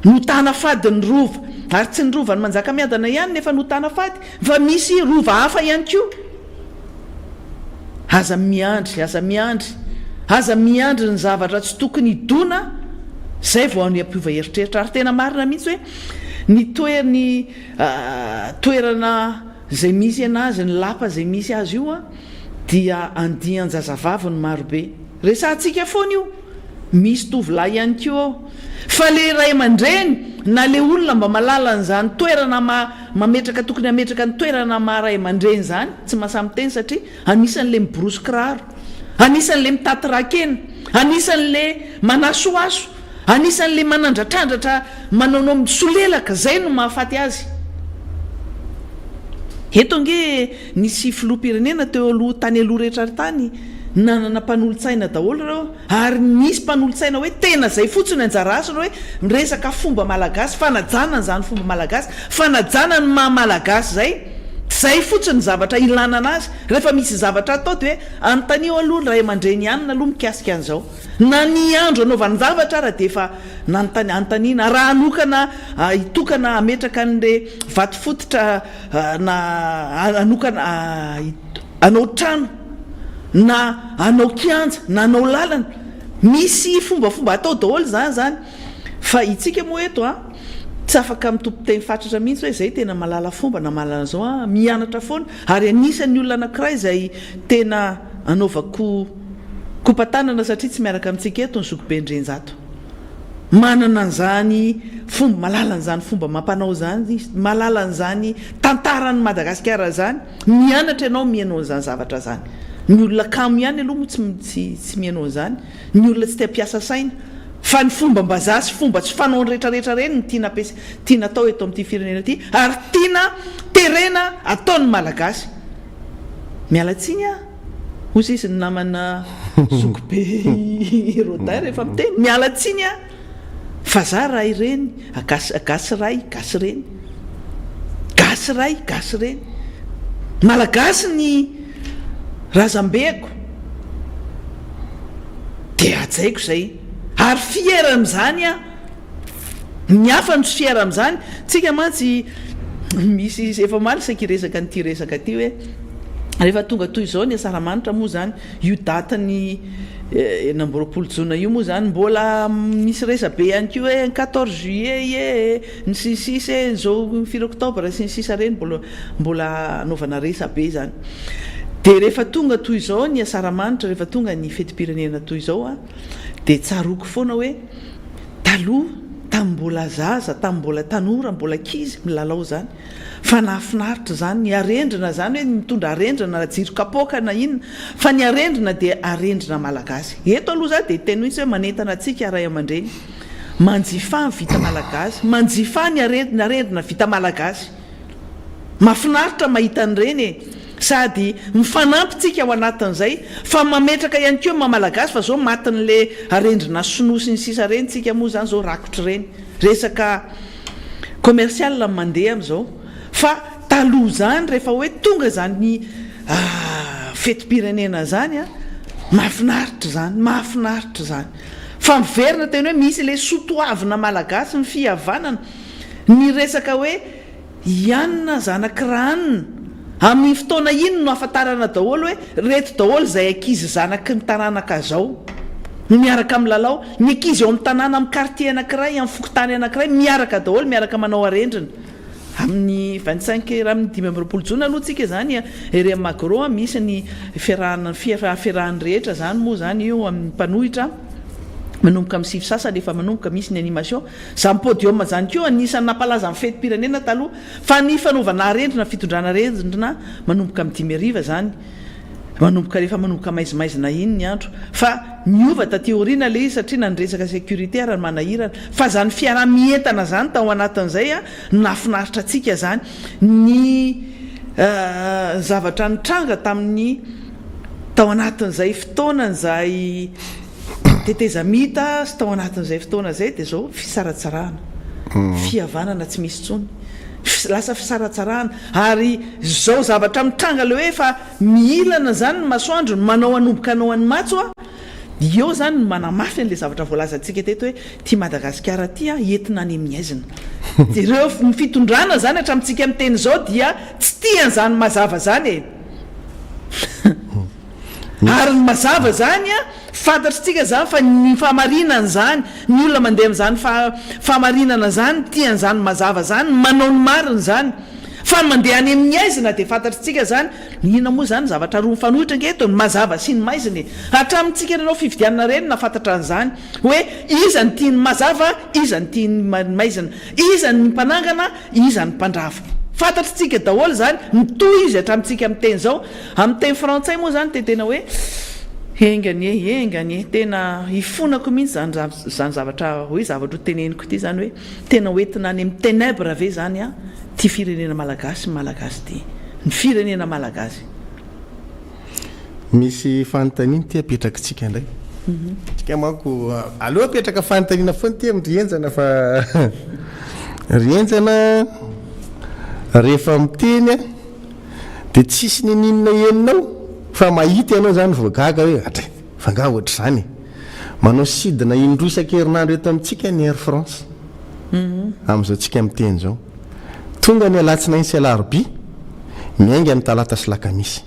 Notana fady ny Rova, ary tsy ny Rovan'i Manjakamiadana ihany no efa notana fady, fa misy Rova hafa ihany koa. Aza miandry, aza miandry, aza miandry ny zavatra tsy tokony hidona zay vao hampiova eritreritra. Ary tena marina mihitsy hoe ny toe ny toerana izay misy anazy, ny lapa izay misy azy io dia andian-jazavavy ny marobe. Resahantsika foana io. Misy tovolahy ihany koa ao. Fa le ray aman-dreny na le olona mba malala an'izany toerana ma mametraka tokony hametraka ny toerana maha ray aman-dreny izany tsy mahasahy miteny satria anisan'le miborosy kiraro, anisan'le mitaty ra-kena, anisan'le manasohaso, anisan'le manandratrandratra manaonao misolelaka, zay no mahafaty azy. Eto ange nisy filoham-pirenena teo aloha tany aloha rehetra tany nanana mpanolotsaina daholo ireo ary nisy mpanolotsaina hoe tena zay fotsiny anjara asany hoe miresaka fomba malagasy, fanajana an'izany fomba malagasy, fanajana ny maha malagasy zay, zay fotsiny ny zavatra ilana anazy, rehefa misy zavatra atao de hoe anontanio aloha ny ray aman-dreny anona aloha mikasika an'izao, na ny andro anaovan-javatra ara de efa nanontany anontaniana, raha hanokana hitokana hametraka an'le vato fototra na hanokana hanao trano na hanao kianja na hanao lalana, misy fombafomba atao daholo izany izany, fa itsika moa eto an, tsy afaka mitompo teny fatratra mihitsy hoe izay tena mahalala fomba na mahalala an'izao an, mianatra foana, ary anisan'ny olona anankiray izay tena anaovako kopa-tanana satria tsy miaraka amintsika eto ny zokibe Ndrenjato. Manana an'izany fomba, mahalala an'izany fomba amam-panao izany izy, mahalala an'izany tantaran'i Madagasikara izany, mianatra ianao mihaino an'izany zavatra izany. Ny olona kamo ihany aloha moa tsy tsy tsy mihaino an'izany, ny olona tsy te hampiasa saina, fa ny fombam-bazaha sy fomba tsy fanaony rehetrarehetra ireny no tiana ampiasa, tiana atao eto amin'ity firenena ity ary tiana terena ataon'ny Malagasy. Miala tsiny aho. Hoy sisa ny namana zokibe i Rodin rehefa miteny, miala tsiny aho fa za ray reny, gasy gasy ray, gasy reny, gasy ray, gasy reny, malagasy ny razambeko dia hajaiko izay ary fier amin'izany aho. Ny hafa no tsy fier amin'izany, tsika mantsy misy efa omaly saika hiresaka an'ity resaka ity hoe rehefa tonga toy izao ny asaramanitra moa izany io datin'ny 26 jona io moa izany mbola misy resabe ihany koa hoe 14 juillet ie ny sy ny sisa e izao firy octobre sy ny sisa ireny mbola mbola anaovana resabe izany dia rehefa tonga toy izao ny asaramanitra rehefa tonga ny fetim-pirenena toy izao a dia tsaroako foana hoe Taloha, tamin'ny mbola zaza, tamin'ny mbola tanora, mbola ankizy, milalao izany. Fa nahafinaritra izany. Ny arendrina izany hoe mitondra arendrina na jiro kapoaka na inona. Fa ny arendrina dia arendrina malagasy. Eto aloha izaho dia hiteny mihitsy hoe manentana antsika ray aman-dreny, manjifà ny vita malagasy, manjifà ny arendrina vita malagasy. Mahafinaritra mahita an'ireny e! Sady mifanampy tsika ao anatin'izay fa mametraka ihany koa ny maha malagasy fa zao matin'le arendrina sinoa sy ny sisa reny tsika moa zany zao rakotr'ireny resaka commercial no mandeha amizao fa taloha zany rehefa hoe tonga zany fetim-pirenena zany a mahafinaritra zany mahafinaritra zany fa miverina teny hoe misy le soa toavina malagasy ny fihavanana ny resaka hoe I Anna zanak'i Raanna. Amin'iny fotoana iny no ahafantarana daholo hoe reto daholo izay ankizy zanaky ny taranaka zao no miaraka milalao. Ny ankizy eo amin'ny tanàna amin'ny quartier anankiray, amin'ny fokontany anankiray miaraka daholo, miaraka manao arendrina. Amin'ny 25 raha amin'ny 25 jona aloha tsika zany ery amin'ny Magro misy ny fiarahana fiarahan'ny rehetra zany moa zany io amin'ny mpanohitra manomboka amin'ny sivy sasany efa manomboka misy ny animation. Zany podium zany koa anisan'ny nampalaza ny fetim-pirenena taloha fa ny fanaovana arendrina fitondrana arendrina manomboka amin'ny dimy hariva zany manomboka rehefa manomboka maizimaizina iny ny andro fa niova taty aoriana le izy satria na ny resaka sécurité ary manahirana fa zany fiaraha-mientana zany tao anatin'izay a no nahafinaritra antsika zany ny zavatra nitranga tamin'ny tao anatin'izay fotoanan'izay tetezamita sy tao anatin'izay fotoana izay dia izao fisaratsarahana, fihavanana tsy misy intsony, lasa fisaratsarahana ary izao zavatra mitranga ilay hoe efa mihilana izany ny masoandro, ny manao hanomboka hanao an'i matso a, eo izany no manamafy an'ilay zavatra voalazantsika teto hoe ity Madagasikara ity a, entina any amin'ny haizina. Ireo ny fitondrana izany hatramintsika miteny izao dia tsy tia an'izany mazava izany e. Ary ny mazava izany an, fantatritsika izany fa ny fahamarinana izany, ny olona mandeha amin'izany fahamarinana izany, tia an'izany mazava izany, manao ny marina izany. Fa ny mandeha any amin'ny haizina dia fantatritsika izany, inona moa izany, zavatra roa mifanohitra ange eto, ny mazava sy ny maizina e. Hatramintsika nanao fifidianana ireny nahafantatra an'izany, hoe iza no tia ny mazava, iza no tia ny maizina, iza ny mpanangana, iza ny mpandrava. Fantatritsika daholo izany, mitohy izy hatramintsika miteny izao. Amin'ny teny frantsay moa izany dia tena hoe enga anie, enga anie, tena ifonako mihitsy izany izany zavatra hoe zavatra ho teneniko ity izany hoe tena ho entina any amin'ny ténèbres ve izany an ity firenena malagasy malagasy ity, ny firenena malagasy. Misy fanontaniana ity apetrakitsika indray. Tsika manko aleo apetraka fanontaniana foana ity amin-dry Henjana fa ry Henjana rehefa miteny an. Dia tsisy ninininona henonao fa mahita ianao izany vao gaga hoe atray fa angaha ohatr'izany e! Manao sidina indroa isan-kerinandro eto amintsika ny Air France amin'izao tsika miteny izao. Tonga ny alatsinainy sy alarobia, miainga ny talata sy lakamisy.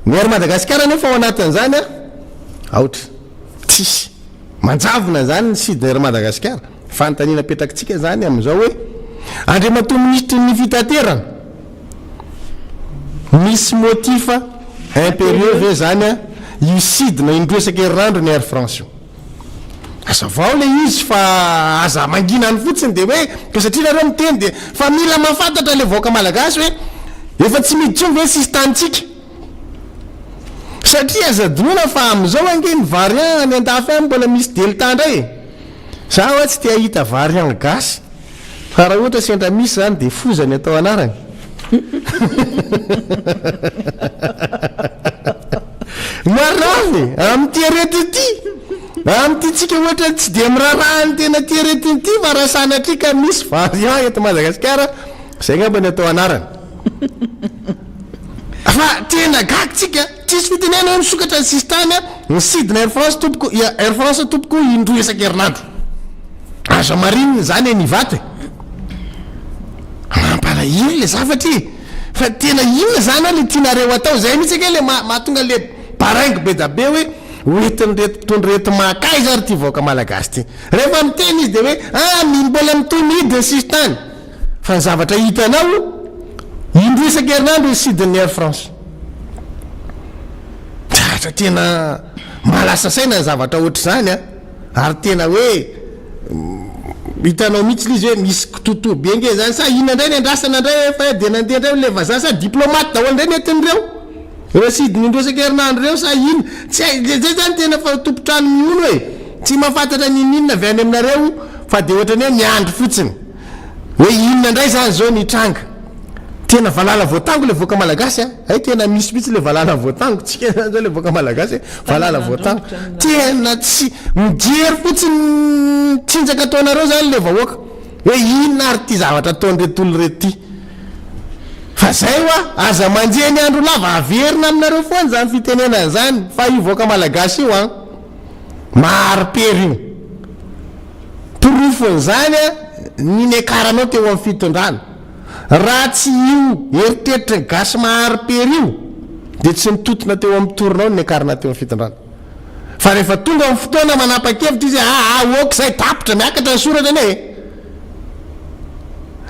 Ny Air Madagascar anefa ao anatin'izany an, aotra, tsisy. Manjavona izany ny sidina Air Madagascar. Fanontaniana apetrakitsika izany amin'izao hoe, Andriamatoa Minisitry ny Fitaterana, misy motif impérieux ve izany io sidina indroa isan-kerinandro ny Air France io? Hazavao ilay izy fa aza mangina any fotsiny dia hoe ka satria nareo miteny dia fa mila mahafantatra ilay vahoaka malagasy hoe efa tsy midy intsony ve ny sisin-tanintsika? Satria aza adinoina fa amin'izao ange ny variant any andafy any mbola misy delta indray e! Za hoa tsy te hahita variant gasy fa raha ohatra sendra misy zany de foza ny atao anarany. Marary e! Amin'ity aretina ity, amin'ity tsika ohatra tsy dia miraharaha ny tena ity aretina ity fa raha sanatria ka misy variant eto Madagasikara, zay angamba ny atao anarany. Fa tena gaga tsika, tsisy fitenenana hoe misokatra ny sisintany a, ny sidina Air France tompoko, Air France tompoko indroa isan-kerinandro. Aza marinina izany eny Ivato e. Mampalahelo le zavatra e. Fa tena inona izany le tianareo atao? Zay mihitsy ange le mahatonga le baraingo be da be hoe hoentin'ireto mpitondra ireto mankaiza ary ity vahoaka malagasy ity. Rehefa miteny izy dia hoe ah mbola mitohy mihidy ny sisintany. Fa ny zavatra hitanao, indroa isan-kerinandro ny sidin'ny Air France. Zavatra tena mahalasa saina ny zavatra ohatr'izany an! Ary tena hoe hitanao mihitsy ilay izy hoe misy kitoatoa be ange izany sa inona indray ny andrasana indray fa dia nandeha indray ilay vazaha sa diplomate daholo indray ny entin'ireo? Ireo sidiny indroa isan-kerinandro ireo sa inona? Tsy hay, izay izany tena fa tompon-trano mihono e! Tsy mahafantatra n'inon'inona avy any aminareo fa dia ohatran'ny hoe miandry fotsiny. Hoe inona indray izany izao ny hitranga? Tena valala voatango ilay vahoaka malagasy a! Hay tena misy mihitsy ilay valala voatango, tsika izany izao ilay vahoaka malagasy e, valala voatango. Tena tsy mijery fotsiny ny tsinjaka ataonareo izany ilay vahoaka. Hoe inona ary ity zavatra ataon'ireto olona ireto ity? Fa zay hoa, aza manjehy ny andro lava, averina aminareo foana izany fitenenana izany, fa io vahoaka malagasy io an, mahari-pery io. Porofon'izany ny niakaranao teo amin'ny fitondrana. Raha tsy io eritreritry ny gasy mahari-pery io dia tsy nitotona teo amin'ny torinao ny niakarana teo amin'ny fitondrana. Fa rehefa tonga ny fotoana manapa-kevitra izy hoe aa ok izay tapitra, miakatra ny soratra anie e!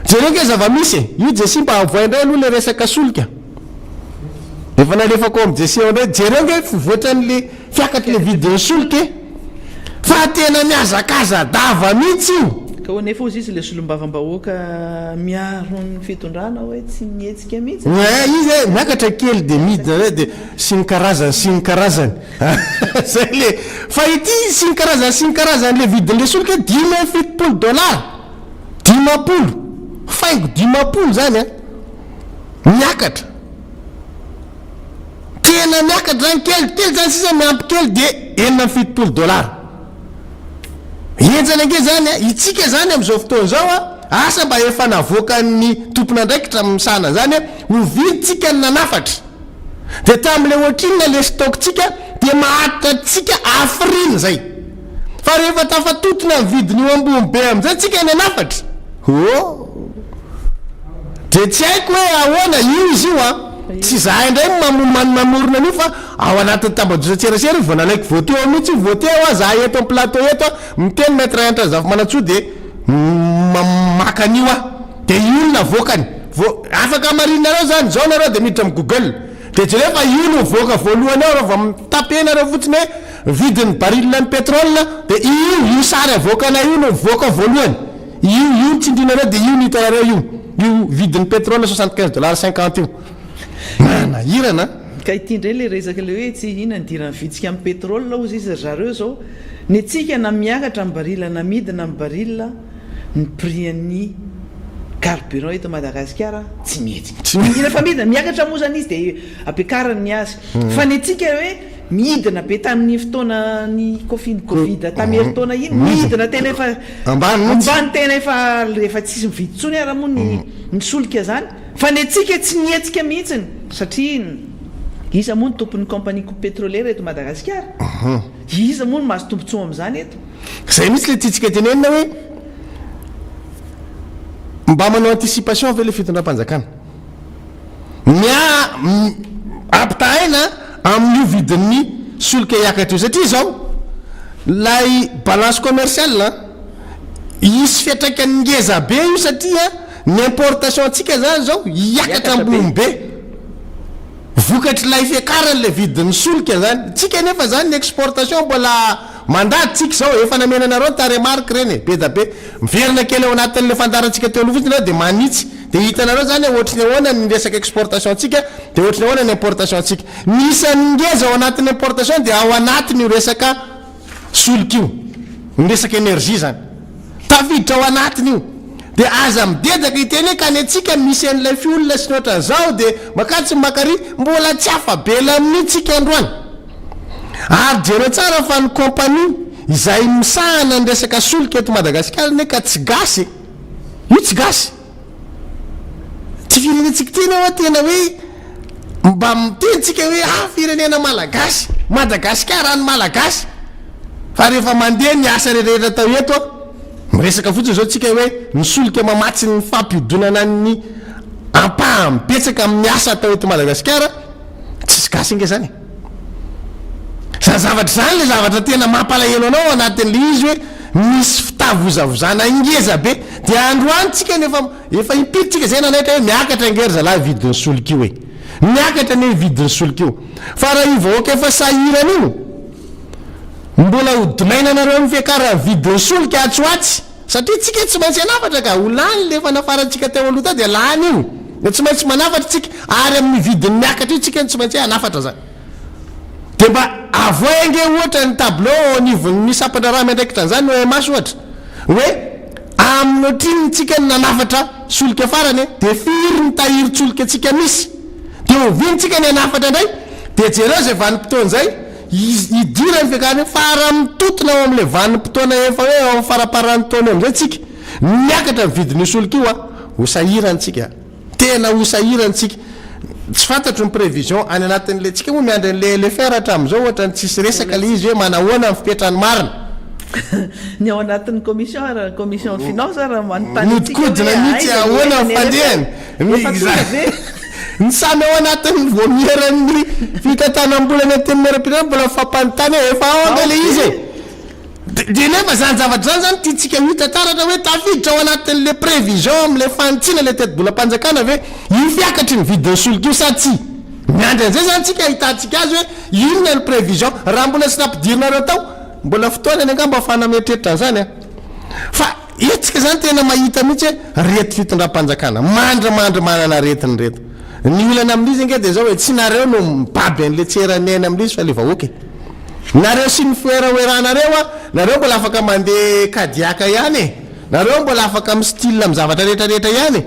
Jereo ange zava-misy e! Io Jessie mba avoay indray aloha ilay resaka solika. Efa nalefako ao amin'i Jessie ao indray. Jereo ange fivoatran'le fiakatry le vidin'ny solika e! Fa tena mihazakaza-dava mihitsy io. Ka hoy nefa ozy izy le solombavambahoaka miaro ny fitondrana hoe tsy mihetsika mihitsy. Ouais, izy e, miakatra kely dia midina indray dia sy ny karazany sy ny karazany. Zay le, fa ity sy ny karazany sy ny karazany le vidin'le solika 75 dollars. 50, faingo 50 zany an, miakatra. Tena miakatra zany, kelikely zany sisa miampy kely dia 76 dollars. Henjana ange zany an, itsika zany amin'izao fotoana izao an, asa mba efa navoakan'ny tompon'andraikitra misahana an'izany an, oviantsika ny nanafatra? Dia tamin'ilay ohatrinona ilay stock-tsika dia maharitra antsika hafiriana izay? Fa rehefa tafatotona ny vidin'io ambony be amin'izay tsika ny hanafatra? Oh! Dia tsy haiko hoe ahoana, io izy io an! Tsy izahay indray no mamorona an'io fa ao anatin'ny tambajotran-tserasera io, vao nalaiko vao teo mihitsy io, vao teo aho, izahay eto amin'ny plateau eto an, miteny Maître Hanitra Razafimanantsoa dia maka an'io aho. Dia io no navoakany. Vao afaka hamarininareo izany, izao nareo dia miditra amin'ny Google. Dia jereo fa io no mivoaka voalohany ao raha vao mi-taper nareo fotsiny hoe vidin'ny baril ny pétrole dia io, io sary avoakanay io no mivoaka voalohany. Io, io no tsindrinareo dia io no hitanareo io. Io vidin'ny pétrole 75 dollars 50 io. Manahirana an! Ka ity indray ilay resaka ilay hoe tsy inona ny idiran'ny vitsika amin'ny pétrole hozy izy ry zareo izao. Ny antsika na miakatra ny baril na midina ny baril ny prix an'ny carburant eto Madagasikara tsy mihetsika. Tsy mihetsika. Rehefa midina, miakatra moa izany izy dia ampiakariny ny azy. Fa ny antsika hoe midina be tamin'ny fotoana ny covid covid tamin'ny herintaona iny, midina tena efa Ambany mihitsy. ambany tena efa efa tsisy mividy intsony ara moa ny ny solika izany. Fa ny antsika tsy nihetsika mihitsiny satria iza moa ny tompon'ny compagnie pétrolière eto Madagasikara? Iza moa no mahazo tombontsoa amin'izany eto? Zay mihitsy le tiantsika tenenina hoe mba manao anticipation ve le fitondram-panjakana? Mia ampitahaina amin'io vidin'ny solika hiakatra io satria izao lay balance commerciale hisy fiantraikany ngeza be io satria ny importation antsika zany zao hiakatra ambony be. Vokatr'ilay fiakaran'ilay vidin'ny solika zany. Tsika nefa zany ny exportation mbola mandady tsika izao, efa namena anareo ny tarehimarika ireny e, be da be. Miverina kely ao anatin'ilay fandaharantsika teo aloha fotsiny nareo dia manitsy, dia hitanareo zany hoe ohatry ny ahoana ny resaka exportation ntsika, dia ohatry ny ahoana ny importation ntsika. Ny isan'ny ngeza ao anatin'ny importation dia ao anatin'io resaka solika io, ny resaka énergie zany. Tafiditra ao anatiny io. Dia aza midedaka hiteny hoe ka ny antsika misy an'ilay fiolona sy ny ohatran'izao dia makatsy ny makary, mbola tsy afa-bela amin'io tsika androany. Ary jereo tsara fa ny compagnie izay misahana ny resaka solika eto Madagasikara anie ka tsy gasy e! Io tsy gasy. Ty firenentsika ity anie hoa tena hoe mba miteny tsika hoe ah firenena malagasy, Madagasikara an'ny malagasy. Fa rehefa mandeha ny asa rehetra atao eto an, miresaka fotsiny zao tsika hoe ny solika mamatsy ny fampiodonana ny ampahany betsaka amin'ny asa atao eto Madagasikara, tsisy gasy ange zany e. Zany zavatra zany le zavatra tena mampalahelo anao ao anatin'le izy hoe misy fitavozavozana ngeza be. Dia androany tsika no efa efa impiry tsika zay nanaitra hoe miakatra ange ry zalahy vidin'ny solika io e. Miakatra anie io vidin'ny solika io. Fa raha io vahoaka efa sahirana io mbola ho domaine anareo amin'ny fiakaran'ny vidin'ny solika atsy ho atsy. Satria tsika tsy maintsy hanafatra ka, ho lany le efa nafarantsika teo aloha teo dia lany io. Dia tsy maintsy manafatra tsika ary amin'ny vidiny miakatra io tsika no tsy maintsy hoe hanafatra zany. Dia mba avoay ange ohatra ny tableau ao anivon'ny sampan-draharaha miandraikitra an'izany, ny OMH ohatra, hoe amin'ny ohatrinona tsika no nanafatra solika farany e, dia firy ny tahirin-tsolika tsika misy, dia oviana tsika ny hanafatra indray, dia jereo izay vanim-potoana izay hidiran'ny fiakarana io, fa raha mitotona ao amin'ilay vanim-potoana efa hoe ao amin'ny faramparan'ny taona eo amin'izay tsika, miakatra ny vidin'io solika io an, ho sahirana tsika. Tena ho sahirana tsika. Tsy fantatro ny prévision any anatin'ilay, tsika moa miandry an'ilay LFR hatramin'izao ohatran'ny tsisy resaka ilay izy hoe manahoana ny fipetrany marina. Ny ao anatin'ny commission ary commission finance ary manontany antsika hoe Mihodinkodina mihitsy aiza ny ahoana ny LFR? fandehany. Efa tonga ve? Ny samy ao anatin'ny vaomieran'ny fitantanam-bola ny antenimierampirenena mbola mifampanontany hoe efa ao ange ilay izy e. Dia. Dia nefa izany zavatra izany izany tiantsika ho hita taratra hoe tafiditra ao anatin'ilay prévision amin'ilay fanitsiana ilay tetibolam-panjakana ve io fiakatry ny vidin'ny solika io sa tsia? Miandry an'izay izany tsika ahitantsika azy hoe inona ny prévision. Raha mbola tsy nampidirinareo tao, mbola fotoanany angamba ahafahana mieritreritra an'izany an! Fa eto tsika izany tena mahita mihitsy hoe reto fitondram-panjakana mandrimandry manana aretina ireto. Ny olana amin'izy ange dia izao e, tsy nareo no mibaby an'ilay tsy eran'ny aina amin'izy fa ilay vahoaka e. Nareo sy ny fiweraweranareo a, nareo mbola afaka mandeha Kadiaka ihany e, nareo mbola afaka mi-style amin'ny zavatra rehetra rehetra ihany e,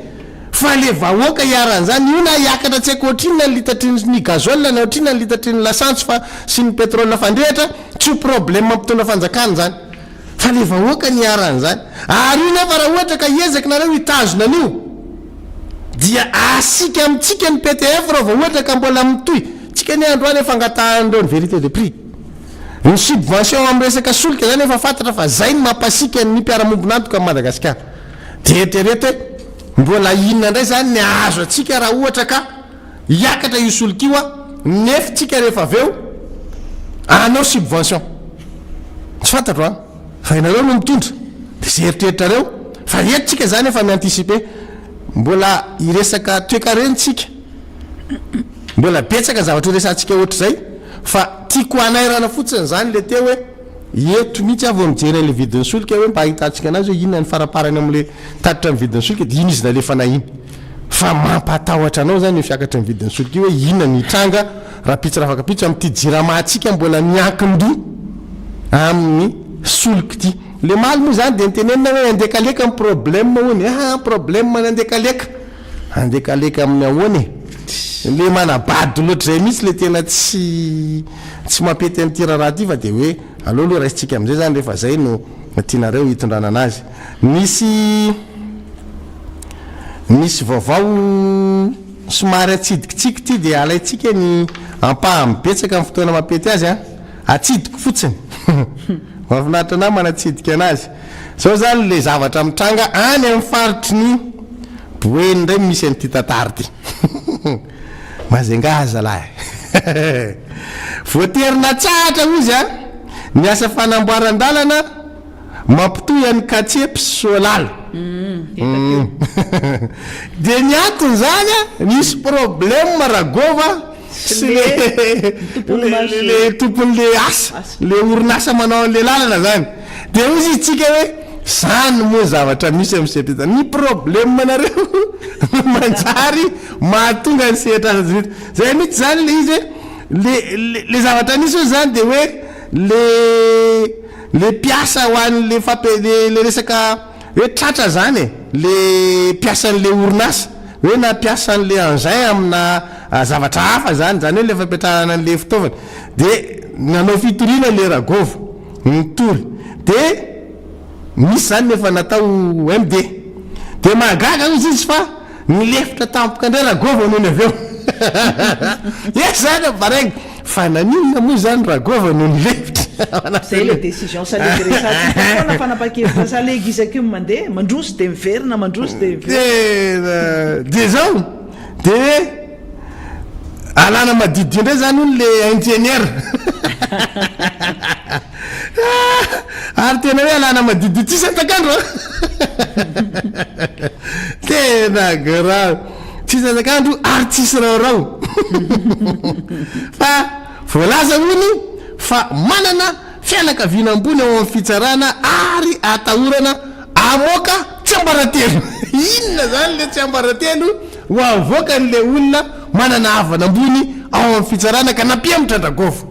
fa le vahoaka iharan'izany, io na hiakatra tsy haiko ohatrinona ny litatry ny gasoil na ohatrinona ny litatry ny lasantsy fa sy ny pétrole fandrehitra, tsy ho problème mpitondra fanjakana izany, fa le vahoaka no iharan'izany, ary io nefa raha ohatra ka hiezaky nareo hitazona an'io dia asiaka amintsika ny PTF raha vao ohatra ka mbola mitohy, tsika anie androany efa angatahan'ireo ny vérité de prix, ny subvention amin'ny resaka solika zany efa fantatra fa zay no mampasiaka ny mpiara-mombon'antoka amin'i Madagasikara, dia eritrereto hoe mbola inona indray zany ny ahazo antsika raha ohatra ka hiakatra io solika io nefa tsika rehefa avy eo hanao subvention, tsy fantatro an! Fa ianareo no mitondra dia izay eritreritrareo fa eto tsika izany efa mi-anticiper mbola hiresaka toekarena tsika mbola betsaka ny zavatra horesahantsika ohatr'izay fa tiako hanairana fotsiny izany le teo hoe eto mihitsy aho vao mijery an'le vidin'ny solika hoe mba ahitantsika anazy hoe inona ny faraparany amin'le tatitra ny vidin'ny solika dia iny izy nalefana iny fa mampatahotra anao izany io fiakatry ny vidin'ny solika io hoe inona ny hitranga Rahampitso rafakampitso amin'ity jirama-ntsika mbola miankin-doha amin'ny solika ity. Le maly moa izany dia nitenenina hoe andekaleka ny problème hono e. Aa problème ny andekaleka. Andekaleka amin'ny ahoana e? Le manabado loatra izay mihitsy le tena tsy tsy mampety an'ity raharaha ity fa dia hoe aleo aloha raisintsika amin'izay izany rehefa izay no tianareo hitondrana anazy. Misy misy vaovao. Somary atsidikitsika ity dia alaintsika ny ampahany betsaka amin'ny fotoana mampety azy an! Atsidiko fotsiny! Mahafinaritra anah manatsidika anazy. Zao zany le zavatra mitranga any amin'ny faritry ny Boeny indray misy an'ity tantara ity. Majunga zalahy. Voatery natsahatra hozy an! Ny asa fanamboaran-dalana. Mampitohy an'i Katsepy sy Soalala. Dia ny antony izany an, nisy problème Ragôva sy le le tompon'le asa, le orinasa manao an'le lalana zany. Dia hoy izy tsika hoe, zany moa zavatra misy amin'ny sehatr'isa. Ny problème nareo no manjary mahatonga ny sehatr'asa tsy vita. Zay mihitsy zany le izy hoe, le le zavatra nisy hoy zany dia hoe le Le mpiasa ho an'le fampi le le resaka hoe tratra zany e, le mpiasan'le orinasa, hoe na mpiasan'le engin amina zavatra hafa zany, zany hoe le fampiatrahana an'le fitaovana, de nanao fitoriana le Ragôva, nitory, de nisy zany ny efa natao MD, de mahagaga ozy izy fa nilefitra tampoka indray Ragôva nony avy eo, eo zany appareil. Fa naninona moa izany Ragôva no nilefitra ao Zay le anatin'ilay. décision salegy resahantsika foana fanapahan-kevitra salegy isaky ny mandeha, mandroso dia miverina, mandroso dia miverina. Tena dia izao dia hoe alana madiodio indray izany hono le ingénieur ary tena hoe alana madiodio tsisy antakandro an! Tena grave. Tsisy latsak'andro ary tsisy raorao fa voalaza hono fa manana fianakaviana ambony ao amin'ny fitsarana ary atahorana hamoaka tsiambaratelo. Inona izany ilay tsiambaratelo ho avoakan'ilay olona manana havana ambony ao amin'ny fitsarana ka nampihemotra an-dRagôva?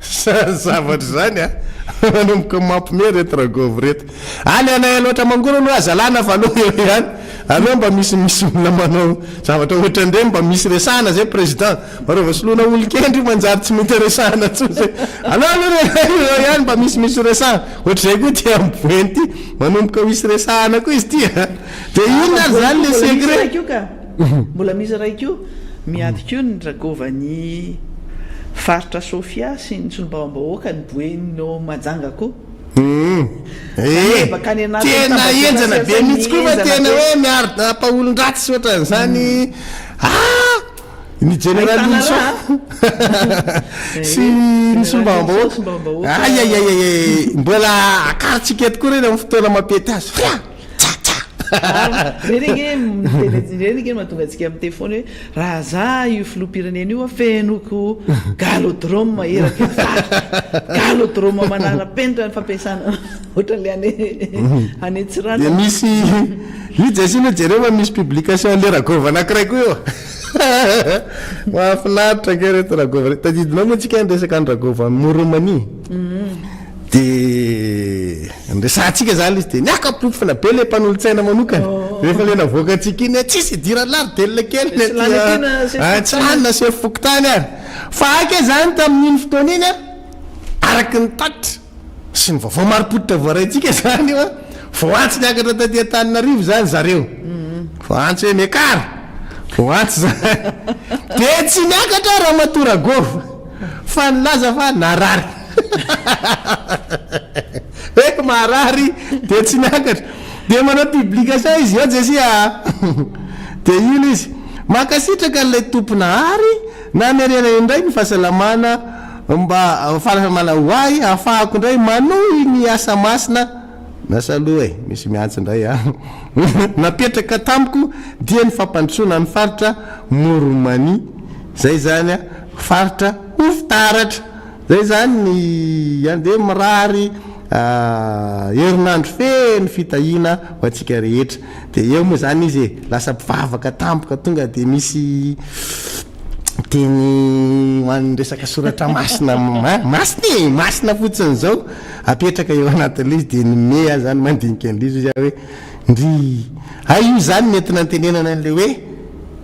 Zany zavatra izany an! Manomboka mampiomehy ireto Ragôva ireto. Any anay Alaotra Mangoro aloha aza alana fa aleo eo ihany. Aleo mba misy misy olona manao zavatra ohatran'ireny mba misy resahana zay président. Fa reo vao soloina olon-kendry io manjary tsy mety resahana intsony zay. Aleo aloha eo eo ihany mba misy misy resahana. Ohatr'izay koa ty amin'ny Boeny ty. Manomboka ho hisy resahana koa izy ty a. Dia Ah, inona fa ary mbola zany misy le mbola misy secret? iray koa ka. Mbola misy iray koa. Miady koa ny ragovan'ny faritra Sofia sy ny solombavambahoaka ny Boeny ao Mahajanga koa. Humm eh! Tena henjana be mihitsy koa fa tena hoe miaro-dapa olon-dratsy sy ohatran'izany ah! Ny Général Ahitana Nilson raha sy ny solombavambahoaka. Solombavambahoaka. Ay ay ay ay ay, mbola akarintsika eto koa ireny amin'ny fotoana mampety azy. Fia! Tsa tsa! Ireny ange miteny, ireny ange no mahatonga antsika miteny foana hoe raha za io filoham-pirenena io fenoiko galodrome eraky ny faritra, galodrome manara-penitra ny fampiasana ohatran'ilay any any Dia Antsiranana. misy, io Jessie aloha jereo fa misy publication an'ilay Ragôva anankiray koa eo. Mahafinaritra ange reto Ragôva reto. Tadidinao moa tsika niresaka an'i Ragôva Moromania. Dia niresahantsika zany izy dia niaka-pofona be ilay mpanolotsaina manokana. Rehefa ilay navoakantsika iny hoe tsisy idiran'i Lardel kely ny Tsy lany aty tena sefo a, tsy fokontany. lany na sefo fokontany ary. Fa ake zany tamin'iny fotoana iny an, araka ny tatitra sy ny vaovao marim-pototra voaraintsika izany io an, vao antso niakatra taty Antananarivo izany zareo, vao antso hoe miakara, vao antso izany, dia tsy niakatra Ramatoa Ragôva fa nilaza fa narary, hoe marary dia tsy niakatra, dia manao publication izy eo Jessie a, dia ino izy, mankasitraka an'ilay Tomponahary namerena indray ny fahasalamana Mba fahasalamana ho ahy hahafahako indray manohy ny asa masina Miasa aloha e, misy miantso indray a. Napetraka tamiko dia ny fampandrosoana ny faritra Moromania. Zay zany a, faritra ho fitaratra. Zay zany ny andeha mirary herinandro feno fitahiana ho antsika rehetra. Dia eo moa zany izy e, lasa mpivavaka tampoka tonga dia misy Teny ho an'ny resaka soratra masina masina e! Masina fotsiny izao apetraka eo anatin'ilay izy dia ny me aho izany mandinika an'ilay izy hozy aho hoe ndry hay io izany no entina antenenana an'ilay hoe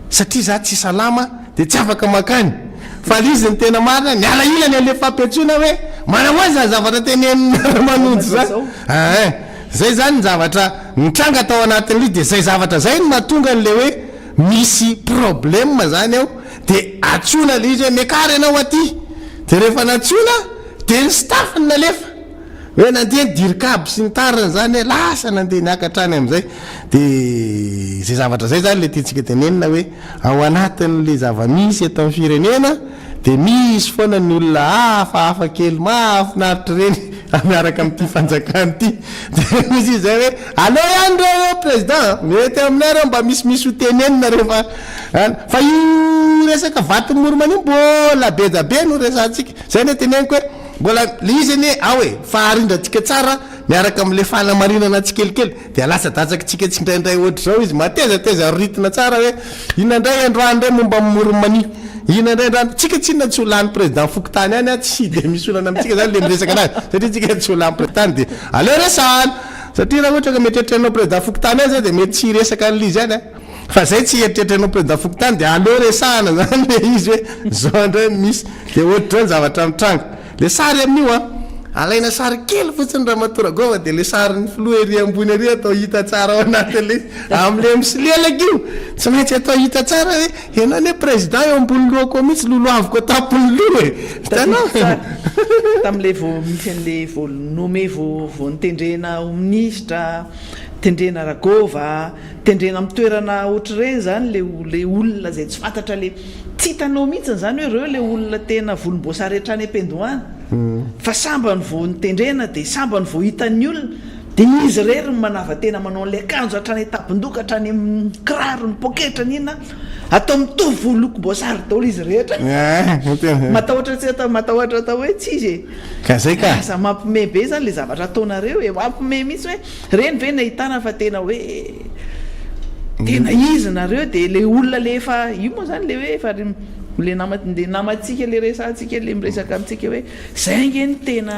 satria za tsy salama dia tsy afaka mankany fa ilay izy ny tena marina niala ilany an'ilay fampiantsoana hoe manahoana izany zavatra tenenin'i Ramanonjo izany ein izay izany ny zavatra nitranga tao anatin'ilay izy dia izay zavatra izay no mahatonga an'ilay hoe Misy problème zany ao de antsoina le izy hoe miakara ianao aty de rehefa nantsoina de ny staff no nalefa hoe nandeha ny dircab sy ny tariny zany hoe lasa nandeha niakatra any amizay de zay zavatra zay zany le tiantsika tenenina hoe ao anatin'le zava-misy eto amin'ny firenena de misy foana ny olona hafahafa kely mahafinaritra ireny miaraka amin'ity fanjakana ity de misy izay hoe aleo ihany reo président mety aminay reo mba misimisy ho tenenina rehefa an fa io resaka vato moromana io mbola be da be no resahantsika zay no teneniko hoe mbola le izy anie ao e fa arindrantsika tsara miaraka amin'le fanamarinana tsikelikely dia alatsadàtsakitsika tsindraindray ohatr'izao izy matezateza rythme tsara hoe inona indray androany indray momba ny moromania inona indray androany tsika tsinona tsy ho lany président fokontany any an tsy dia misy olana amintsika zany le miresaka anazy satria tsika tsy ho lany président dia aleo resahana satria raha ohatra ka mieritreritra anao président fokontany any zay dia mety tsy hiresaka an'ilay izy any an fa zay tsy hieritreritra anao président fokontany dia aleo resahana zany le izy hoe zao indray misy dia ohatr'izao ny zavatra mitranga Le sary amin'io an! Alaina sary kely fotsiny Ramatoa Ragôva dia le sarin'ny filoha ery ambony ery atao hita tsara ao anatin'ilay izy. Amin'ilay misolelaka io, tsy maintsy atao hita tsara hoe ianao anie président eo ambony lohako eo mihitsy, lolohaviko an-tampon'ny loha e! Hitanao? Tadidiko tsara, tamin'ilay vao misy an'ilay vao nommé vao vao notendrena ho minisitra, tendrena Ragôva, tendrena amin'ny toerana ohatr'ireny izany le le olona izay tsy fantatra le Tsy hitanao mihitsy izany hoe ireo ilay olona tena volomboasary hatrany am-piandohana fa sambany vao notendrena dia sambany vao hitan'ny olona dia izy irery no manava-tena manao an'ilay akanjo hatrany an-tampon-doha ka hatrany amin'ny kiraro, ny poketra, ny inona, atao mitovy lokom-boasary daholo izy rehetra. Matahotra tsy atao, matahotra atao hoe tsy izy e. Ka zay ka. Aza mampime be izany ilay zavatra ataonareo e, mampime mihitsy hoe Reny ve nahitana fa tena hoe tena izy nareo de le olona le efa io moa zany le hoe efa le nama le namantsika le resahantsika le miresaka amintsika hoe zay ange no tena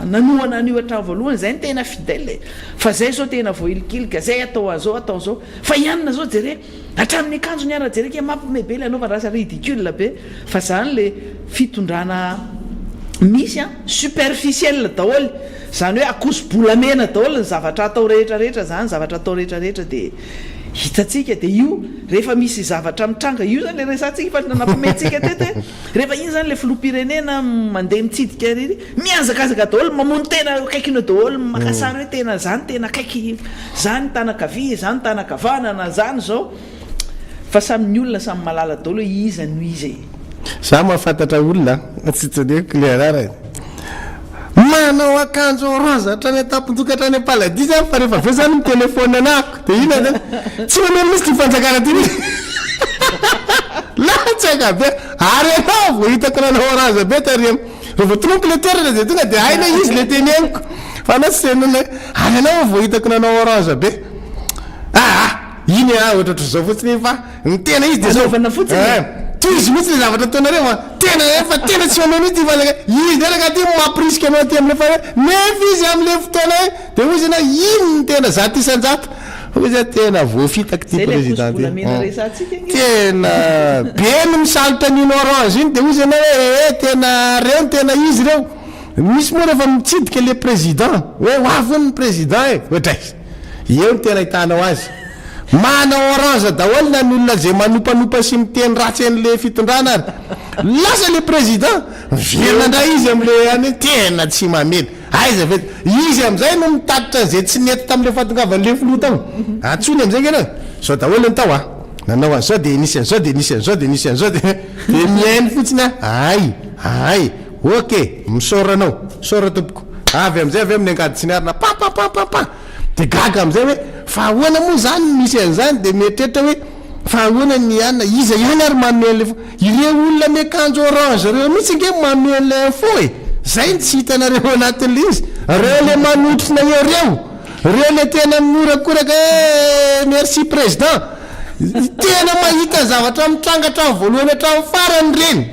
nanohana an'io hatramin'ny voalohany zay no tena fidèle e fa zay zao tena voahilikilika zay atao an'zao atao zao fa i anona zao jere hatramin'ny akanjony ara jere ke mampime be le anaovana lasa ridicule be fa zany le fitondrana misy an superficiel daholo Izany hoe akoso-bolamena daholo ny zavatra atao rehetra rehetra izany, zavatra atao rehetra rehetra dia hitantsika dia io rehefa misy zavatra mitranga, io izany ilay resahantsika efa nampimentsika teto hoe rehefa iny izany ilay filoham-pirenena mandeha mitsidika ery, mihazakazaka daholo, mamono tena eo akaikiny eo daholo, maka sary hoe tena izany tena akaiky, izany tanan-kavia, izany tanan-kavanana, izany izao. Fa samy ny olona samy mahalala daholo hoe iza no iza e. Za mahafantatra olona an, tsy tononiko le anarany, manao akanjo orange hatrany an-tampon-doha ka hatrany am-paladia zany fa rehefa avy eo zany mi-telephone anahako de inona zany, tsy maneno mihitsy ty fanjakana ty mihitsy, latsaka be, ary ianao vao hitako nanao orange be tary am, raha vao tononiko le toerana de tonga de hainy hoe izy le teneniko, fa anao tsy tenenina hoe ary ianao vao hitako nanao orange be, aa. Iny ah ohatrohatr'izao fotsiny iny fa ny tena izy dia zao. Anaovana fotsiny e. Eh, tohizo mihitsy le zavatra ataonareo fa tena efa tena tsy manao mihitsy ity fanjakana. Izy indray rangahy ty mampirisika anao aty amle fa nefa izy amle fotoana hoe de hoy izy ianao iny ny tena 100%. Hoy izy hoe tena voafitaka ity Zay le président ty. ankoso-bolamena resahantsika ange. Tena be ny misalotra an'iny orange iny de hoy izy ianao hoe ee tena reo ny tena izy reo. Misy moa rehefa mitsidika le président hoe ho avy hono ny président e, ohatray. Eo no tena ahitanao azy. Manao orange daholo na ny olona izay manopanopa sy miteny ratsy an'le fitondrana ary. Lasa le président, miverina indray izy amle any hoe tena tsy mamely. Aiza ve, izy amizay no mitatitra an'izay tsy nety tamle fahatongavan'le filoha tao. Antsoiny amizay nge nareo, zao daholo ny tao a, nanao an'izao de nisy an'izao de nisy an'izao de nisy an'izao de de mihaino fotsiny aho, ay, ay, ok, misaora anao, misaora tompoko. Avy amin'izay avy eo amin'ny angady tsy niarina pa pa pa pa pa! Dia gaga amin'izay hoe fa ahoana moa izany no misy an'izany? Dia mieritreritra hoe fa ahoana ny anona? Iza ihany ary manome an'ilay info? Ireo olona miakanjo orange ireo mihitsy ange no manome an'ilay info e! Izay no tsy hitanareo ao anatin'ilay izy. Ireo ilay manotrona eo ireo. Ireo ilay tena mihorakoraka hoe merci président. Tena mahita zavatra mitranga hatramin'ny voalohany hatramin'ny farany ireny.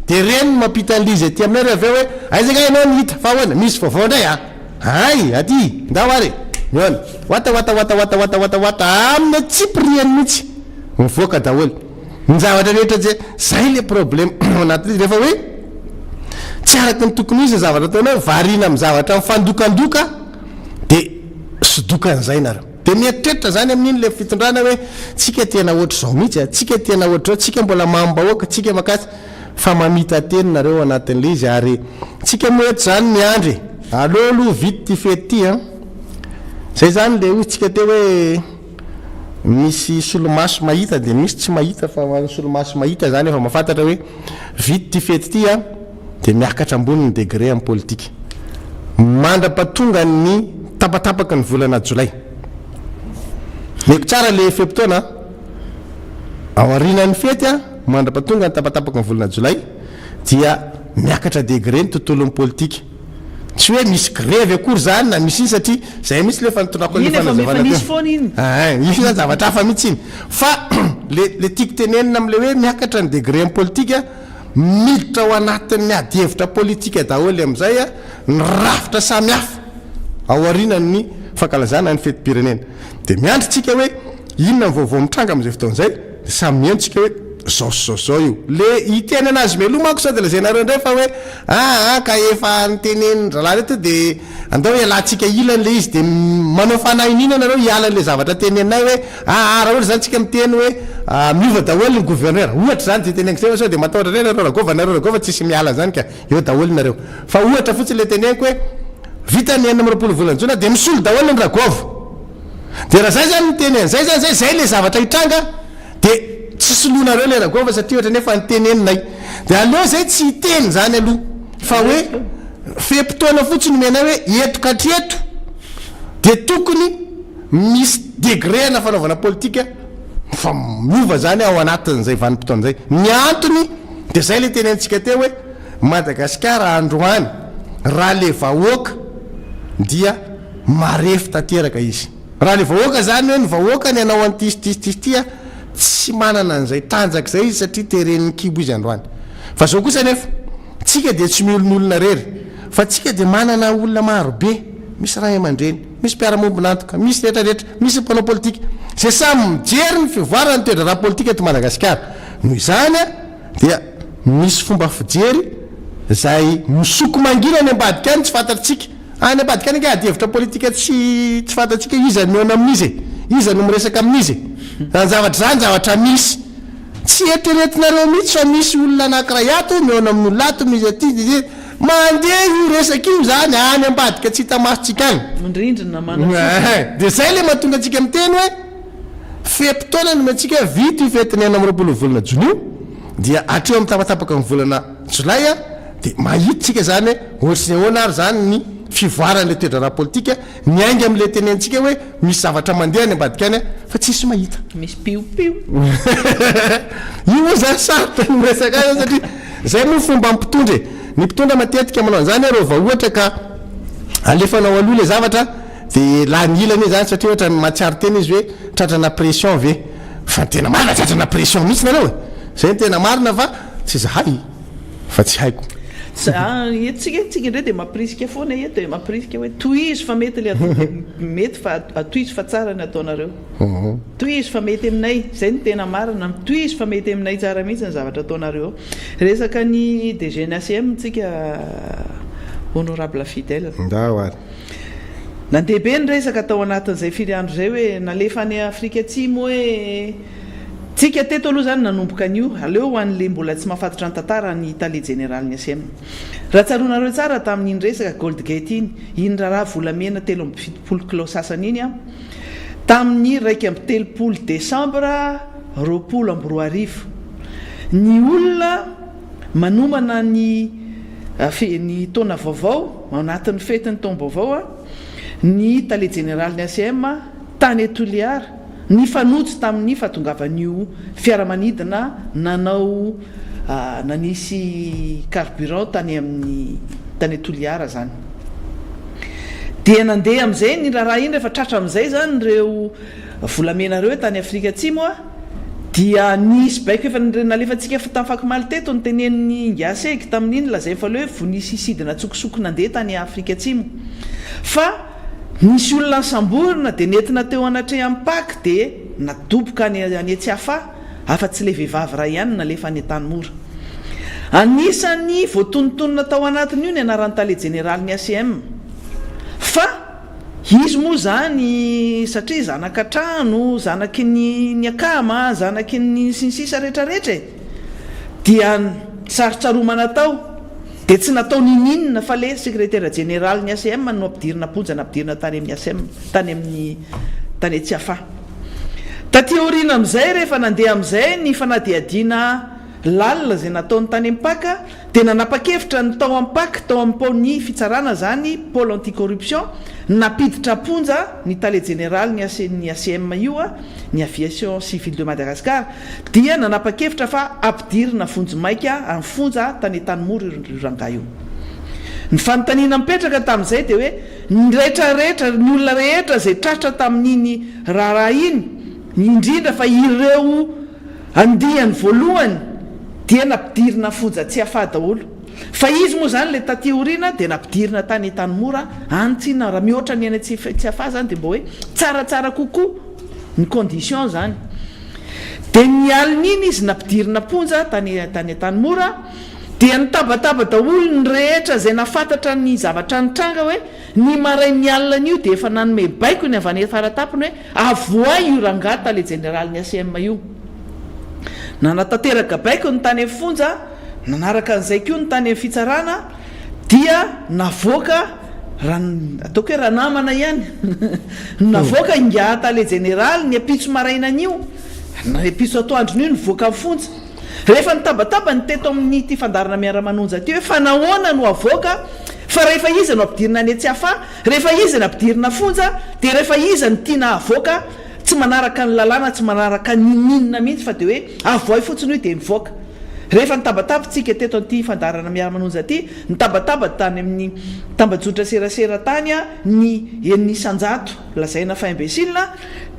Dia ireny no mampita an'ilay izy aty aminay avy eo hoe aiza angaha ianao no hita fa ahoana? Misy vaovao indray a! Hay! Aty! Ndao ary e! Mihaona! Wata wata wata wata wata wata wata amin'ny antsipiriany mihitsy mivoaka daholo ny zavatra rehetra tsy zay le problème ao anatin'izy rehefa hoe tsy araka ny tokony ho izy ny zavatra ataonao variana amin'ny zavatra mifandokandoka dia sodokan'izay nareo. Dia mieritreritra zany amin'iny le fitondrana hoe tsika tena ohatr'izao mihitsy a, tsika tena ohatr'izao, tsika mbola mamim-bahoaka, tsika makasy, fa mamita-teny nareo ao anatin'le izy ary tsika moa eto zany miandry e, aleo aloha vita ity fety ity an, zay zany le hoy tsika teo hoe misy solomaso mahita dia misy tsy mahita fa ho an'ny solomaso mahita zany efa mahafantatra hoe vita ity fety ity an, dia miakatra ambony ny degré amin'ny politika mandra-patongan'ny tapatapaky ny volana jolay. Meko tsara le fe-potoana an! Aorianan'ny fety an, mandra-patongan'ny tapatapaky ny volana jolay dia miakatra degré ny tontolon'ny politika. Tsy hoe misy grevy akory izany na misy iny satria izay mihitsy le efa nitondrako an'le Iny efa fanazavana efa teo. nisy foana iny. Ein, iny zany zavatra hafa mihitsy iny. Fa le le tiako tenenina amin'le hoe miakatra ny degré amin'ny politika, Miditra ao anatin'ny adihevitra politika daholo amin'izay ny rafitra samihafa ao aorianan'ny fankalazana ny fetim-pirenena. Dia miandry tsika hoe inona ny vaovao mitranga amin'izay fotoana izay, dia samy mihaino tsika hoe zao sy zao sy zao io. Le hiteny anazy mialoha manko sao dia lazainareo indray fa hoe aa ka efa notenenin-drahalahy reto dia andao hialantsika ilany le izy dia manao fanahy iniana nareo hiala an'le zavatra teneninay hoe Aa raha ohatra zany tsika miteny hoe miova daholo ny gouverneur, ohatra zany zay teneniko zay fa sao dia matahotra ndray nareo ragôva nareo ragôva tsisy miala zany ka eo daholo nareo fa ohatra fotsiny le teneniko hoe vita ny 26 volana jona dia misolo daholo ny ragôva dia raha zay zany miteny an'izay zany zay zay le zavatra hitranga dia tsy soloinareo le ragôva satria ohatra nefa niteneninay dia aleo zay tsy hiteny zany aloha fa hoe fe-potoana fotsiny omenay hoe eto ka hatreto dia tokony Misy degré ana fanaovana politika fa miova zany ao anatin'izay vanim-potoana izay. Ny antony dia zay le tenenintsika teo hoe Madagasikara androany raha le vahoaka dia marefo tanteraka izy. Raha le vahoaka zany hoe ny vahoaka ny hanao an'ity sy ity sy ity sy ity a, tsy manana an'izay tanjaka izay izy satria teren'ny kibo izy androany. Fa zao kosa anefa, tsika dia tsy miolonolona irery fa tsika dia manana olona maro be, misy ray aman-dreny, misy mpiara-mombon'antoka, misy rehetra rehetra, misy mpanao politika, izay samy mijery ny fivoaran'ny toe-draharaha politika eto Madagasikara. Noho izany dia misy fomba fijery izay misoko mangina any ambadika any tsy fantatsika. Any ambadika any ange adihevitra politika tsy tsy fantatsika iza no mihaona amin'iza e, iza no miresaka amin'iza e. Izany zavatra izany zavatra misy. Tsy eritreretinareo mihitsy fa misy olona anankiray ato mihaona amin'olona ato, misy aty, Mandeha io resaka io zany any ambadika tsy hita masontsika any. Ny rindrina manatsotra. Dia zay le mahatonga antsika miteny hoe. Fe-potoana nomentsika vita io fetin'ny 26 ny volana jona io dia hatreo amin'ny tapatapaka ny volana jolay dia mahita isika izany hoe ohatry ny ahoana ary izany ny fivoaran'ilay toe-draharaha politika miainga amin'ilay tenenintsika hoe misy zavatra mandeha any ambadika any fa tsisy mahita. Misy piopio. Io moa izany sarotra ny miresaka azy satria izay moa fomba mpitondra e. Ny mpitondra matetika manao an'izany reo vao ohatra ka alefanao aloha ilay zavatra dia lany ila anie izany satria ohatra ny mahatsiaro tena izy hoe tratrana pression ve. Fa ny tena marina tratrana pression mihitsy nareo e. Izay no tena marina fa tsy izahay fa tsy haiko. Eto tsika tsika indray dia mampirisika foana eto e, mampirisika hoe tohizo fa mety ilay atao dia mety fa tohizo fa tsara ny ataonareo. Tohizo fa mety aminay, izay no tena marina, tohizo fa mety aminay tsara mihitsy ny zavatra ataonareo eo. Resaka ny DG ny ACM tsika Honorable Fidèle. Ndao ary. Nandeha be ny resaka tao anatin'izay firy andro izay hoe nalefa any Afrika Atsimo hoe tsika teto aloha izany nanomboka an'io, aleo ho an'le mbola tsy mahafantatra ny tantara ny tale jeneralin'ny ACM. Raha tsaroanareo tsara tamin'iny resaka Goldgate iny, iny raharaha volamena 73 kilao sasany iny an, tamin'ny 31 desambra 2020, ny olona manomana ny ny taona vaovao, ao anatin'ny fetin'ny taom-baovao, ny tale jeneralin'ny ACM tany Toliara, nifanojo tamin'ny fahatongavan'io fiaramanidina nanao nanisy carburant tany amin'ny tany Toliara izany. Dia nandeha amin'izay ny raharaha iny rehefa tratra amin'izay izany ireo volamena ireo tany Afrika Atsimo dia nisy baiko efa nalefantsika tafakomaly teto notenenin'i Ingahy Segy tamin'iny lazainy fa le hoe vo nisy sidina an-tsokosoko nandeha tany Afrika Atsimo fa nisy olona nosamborina dia nentina teo anatrehan'ny Pac dia nadoboka any any Tsiafahy afa-tsy ilay vehivavy iray ihany nalefa any Antanimora. Anisan'ny voatonontonona tao anatin'io ny anaran'ny tale jeneralin'ny ACM fa Izy moa izany satria zanaka trano, zanaky ny ny akama, zanaky ny sy ny sisa rehetra rehetra e! Dia sarotsaromana tao, dia tsy natao ninininona fa le sekretera jeneralin'ny ACM no ampidirina am-ponja nampidirina tany amin'ny ACM, tany amin'ny tany Tsiafahy. Taty aoriana amin'izay rehefa nandeha amin'izay ny fanadihadiana lalina izay nataony tany amin'ny Pac, Dia nanapa-kevitra ny tao amin'ny Pac, tao amin'ny Pôle-n'ny fitsarana izany, Pôle anti-corruption, nampiditra am-ponja ny tale jeneralin'ny AC ny ACM io, ny Aviation Civile de Madagascar, dia nanapa-kevitra fa ampidirina vonjimaika amin'ny fonja tany Antanimora io rangahy io. Ny fanontaniana mipetraka tamin'izay dia hoe, ny rehetrarehetra, ny olona rehetra izay tratra tamin'iny raharaha iny, indrindra fa ireo Andiany voalohany dia nampidirina fonja Tsiafahy daholo. Fa izy moa izany ilay taty aoriana dia nampidirina tany Antanimora any tsinona raha mihoatra ny any Tsiafahy izany dia mba hoe tsaratsara kokoa ny condition izany. Dia ny alin'iny izy nampidirina am-ponja tany tany Antanimora dia nitabataba daholo ny rehetra izay nahafantatra ny zavatra nitranga hoe ny marain'ny alina an'io dia efa nanome baiko ny avy any Faratapony hoe Avohay io rangahy tale jeneralin'ny ACM io. Nanatanteraka baiko ny tany amin'ny fonja, nanaraka an'izay koa ny tany amin'ny fitsarana, dia navoaka raha ataoko hoe ranamana ihany no navoaka ingahy tale jeneraly ny ampitso marainan'io, ny ampitso atoandron'io nivoaka ny fonja. Rehefa nitabataba ny teto amin'ity fandaharana Miara-manonja ity hoe fa nahoana no avoaka fa rehefa iza no ampidirina any Tsiafahy, Rehefa iza no ampidirina fonja dia rehefa iza no tiana havoaka, tsy manaraka ny lalàna, tsy manaraka n'inon'inona mihitsy fa dia hoe avoay fotsiny io dia mivoaka. Rehefa nitabataba tsika teto an'ity fandaharana Miara-manonja ity, nitabataba tany amin'ny tambajotra serasera tany ny enina isan-jato lazaina fa imbécile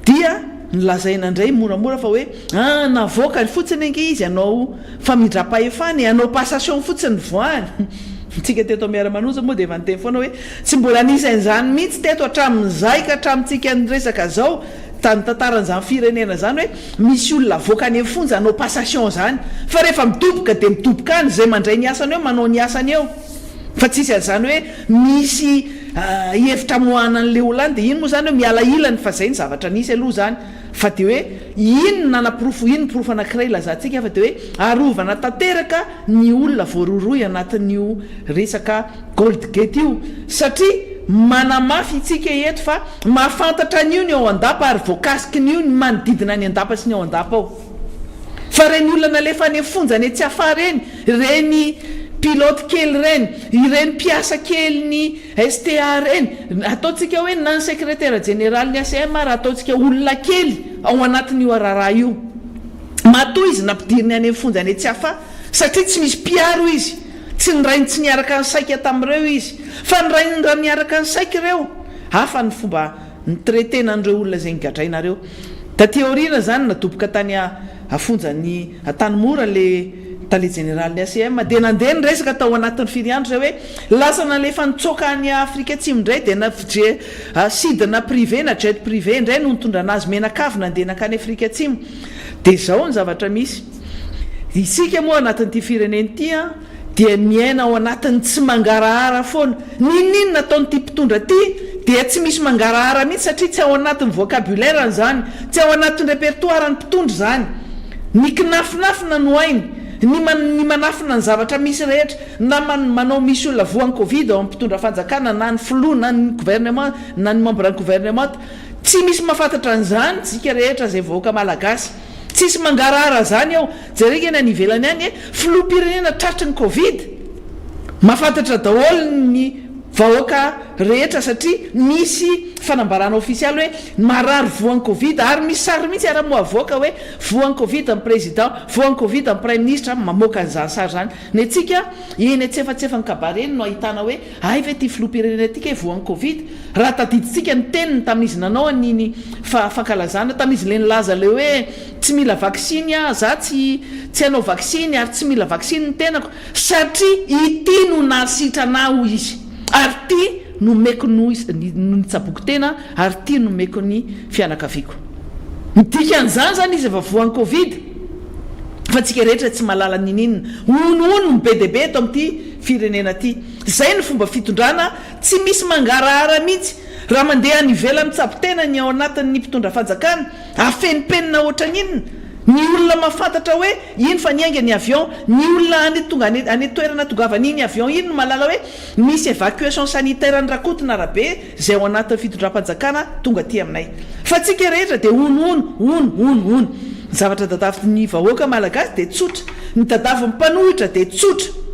dia nolazaina indray moramora fa hoe ah navoakany fotsiny ange izy hanao famindram-pahefana e, hanao passation fotsiny nivoahany. Tsika teto Miara-manonja moa dia efa niteny foana hoe Tsy mbola nisy an'izany mihitsy teto hatramin'izay ka hatramintsika niresaka zao tany tantaran'izany firenena izany hoe misy olona avoaka any am-fonja hanao passation izany fa rehefa midoboka dia midoboka any izay mandray ny asany eo manao ny asany eo fa tsisy an'izany hoe misy hevitra amoahana an'ilay olona any dia iny moa izany hoe miala ilany fa izay ny zavatra nisy aloha izany fa dia hoe iny no nanaporofo iny ny porofo anankiray ilazantsika fa dia hoe arovana tanteraka ny olona voarohirohy anatin'io resaka Gold gate io satria. manamafy itsika eto fa mahafantatra an'io ny ao an-dapa ary voakasikin'io ny manodidina ny an-dapa sy ny ao an-dapa ao. Fa ireny olona nalefa any am-fonja any Tsiafahy ireny, ireny pilote kely ireny, ireny mpiasa kelin'ny STA ireny, ataontsika hoe na ny sekretera jeneralin'ny ACM ary ataontsika olona kely ao anatin'io raharaha io. Matoa izy nampidiriny any am-fonja any Tsiafahy satria tsy misy mpiaro izy. Tsy ny rainy tsy niaraka nisaika tamin'ireo izy. Fa ny rainy raha niaraka nisaika ireo, hafa ny fomba ni-traiter-na an'ireo olona izay nigadraina ireo. Taty aoriana izany nadoboka tany afonjan'i Antanimora ilay tale jeneralin'ny ACM dia nandeha ny resaka tao anatin'ny firy andro izay hoe lasa nalefa nitsoaka any Afrika Atsimo indray dia na sidina privé na jet privé indray no nitondrana azy mianakavy nandeha nankany Afrika Atsimo. Dia izao ny zavatra misy. Isika moa anatin'ity firenena ity dia miaina ao anatin'ny tsy mangarahara foana. N'inon'inona ataon'ity mpitondra ity dia tsy misy mangarahara mihitsy satria tsy ao anatin'ny vocabulaire-ny izany, tsy ao anatin'ny répertoire-n'ny mpitondra izany. Ny kinafinafina no hainy, ny ny manafina ny zavatra misy rehetra, na manao misy olona voan'ny covid ao amin'ny mpitondra fanjakana na ny filoha na ny gouvernement na ny membre ny gouvernement, tsy misy mahafantatra an'izany isika rehetra izay vahoaka malagasy. Tsisy mangarahara zany ao. Jereka ny any ivelany any e, filoham-pirenena tratry ny covid, mahafantatra daholo ny vahoaka rehetra satria misy fanambarana ofisialy hoe marary voan'ny covid ary misy sary mihitsy ara moa avoaka hoe voan'ny covid ny président, voan'ny covid ny praiminisitra, mamoaka an'izany sary izany. Ny antsika eny antsefatsefan'ny kabary eny no ahitana hoe hay ve ity filoham-pirenena ity kay voan'ny covid. Raha tadidintsika ny teniny tamin'izy nanao an'iny fankalazana, tamin'izy ilay nilaza ilay hoe tsy mila vaksiny aho, za tsy tsy hanao vaksiny ary tsy mila vaksiny ny tenako satria ity no nahasitrana ahy hoy izy ary ity no omeko no nitsaboako tena ary ity no omeko ny fianakaviako. Ny dikan'izany izany izy efa voan'ny covid fa tsika rehetra tsy mahalala ninininona. Honohono no be dia be eto amin'ity firenena ity. Izay no fomba fitondrana Tsy misy mangarahara mihitsy. Raha mandeha any ivelany mitsabo tena ny ao anatin'ny mpitondra fanjakana, afenimpenina ohatran'inona? Ny olona mahafantatra hoe iny fa niainga ny avion, ny olona any tonga any any toerana tongavan'iny avion iny no mahalala hoe misy evacuation sanitaire an'i Rakotonarabe izay ao anatin'ny fitondram-panjakana tonga aty aminay. Fa tsika rehetra dia hono hono, hono, hono, hono. Ny zavatra tadavin'ny vahoaka malagasy dia tsotra. Ny tadavin'ny mpanohitra dia tsotra.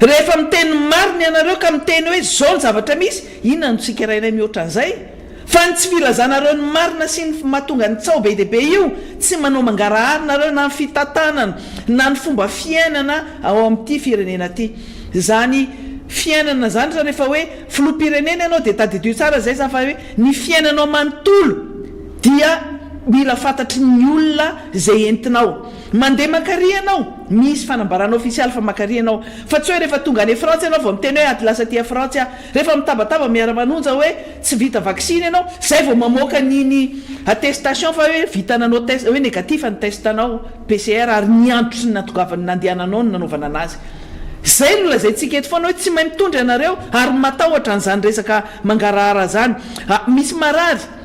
Rehefa miteny ny marina ianareo ka miteny hoe zao ny zavatra misy, inona no tsikerainay mihoatra an'izay? Fa ny tsy filazanareo ny marina sy ny mahatonga ny tsaho be dia be io, tsy manao mangarahara nareo na ny fitantanana na ny fomba fiainana ao amin'ity firenena ity. Izany fiainana izany raha rehefa hoe filoham-pirenena ianao dia tadidio tsara izay izany fa hoe ny fiainanao manontolo dia mila fantatry ny olona izay entinao. Mandeha mankary ianao, misy fanambarana ofisialy fa mankary ianao. Fa tsy hoe rehefa tonga any Frantsa ianao vao miteny hoe ady lasa aty Frantsa aho. Rehefa mitabataba miara-manonja hoe tsy vita vaksiny ianao, zay vao mamoaka an'iny attestation fa hoe vita nanao test, hoe négatif ny test anao, PCR, ary ny andro sy ny natongavan'ny nandehananao no nanaovana anazy. Zay no lazaintsika eto foana hoe tsy mahay mitondra ianareo ary matahotra an'izany resaka mangarahara zany. Misy marary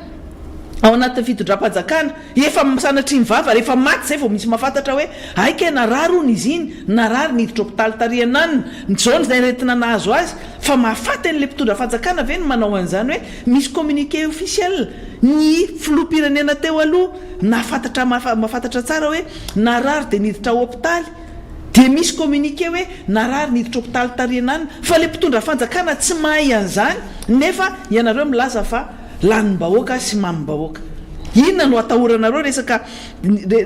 ao anatin'ny fitondram-panjakana. Efa sanatria ny vava rehefa maty zay vao misy mahafantatra hoe hay kay narary hono izy iny, narary niditra hopitaly tary ananona, zao ny aretina nahazo azy, fa mahafaty an'ilay mpitondra fanjakana ve ny manao an'izany hoe misy communiqué officiel, ny filoham-pirenena teo aloha nahafantatra mahafantatra tsara hoe narary dia niditra hopitaly dia misy communiqué hoe narary niditra hopitaly tary ananona, fa ilay mpitondra fanjakana tsy mahay an'izany nefa ianareo milaza fa Lanim-bahoaka sy mamim-bahoaka. Inona no atahoranareo resaka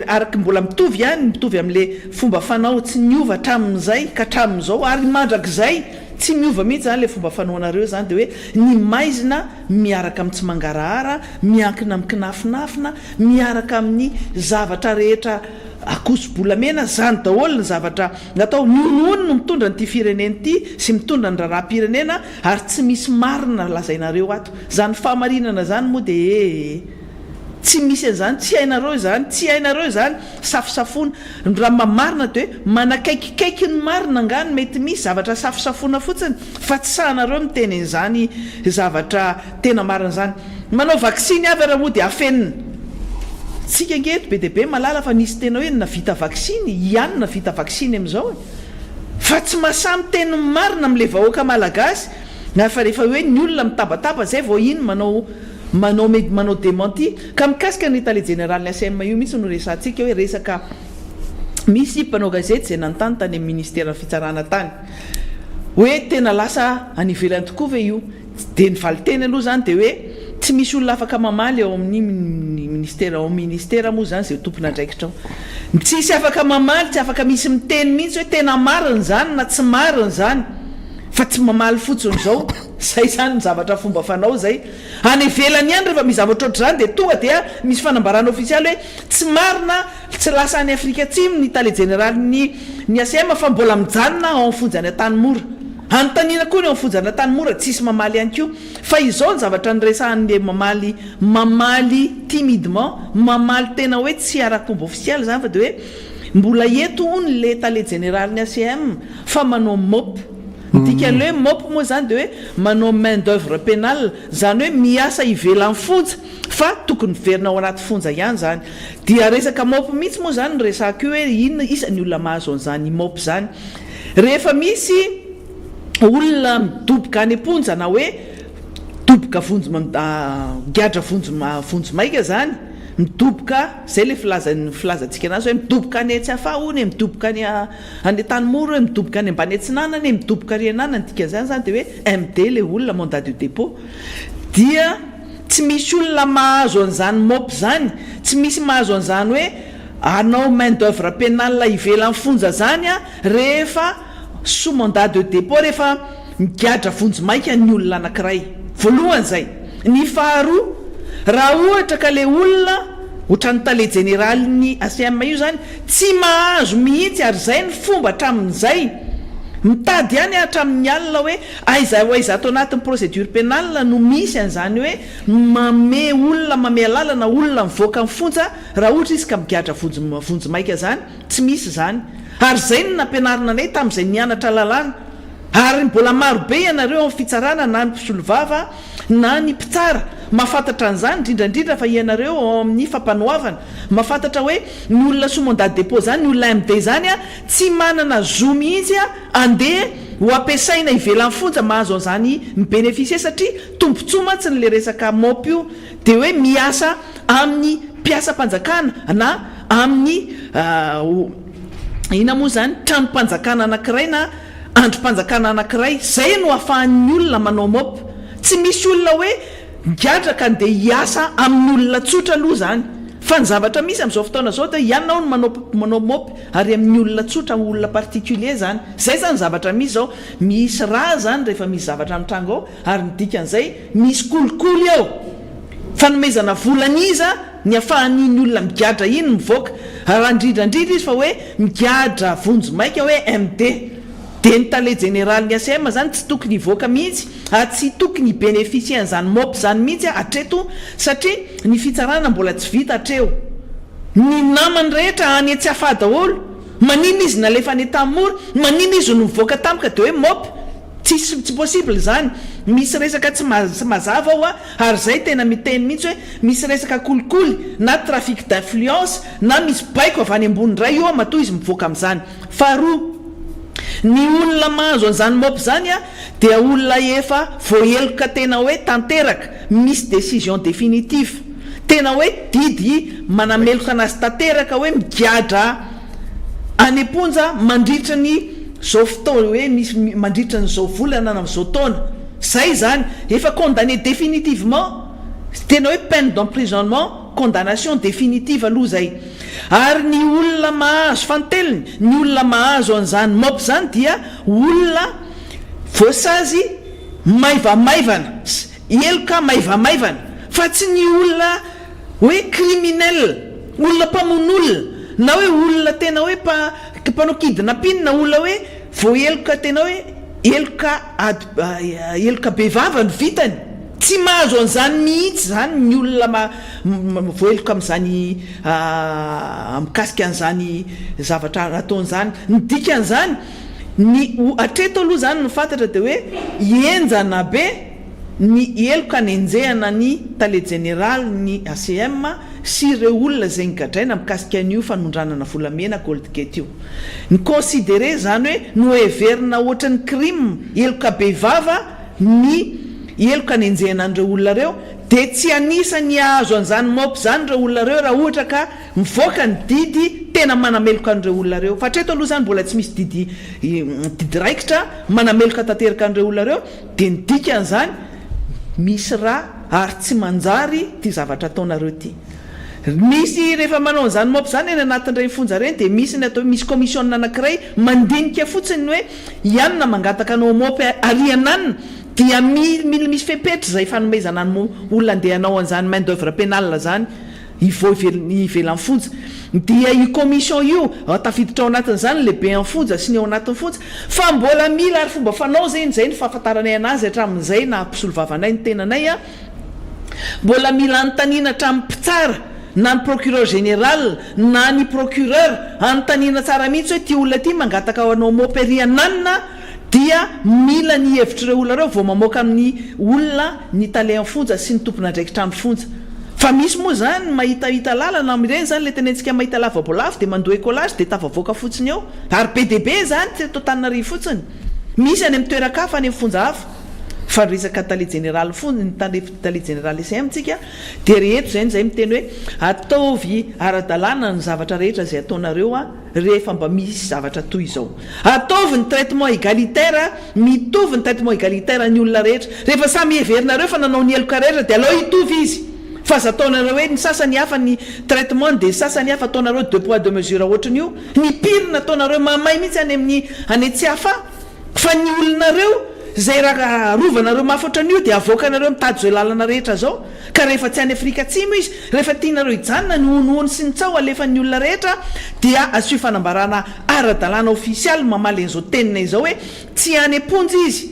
araka mbola mitovy ihany, mitovy amin'le fomba fanao tsy niova hatramin'izay ka hatramin'izao ary mandrakizay tsy miova mihitsy izany le fomba fanaonareo izany dia hoe ny maizina miaraka amin'ny tsy mangarahara, miankina amin'ny kinafinafina, miaraka amin'ny zavatra rehetra akoso-bolamena, izany daholo ny zavatra natao. Ny honohono no mitondra an'ity firenena ity sy mitondra ny raharaham-pirenena. Ary tsy misy marina lazainareo ato. Izany fahamarinana izany moa dia ee. Tsy misy an'izany, tsy hainareo izany, tsy hainareo izany, safosafoana. Ny raha mba marina dia hoe manakaikikaiky ny marina angaha no mety misy, zavatra safosafoana fotsiny, fa tsy sahinareo miteny an'izany zavatra tena marina izany. Manao vaksiny avy ary moa dia afenina. Tsika ange eto be dia be mahalala fa nisy tena hoe navita vaksiny, ihany navita vaksiny amin'izao e. Fa tsy mahasahy miteny ny marina amin'ilay vahoaka malagasy. Na fa rehefa hoe ny olona mitabataba zay vao iny manao manao manao démenti. Ka mikasika ny tale jeneralin'ny ACM io mihitsy no resahantsika hoe resaka misy mpanao gazety izay nanontany tany amin'ny ministeran'ny fitsarana tany hoe tena lasa any ivelany tokoa ve io? Dia ny valinteny aloha izany dia hoe tsy misy olona afaka mamaly ao amin'ny ministera, ao amin'ny ministera moa izany izay tompon'andraikitra ao. Tsisy afaka mamaly, tsy afaka misy miteny mihitsy hoe tena marina izany na tsy marina izany fa tsy mamaly fotsiny izao. Izay izany ny zavatra fomba fanao izay. Any ivelany ihany rehefa misy zavatra ohatr'izany dia tonga dia misy fanambarana ofisialy hoe tsy marina, tsy lasa any Afrika Atsimo ny tale jeneralin'ny ny ACM fa mbola mijanona ao amin'ny fonja any Antanimora. Anontaniana koa ny ao amin'ny fonja any Antanimora, tsisy mamaly ihany koa. Fa izao ny zavatra niresahan'ilay mamaly, mamaly timidement, mamaly tena hoe tsy ara-pomba ofisialy izany fa dia hoe mbola eto hono ilay tale jeneralin'ny ACM fa manao mop. Ny dikan'ilay hoe mop moa izany dia hoe manao main d'oeuvre pénale, izany hoe miasa ivelan'ny fonja fa tokony miverina ao anaty fonja ihany izany. Dia resaka mop mihitsy moa izany no resahako io hoe inona iza ny olona mahazo an'izany mop izany. Rehefa misy olona midoboka any am-ponja na hoe doboka vonjy migadra vonjy vonjimaika izany, midoboka, izay ilay filazan'ny filazantsika anazy hoe midoboka any Tsiafahy hono e, midoboka any Any Antanimora hoe midoboka any ambany atsinanana e, midoboka ary anana, ny dikan'izany izany dia hoe MD ilay olona, mandat de dépôt. Dia tsy misy olona mahazo an'izany mop izany, tsy misy mahazo an'izany hoe hanao main d'oeuvre pénale ivelan'ny fonja izany rehefa sous mandat de dépôt, rehefa migadra vonjimaika ny olona anankiray. Voalohany izay. Ny faharoa, raha ohatra ka ilay olona, ohatran'ny tale jeneralin'ny ACM io izany, tsy mahazo mihitsy ary izay ny fomba hatramin'izay, mitady ihany aho hatramin'ny alina hoe aiza ho aiza ato anatin'ny procédure pénale no misy an'izany hoe manome olona, manome alalana olona mivoaka ny fonja raha ohatra izy ka migadra vonjy vonjimaika izany, tsy misy izany. Ary izay no nampianarina anay tamin'izay nianatra lalàna. Ary mbola maro be ianareo ao amin'ny fitsarana na ny mpisolovava na ny mpitsara mahafantatra an'izany, indrindra indrindra fa ianareo ao amin'ny fampanoavana mahafantatra hoe ny olona sous mandat de dépôt izany, ny olona MD izany tsy manana zo mihitsy andeha ho ampiasaina ivelan'ny fonja mahazo an'izany mi-bénéficier satria tombontsoa mantsy ilay resaka mop io dia hoe miasa amin'ny mpiasam-panjakana na amin'ny inona moa izany tranom-panjakana anankiray na andrim-panjakana anankiray, izay no ahafahan'ny olona manao mop. Tsy misy olona hoe migadra ka ndeha hiasa amin'ny olona tsotra aloha izany. Fa ny zavatra misy amin'izao fotoana izao dia ianao no manao manao mop ary amin'ny olona tsotra, olona particulier izany. Izay izany ny zavatra misy izao. Misy raha izany rehefa misy zavatra mitranga ao ary ny dikan'izay misy kolikoly eo. Fanomezana vola an'iza ny afahan'iny olona migadra iny mivoaka. Raha indrindra indrindra izy fa hoe migadra vonjimaika hoe MD. Dia ny tale jeneralin'ny ACM zany tsy tokony hivoaka mihitsy ary tsy tokony hi-beneficier an'izany mop izany mihitsy hatreto satria ny fitsarana mbola tsy vita hatreo. Ny namany rehetra any Tsiafahy daholo. Maninona izy nalefa any Antanimora? Maninona izy no mivoaka tampoka dia hoe mop? Tsisy tsy possible izany. Misy resaka tsy tsy mazava ao ary izay tena miteny mihitsy hoe misy resaka kolikoly na trafic d'influence na misy baiko avy any ambony indray io matoa izy mivoaka amin'izany. Faharoa, ny olona mahazo an'izany mop izany dia olona efa voaheloka tena hoe tanteraka, misy décision définitive, tena hoe didy manameloka anazy tanteraka hoe migadra any am-ponja mandritra ny zao fotoana hoe misy mandritra ny zao volana na zao taona zay zany efa condamné définitivement tena hoe peine d'emprisonnement condamnation définitive aloha zay ary ny olona mahazo fanteliny ny olona mahazo an'izany mop zany dia olona voasazy maivamaivana heloka maivamaivana fa tsy ny olona hoe criminel, olona mpamono olona, na hoe olona tena hoe mpanao kidnapping, na olona hoe voaheloka tena hoe heloka ady heloka bevava no vitany. Tsy mahazo an'izany mihitsy izany ny olona voaheloka amin'izany mikasika an'izany zavatra nataony izany. Ny dikan'izany, ny hatreto aloha izany ny fantatra dia hoe henjana be ny heloka nenjehana ny tale jeneralin'ny ACM sy ireo olona izay nogadraina mikasika an'io fanondranana volamena Goldgate io. Ny considerer izany hoe noheverina ohatran'ny crime, heloka bevava. ny heloka nenjehina an'ireo olona ireo, dia tsy anisan'ny hahazo an'izany mop izany ireo olona ireo raha ohatra ka mivoaka ny didy tena manameloka an'ireo olona ireo. Fa hatreto aloha izany mbola tsy misy didy didy raikitra manameloka tanteraka an'ireo olona ireo, dia ny dikan'izany misy ra ary tsy manjary ity zavatra ataonareo ity. Misy rehefa manao an'izany mop izany any anatin'ireny fonja ireny dia misy ny atao hoe misy commission anankiray mandinika fotsiny ny hoe i anona mangataka anao mop ary ananona dia mi mila misy fepetra izay fanomezana ny olona andeha hanao an'izany main d'oeuvre pénale izany hivoa ivelan'ny fonja dia io commission io tafiditra ao anatin'izany ny lehiben'ny fonja sy ny ao anatin'ny fonja fa mbola mila ary fomba fanao izay izay ny fahafantaranay anazy hatramin'izay naha mpisolovava anay ny tenanay a Mbola mila anontaniana hatramin'ny mpitsara na ny procureur général na ny procureur, anontaniana tsara mihitsy hoe ity olona ity mangataka hanao mop ery ananona dia mila ny hevitr'ireo olona ireo vao mamoaka amin'ny olona ny tale am-fonja sy ny tompon'andraikitra ny fonja. Fa misy moa izany mahitahita lalana amin'ireny izany ilay tenentsika mahita lava-boalavo dia mandoa écolage dia tafavoaka fotsiny eo. Ary be dia be izany tsy eto Antananarivo fotsiny. Misy any amin'ny toeran-kafa any amin'ny fonja hafa. Fa ny resaka tale jeneraly fony ny tale tale jeneraly SM tsika dia rehetra izay izay miteny hoe ataovy ara-dalàna ny zavatra rehetra izay ataonareo a rehefa mba misy zavatra toy izao. Ataovy ny traitement égalitaire mitovy ny traitement égalitaire ny olona rehetra. Rehefa samy heverinareo fa nanao ny heloka rehetra dia aleo hitovy izy. Fa aza ataonareo hoe ny sasany hafa ny traitement-ny dia ny sasany hafa ataonareo deux poids deux mesures ohatran'io. Ny pire nataonareo mamay mihitsy any amin'ny any Tsiafahy. Fa ny olonareo izay raha arovanareo mafy ohatran'io dia avoakanareo mitady izao lalana rehetra izao, ka rehefa tsy any Afrika Atsimo izy, rehefa tianareo hijanona ny honohono sy ny tsaho alefan'ny olona rehetra dia asio fanambarana ara-dalàna ofisialy mamaly an'izao teninay izao hoe tsy any am-ponja izy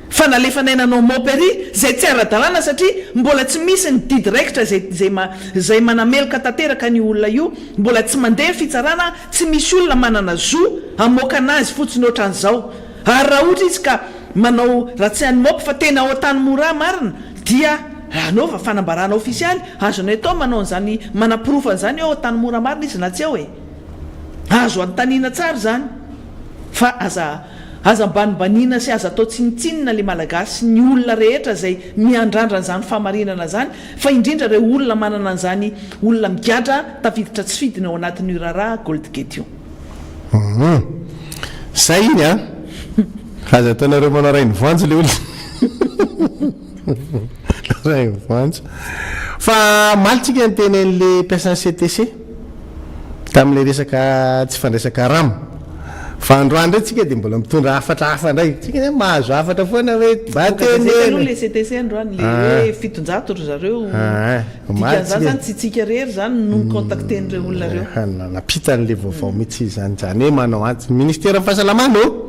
fa nalefanay nanao mop ery izay tsy ara-dalàna satria mbola tsy misy ny didy raikitra izay izay izay manameloka tanteraka an'io olona io, mbola tsy mandeha ny fitsarana Tsy misy olona manana zo hamoaka anazy fotsiny ohatran'izao. Ary raha ohatra izy ka manao raha tsy any mop fa tena ao Antanimora marina dia anaova fanambarana ofisialy, azonay atao manao an'izany manaporofa an'izany hoe ao Antanimora marina izy na tsy ao e. Azo anontaniana tsara izany fa aza aza ambanimbaniana sy aza atao tsinontsinona le Malagasy sy ny olona rehetra izay miandrandra an'izany fahamarinana izany Fa indrindra ireo olona manana an'izany olona migadra tafiditra tsy fidiny ao anatin'io raharaha Goldgate io. Humm. Zay iny an! Aza ataonareo manao rainivoanjo le olona. Rainivoanjo. Fa omaly tsika niteny an'le mpiasan'ny CTC tamin'le resaka tsy fandraisan-karama. Fa androany indray tsika dia mbola mitondra hafatra hafa indray. Tsika zany mahazo hafatra foana hoe mba Nivoaka gazety teneno aloha e. le CTC androany le hoe 700 ry zareo. Ah, omaly Dikan'izany tsika. zany tsy tsika irery zany no ni-contacter-n'ireo olona ireo. Ah, nampita an'le vaovao mihitsy izy zany. Zany hoe manao antso. Ministeran'ny fahasalamana ô!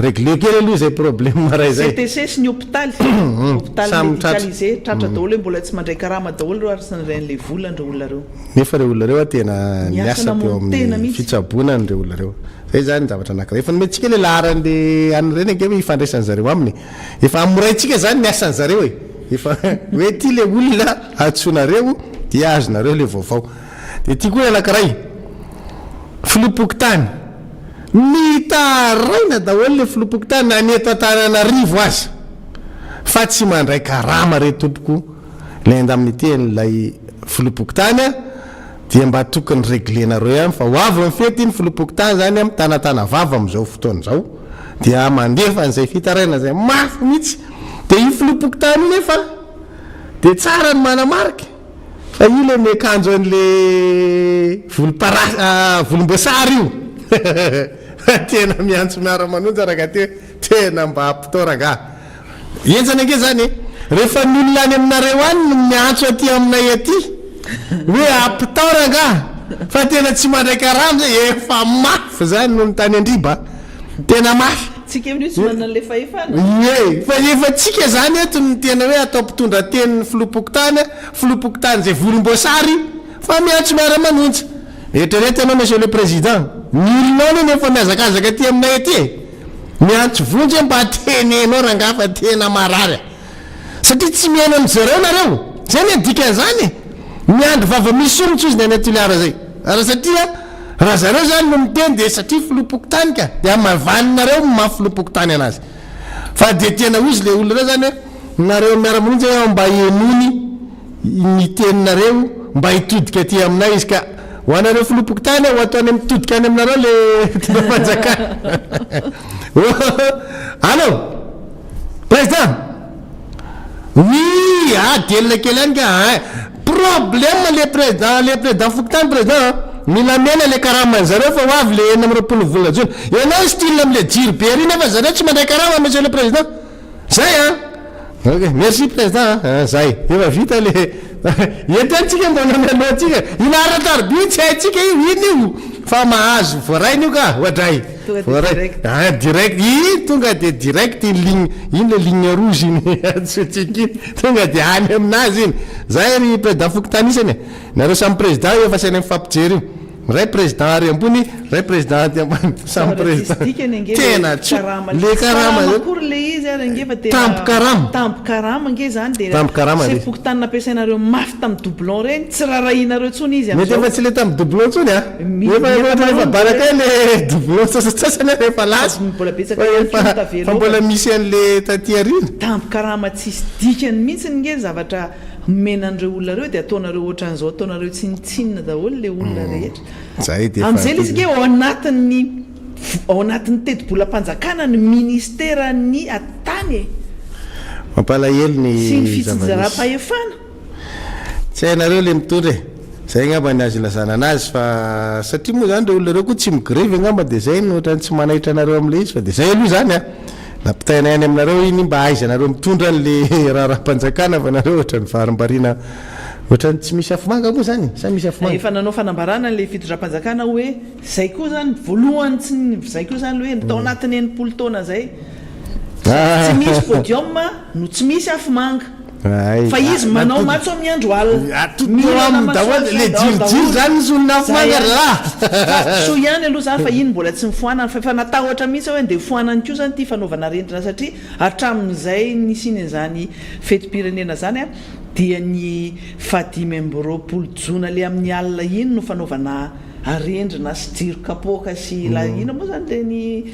Régleo kely aloha izay problème iray izay. CTC sy ny hopitaly, hopitaly Samy tratra. médicalisé, tratra daholo hoe mbola tsy mandray karama daholo ireo ary tsy nandray an'ilay vola ireo olona ireo. Nefa ireo olona ireo tena Niasa niasa teo namono tena amin'ny mihitsy. fitsaboana an'ireo olona ireo. Zay zany zavatra anankiray. Efa nomentsika ilay laharan'le an'ireny ange hoe ifandraisan'zareo aminy e. Efa hamoraintsika zany ny asan'zareo e. Efa hoe ity le olona antsoinareo dia azonareo le vaovao. Dia ity koa ny anankiray. Filoham-pokontany. Mitaraina daholo le filoham-pokontany na ny eto Antananarivo aza. Fa tsy mandray karama re tompoko. Ilay indemnité an'ilay filoham-pokontany a, dia mba tokony regler-nareo ihany fa ho avy ny fety, ny filoham-pokontany zany a mitanatana vava amin'izao fotoana izao dia mandefa an'izay fitarainana izay mafy mihitsy, dia io filoham-pokontany io nefa dia tsara ny manamarika fa io ilay miakanjo an'le volomparasy volomboasary io tena miantso miara-manonja rangahy ty hoe tena mba ampitao rangahy. Henjana ange zany e! Rehefa ny olona any aminareo any no miantso aty aminay aty hoe ampitao rangaha fa tena tsy mandray karama zay, efa mafy zany noho ny tany Andriba a! Tena mafy. Tsika amin'io tsy manana an'ilay fahefana. Ie, fa efa tsika zany eto no tena hoe atao mpitondra tenin'ny filoham-pokontany, filoham-pokontany zay volomboasary fa miantso miara-manonja. Eritrereto ianao Monsieur le Président, ny olonao anie no efa mihazakazaka aty aminay aty e! Miantso vonjy hoe mba teneno rangahy fa tena marary a! Satria tsy mihaino an-dry zareo nareo! Zay anie ny dikan'izany e! Miandry vava misy soa mitsy ozy ny any Toliara zay! Ary satria raha zareo zany no miteny dia satria filoham-pokontany ka! Dia hamavaninareo ny maha filoham-pokontany anazy! Fa dia tena hozy le olona reo zany hoe nareo miara-monja hoe mba henony ny teninareo mba hitodika aty aminay izy ka ho anareo filoham-pokontany ho ataony mitodika any aminareo le fitondram-panjakana. Allô! Président! Oui! Ah delina kely ihany nga ein! Problème le président le président fokontany président an! Mila amena le karaman'ny zareo fa ho avy le 26 volana jona. Ianao style amle jiro be ary nefa zareo tsy mandray karama monsieur le président! Zay an! Ok, merci président an! Zay, efa vita le eto ihany tsika mbola mialoha antsika, io laharana tarobia io tsy haintsika io, ino io? Fa mahazo voarainy io ka, oadray! Tonga dia Voaray, direct. ah direct, iny tonga dia direct iny ligne, iny le ligne rouge iny antsointsika iny, tonga dia any aminazy iny. Zay ry président fokontany isany e, nareo samy président io efa asaina mifampijery io. Ray président ary ambony, ray président aty ambany, samy Zavatra tsisy président. dikany ange le Tena tsy, karama, le tsy karama karama zany. akory le izy ary ange fa tena Tambin-karama. tambin-karama ange zany dia Tambin-karama sefo le. fokontany nampiasainareo mafy tamin'ny doublon reny tsy rarahianareo intsony izy Mety amin'izao. efa tsy le tamin'ny doublon intsony a! Mi- Efa ny efa efa ankamaroany baraka dia le doublon sasantsasany ary efa lasa. Fa mbola betsaka Fa ihany koa efa ny tavela fa ao mbola fa misy an'le taty aoriana. Tambin-karama tsisy dikany mihitsy nge ny zavatra omena an'ireo olona ireo dia ataonareo ohatran'izao ataonareo tsinontsinona daholo le olona rehetra. Zay dia efa Amin'izay le izy nge ao anatin'ny ao anatin'ny tetibolam-panjakana ny ministeran'ny atitany e! Mampalahelo ny Sy ny zava-misy. fitsinjaram-pahefana. Tsy hainareo le mitondra e! Zay angamba ny azo ilazana anazy fa satria moa zany reo olona reo koa tsy migrevy angamba de zay no otrany tsy manaitra anareo amle izy fa de zay aloha zany a! Nampitainay any aminareo iny mba ahaizanareo mitondra anle raharaham-panjakana fa nareo otrany varimbariana otrany tsy misy afomanga moa zany sa misy afomanga? Efa nanao fanambarana le fitondram-panjakana hoe zay koa zany voalohany tsy zay koa zany hoe tao anatin'ny 60 taona zay tsy misy podium no tsy misy afomanga. Fa izy manao matso amin'ny andro alina. Mihinana masoandro Le jirojiro zany ny solon'ny afomanga ry lahy. Fa soa ihany aloha zany fa iny mbola tsy nifoanana fa efa natahotra mihitsy aho hoe ndeha foanany koa zany ity fanaovana arendrina satria hatramin'izay nisian'izany fetim-pirenena zany dia ny faha 25 jona le amin'ny alina iny no fanaovana arendrina sy jiro kapoaka sy ilay inona moa zany le ny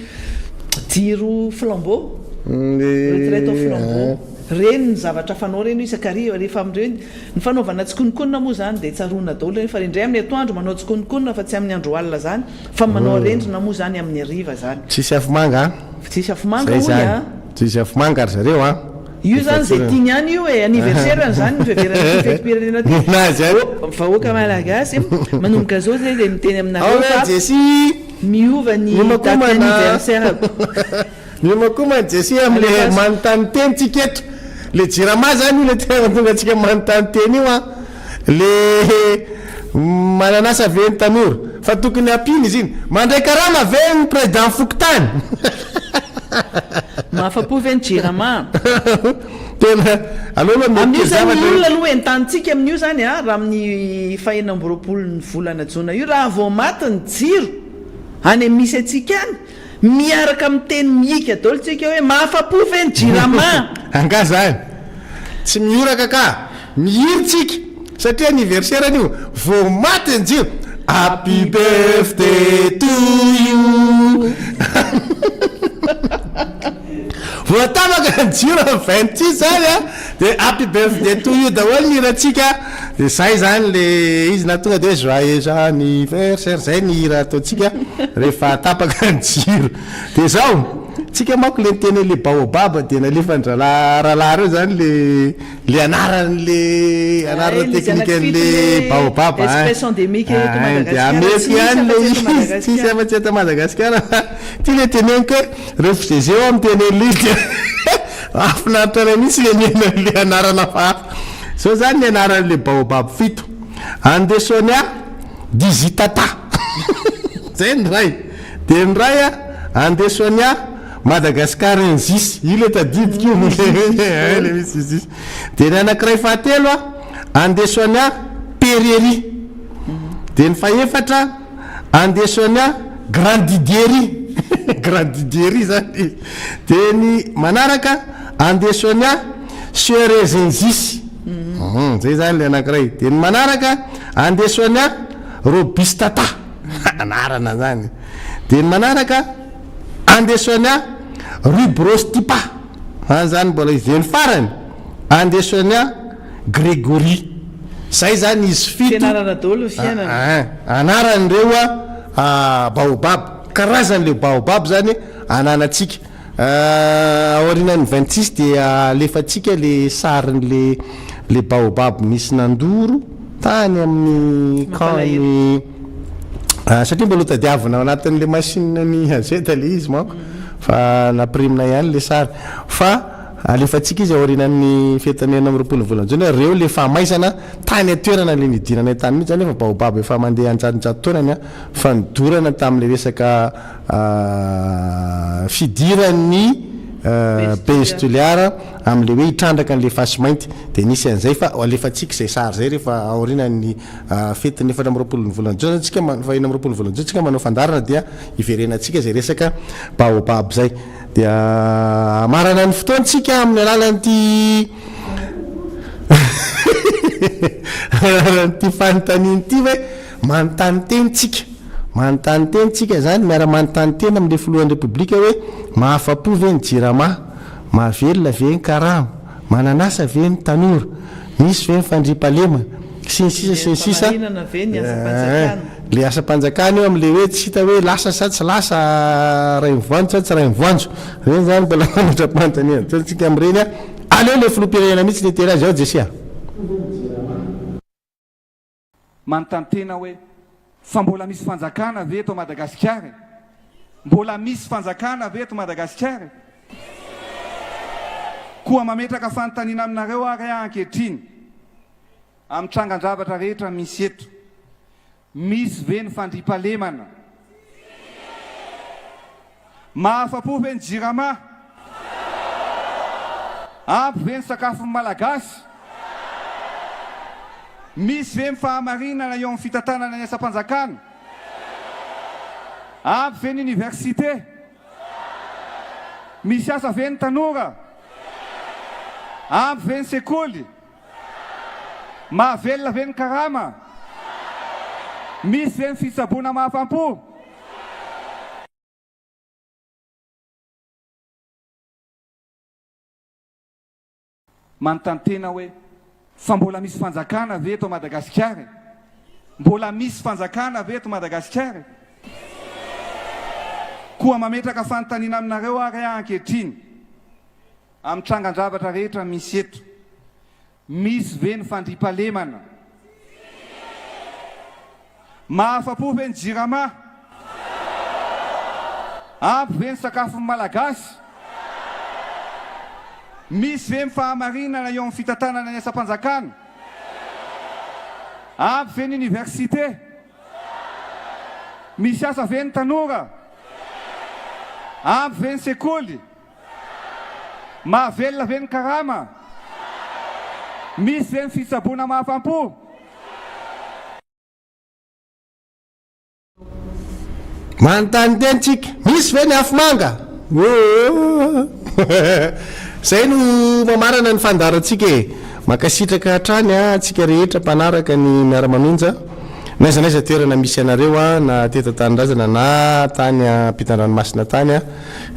jiro flambeau, retraite au flambeau. Reny ny zavatra fanao reny isan-kariva rehefa amin'ireny ny fanaovana tsikononkonona moa izany dia tsaroana daholo ireny fa indray amin'ny atoandro manao tsikononkonona fa tsy amin'ny andro alina izany fa manao arendrina moa izany amin'ny hariva izany. Tsisy afomanga an! Tsisy afomanga Zay hoy zany. an! Tsisy afomanga ry zareo an! Io izany izay tiany ihany io e! Anniversaire-ny izany ny fiheverana ity fetim-pirenena ity. Ninazy an! Vahoaka malagasy, manomboka izao izay dia miteny aminareo Ao fa ve Jessie? miova ny daty Miomakomana. anniversaire-ko. Miomakomana Jessie amle Alefaso. manontany teny tsika eto. Le jirama zany io le tena mahatonga antsika manontany teny io an. Le manan'asa ve ny tanora? Fa tokony ampiana izy iny. Mandray karama ve ny président fokontany? Mahafapo ve ny jirama? Tena aleo aloha mety Amin'io kely zany ny zavatra olona aloha entanintsika amin'io zany an, raha amin'ny faha 26 ny volana jona io raha vao maty ny jiro any amin'ny misy antsika any, Miaraka miteny mihika daholo tsika hoe mahafapo ve ny jirama? Angaha zany tsy mihoraka ka! Mihira tsika satria anniversaire anio vao maty ny jiro Happy birthday to you Vao tapaka ny jiro amin'ny 26 zany a de happy birthday to you daholo ny hirantsika de zay zany le izy na tonga de hoe joyeux anniversaire zay ny hira ataontsika rehefa tapaka ny jiro de zao tsika manko le niteny hoe le baobab de nalefan-dralahy rahalahy reo zany le le anaran'le anarana Ay, le teknikan'le zanak'fito baobab le ein espèce endémique eto ein de Madagasikara, ameko tsy misy ihany le afa-tsy eto izy tsisy Madagasikara. afa-tsy eto Madagasikara fa ty le teneniko hoe refusez eo miteny an'le izy de Mahafinaritra anay mihitsy le mihaino an'le anarana hafahafa. Zao zany ny anaran'le baobab fito. Andesonia digitata. Zay ny iray. De ny iray a, Andesonia madagascarensis. Io le tadidiko io. Le le misy izy. De ny anankiray fahatelo a, Andesonia pereri. De ny fahefatra. Andesonia grandidieri, grandidieri zany izy. Dia ny manaraka Andesonia cerezensis, zay zany ilay anankiray. Dia ny manaraka Andesonia robustata, anarana zany. Dia ny manaraka Andesonia rubrostipa. Any zany mbola izy. Dia ny farany, Andesonia Gregory. Zay zany izy fito. Fianarana daholo ny fiainana. Aa, anaran'ireo baobab. Karazan'ilay baobab zany ananantsika. Aorianan'ny 26 dia alefantsika le sarin'le le baobab nisy nandoro tany amin'ny camp ny satria mbola hotadiavina ao anatin'le machine ny AZ le izy manko fa nampirimina ihany le sary fa alefantsika izy aorianan'ny fetin'ny 26 ny volana jona reo le fahamaizana tany an-toerana le nidiranay tany mihitsy zany efa baobab efa mandeha anjatonjato taonany a fa nodorana tamin'le resaka fidiran'ny Base Toliara amin'ilay hoe hitrandraka an'ilay fasimainty dia nisy an'izay fa alefantsika izay sary izay rehefa aorianan'ny fetin'ny 24 ny volana jona tsika faha 26 ny volana jona tsika manao fandaharana dia hiverenantsika izay resaka baobab izay dia hamarana ny fotoantsika amin'ny alalan'ity alalan'ity fanontaniana ity hoe manontany teny tsika Manontany tena tsika izany, miara-manontany tena amin'ilay filohan'ny Repoblika hoe mahafa-po ve ny Jirama? Mahavelona ve ny karama? Manan'asa ve ny tanora? Misy ve ny fandriampahalemana? Sy ny sisa sy ny sisa. Fahamarinana ve ny asam-panjakana? Ilay asam-panjakana io amin'ilay hoe tsy hita hoe lasa sa tsy lasa, rainivoanjo sa tsy rainivoanjo. Ireny izany mbola mametra-panontaniana daholo tsika amin'ireny an! Aleo ilay filoham-pirenena mihitsy no hiteny azy ao Jessie a! Manontany tena hoe, fa mbola misy fanjakana ve eto Madagasikara e? Mbola misy fanjakana ve eto Madagasikara e? Koa mametraka fanontaniana aminareo ary aho ankehitriny, amin'ny trangan-javatra rehetra misy eto, misy ve ny fandriampahalemana? Mahafa-po ve ny Jirama? Ampy ve ny sakafon'ny Malagasy? Misy ve ny fahamarinana eo amin'ny fitantanana ny asam-panjakana? Ampy ve ny oniversite? Misy asa ve ny tanora? Ampy ve ny sekoly? Mahavelona ve ny karama? Misy ve ny fitsaboana mahafam-po? Manontany tena hoe, fa mbola misy fanjakana ve eto Madagasikara e? Mbola misy fanjakana ve eto Madagasikara e? Koa mametraka fanontaniana aminareo ary aho ankehitriny. Amin'ny trangan-javatra rehetra misy eto, misy ve ny fandriampahalemana? Mahafa-po ve ny Jirama? Ampy ve ny sakafon'ny Malagasy? Misy ve ny fahamarinana eo amin'ny fitantanana ny asam-panjakana? Ampy ve ny oniversite? Misy asa ve ny tanora? Ampy ve ny sekoly? Mahavelona ve ny karama? Misy ve ny fitsaboana mahafam-po? Manontany tena tsika, misy ve ny afomanga? Ooh! Zay no mamarana ny fandaharantsika e! Mankasitraka hatrany antsika rehetra mpanaraka ny Miara-manonja, n'aiza n'aiza toerana misy anareo na teto an-tanindrazana na tany ampitan-dranomasina tany.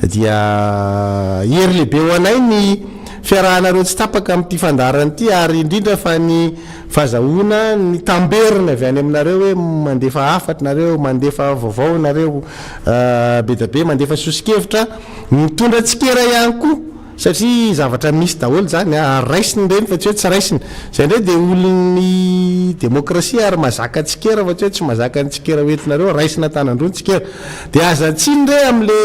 Dia hery lehibe ho anay ny fiarahanareo tsy tapaka amin'ity fandaharana ity ary indrindra fa ny fazahoana ny tamberina avy any aminareo hoe mandefa hafatra nareo, mandefa vaovao nareo be dia be, mandefa soso-kevitra, mitondra tsikera ihany koa satria zavatra misy daholo izany ary raisina ireny fa tsy hoe tsy raisina. Izay indray dia olon'ny demokrasia ary mahazaka tsikera fa tsy hoe tsy mahazaka ny tsikera hoentinareo, raisina an-tanan-droa ny tsikera. Dia aza tsiny re amle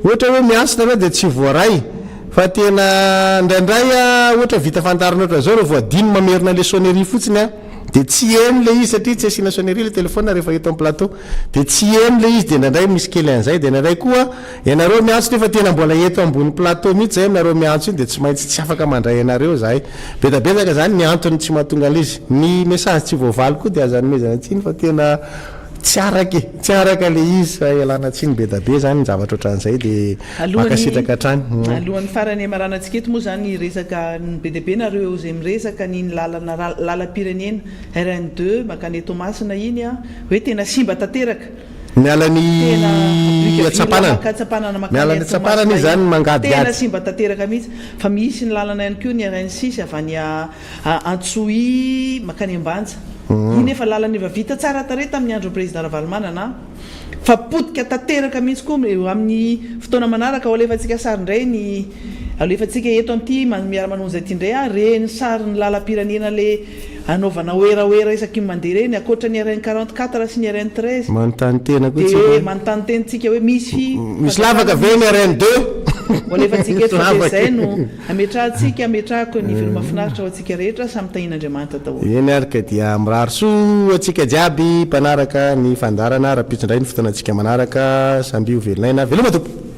ohatra hoe miantso nareo dia tsy voaray fa tena indraindray a ohatra vita fandaharana ohatran'izao raha vao adino mamerina le sonnerie fotsiny a dia tsy heno le izy satria tsy asiana sonnerie le telephone rehefa eto am plateau dia tsy heno le izy dia indraindray misy kely an'izay dia indraindray koa ianareo miantso nefa tena mbola eto ambony plateau mihitsy zay aminareo miantso iny dia tsy maintsy tsy afaka mandray anareo zahay betabetaka zany ny antony tsy mahatonga an'ilay izy ny message tsy voavaly koa dia aza anomezana tsiny fa tena Tsy araka e! Tsy araka le izy fa ialana tsiny be da be zany ny zavatra ohatran'izay de mankasitraka hatrany. Alohan'ny farany hamaranantsika eto moa zany resaka be dia be nareo izay miresaka an'iny lalana lalam-pirenena RN deux mankany Toamasina iny an, hoe tena simba tanteraka. Miala ny Tena Brickaville Antsapanana. maka Antsapanana makany Miala ny Antsapanana izy Toamasina zany iny. mangadihady. Tena simba tanteraka mihitsy. Fa misy ny lalana ihany koa ny RN 6 avy any Antsohihy makany Ambanja. Iny efa lalana efa vita tsara tarehy tamin'ny andron'ny Président Ravalomanana an. Fa potika tanteraka mihitsy koa eo amin'ny fotoana manaraka ho alefantsika sary indray ny alefantsika eto amin'ity miara-manonja ity indray an, ireny sarin'ny lalam-pirenena le anaovana werawera isaky ny mandeha ireny, ankoatra ny RN 44 sy ny RN 13. Manontany tena koa tsika Dia hoe. manontany tena tsika hoe misy Misy lavaka fanjakana ve ny misy RN 2? Ho alefantsika Misy eto fa dia lavaka izay no e. ametrahantsika, ametrahako ny veloma finaritra ho antsika rehetra, samy tahian'Andriamanitra daholo. Eny ary ka dia mirary soa antsika jiaby mpanaraka ny fandaharana, rahampitso indray ny fotoanantsika manaraka, samby ho velon'aina, veloma tompoko.